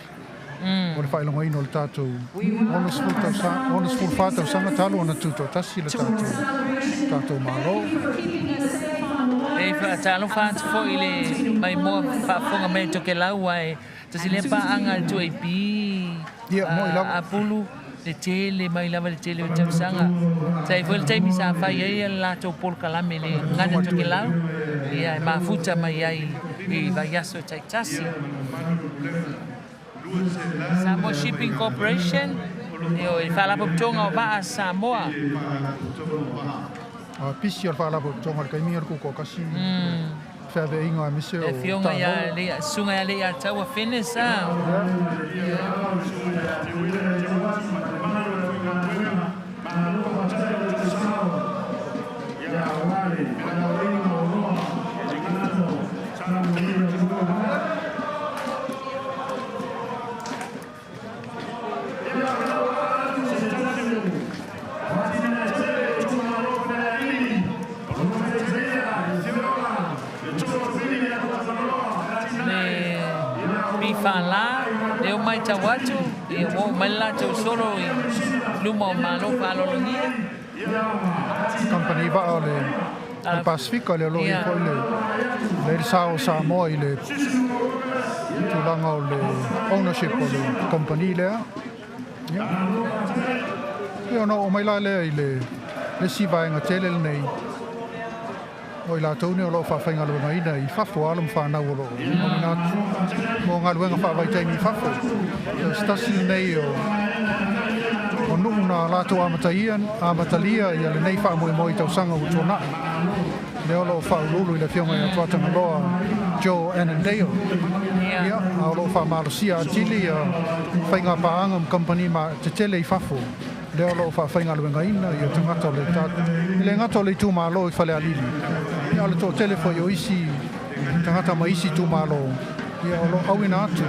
o le faailogaina o le tatou 60 tausaga, 64 tausaga talu ona tutoatasi le tatou tatou Malo. E faatalofa atu foi i le maimoa faafofoga mai o Tokelau ae tasi lea paaga a le 2AP Apulu le tele mai lava le tele o tausaga. Sa i ai foi le taimi sa fai ai le latou polokalame i le gagana Tokelau, ia e mafuta mai ai i vaiaso taitasi. Samoa Shipping Corporation, ioe, Faalapotopotoga o Vaa a Samoa. A pisi o le Faalapotopotoga i le taimi o le Kukuakasi, feaveaiga aemaise Le o Afioga ia taavale. Lea, Susuga ia Leiataua Finnis a. matau atu, ia ua oo mai le latou solo i luma o Malo faaaloalogia. Kamupani vaa o le o le Pasefika lea o lo o i ai foi le le le sao o Samoa i le tulaga o le ownership o le kamupani lea. Ia. Ia ona oo mai la lea i le le isi vaega tele lenei o i latou nei o lo o faafaigaluegaina i fafo alo ma fanau o lo o auina atu mo galuega faavaitaimi i fafo. Ia o se tasi lenei o o nuu na latou amataia, amatalia ia lenei faamoemoe i tausaga ua tuanai. Lea o lo o faauluulu i le Afioga ia Tuatagaloa Joe Annandale. Ia, a o lo o faamalosia atili ia faiga paaga ma kamupani ma tetele i fafo. Lea o lo o faafaigaluegaina ia tagata o le e le gata o le itumalo i Falealili, ia a o le toatele foi o isi tagata mai isi itumalo, ia o lo o auina atu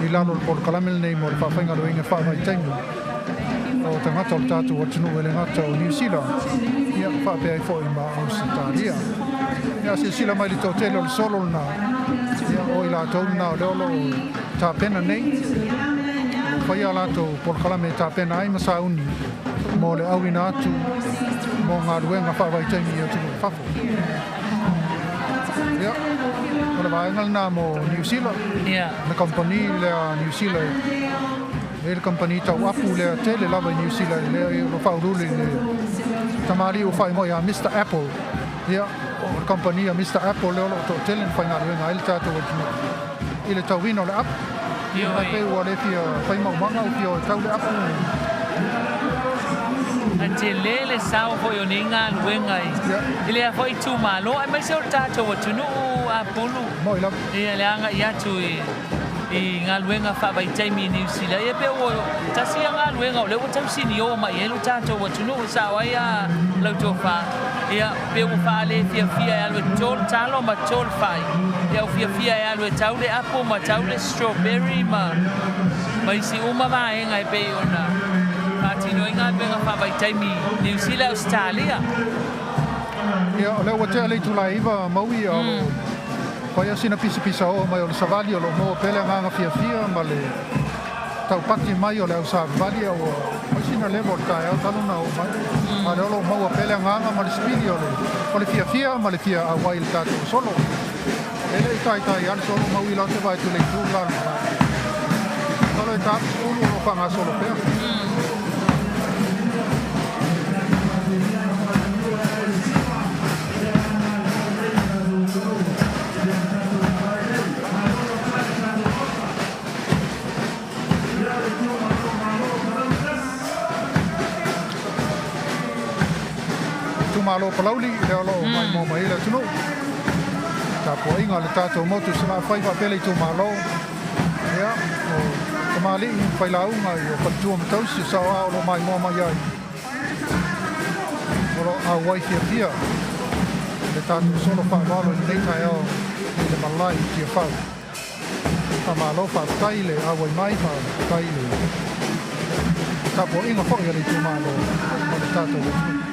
i lalo o le polokalame lenei mo le faafaigaluegaina faavaitaimi o tagata o le tatou atunuu e le gata o Niu Sila, ia faapea ai foi ma Ausetalia. Ia silasila mai i le toatele o le solo lena, ia o i latou lena o lea o lo o tapena nei, o lo o faia a latou polokalame e tapena ai ma sauni mo le auina atu mo galuega faavaitaimi i atunuu i fafo. Ia, o le vaega lena mo Niu Sila, le kamupani lea a Niu Sila, e le kamupani tau apu lea tele lava i Niu Sila, lea o lo o faauluulu i le tamalii ua faaigoa ia Mister Apple. Ia, o le kamupani a Mister Apple lea o lo o toatele na faigaluega ai le tatou atunuu i le tauina o le apu. Ia pei ua le fia fai maumaga ua fia o e tau le apu. A tele le sao foi o nei galuega i lea foi itumalo aemaise o le tatou atunuu a Pulu. Moi lava. Ia le agai atu i galuega faavaitaimi i Niu Sila. Ia pei ua tasi ia galuega o lea ua tausinio mai ai lo tatou atunuu e sao ai a lau tofa. Ia pei ua faale fiafia e alu e toto le talo ma toto le fai. Ia ua fiafia e alu e tau le apo ma tau le strawberry ma ma isi uma vaega e pei ona faatino ai galuega faavaitaimi i Niu Sila e Ausetalia. Ia, o lea ua tea le itula e 9 Maui, a o lo o faia sina pisapisa oo mai o le savali o lo o maua pea le agaga fiafia ma le taupati mai o le au savavali a ua fai sina level o le taeao talu ona oo mai. A o lea o lo o maua pea le agaga ma le sipili o le fiafia ma le fia auai i le tatou solo. E le i taitai lava le solo Maui la ou te vaai atu i le itu le la o le malae. Masalo e ta atu 10 o lo o faagasolo pea. Itumalo o Palauli, lea o lo o maimoa mai ai le atunuu. Tapuaiga a le tatou motu i Salafai faapea le itumalo. Ia, o tamalii ma failauga i o faletua ma tausi o saoao o lo o maimoa mai ai. O lo o auai fiafia le tatou solo faaaloalo i lenei taeao i le malae i Tiafau. Faamalo faafetai i le auai mai, faafetai i le tapuaiga foi a le itumalo ma le tatou atunuu.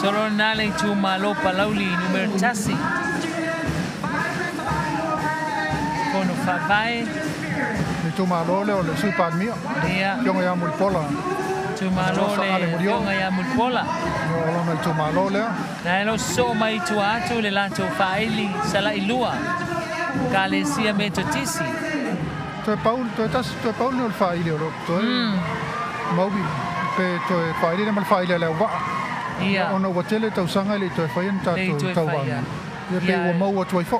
Solo lena le itumalo Palauli numera 1. Fono Faavae. Le itumalo lea o le Sui Palemia, le Afioga ia Mulipola. Itumalo le Afioga ia Mulipola. O lona itumalo lea. Na e lo sosoo mai i tua atu le latou faaili sala'i lua, Ekalesia Metotisi. Toe pau, toe tasi, toe pau lenei o le faaili o lo o totoe. Maui, pe toe faaili lea ma le faaili a le auvaa. Ia. Ona ua tele tausaga e le i toe faia ni tatou tauvaga. Ia pei ua maua atu ai foi.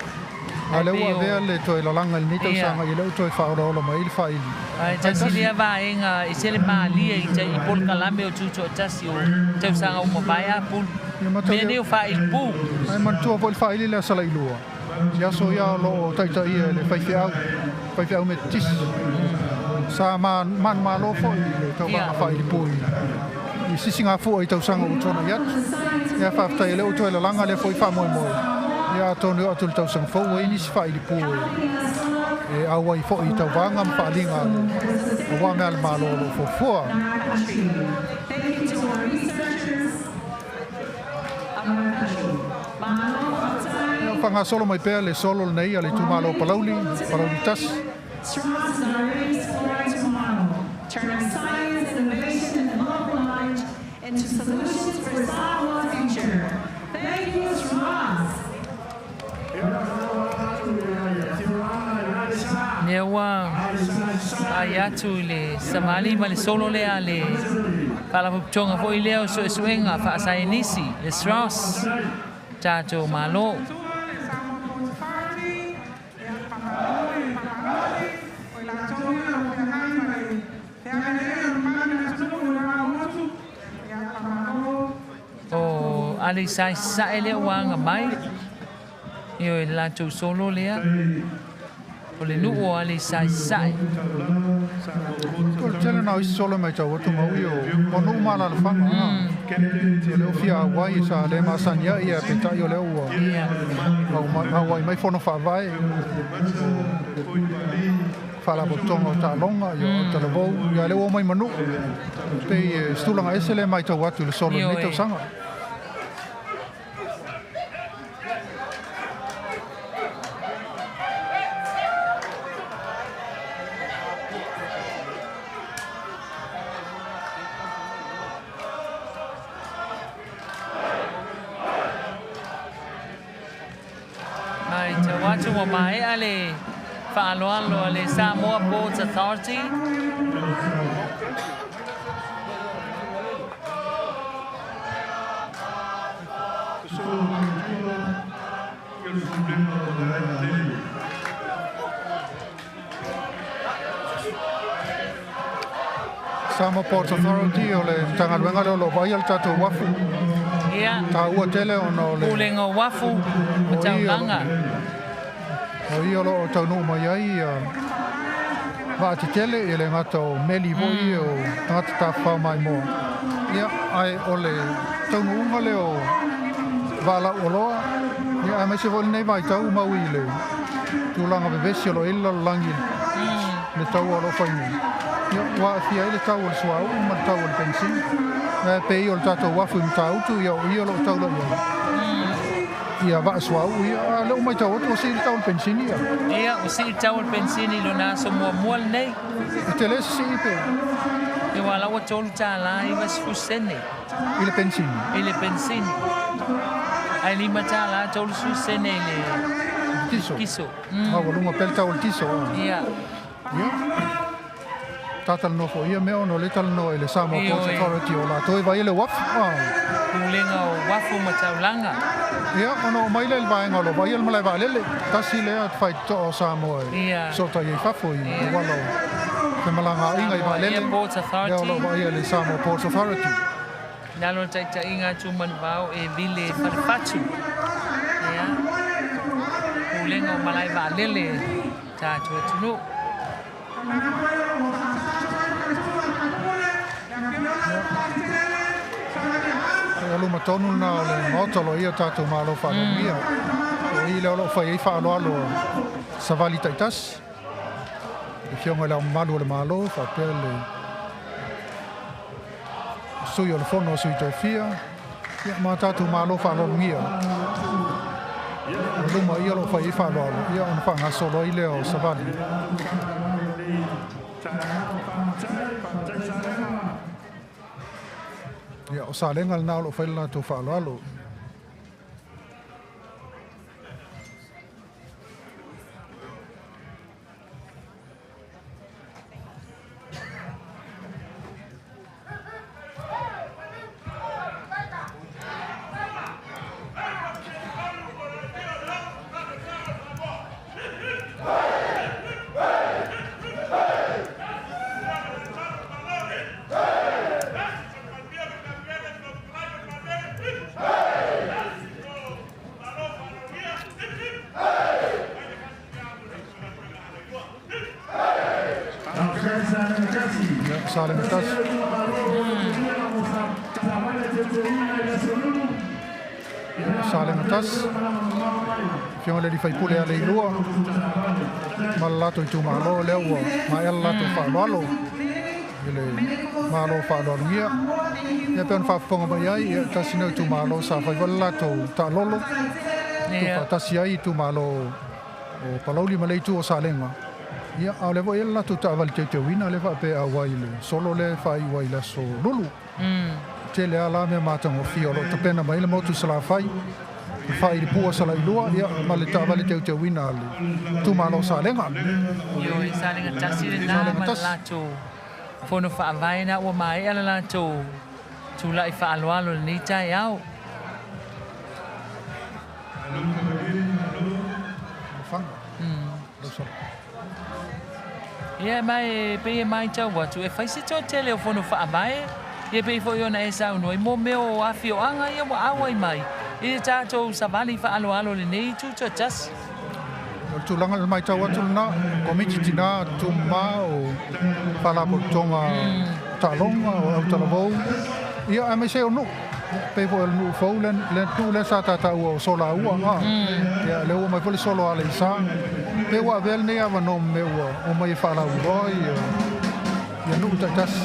A o lea ua avea le toe lalaga i lenei tausaga, ia lea ua toe faaolaola mai ai le faaili. Ae tasi lea vaega e sele malie i tai i polokalame o Tutoatasi o tausaga ua mavae a pulu. Mea nei o faaili pu. Ae manatua foi le faaili lea a Salailua. I aso ia o lo o taitaia e le faifeau, faifeau Metotisi. Sa manumalo foi i le tauvaga faaili pu i sisigafua i tausaga ua tuanai atu. Ia faafetai o lea ua toe lalaga lea foi faamoemoe. Ia atonu e oo atu i le tausaga fou ua i ai nisi faaili pu e auai foi i tauvaga ma faaaliga aua mea a le Malo o lo o fuafua. Thank you to our researchers. Our country. Faagasolo mai pea le solo lenei a le itumalo o Palauli, Palauli 1. SROS is our race for tomorrow, turning science, innovation, and local knowledge into solutions for Samoa's future. Thank you, SROS. Lea ua ai atu i le savali ma le solo lea a le Faalapotopotoga foi lea o Suesuega Faasaienisi, le SROS, tatou Malo. O Aleisa i Sasae lea ua aga mai, ioe, le latou solo lea. O le nuu o Aleisa i Sasae. O le tele na o isi solo e matau atu ma ui o nuu ma alaalafaga. O lea ua fia auai sa le masani ai ae peitai o lea ua auai mai fono faavae o Faalapotopotoga o Taaloga, ia o Autalavou, ia lea ua omai ma nuu. Pei e se tulaga ese lea e matau atu i le solo i lenei tausaga. Matau atu ua maea le faaaloalo a le Samoa Ports Authority. Samoa Ports Authority o le Matagaluega lea o lo o vaaia le tatou uafu. Ia. Taua tele ona o le Pulega o Uafu ma Taulaga. O ia o lo o taunuu mai ai vaa tetele, e le gata o meli foi o tagata tafafao maimoa. Ia, ae o le taunuuga lea o vaa lauoloa, ia, aemaise foi lenei vaitau mau i le tulaga vevesi o lo o i ai le lalolagi i le taua o lo o fai nei. Ia, ua aafia ai le tau o le suauu ma le tau o le penisini. Ae pei o le tatou uafu i Matautu, ia o i o lo o taula i ai ia vaa suauu ia. A o lea ua matau atu ua sii le tau o le penisini ia. Ia, ua sii le tau o le penisini i lona aso muamua lenei. E tele se sii pe? Ia, aua la ua $3.90. I le penisini? I le penisini. Ae $5.30 i le tiso. Tiso. A ua luga pea le tau o le tiso. Ia. Ia. Tatalanoa foi ia mea ona o lea e talanoa i le Samoa Ports Authority o latou e vaai le uafu. Pulega o Uafu ma Taulaga. Ia, ona oo mai lea i le vaega o lo o vaaia le malae vaalele. Tasi lea faitotoa o Samoa e fesootai ai i fafo i auala o femalagaaiga i vaalele. Samoa Ports Authority. Lea o lo o vaaia e le Samoa Ports Authority. I lalo o le taitaiga a Tumanuvao e Vile Falefatu. Ia, Pulega o Malae Vaalele tatou atunuu. O luma tonu lena o le Maota o lo o i ai o tatou Malo Faalogia. O i lea o lo o fai ai faaaloalo savali taitasi. Le Afioga i Le Ao Mamalu o le Malo faapea le Sui o le Fono a Sui Tofia, ia ma tatou Malo Faaloalogia. O luma ia o lo o fai ai faaaloalo, ia ona faagasolo ai lea o savali. Ia, o Salega lena o lo o fai le latou faaaloalo. Salega tasi. Salega tasi. Afioga i le alii faipule a Leilua ma le latou itumalo lea ua maea le latou faaaloalo i le Malo faaaloalogia. Ia pei ona faafofoga mai ai, ia tasi lenei o itumalo sa fai foi le latou taalolo. Tuufaatasi ai itumalo o Palauli ma le itu o Salega. Ia, a o lea foi e i ai le latou taavale teuteuina lea faapea e auai i le solo lea e faaiu ai i le aso Lulu. Tele lava la mea matagofie o lo o tapena mai ai le motu i Salafai, le faailipua Salailua, ia, ma le taavale teuteuina a le itumalo o Salega. Ioe, Salega tasi lena ma le latou fono faavae na ua maea le latou tulai faaaloalo i lenei taeao. Ia ma e pei e maitau atu, e fai se toatele o fono faavae, ia pei foi ona e saunoa i mo mea o afioaga ia ua auai mai i le tatou savali faaaloalo i lenei itu toatasi. O le tulaga i le maitau atu lena, Komiti Tina Tumama o Faalapotopotoga Taaloga o Autalavou, ia aemaise o nuu. Pei foi o le nuu fou le nuu lea sa ta taua o Solaua, a. Ia lea ua omai foi le solo a Aleisa. Pei ua avea lenei avanoa ma mea ua omai e faalauiloa ia ia nuu taitasi.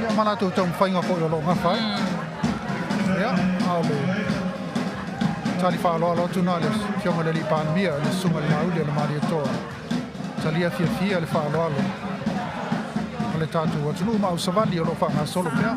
Ia ma latou taumafaiga foi o lo o gafa ai. Ia, a o le tali faaaloalo atu na a le Afioga i le Alii Palemia, le Susuga i le Mauli o le Malietoa. Talia fiafia le faaaloalo a le tatou atunuu ma au savali o lo o faagasolo pea.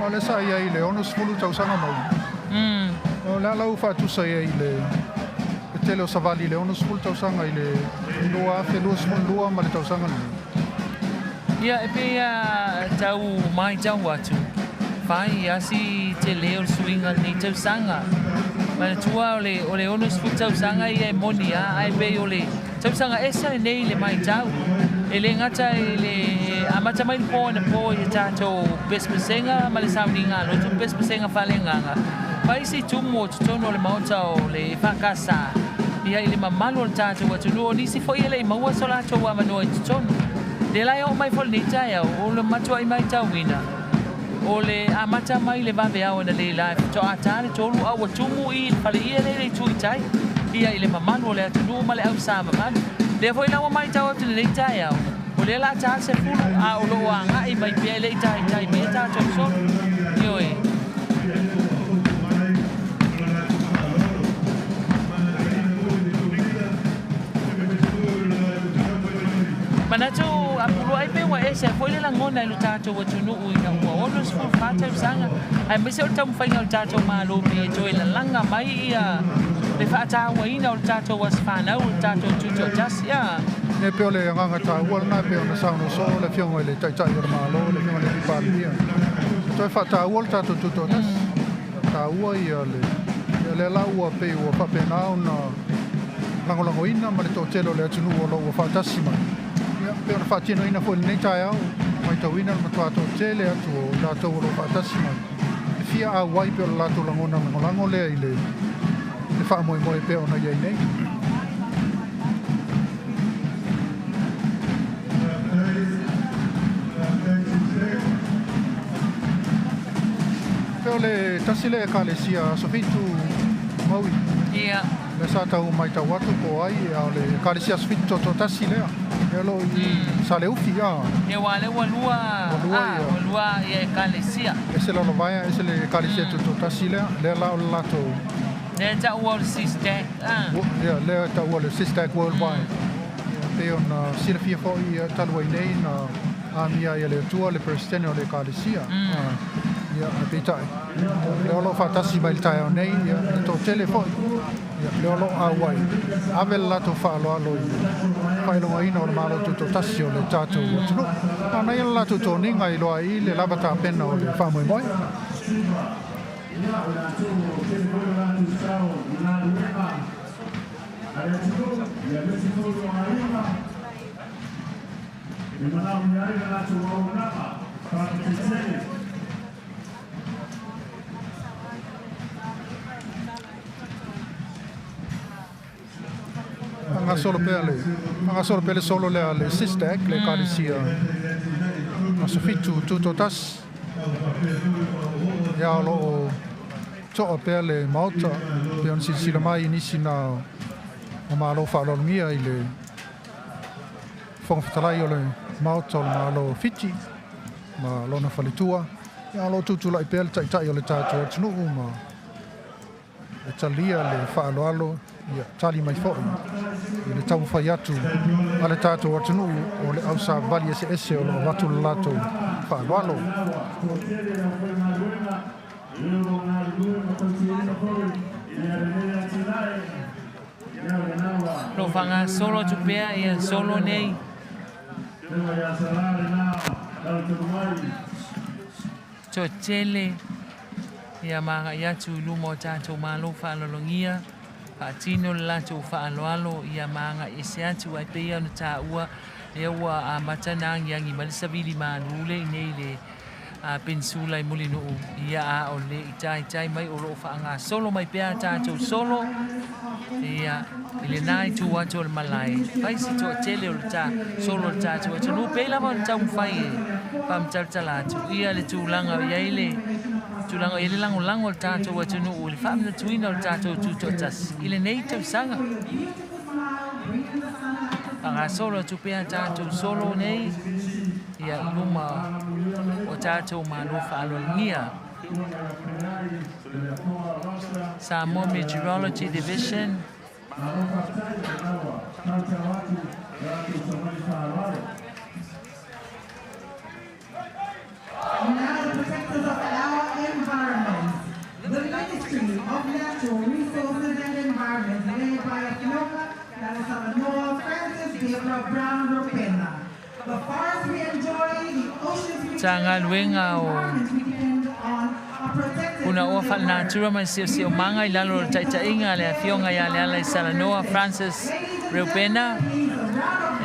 O lea sa i ai i le 60 tausaga mau. O le a lau faatusa i ai i le tele o savali i le 60 tausaga i le 2022 ma le tausaga lenei? Ia, e pei a tau maitau atu, fai a si tele o le suiga i lenei tausaga. Manatua o le, o le 60 tausaga ia e moni a, ae pei o le tausaga ese lenei i le maitau. E le gata i le amata mai le po anapo i le tatou pesepesega ma le sauniga a lotu, pesepesega faaleagaga, fai si tumu o totonu o le Maota o le EFKS, ia i le mamalu o le tatou atunuu, o nisi foi e le i maua so latou avanoa i totonu. Lea la e oo mai foi lenei taeao, o le matuai maitauina, o le amata mai le vaveao analeila e faatoa ta le 3 a ua tumu i le faleie lea i le itu i tai, ia i le mamalu o le atunuu ma le au mamalu. Lea foi la ua maitau atu i lenei taeao, o lea la a ta le 10, a o lo o agai mai pea e le i taitai mai a tatou solo. Ioe. Manatu a pulu ai pe ua ese foi le lagona i lo tatou atunuu ina ua 64 tausaga, aemaise o le taumafaiga o le tatou Malo me e toe lalaga mai ia le faatauaina o le tatou aso fanau o le tatou tutoatasi. A. E pei o le agaga taua lena e pei ona saunoa soo le Afioga i le Taitai o le Malo, le Afioga i le Alii Palemia, e toe faataua le tatou tutoatasi. Taua ia le ia lea la ua pei ua faapena ona lagolagoina ma le toatele o le atunuu o lo o ua faatasi mai. Ia, pei ona faatinoina foi i lenei taeao, maitauina le matua toatele atu o i latou o lo o faatasi mai, e fia auai pei o le latou lagona lagolago lea i le le faamoemoe pei ona i ai nei. Pei o le tasi lea Ekalesia Aso Fitu Maui. Ia. Lea sa tau maitau atu po o ai, a o le Ekalesia Aso Fitu Toatasi lea. Lea o lo o i Saleufi, a. Ia, aua o lea ua lua, Ua lua a, ia. Ua lua ia Ekalesia. Ese Lalovaea, ese le Ekalesia Tutoatasi lea. Lea la o le latou. Lea e taua o le SISTAC, a. Ia, lea e taua o le SISTAC Worldwide. Ia, pei ona silafia foi ia talu ai nei na amia ai e le Atua le Peresetene o le Ekalesia. Ia, ae peitai, lea o lo o faatasi mai i le taeao nei, ia, le toatele foi, ia, lea o lo o auai, ave le latou faaaloalo i le faailogaina o le Malo Tutoatasi o le tatou atunuu. A na ia le latou toniga i loa ai le lava tapena o le faamoemoe. Faagasolo pea le faagasolo pea le solo lea a le SISTAC, le Ekalesia Aso Fitu Tutoatasi. Ia o loo toa pea le Maota pei ona silasila mai i nisi na o Malo faaaloalogia i le Fofoga Fetalai o le Maota o le Malo o Fiti ma lona faletua. Ia o loo tutulai pea le Taitai o le tatou atunuu ma e talia le faaaloalo, ia tali mai foi i le taumafai atu a le tatou atunuu o le ausavali eseese o loo avatu le latou faaaloalo. Lo faagasolo atu pea ia solo nei. Toatele ia ma agai atu i luma o tatou malo faaaloalogia faatino le latou faaaloalo ia ma agai ese atu ai pei ona taua lea ua amata ona agiagi mai le savili malu le i nei le peninsula i Mulinuu ia a o le i taitai mai o loo faagasolo mai pea tatou solo ia i lena itu atu o le malae fai si toatele o le ta solo o le tatou atunuu pei lava ona taumafai e faamatalatala atu ia le tulaga i ai le tulaga i le lagolago o le tatou atunuu i le faamanatuina o le tatou tutoatasi i lenei tausaga. Faagasolo atu pea tatou solo nei ia i luma o tatou malo faaaloalogia. Samoa Meteorology Division. Now the protectors of our environment, the Ministry of Natural Resources and Environment, led by Afioga Lalosalanoa Francis Gabriel Brown Ropena. The forests we enjoy, the oceans we Matagaluega o environment we depend on are protected Punaoa Faalenatura ma le Siosiomaga i lalo o le taitaiga a le Afioga ia Lealaisalanoa Francis Reupena.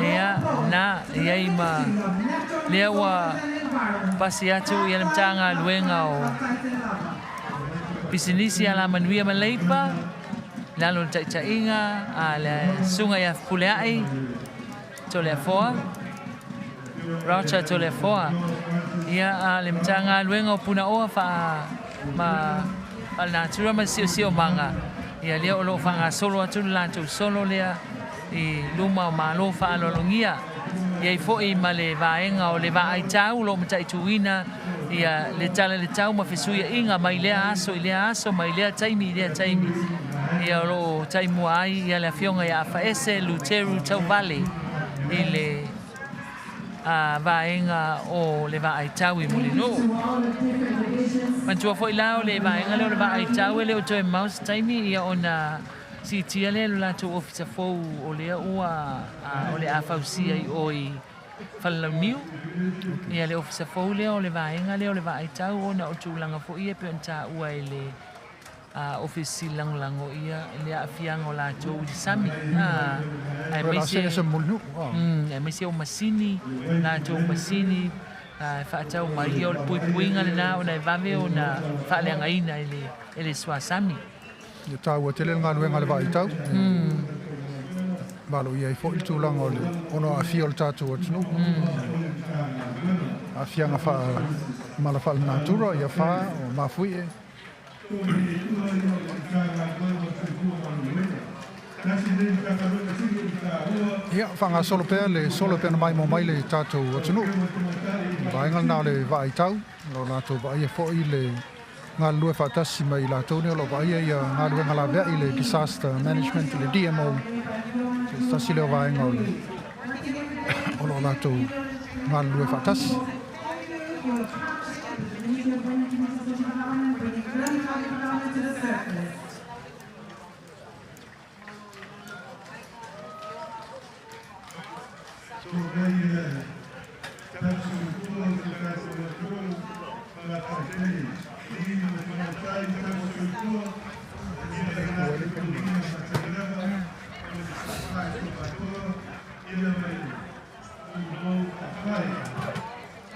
Ia, na i ai ma lea ua pasi atu ia le Matagaluega o Pisinisi Alamanuia ma Leipa i lalo o le taitaiga a le Susuga ia Fepuleai Toleafoa, Roger Toleafoa. Ia, a le Matagaluega o Punaoa Faa ma Faalenatura ma le Siosiomaga, ia lea o lo o faagasolo atu le latou solo lea i luma o Malo faaaloalogia. E i ai foi ma le vaega o le vaai tau o lo o mataituina ia le tala i le tau ma fesuiaiga mai lea aso i lea aso, mai lea taimi i lea taimi. Ia o lo o taimua ai ia le Afioga ia Afaese Luteru Tauvale i le vaega o le vaai tau i Mulinuu. Manatua foi la o le vaega lea o le vaai tau e le o toe mamao se taimi ia ona siitia lea i lo latou ofisa fou o lea ua o le a fausia i o i Falelauniu. Ia le ofisa fou lea o le vaega lea o le vaai tau ona o tulaga foi ia e pei ona taua e le Ofisa Sili Lagolago ia le aafiaga o latou i le sami. Aemaise o masini, latou masini e faatau mai ia o le puipuiga lena ona e vave ona faaleagaina e le suasami. Ia taua tele le galuega a le vaaitau. Malo i ai foi le tulaga o le ono aafia o le tatou atunuu. Aafiaga faa mala faalenatura ia fa o mafuie. Ia, faagasolo pea le solo pea na maimoa mai le tatou atunuu. O le vaega lena o le vaai tau, o lo latou vaaia foi le galulue faatasi ma i latou nei o lo o vaaia ia galuega laveai le Disaster Management, le DMO. Se tasi lea o vaega o le o lo o latou galulue faatasi.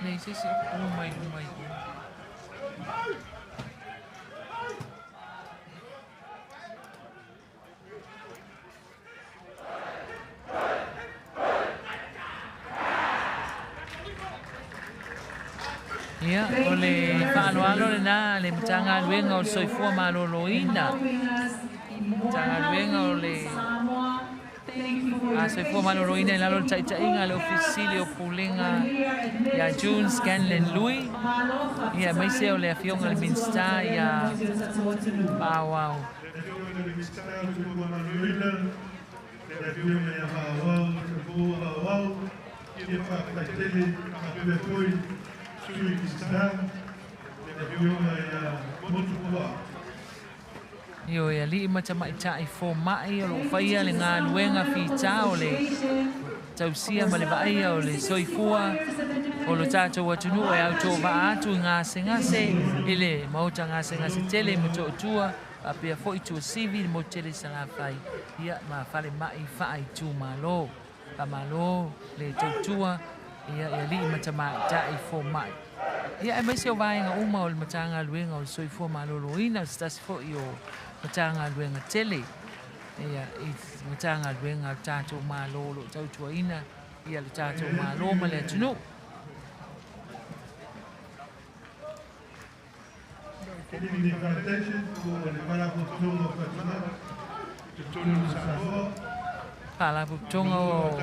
Nei se isi o mai luma i o. Ia, o le faaaloalo lenā a le Matagaluega o le Soifua Maloloina. Matagaluega o le Soifua Maloloina i lalo o le taitaiga a le Ofisa Sili o Pulega ia June Scanlon Lui, ia aemaise o le Afioga i le Minisita ia Paauau. Le Afioga ia Faaauau Taupou Faaauau, ia faafetai tele faapea foi Sui Minisita, le Afioga ia Motu Puaa. Ioe, alii ma tamaitai fomai o lo o faia le galuega fita o le tausia ma le vaaia o le soifua o lo tatou atunuu e autovaa atu i gasegase i le maota gasegase tele i Motootua faapea foi Tuasivi, le motu tele i Salafai, ia ma falemai faaitumalo. Faamalo le tautua ia i alii ma tamaitai fomai. Ia aemaise o vaega uma o le Matagaluega o le Soifua Maloloina, o se tasi foi o Matagaluega tele ia i Matagaluega a le tatou Malo o lo o tautuaina ia le tatou Malo ma le atunuu. Faalapotopotoga o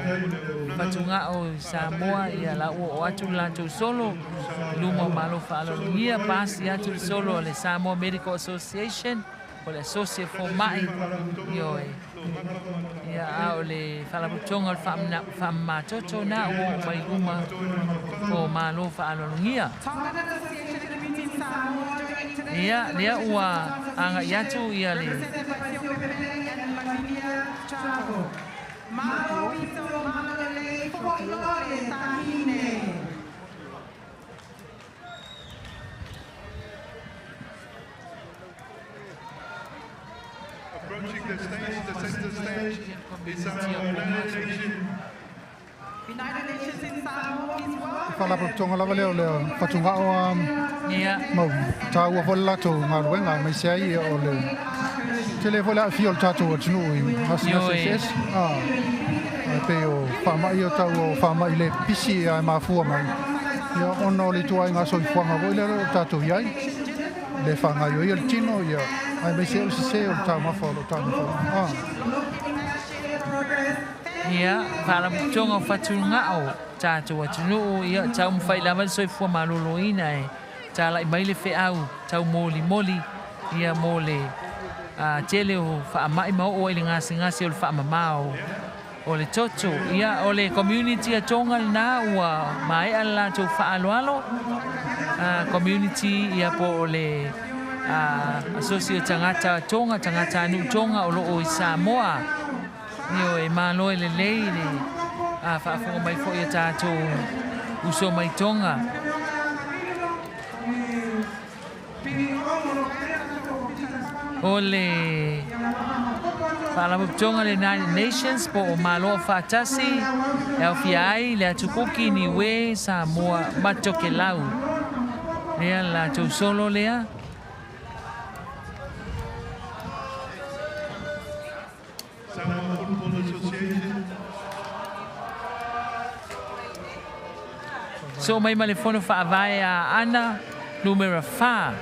Fatugao i Samoa, ia la ua oo atu le latou solo i luma o Malo Faaaloalogia, pasi atu le solo a le Samoa Medical Association o le Associate Fomai, ioe. Ia, a o le Faalapotopotoga o le Faamamatoto na ua oo mai luma o Malo Faaaloalogia. Ia, lea ua agai atu ia le Approaching the stage, the center stage, is our United Nations. Faalapotopotoga lava lea o le fatugao a mau taua foi le latou galuega aemaise ai o le tele foi le aafia o le tatou atunuu i gasegase eseese. E pei o faamai o tau o faamai le pipisi ae mafua mai ia ona o le ituaiga soifuaga foi lea o lo o tatou i ai, le faagaoioia le tino ia aemaise o le sese o le taumafa o lo o taumafa. Ia, Faalapotopotoga o Fatugao, tatou atunuu, ia taumafai lava le soifua maloloina e talai mai le feau taumolimoli ia mo le tele o faamai ma oo ai le gasegase o le faamama o le toto. Ia, o le community a Tonga lena ua maea le latou faaaloalo, community ia po o le asosi o tagata Tonga, tagata nuu Tonga o loo i Samoa. Ioe, malo e lelei le faafofoga mai foi a tatou uso mai Tonga. O le Faalapotopotoga a le United Nations po o Malo Afaatasi e aofia ai le Atu Kuki, Niue, Samoa ma Tokelau. Lea le latou solo lea. Samoa Football Association. Soo mai ma le Fono Faavae a Aana Numera 4.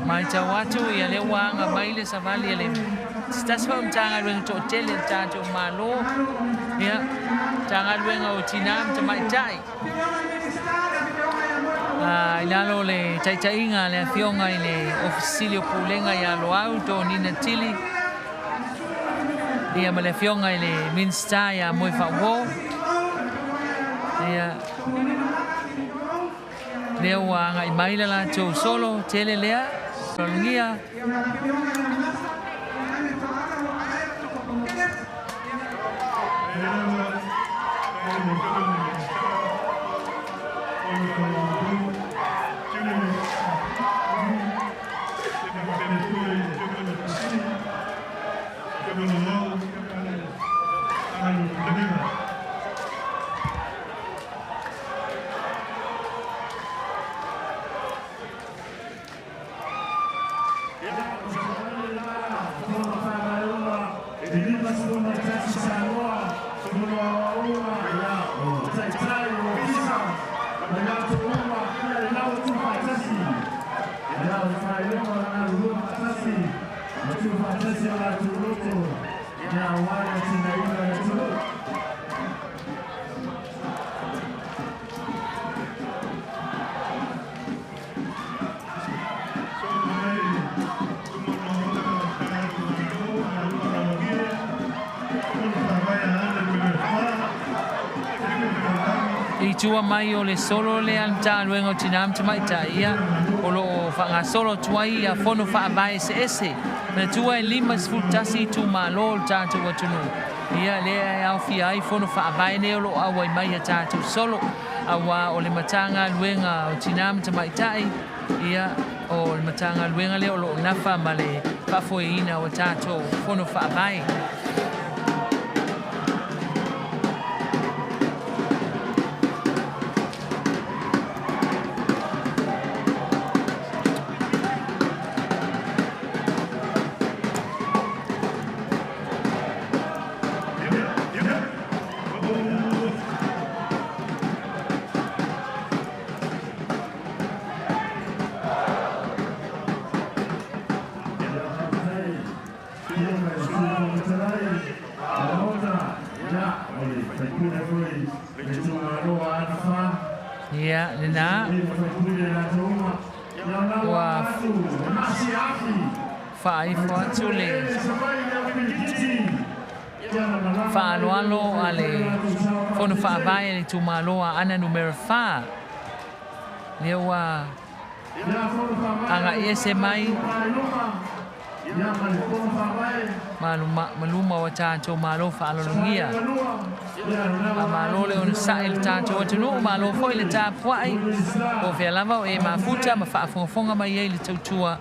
Matau atu ia lea ua aga mai le savali a le se tasi foi o Matagaluega toatele a le tatou Malo, ia, Matagaluega o Tina ma Tamaitai, i lalo o le taitaiga a le Afioga i le Ofisa Sili o Pulega ia Loau Tonina Tili. Ia ma le afioga i le Minisita ia Moefaauo. Ia lea ua agai mai le latou solo tele lea. Lalogia. I tua mai o le solo lea a le Matagaluega o Tina ma Tamaitai, ia, o lo o faagasolo atu ai ia fono faavae eseese. Manatua e 51 itumalo o le tatou atunuu, ia, lea e aofia ai fono faavae nei o lo o auai mai ia tatou solo, aua o le Matagaluega o Tina ma Tamaitai, ia, o le Matagaluega lea o lo o nafa ma le faafoeina o a tatou fono faavae. Ia, lena. Ua faaifo atu le faaaloalo a le Fono Faavae a le itumalo a Aana Numera 4. Lea ua agai ese mai ma luma o tatou malo faalologia. Faamalo le onosai i le tatou atunuu, malo foi le tapuai, po o fea lava o e mafuta ma faafogafoga mai ai i le tautua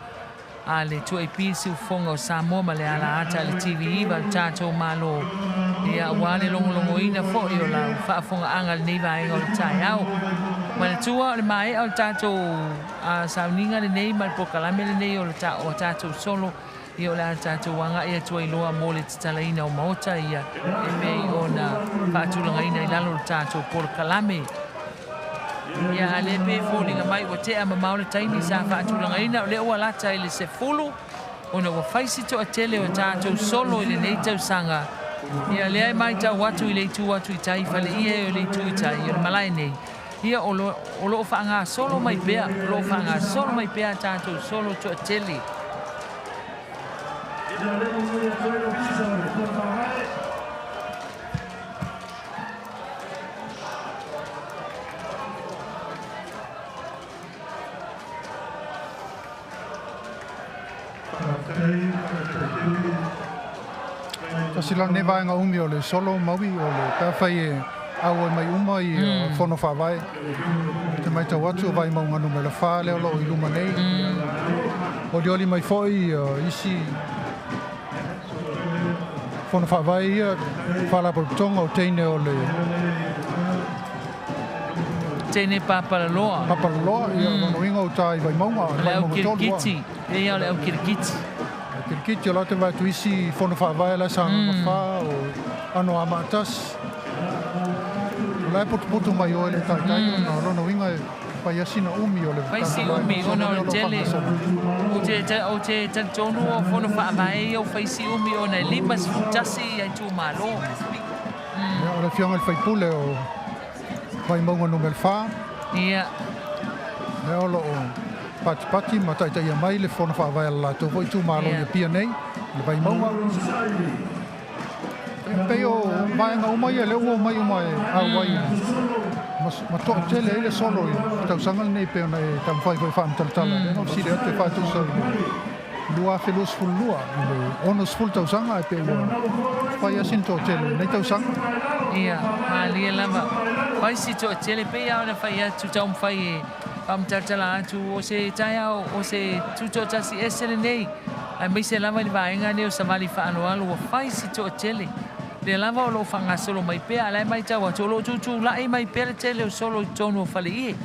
a le 2AP Siufofoga o Samoa ma le alaata a le TV9 a le tatou Malo, ia aua le logologoina foi o lau faafofogaaga i lenei vaega o le taeao. Manatua o le maea o le tatou sauniga lenei ma le polokalame lenei o le o tatou solo, ia o le a tatou agai atu ai loa mo le tatalaina o maota ia e pei ona faatulagaina i lalo o le tatou polokalame. Ia, a lea pei e foliga mai ua tea mamao le taimi sa faatulagaina, o lea ua lata i le 10, ona ua fai si toatele o tatou solo i lenei tausaga. Ia, lea e matau atu i le itu atu i tai faleie o le itu i tai o le malae nei, ia o lo, o lo o faagasolo mai pea, o lo o faagasolo mai pea a tatou solo toatele. Tasi la lenei vaega umi o le solo maui o le pe afai e auai mai uma i fono faavae. Te matau atu o Vaimauga numera 4 lea o lo o i luma nei. Olioli mai foi isi fono faavae ia faalapotopotoga o teine o le Teine Papalaloa. Papalaloa, ia lona uiga o uta i Vaimauga, O le au kirikiti, e ia o le au kirikiti. Kirikiti, o la te vaai atu isi fono faavae la e Sagaga 4 o Anoamaa 1. O la e potupotu mai o e le taitai ona lona uiga e fai asi na umi o le Fai si umi ona o le tele. Ou te talitonu o fono faavae ia ua fai si umi ona e 51 ia itumalo. Ia, o le afioga i le faipule o Vaimauga numera 4. Ia. Lea o lo o patipati ma taitaia mai le fono faavae a le latou foi itumalo i Apia nei, le Vaimauga. Pei o vaega uma ia lea ua omai uma e auai ma to'atele ai le solo i tausaga lenei pei ona e taumafai foi faamatalatala lea na fesili atu e faatusa i le 2022 i le 60 tausaga ae pe ua fai asi na to'atele lenei tausaga. Ia, malie lava. Fai si to'atele pei a ona fai atu taumafai e faamatalatala atu o se taeao o se tuto'atasi ese lenei. Aemaise lava i le vaega nei o savali faaaloalo ua fai si to'atele. Lea lava o loo faagasolo mai pea, a o la e matau atu o loo tutula'i mai pea le tele o solo i totonu o faleie.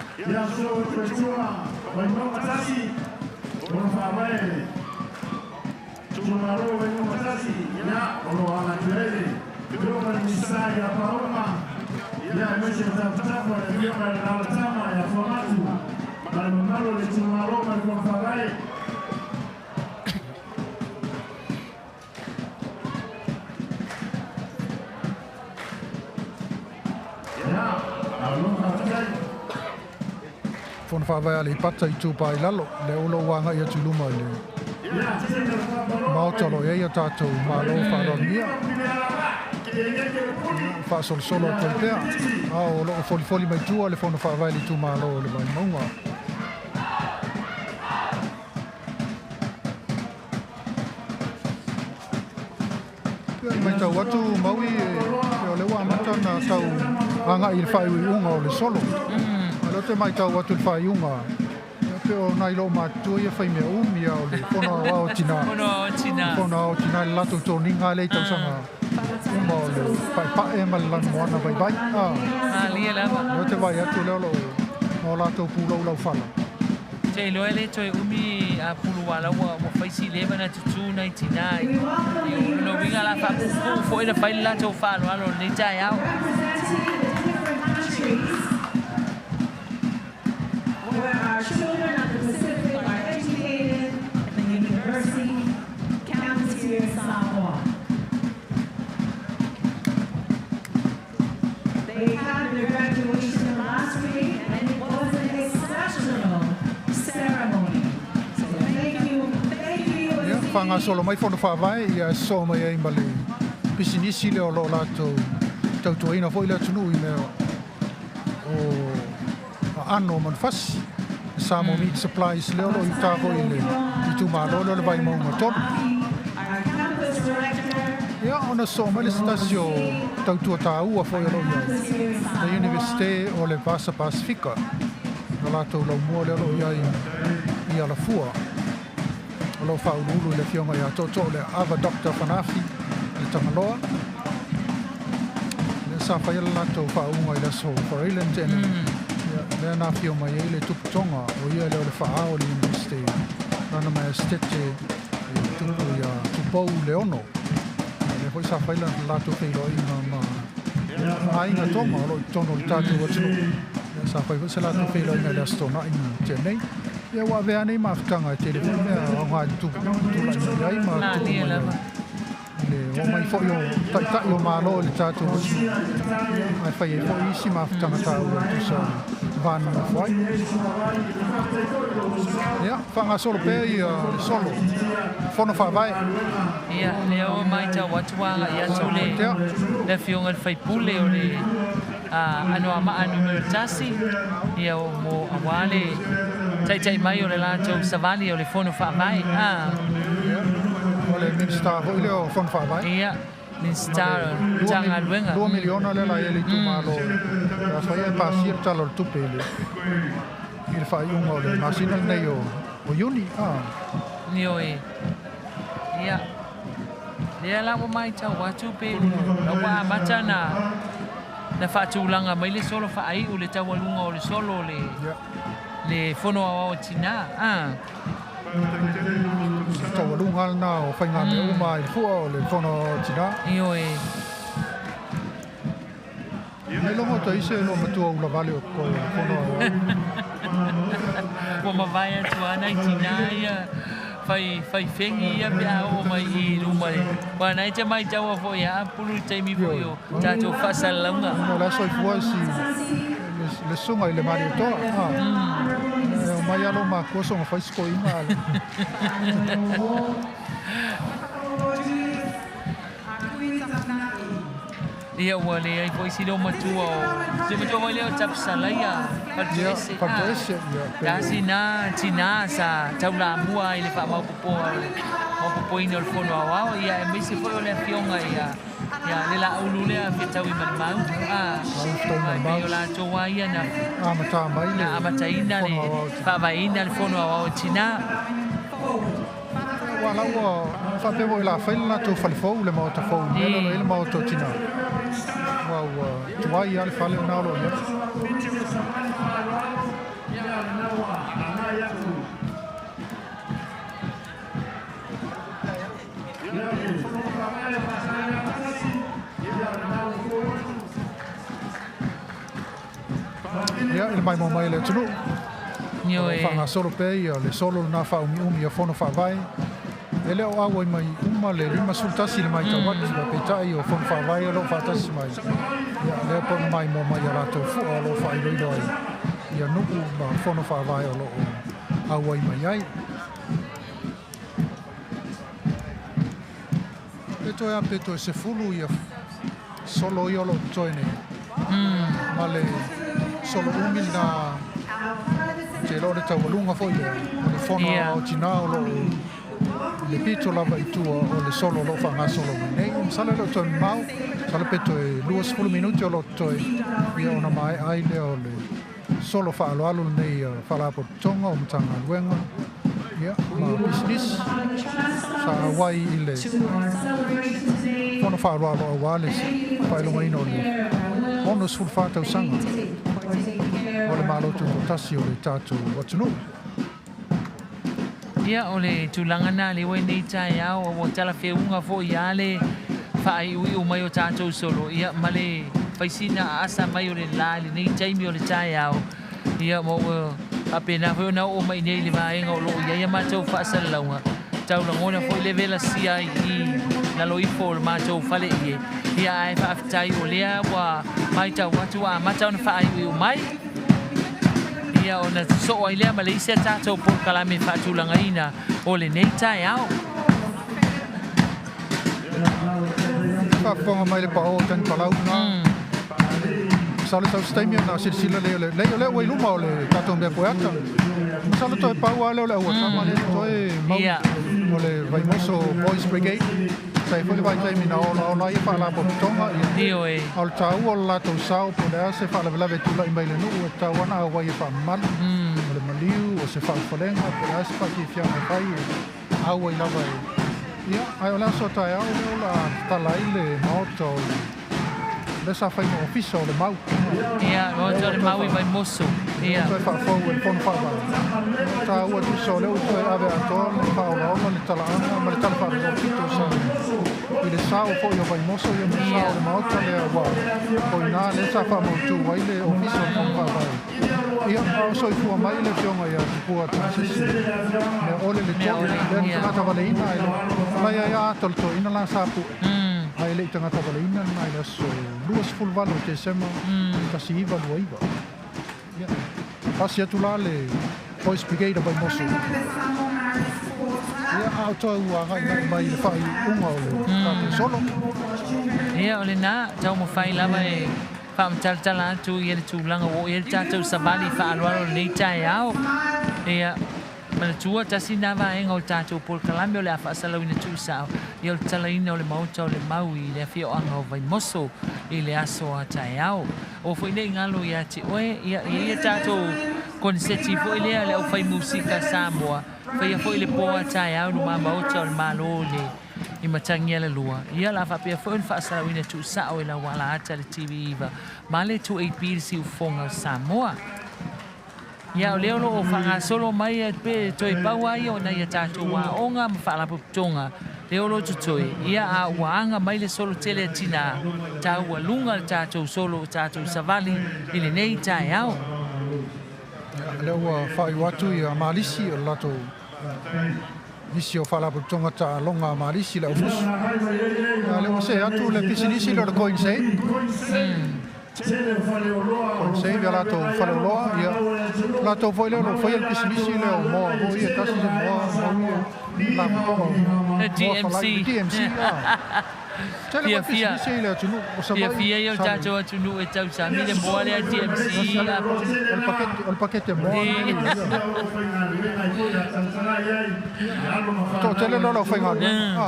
Fono Faavae a Aleipata Itupa i Lalo, lea o loo aga'i atu i luma i le maota o loo i ai a tatou malo faaaloalogia faasolosolo atu ai pea, a o loo folifoli mai tua le Fono Faavae i le itumalo o le Vaimauga. Ia matau atu maui e o lea ua amata ona tau aga'i i le faaiuiuga o le solo. A lea ou te matau atu i le faaiuga, ia pe o nai loomatutua ia faimea umi ia o le Fono Aoao o Tinā. Fono Aoao Tinā. Fono Aoao Tinā i le latou toniga lea i tausaga uma o le paepae ma le lanumoana vaivai. Malie lava. Lea ou te vaai atu lea o loo ma o latou pulou laufala. Te iloa e le toe umi a pulu ala ua fai si leva na tutū nai tinā i o lona uiga la faapuupuu foi na fai le latou faaaloalo o lenei taeao. Representing the different countries where our children of the Pacific are educated at the university campus here in Samoa. They had their graduation last week, and it was an exceptional ceremony. So thank you, thank you. Ia, faagasolo mai Fono Faavae ia sosoo mai ai ma le pisinisi lea o loo latou tautuaina foi le atunuu i mea o aano o manufasi. Samoa Meat Supplies lea o loo i uta foi i le itumalo lea o le Vaimauga 3. Our campus director, Ia, ona sosoo mai le se tasi o tautua taua foi o loo i ai le Iunivesite o le Vasa Pasifika. O latou laumua lea o loo i ai i Alafua. O loo faauluulu i le afioga ia Tootoo le Ava Dr. Fanafi le Tagaloa. Lea sa faia le latou faauuga i le aso Faraile na tea nei. Ia, lea na afio mai ai le Tuputoga o ia lea o le faaao o le Iunivesite Lana Maestete e tupu ia Tupou Leono. Lea foi sa fai le latou feiloaiga ma aiga Tonga o loo i totonu o le tatou atunuu. Ia, sa fai foi se latou feiloaiga i le Aso Toonai na tea nei. Ia, ua avea nei mafutaga e tele foi mea aoga e tutulai mai ai ma tupu Malie mai ai. lava. I le omai foi o taitai o malo i le tatou atunuu. Ia, ae fai ai foi isi mafutaga taua e tusa o le va nonofo ai. Ia, faagasolo pea ia le solo Fono Faavae. Ia, lea ua matau atu ua aga'i atu le le afioga i le faipule o le Anoamaa Nu.1, ia mo auā le taita'i mai o le latou savali o le Fono Faavae. Ia, o le Minisita foi lea o Fono Faavae. Ia, Minisita o Matagaluega. 2 miliona lea la i ai le itumalo pe afai e pasia le Tala o le Tupe i le i le faaiuga o le masina lenei o Iuni. Ioe. Ia. Lea la ua matau atu pe ua ua amata na faatulaga mai le solo faaiu le taualuga o le solo le le Fono Aoao Tinā. Taualuga lena o faigamea uma i le fua o le Fono Aoao Tinā. Ioe. Nei logo ta ise lo matua ula vale o koe o le Fono Aoao. Ua mavae atu ana i tinā ia fai fai fegi ia pe a oo mai i luma i ua nai te maitaua foi a apulu i taimi foi o tatou faasalalauga. Ona o le aso i fua si le susuga i le Malietoa. E omai lava lou makua soga fai si toeaina ale. Ia ua leai foi si loomatua o si matua foi lea o Tapusalaia Faletoese. Faletoese, ia. Tasi na tinā sa taulamua ai i le faamaopoopoga o le maopoopoina o le Fono Aoao, ia aemaise foi o le afioga ia ia le Laaulu lea Fetaui Malimau. E pei o latou lava ia na amata mai le na amataina le faavaeina le Fono Aoao a Tinā. Aua la ua faapea foi o le a fai le latou fale fou, le maota fou i le mea lea o lo o i ai le maota o Tinā. Aua ua tuai lava le fale lena o lo o i ai. Ia, i le maimoa mai a le atunuu, o lo o faagasolo pea ia le solo lena faaumiumi a Fono Faavae. E le o auai mai uma le 51 i le matau atu, ae peitai o Fono Faavae o lo o faatasi mai. Ia, lea po o le maimoa mai a latou fua o lo o faailoilo ai ia nuu ma Fono Faavae o lo o auai mai ai. Pe toe a pe toe 10 ia solo ia o lo o totoe nei. Ma le solo umi lena ou te iloa o le taualuga foi lea o le fono aoao tinā o lo o i le pito lava i tua o le solo o lo o faagasolo mai nei. Masalo e le o toe mamao, masalo pe toe 20 minute o lo o totoe ia ona maea ai lea o le solo faaaloalo lenei Faalapotopotoga o Matagaluega ia, ma pisinisi sa auai i le fono faaaloalo aua le faailogaina o le 64 tausaga o le Malo Tutoatasi o le tatou atunuu. Ia, o le tulaga lena lea ua i nei taeao, ua talafeuga foi lava le faaiuiu mai o tatou solo, ia, ma le faisina aasa mai o le la i lenei taimi o le taeao, ia, ma ua faapena foi ona oo mai nei i le vaega o lo o i ai a matou faasalalauga, tau lagona foi le velasia ai i lalo ifo o le matou fale ie, ia, ae faafetai o lea ua matau atu ua amata ona faaiuiu mai. Ia ona sosoo ai lea ma le isi a tatou polokalame faatulagaina o lenei taeao. Faafofoga mai le paoa o Tanipalau lena. Masalo sau se taimi ona silasila lea o le, leai o lea ua i luma o le tatou mea poeata. Masalo toe pau lava lea o le auatama lea totoe mau o le Vaimoso Boys Brigade. Sa i ai foi le vaitaimi na olaola ai faalapotopotoga, ia. Ioe. A o le taua o le latou sao, po o le a se faalavelave e tulai mai i le nuu, e tatau lava ona auai e faamamalu. O le maliu, o se faaulufalega, po o le a se faafiafiaga e fai, e auai lava e. Ia, ae o le aso a taeao lea o le a tatala ai le maota o le lea sa fai ma ofisa o le Mau. Ia, maota o le Mau i Vaimoso. Ia. Toe faafou e le Fono Faavae. O taua tusa o lea ua toe ave atoa le faaolaola, le talaaga ma le tala faapito sa i le sao foi o Vaimoso ia ma le sao o le Maota lea ua o i ina lea sa faamautu ai le Ofisa o le Fono Faavae. Ia, a o soifua mai le Afioga ia Tupua Tamasese Meaole le Tolu, lea na tagata valeina ai le malaia ai a ata o le toeaina la sa pue, ae le i tagata valeina lena i le aso 28 o Tesema 1929. Ia, pasi atu la le Boys Brigade o Vaimoso. Ia, a o tau agai mai i le faaiuga o le tatou solo. Ia, o lena, taumafai lava e faamatalatala atu ia le tulaga ua oo i ai le tatou savali faaaloalo i lenei taeao. Ia, manatua, tasi lena vaega o le tatou polokalame o le a faasalauina tuusao, ia o le tatalaina o le Maota o le Mau i le afioaga o Vaimoso i le aso a taeao. Aua foi ne i galo ia te oe, ia e i ai a tatou koneseti foi lea a le aufaimusika Samoa, faia foi le po a taeao i luma Maota o le Malo i le i Matagialalua. Ia o le a faapea foi ona faasalauina tuusao e lau alaata le TV9 ma le 2AP le siufofoga o Samoa. Ia o lea o lo o faagasolo mai pe toe pau lava ia o nai a tatou aoga ma faalapotopotoga lea o lo o totoe, ia a ua aga mai le solo tele a tinā, taualuga le tatou solo o tatou savali i lenei taeao. Ia, lea ua faaiu atu ia Malisi o le latou nisi o faalapotopotoga taaloga a Malisi le aufusu. Ia, lea ua see atu le pisinisi lea o le Coin Save. Coin Save ia latou faleoloa, ia latou foi lea o lo o faia le pisinisi lea o moa foi e tasi se moa mau ia lapotopotoga o moa falai. DMC. DMC, ia. Tele foi pisinisi i le atunuu o Savaii. Fiafia ia o tatou atunuu e tausami le moa lea DMC. O le pakete moa. Toatele lea o le aufaigaluega.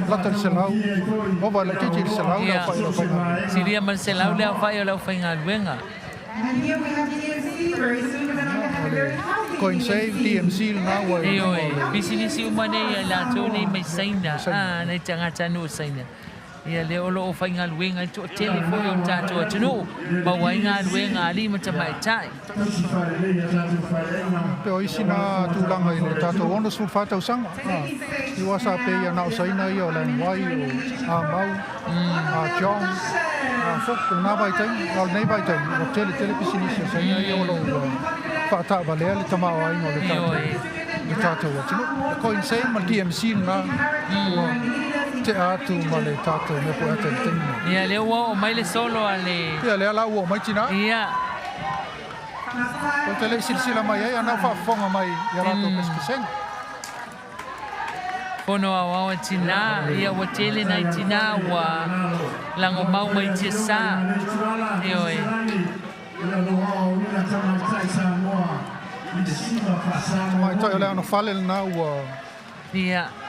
Lata i le 100. Ova laitiiti i le 100 le aofai o le aufaigaluega. Silia ma le 100 le aofai o le aufaigaluega. And here we have DMC. Very soon we're going to have a very healthy Coin Save, DMC lena ua i luga o le. Pisinisi uma nei a i latou nei mai Saina, nai tagatanuu o Saina. Ia lea o lo o faigaluega ai le toatele foi o le tatou atunuu, maua ai galuega a alii ma tamaitai. Pei o isi na tulaga i le tatou 64 tausaga. I ua sa pei ia na o Saina ia o Lang Wai, o A Mau, A Chong, A Fok, o lena vaitaimi, a o lenei vaitaimi, ua tele tele pisinisi a Saina ia o lo o ua faataavalea le tamaoaiga o le tatou le tatou atunuu. Le Coin Save ma le DMC lena ua tea atu ma le tatou mea po o ata i le taimi lenei. Ia, lea ua oo mai le solo a le. Ia, lea la ua oo mai tinā. Ia. Tou te le i silasila mai ai, a na o faafofoga mai i a latou pesepesega. Fono aoao a tinā, ia ua tele nai tinā ua lagomau mai tiasa. Ioe. Tamaitai o le anofale lena ua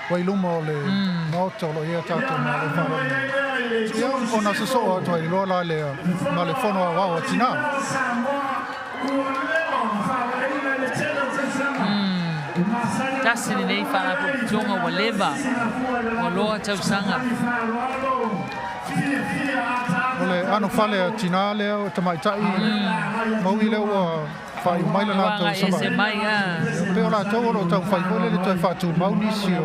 ua i luma o le Maota o lo o i ai a tatou Malo faaaloalo nei. Ia, ona sosoo atu ai loa la lea ma le Fono Aoao a Tinā. Tasi lenei faalapotopotoga ua leva, ua loa tausaga. O le anofale a tinā lea o tamaitai maui lea ua faaiu mai le latou Savaii. Pei o latou o lo o taumafai foi lea e toe faatumau nisi o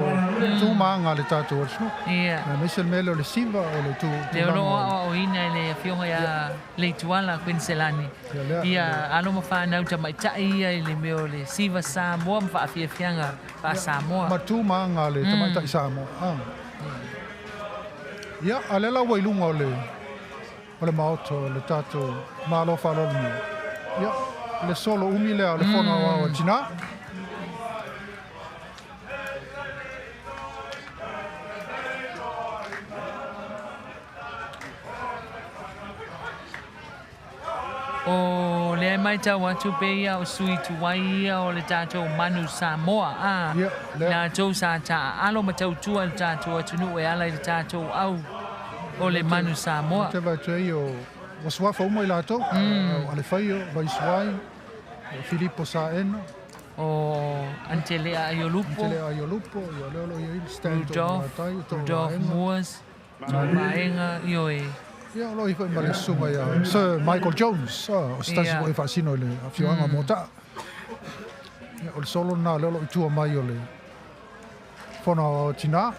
tu ma aga a le tatou atunuu. Aemaise le mea lea o le siva, o le tulaga o le. Lea o lo o aoaoina e le Afioga ia Leituala Kuiniselani ia alo ma fanau tamaitai ia i le mea o le siva Samoa ma faafiafiaga faa-Samoa. Ma tu ma aga a le tamaitai Samoa. Ia, a o lea la ua i luga o le o le Maota o le tatou Malo faaaloalogia. Ia, le solo umi lea o le Fono Aoao a Tinā. O lea e matau atu pei ia o sui tuai ia o le tatou manu Samoa, a latou sa taaalo ma tautua i le tatou atunuu e ala i le tatou au o le manu Samoa. Ou te vaai atu ai o ua suafa uma i latou, o Alefaio, Vaisuai, o Filipo Saena. O Antelea Aiolupo. Antelea Aiolupo, ia lea o lo o i ai le stand o Matai, o Rudolph Moores. Vaega, ioe. Ia, o lo o i foi ma le susuga ia Sir Michael Jones, o se tasi foi e faasino i le afioaga o Moata'a. Ia, o le solo lena lea o lo o i tua mai o le Fono Aoao a Tinā.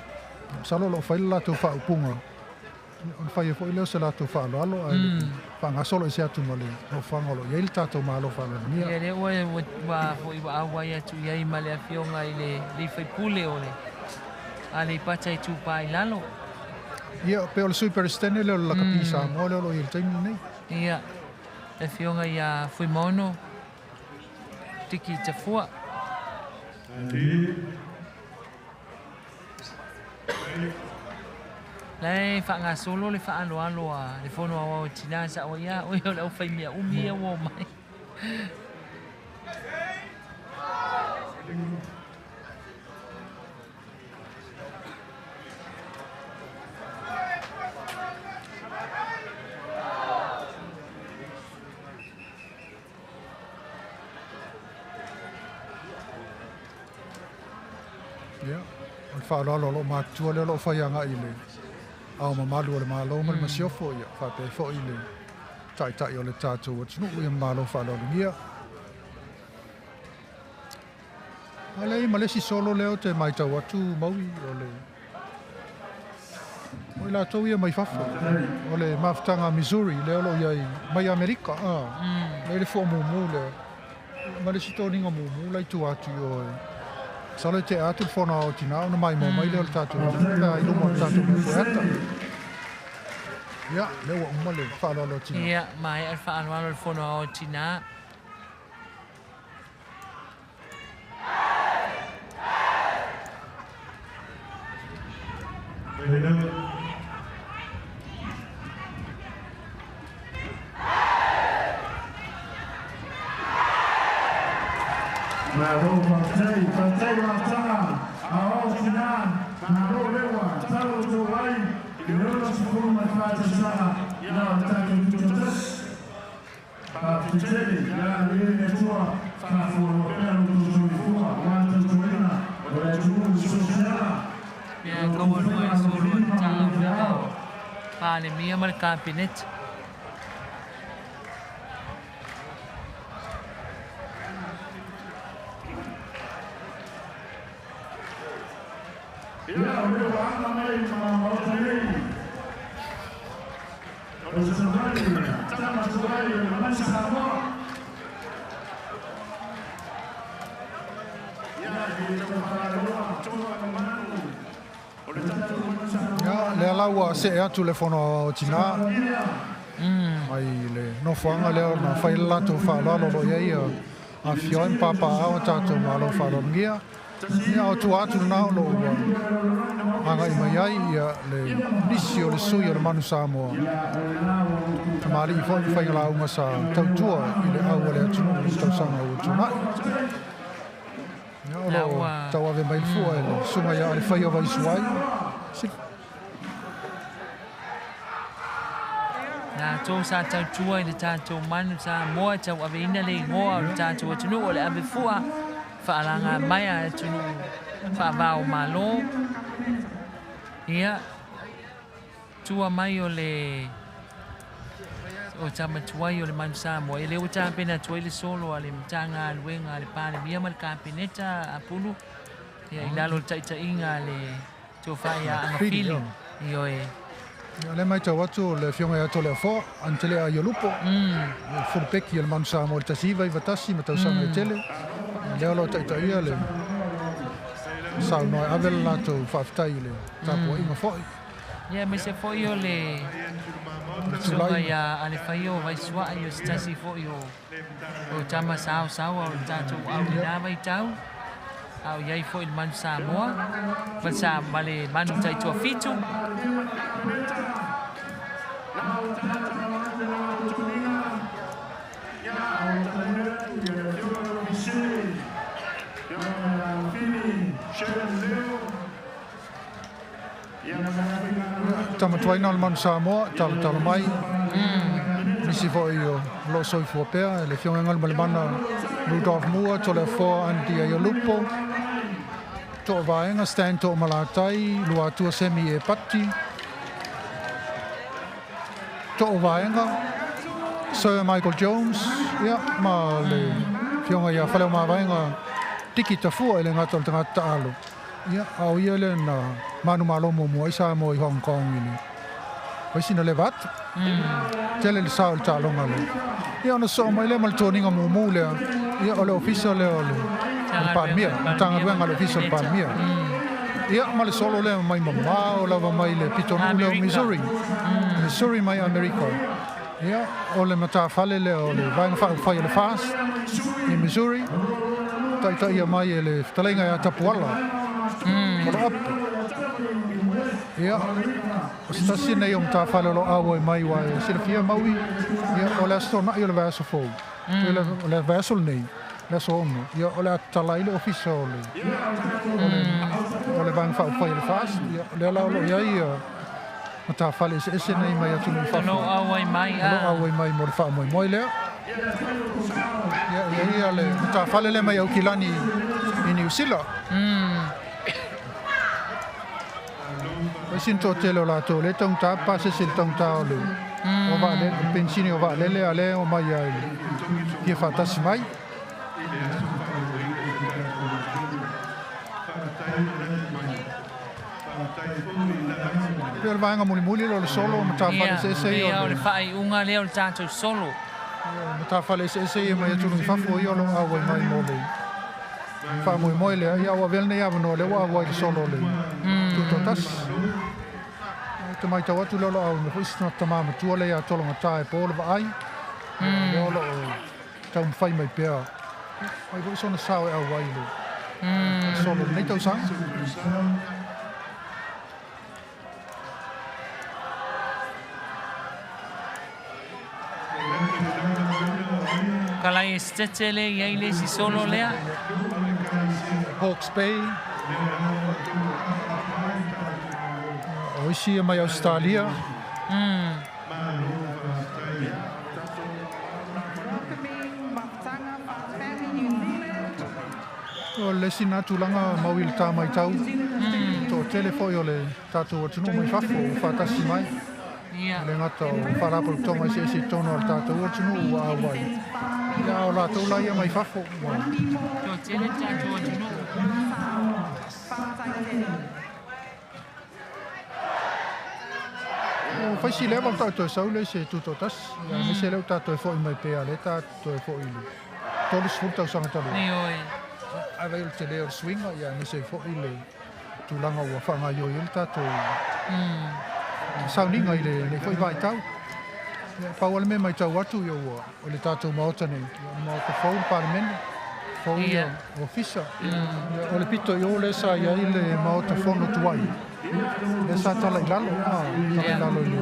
Masalo o lo o fai le latou faaupuga, ona fai ai foi lea o se latou faaaloalo, ae le i faagasolo ese atu ma le nofoaga o lo o i ai le tatou Malo faaaloalogia. Ia, lea ua foi ua auai atu i ai ma le Afioga i le alii faipule o le Aleipata Itupa i Lalo. Ia, pei o le Sui Peresetene lea o le Lakapi Samoa lea o lo o i ai i le taimi lenei. Ia, le Afioga ia Fuimaono Tiki Tafua. La e faagasolo le faaaloalo a le Fono Aoao a Tinā sa oe ia oe o le aufaimea umi ia ua omai. Ia, o le faaaloalo o lou matutua lea o lo o fai agai i le Ao Mamalu o le Malo ma le Masiofo, ia, faapea ai foi le Taitai o le tatou atunuu, ia malo faaaloalogia. A lea i ma le isi solo lea ou te matau atu Maui, o le o i latou ia mai fafo, o le mafutaga a Missouri lea o lo o i ai mai Amerika, a, lea i le fua mumu lea, ma le isi toniga mumu la i tua atu i o e masalo e tea atu le fono aoao tinā ona maimoa mai lea o le tatou atunuu pe a i luma o le tatou mea poeata. Ia, lea ua uma le faaaloalo a tinā. Ia, maea le faaaloalo o le fono aoao tinā. Malo faafetai, faafetai amataga aoao tinā, malo lewa, talo outou ai i le 64 tausaga ia o le tatou tutoatasi. Faafetai tele, ia agalelei le Atua, faafualoa pea lo outou soifua aua le tautuaina o le atunuu i so o se ala. Ia taualuga i le solo a le Matagaluega o Palemia ma le Kapeneta. Ia, o lea ua aga mai ma Maota nei, o se savali, tama tuai o le Manu Samoa. Ia, lea la ua see atu le fono o tinā mai le nofoaga lea ona fai le latou faaaloalo o lo o i ai afifio ai ma papaaao a tatou Malo faaaloalogia. Ia, o tua atu lena o lo o ua agai mai ai le nisi o le sui o le Manu Samoa, tamalii foi ma faigalauga sa tautua i le au a le atunuu i le tausaga ua tuanai. Ia, o lo o tauave mai le fua e le susuga ia Alefaia Vaisuai. Latou sa tautua i le tatou Manu Samoa e tauaveina le igoa o le tatou atunuu o le ave fua faalaga mai a atunuu faavao Malo. Ia, tua mai o le o tama tuai o le Manu Samoa, ia lea ua tapena atu ai le solo a le Matagaluega a le Palemia ma le Kapeneta a Pulu, ia i lalo o le taitaiga a le Tofa ia Agafili. Ioe. Ia, o lea e matau atu o le Afioga ia Toleafoa, Antelea Aiolupo, le fulupeki o le Manu Samoa i le 1991 ma tausaga e tele. Ia, lea o lo o taitaia le saunoa e ave le latou faafetai i le tapuaiga foi. Ia, aemaise foi o le susuga ia Alefaio Vaisuai, o se tasi foi o tama saosaoa o le tatou au i lena vaitau, a o i ai foi i le Manu Samoa, ma le Manu Taitoafitu. Tama tuaina o le Manu Samoa, talatala mai. Nisi foi o lo o soifua pea, le Afioga ia Galumalemana Rudolph Mua, Toleafoa Andy Aiolupo, Toovaega Stan Toomalatai, Luatua Semi E Pati, Toovaega Sir Michael Jones, ia, ma le Afioga ia Faleomavaega Tiki Tafua i le gata o le tagata taalo. Ia, a o ia lea na manumalo muamua ai Samoa i Hong Kong i le vaisina leva atu. Tele le sao i le taaloga lea. Ia, ona sosoo mai lea ma le toniga mumu lea, ia, o le ofisa lea o le Palemia, Matagaluega a le Ofisa o le Palemia. Ia, ma le solo lea mai mamao lava mai le pitonuu lea o Missouri. Missouri mai Amerika. Ia, o le matafale lea o le Vaega Faaupufai o le FAST i Missouri, taitaia mai e le fetalaiga ia Tapuala, Moloapu. Ia, o se tasi lenei o matafale o lo o auai mai aua e silafia Maui, ia, o le Aso Toonai o le vaiaso fou, o le vaiaso lenei, le aso 6, ia, o le a tatala ai le ofisa o le, o le Vaega Faaupufai o le FAST, ia, o lea la o lo o i ai matafale eseese nei mai atunuu i fafo. O lo o auai mai. O lo o auai mai mo le faamoemoe lea. Ia, e i ai le matafale lea mai Aukilani i Niu Sila. Pai sina toatele o latou lea e taugata pasese i le taugata o le o vaalele, o le penisini o vaalele a lea e omai lava i le fia faatasi mai. Pei o le vaega mulimuli lea o le solo, matafale eseese ia o le. Ia, o le faaiuga lea o le tatou solo. Matafale eseese ia mai atunuu i fafo ia o lo o auai mai mo le faamoemoe lea. Ia ua avea lenei avanoa lea ua auai le solo o le Tutoatasi. Ou te matau atu lea o lo o auai mai foi si tama matua lea ia Tologata e po le vaai. Lea o lo o taumafai mai pea. Mai foi sona sao e auai i le solo i lenei tausaga. Kalai Esitete le i ai le isi solo lea. Hawke's Bay. O isi mai Australia. O le isi na tulaga mau i le tā maitau. To tele foi o le tatou atunuu mai fafo ua faatasi mai. Le gata o faalapotopotoga eseese i totonu o le tatou atunuu ua auai. Ia a o latou la ia mai fafo ua. To tele tatou atunuu. O faisi leva o tatou sau le se tutoatasi. Ia aemaise lea ua tatou fo'i mai pea lea tatou fo'i i le 30 tausaga talu ai. Ioe. Ae vai o le tele o le suiga, ia aemaise ai foi le tulaga ua faagaoioi ai le tatou sauniga i lenei foi vaitau. Ia, pau lava le mea e matau atu, ia ua o le tatou Maota nei, ia o le Maota fou le Palemene, fou ia Ofisa. Ia, o le pito i o lea sa i ai le Maota Fono tuai, lea sa tala i lalo, tala i lalo i le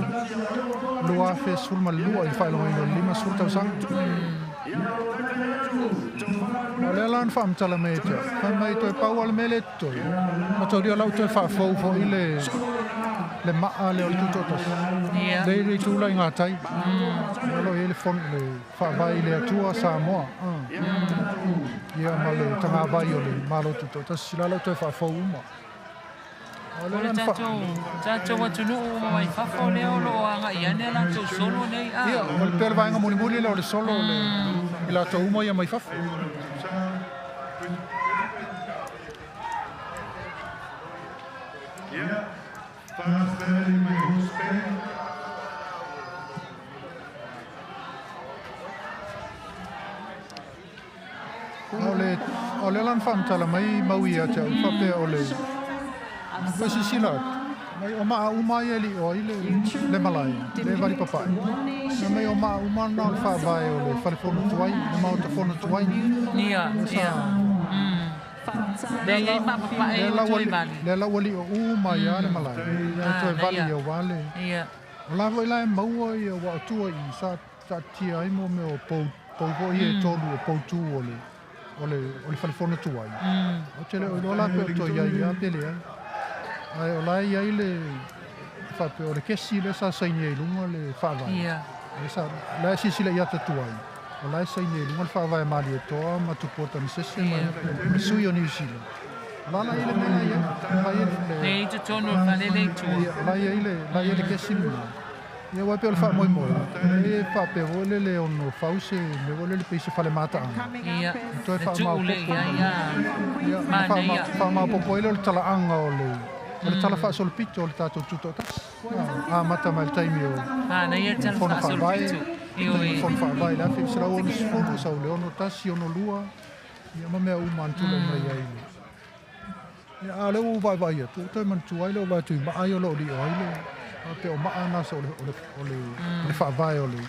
2012 i le faailogaina o le 50 tausaga. O lea la na faamatala mai e te au, fai mai toe pau lava le mea lea e totoe, mataulia la ua toe faafou foi le le maa lea o le Tutoatasi. Lea i le itu la i gatai, o lo o i ai le fono le faavae i le Atua Samoa, ia ma le tagavai o le Malo Tutoatasi, la la ua toe faafou uma. O le tatou atunuu uma mai fafo lea o lo o agai ane a latou solo nei a. Ia, o le pei o le vaega mulimuli lea o le solo o le i latou uma ia mai fafo. O le la na faamatala mai mau ia te au faapea o le ua silasila atu, mai o maa uma ia e le i o ai le malae, le vali papae. Na mai o maa uma na o le faavae o le fale fono tuai, le maota fono tuai. Ia, ia. Lea i ai maa papae o toe vali. Lea la ua lio uma ia le malae. Lea toe vali ia ua le. Ia. O la foi la e maua ia ua o tua i sa taatia ai mo mea o pou, pou foi ia e tolu o pou tu o le o le o le fale fono tuai. Ou te le o iloa la pe o toe i ai ia pe leai. Ae o la e i ai le faapea o le kesi lea sa saini ai i luga le faavae. Ia. Lea sa la e silasila i ata tuai. O la e saini ai i luga le faavae Malietoa ma Tupua Tamasese ma le sui o Niu Sila. O la la i le mea la i ai. La i ai le Le i totonu o le fale le i tua. Ia, la i ai le la i ai le kesi lena. Ia aua e pei o le faamoemoe, e faapea foi le le ono fau se mea foi lele pei se fale mataaga. Ia, E toe e tuu le faamaopoopo. i ai a Ia, ona manaia. faamaopoopo ai lea o le talaaga o le o le tala faasolopito o le tatou tutoatasi. Amata mai le taimi o Manaia le tala Fono Faavae, faasolopito. Ioe. Fono Faavae i le 1960, sau le 61, 62, ia ma mea uma na tulai mai ai. Ia, a o lea ua ou vaaivaai atu, ua toe manatua ai lea o vaai atu i maa ia o lo o lio ai le, faapea o maa na sa o le, o le, o le, o le faavae o le,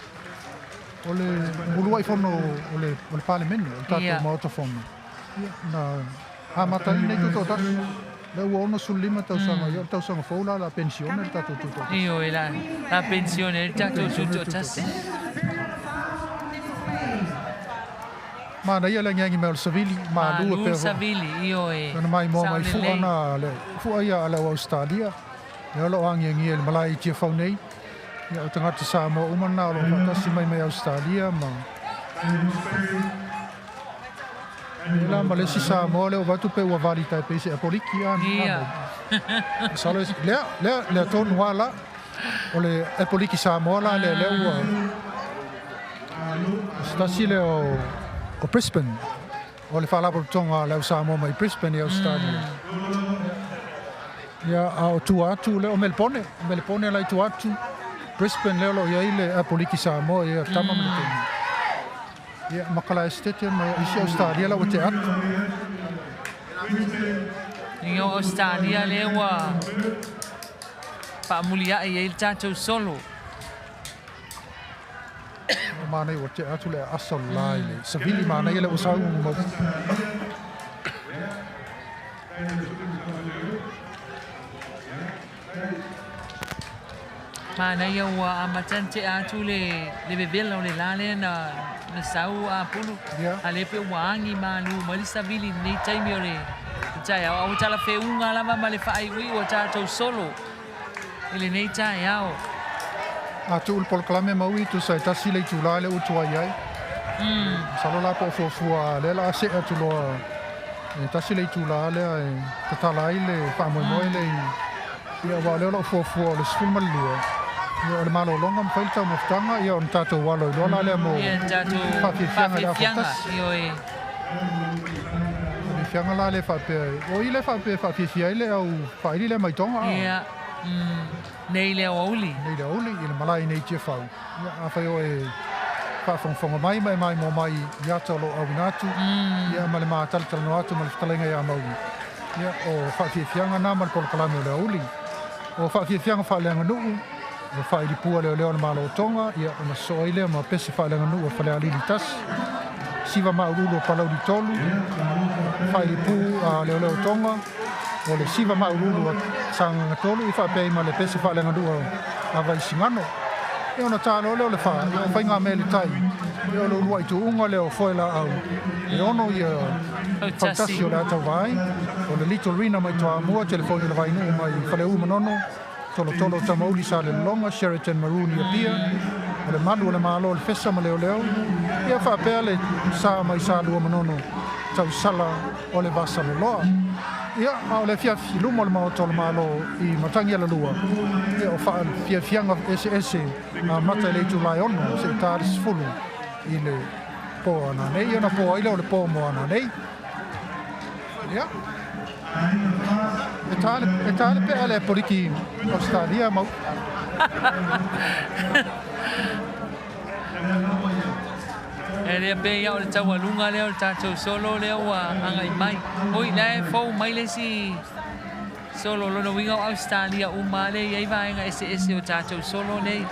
o le uluai fono o le, o le Palemene, o le tatou Maota Fono. Ia, na amata ai lenei tutoatasi. Lea ua 65 tausaga, ia o le tausaga fou la o le a penisione le tatou tutoatasi. Ioe, la, la penisione ai le tatou tutoatasi. Manaia le agiagi mai o le savili, malu e Malu pea le savili, ioe. Ona maimoa mai Sao fua lelei. na le fua ia a le au Ausetalia. Lea o lo o agiagia i le malae i Tiafau nei. Ia o tagata Samoa uma na o lo o faatasi mai mai Ausetalia ma Ia la ma le isi Samoa lea ua vaai atu pe ua vali tai pei se Apoliki a. Ia. Masalo lea lea lea tonu lava la o le Apoliki Samoa la lea lea ua o se tasi lea o Brisbane o le Faalapotopotoga a le au Samoa mai Brisbane i Ausetalia. Ia a o tua atu lea o Melepone, o Melepone la i tua atu Brisbane lea o lo o i ai le Apoliki Samoa ia tama ma le teine. Ia ma Kalaesetete ma isi Ausetalia la ua tea atu. Ia o Ausetalia lea ua faamuliai ai le tatou solo. O manaia ua tea atu le aasa o le la i le savili manaia lea ua saugu mau. Manaia ua amata ona tea atu le, le vevela o le la lea na, Na sau a pulu. A le pe ua agi malu mai le savili i lenei taimi o le taeao. A ua talafeuga lava ma le faaiuiu o tatou solo i lenei taeao. A tuu le polokalame ma ui tusa e 1 le itulā lea ua tuai ai. Masalo la po o fuafua lea o le a see atu loa e 1 le itulā lea e tatala ai le faamoemoe lea i ia aua o lea o lo o fuafua o le 12 ia o le malologa ma fai le taumafataga ia ona tatou alo ai loa la lea mo faafiafiaga i le afa tasi. Faafiafiaga la lea faapea o i lea faapea e faafiafia ai le au faaili lea mai Tonga. Ia, nei le aoauli. Nei le aoauli i le malae i nei Tiafau. Ia, afai o e faafogafoga mai ma e maimoa mai i ata o lo o auina atu, ia ma le matalatalanoa atu ma le fetalaiga ia Maui, ia, o faafiafiaga na ma le polokalame o le aoauli. O faafiafiaga faaleaganuu, o faailipua leoleo a le Malo o Tonga, ia, ona sosoo ai lea ma pese faaleaganuu a Falealili 1, siva maualulu o Palauli 3, faailipu a leoleo o Tonga, o le siva maualulu a Sagaga 3, i faapea ai ma le pese faaleaganuu a Vaisigano. Ia ona tā loa lea o le 4, ia o faigamea i le tai, ia o le uluai tuuga lea o foe laau e 6 ia fautasi o le Atauvaai, o le Little Rina mai Toamua, telefoni o le Vainuu mai Faleu Manono, Tolotolo o Tamauli Salelologa, Sheraton Maroon i Apia, o le Malu o le Malo o le Fesa ma Leoleo, ia faapea le sa mai Salua Manono, tausala o le Vasaloloa. Ia, a o le afiafi i luma o le Maota o le Malo i Matagialalua, ia o faafiafiaga eseese amata i le itulā e 6 seia ta le 10 i le pō ananei. Ia ona pō ai lea o le pō mo ananei. Ia, e tā le, e tā le pea le poliki Australia mau. E lea pe ia o le taualuga lea o le tatou solo lea ua agai mai. Oi, la e fou mai le isi solo lona uiga o Australia uma lea e i ai vaega eseese o tatou solo nei.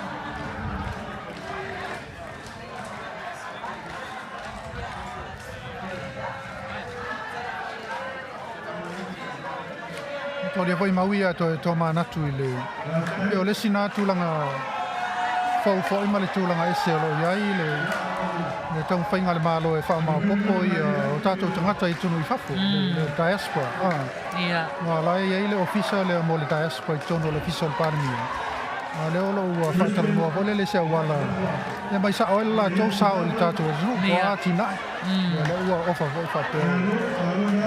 Tolia foi mau ia toe tomanatu i le pei o le isi na tulaga fou foi ma le tulaga ese o lo o i ai le le taumafaiga a le Malo e faamaopoopo ia o tatou tagata i totonu i fafo, le diaspora. Aua la e i ai le ofisa lea mo le diaspora i totonu o le ofisa o le Palemia. A o lea o lo o ua faatalanoa foi lea i le isi auala e aumai sao ai le latou sao i le tatou atunuu po o a atinae. Ia lea ua ofa foi faapea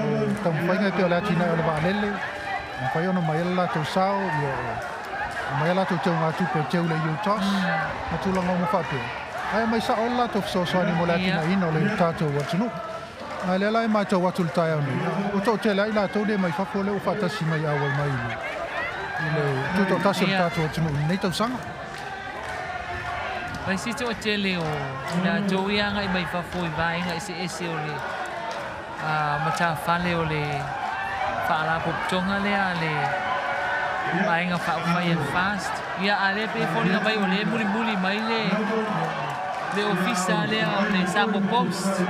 o taumafaiga e pei o le atinae o le vaalele, e mafai ona aumai ai le latou sao, ia aumai a latou teugatupe e teu i le UTOS ma tulaga uma faapea. Ae aumai sao ai le latou fesoasoani mo le atinaeina o le tatou atunuu. A lea la e matau atu i le taeao nei, ua toatele ai latou nei mai fafo lea ua faatasi mai auai mai i le tutoatasi o le tatou atunuu i lenei tausaga. Mai se toatele o latou ia agai mai fafo i vaega eseese o le matafale o le faalapotopotoga lea a le Vaega Faaupufai a le FAST. Ia, a lea pei e foliga mai o lea e mulimuli mai le ofisa lea o le Samoa Post.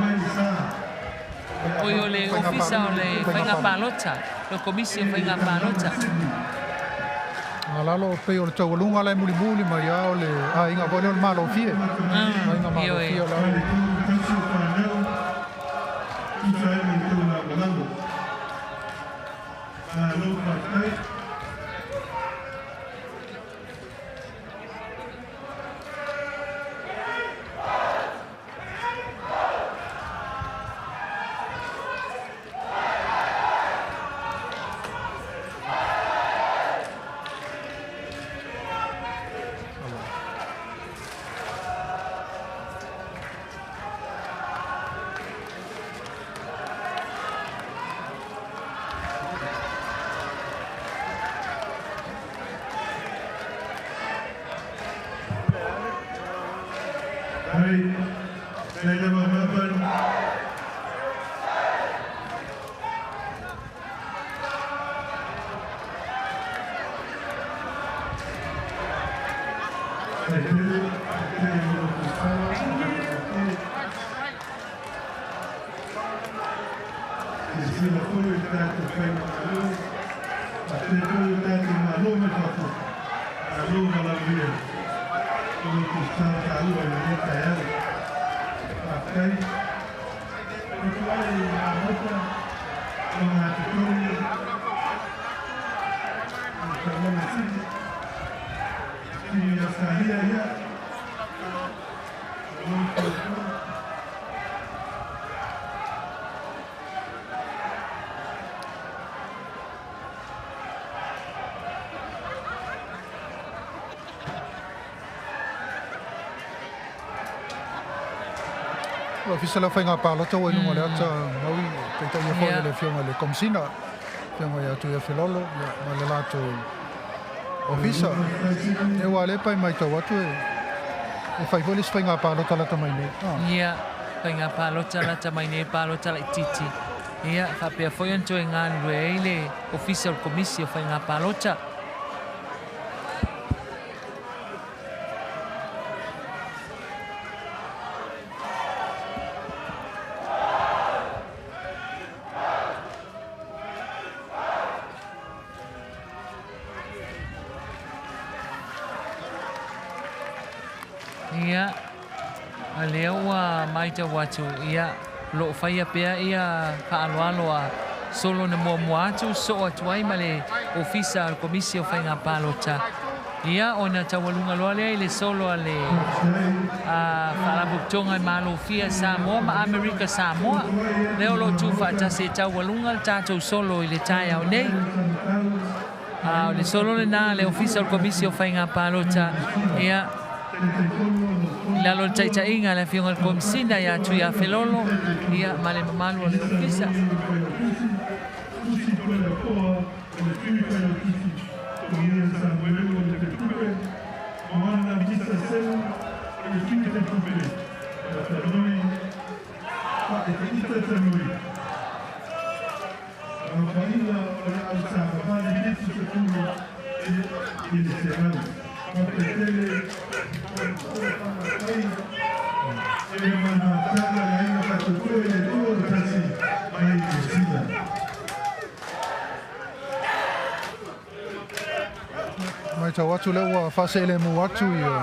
Oi, o le ofisa o le Faiga Palota, le Komisi o Faiga Palota. A lalo o pei o le taualuga la e mulimuli mai a o le aiga foi lea o le Malofie. Aiga Malofie o la. Ofisa la whainga pālota ua ilunga le ata maui taitai ia foi le afioga i le Komisina, afioga ia Tuiafelolo, ia, ma le latou ofisa. E ua le pai matau atu e fai foi le isi faiga palota lata mai nei. Ia, faiga palota lata mai nei, palota laitiiti. Ia, faapea foi ona toe galulue ai le Ofisa o le Komisi o Faiga Palota. Ia, a lea ua maitau atu, ia, o lo o faia pea ia faaaloalo a solo na muamua atu, soo atu ai ma le Ofisa o le Komisi o Faiga Palota. Ia, ona taualuga loa lea i le solo a le Faalapotopotoga e Malofia Samoa ma Amerika Samoa. Lea o lo o tuufaatasi e taualuga le tatou solo i le taeao nei. A o le solo lena a le Ofisa o le Komisi o Faiga Palota, ia, i lalo o le taitaiga a le Afioga i le Komisina ia Tuiafelolo, ia, ma le mamalu o le Ofisa. Matau atu lea ua faaseelemu atu ia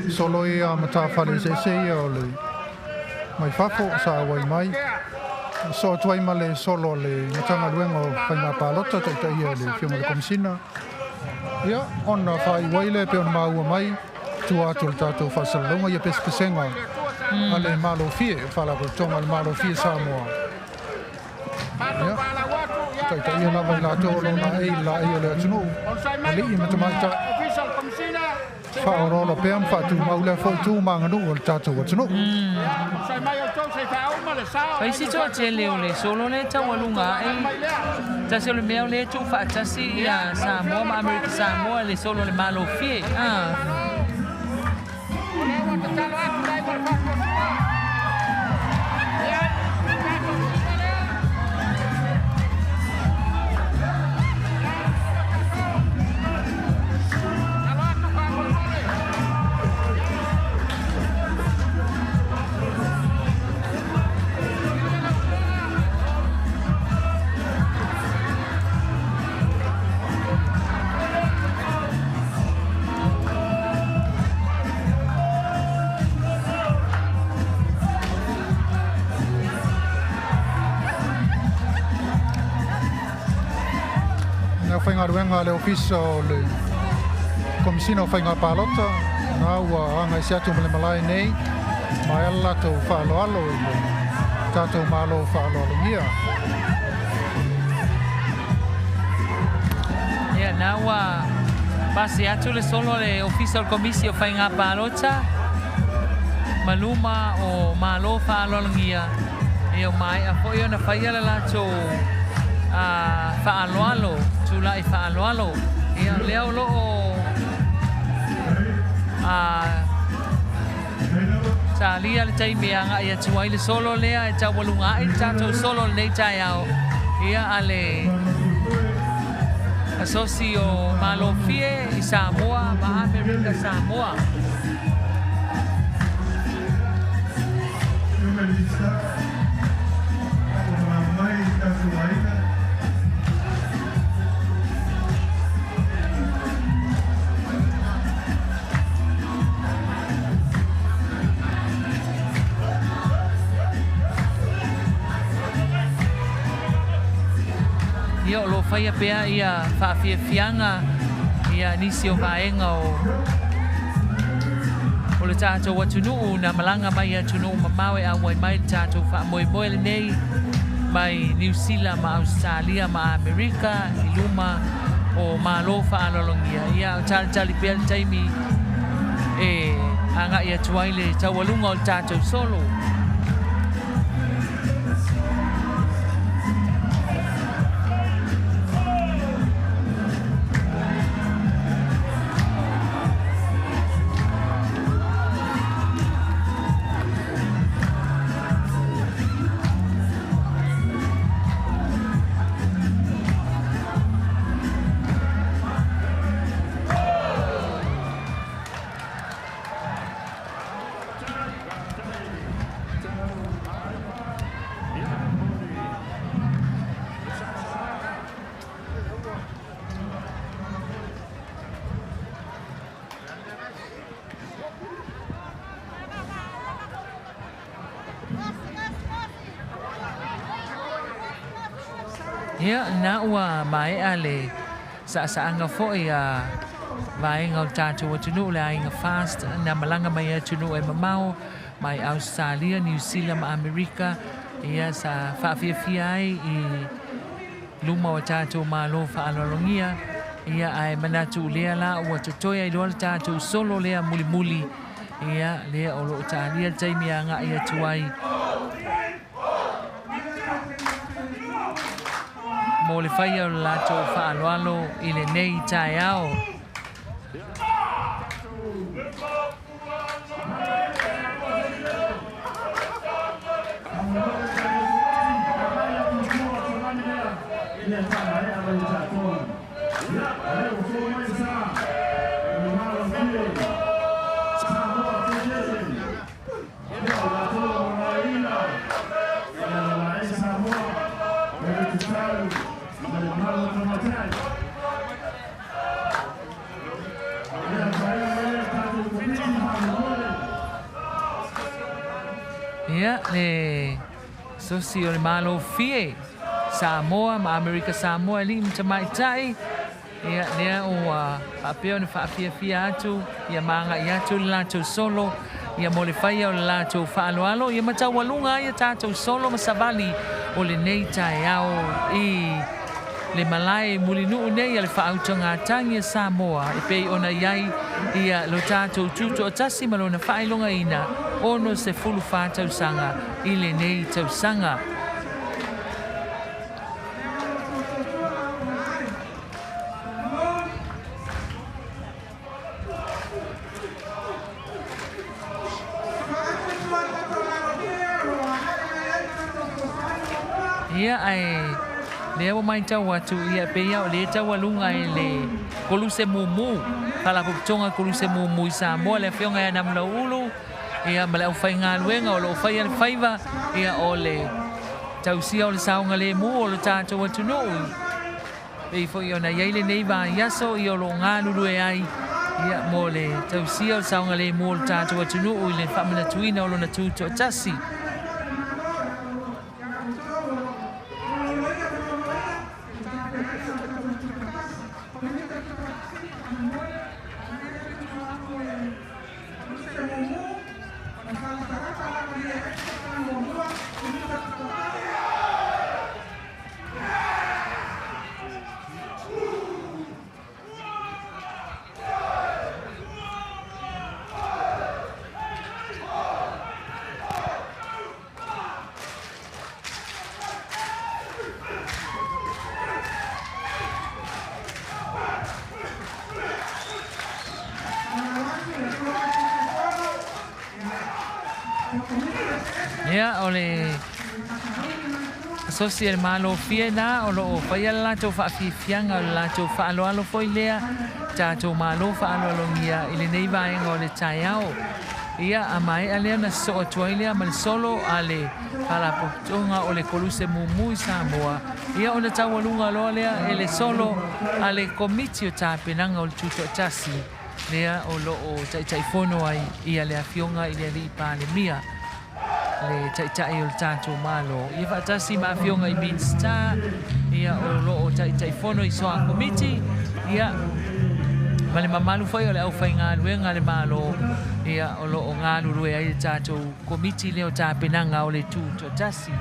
solo ia matafale eseese ia o le mai fafo sa auai mai. Soo atu ai ma le solo a le Matagaluega o Faiga Palota, taitaia e le Afioga i le Komisina. Ia, ona faaiu ai lea e pei ona maua mai, tua atu o le tatou faasalalauga ia pesepesega a le Malofie, Faalapotopotoga a le Malofie Samoa. Ia, taitaia lava i latou o lo o laei i le laei o le atunuu, alii ma tamaitai. Faaolaola pea ma faatumau lea foi tu ma aganuu o le tatou atunuu. Fai si toatele o le solo lea e taualuga ae. Tasi o le mea o lea e tuufaatasi ia Samoa ma Amerika Samoa le solo o le Malofie. Le aufaigaluega a le Ofisa o le Komisina o Faiga Palota, na ua agaise atu ma le malae nei, ma e ala latou faaaloalo i le tatou Malo faaaloalogia. Ia, na ua pasi atu le solo a le Ofisa o le Komisi o Faiga Palota ma luma o Malo faaaloalogia, ia ua maea foi ona faia le latou faaaloalo, tulai faaaloalo. Ia, lea o lo o talia le taimi e agai atu ai le solo lea e taualuga ae le tatou solo i lenei taeao, ia, a le Asosi o Malofie i Samoa ma Amerika Samoa. Ia o lo o faia pea ia faafiafiaga ia nisi o vaega o o le tatou atunuu na malaga mai atunuu mamao e auai mai le tatou faamoemoe lenei mai Niu Sila ma Ausetalia ma Amerika i luma o Malo faaaloalogia. Ia o talitali pea le taimi e agai atu ai le taualuga o le tatou solo. Ia, na ua maea le saasaaga foi a vaega o le tatou atunuu le aiga Fast na malaga mai atunuu e mamao mai Ausetalia, Niu Sila ma Amerika. Ia sa faafiafia ai i luma o tatou malo faaaloalogia. Ia ae manatu lea la ua totoe ai loa le tatou solo lea mulimuli. Ia lea o loo talia le taimi agai atu ai mo le faia o le latou faaaloalo i lenei taeao. Ia, le sosi o le Malo Fie, Samoa ma Amerika Samoa e alii ma tamaitai. Ia, lea ua faapea ona faafiafia atu, ia magai atu le latou solo, ia mo le faia o le latou faaaloalo, ia ma taualuga ai a tatou solo ma savali o lenei taeao i le malae mulinuu nei a le faautugatagi a Samoa e pei ona i ai ia lo tatou tutoatasi ma lona faailogaina 64 tausaga i lenei tausaga. Ia, ae lea ua matau atu, ia pei lava o lea e taualuga e le Koluse Mumu, Faalapotopotoga Koluse Mumu i Samoa, le Afioga ia Namulauulu, ia ma le aufaigaluega o lo o faia le faiva, ia o le tausia o le saogalemu o lo tatou atunuu. Pei foi ona i ai lenei vaiaso, ia o lo o galulue ai ia mo le tausia o le saogalemu o le tatou atunuu i le faamanatuina o lona tutoatasi. Ia, o le asosi e le Malofie na o loo faia le latou faafiafiaga o le latou faaaloalo foi lea tatou malo faaaloalogia i lenei vaega o le taeao. Ia, a maea lea ona sosoo atu ai lea ma le solo a le Faalapotopotoga o le Koluse Mumu i Samoa. Ia, ona taualuga loa lea e le solo a le Komiti o Tapenaga o le Tutoatasi lea o loo Taitaifono ai ia le Afioga i le Alii Palemia. Le Taitai o le tatou Malo, ia faatasi ma afioga i Minisita, ia o lo o Taitaifono i soa Komiti, ia ma le mamalu foi o le aufaigaluega a le Malo, ia o lo o galulue ai le tatou Komiti lea o tapenaga o le Tutoatasi.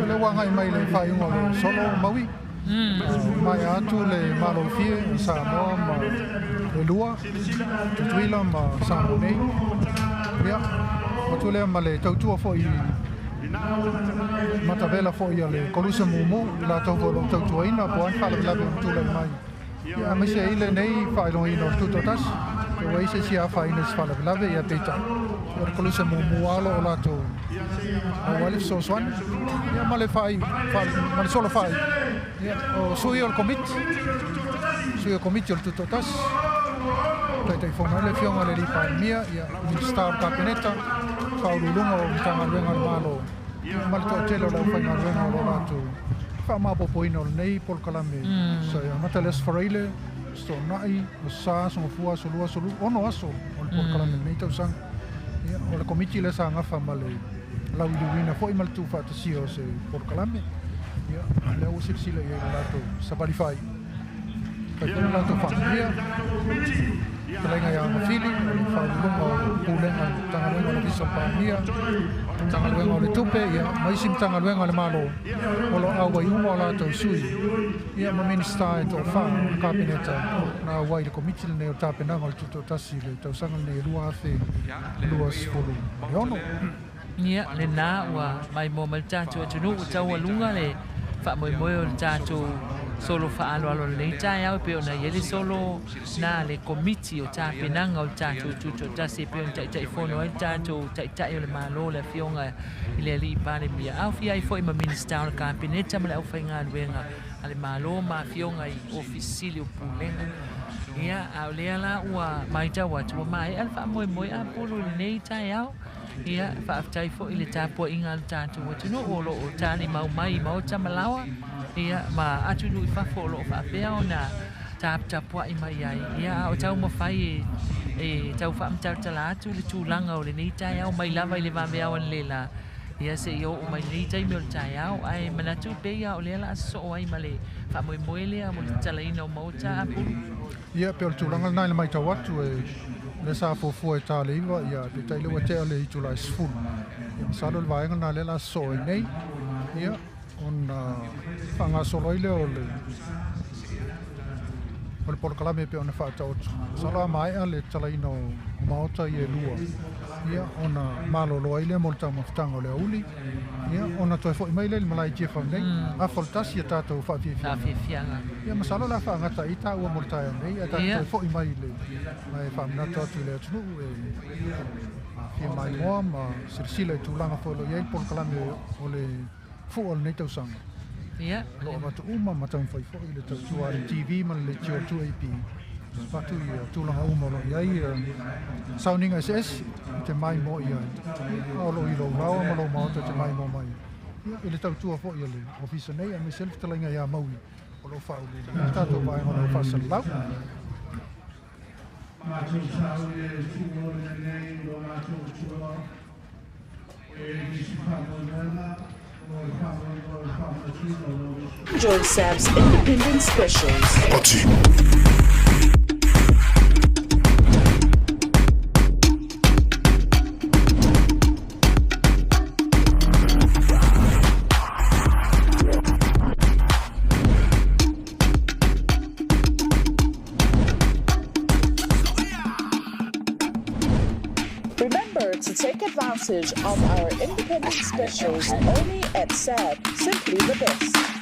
Le ua agai mai le faaiuga o le solo maui. Maea atu le malofie i Samoa ma le lua, Tutuila ma Samoa nei. Ia, atu lea ma le tautua foi matavela foi a le Koluse Mumu, i latou foi o lo o tautuaina po o a ni faalavelave o tulai mai. Ia, aemaise ai lenei faailogaina o le Tutoatasi, pe ua i ai se isi afaina i se faalavelave, ia peitai, o le Koluse Mumu lava o lo o latou maua ai le fesoasoani, ia ma le faai, ma le solo faai. Ia, o sui o le Komiti, sui o Komiti o le Tutoatasi, Taitaifono ai le Afioga i le Alii Palemia, ia, Minisita o le Kapeneta, Faauluuluga o Matagaluega a le Malo. Ma le toatele o le aufaigaluega o lo o latou faamaopoopoina o lenei polokalame. Sa e amata i le Aso Faraile, Aso Toonai, Aso Sa, Aso Gafua, Aso Lua, Aso 6 aso o le polokalame i lenei tausaga. Ia, o le Komiti lea sa gafa ma le lauiliuina foi ma le tuufaatasia o se polokalame. Ia, lea ua silasila i ai i le latou savali faaiu. Faafetai foi i le latou faamanuia. Fetalaiga ia Mafili, o le Faauluuluga o le Pulega o le Matagaluega o le Ofisa o le Palemia, Matagaluega o le Tupe, ia, ma isi Matagaluega a le Malo o lo o auai uma o latou sui, ia, ma Minisita e toafa o le Kapeneta na auai i le Komiti lenei o Tapenaga o le Tutoatasi i le tausaga lenei e 2026. Ia, lena ua maimoa mai le tatou atunuu ua taualuga le faamoemoe o le tatou solo faaaloalo i lenei taeao e pei ona i ai le solo na le Komiti o Tapenaga o le tatou Tutoatasi e pei ona Taitaifono ai le tatou Taitai o le Malo le Afioga i le Alii Palemia, aofia ai foi ma Minisita o le Kapeneta ma le aufaigaluega a le Malo ma afioga i Ofisa Sili o Pulega. Ia, a o lea la ua matau atu ua maea le faamoemoe apulu i lenei taeao. Ia, faafetai foi i le tapuaiga a le tatou atunuu o lo o talimau mai i maota ma laoa, ia, ma atunuu i fafo o lo o faapea ona taputapuai mai ai. Ia, a o taumafai e, e tau faamatalatala atu le tulaga o lenei taeao mai lava i le vaveao analeila, ia, seia oo mai lenei taimi o le taeao. Ae manatu pei lava o lea o le a sosoo ai ma le faamoemoe lea mo le tatalaina o maota apulu. Ia, pei o le tulaga lena i le matau atu, e, lea sa fuafua e ta le 9, ia, peitai lea ua tea le itula e 10. Ia, masalo le vaega lena lea o le a sosoo ai nei, ia, ona faagasolo ai lea o le o le polokalame e pei ona faataoto. Masalo a maea le tatalaina o maota ia e lua, ia, ona malolo ai lea mo le taumafataga o le aoauli, ia, ona toe foi mai lea i le malae i Tiafau nei, afa o le tasi a tatou faafiafiaga. Ia, masalo o le a faagata ai taua mo le taeao nei, ae tatou toe foi mai i le ma e faamanatu atu i le atunuu e fia maimoa ma silasila i tulaga foi o lo o i ai le polokalame o le fua o lenei tausaga. Ia. O lo o avatu uma ma taumafai foi le tautua a le TV ma le leitio a le 2AP e avatu ia tulaga uma o lo o i ai sauniga eseese e te maimoa i ai, a o lo o i lou laoa ma lou maota e te maimoa mai ai i le tautua foi a le Ofisa nei aemaise le fetalaiga ia Maui o lo o faauluuluina le tatou vaega o lo o faasalalau. Matou sauni e tuua le mea nei lo matou tua e nisi faamoemoega mo le faamoemoe o le faamanatuina o lo Enjoy SAB's Independent Specials. Remember to take advantage of our independent specials only at SAB. Simply the best.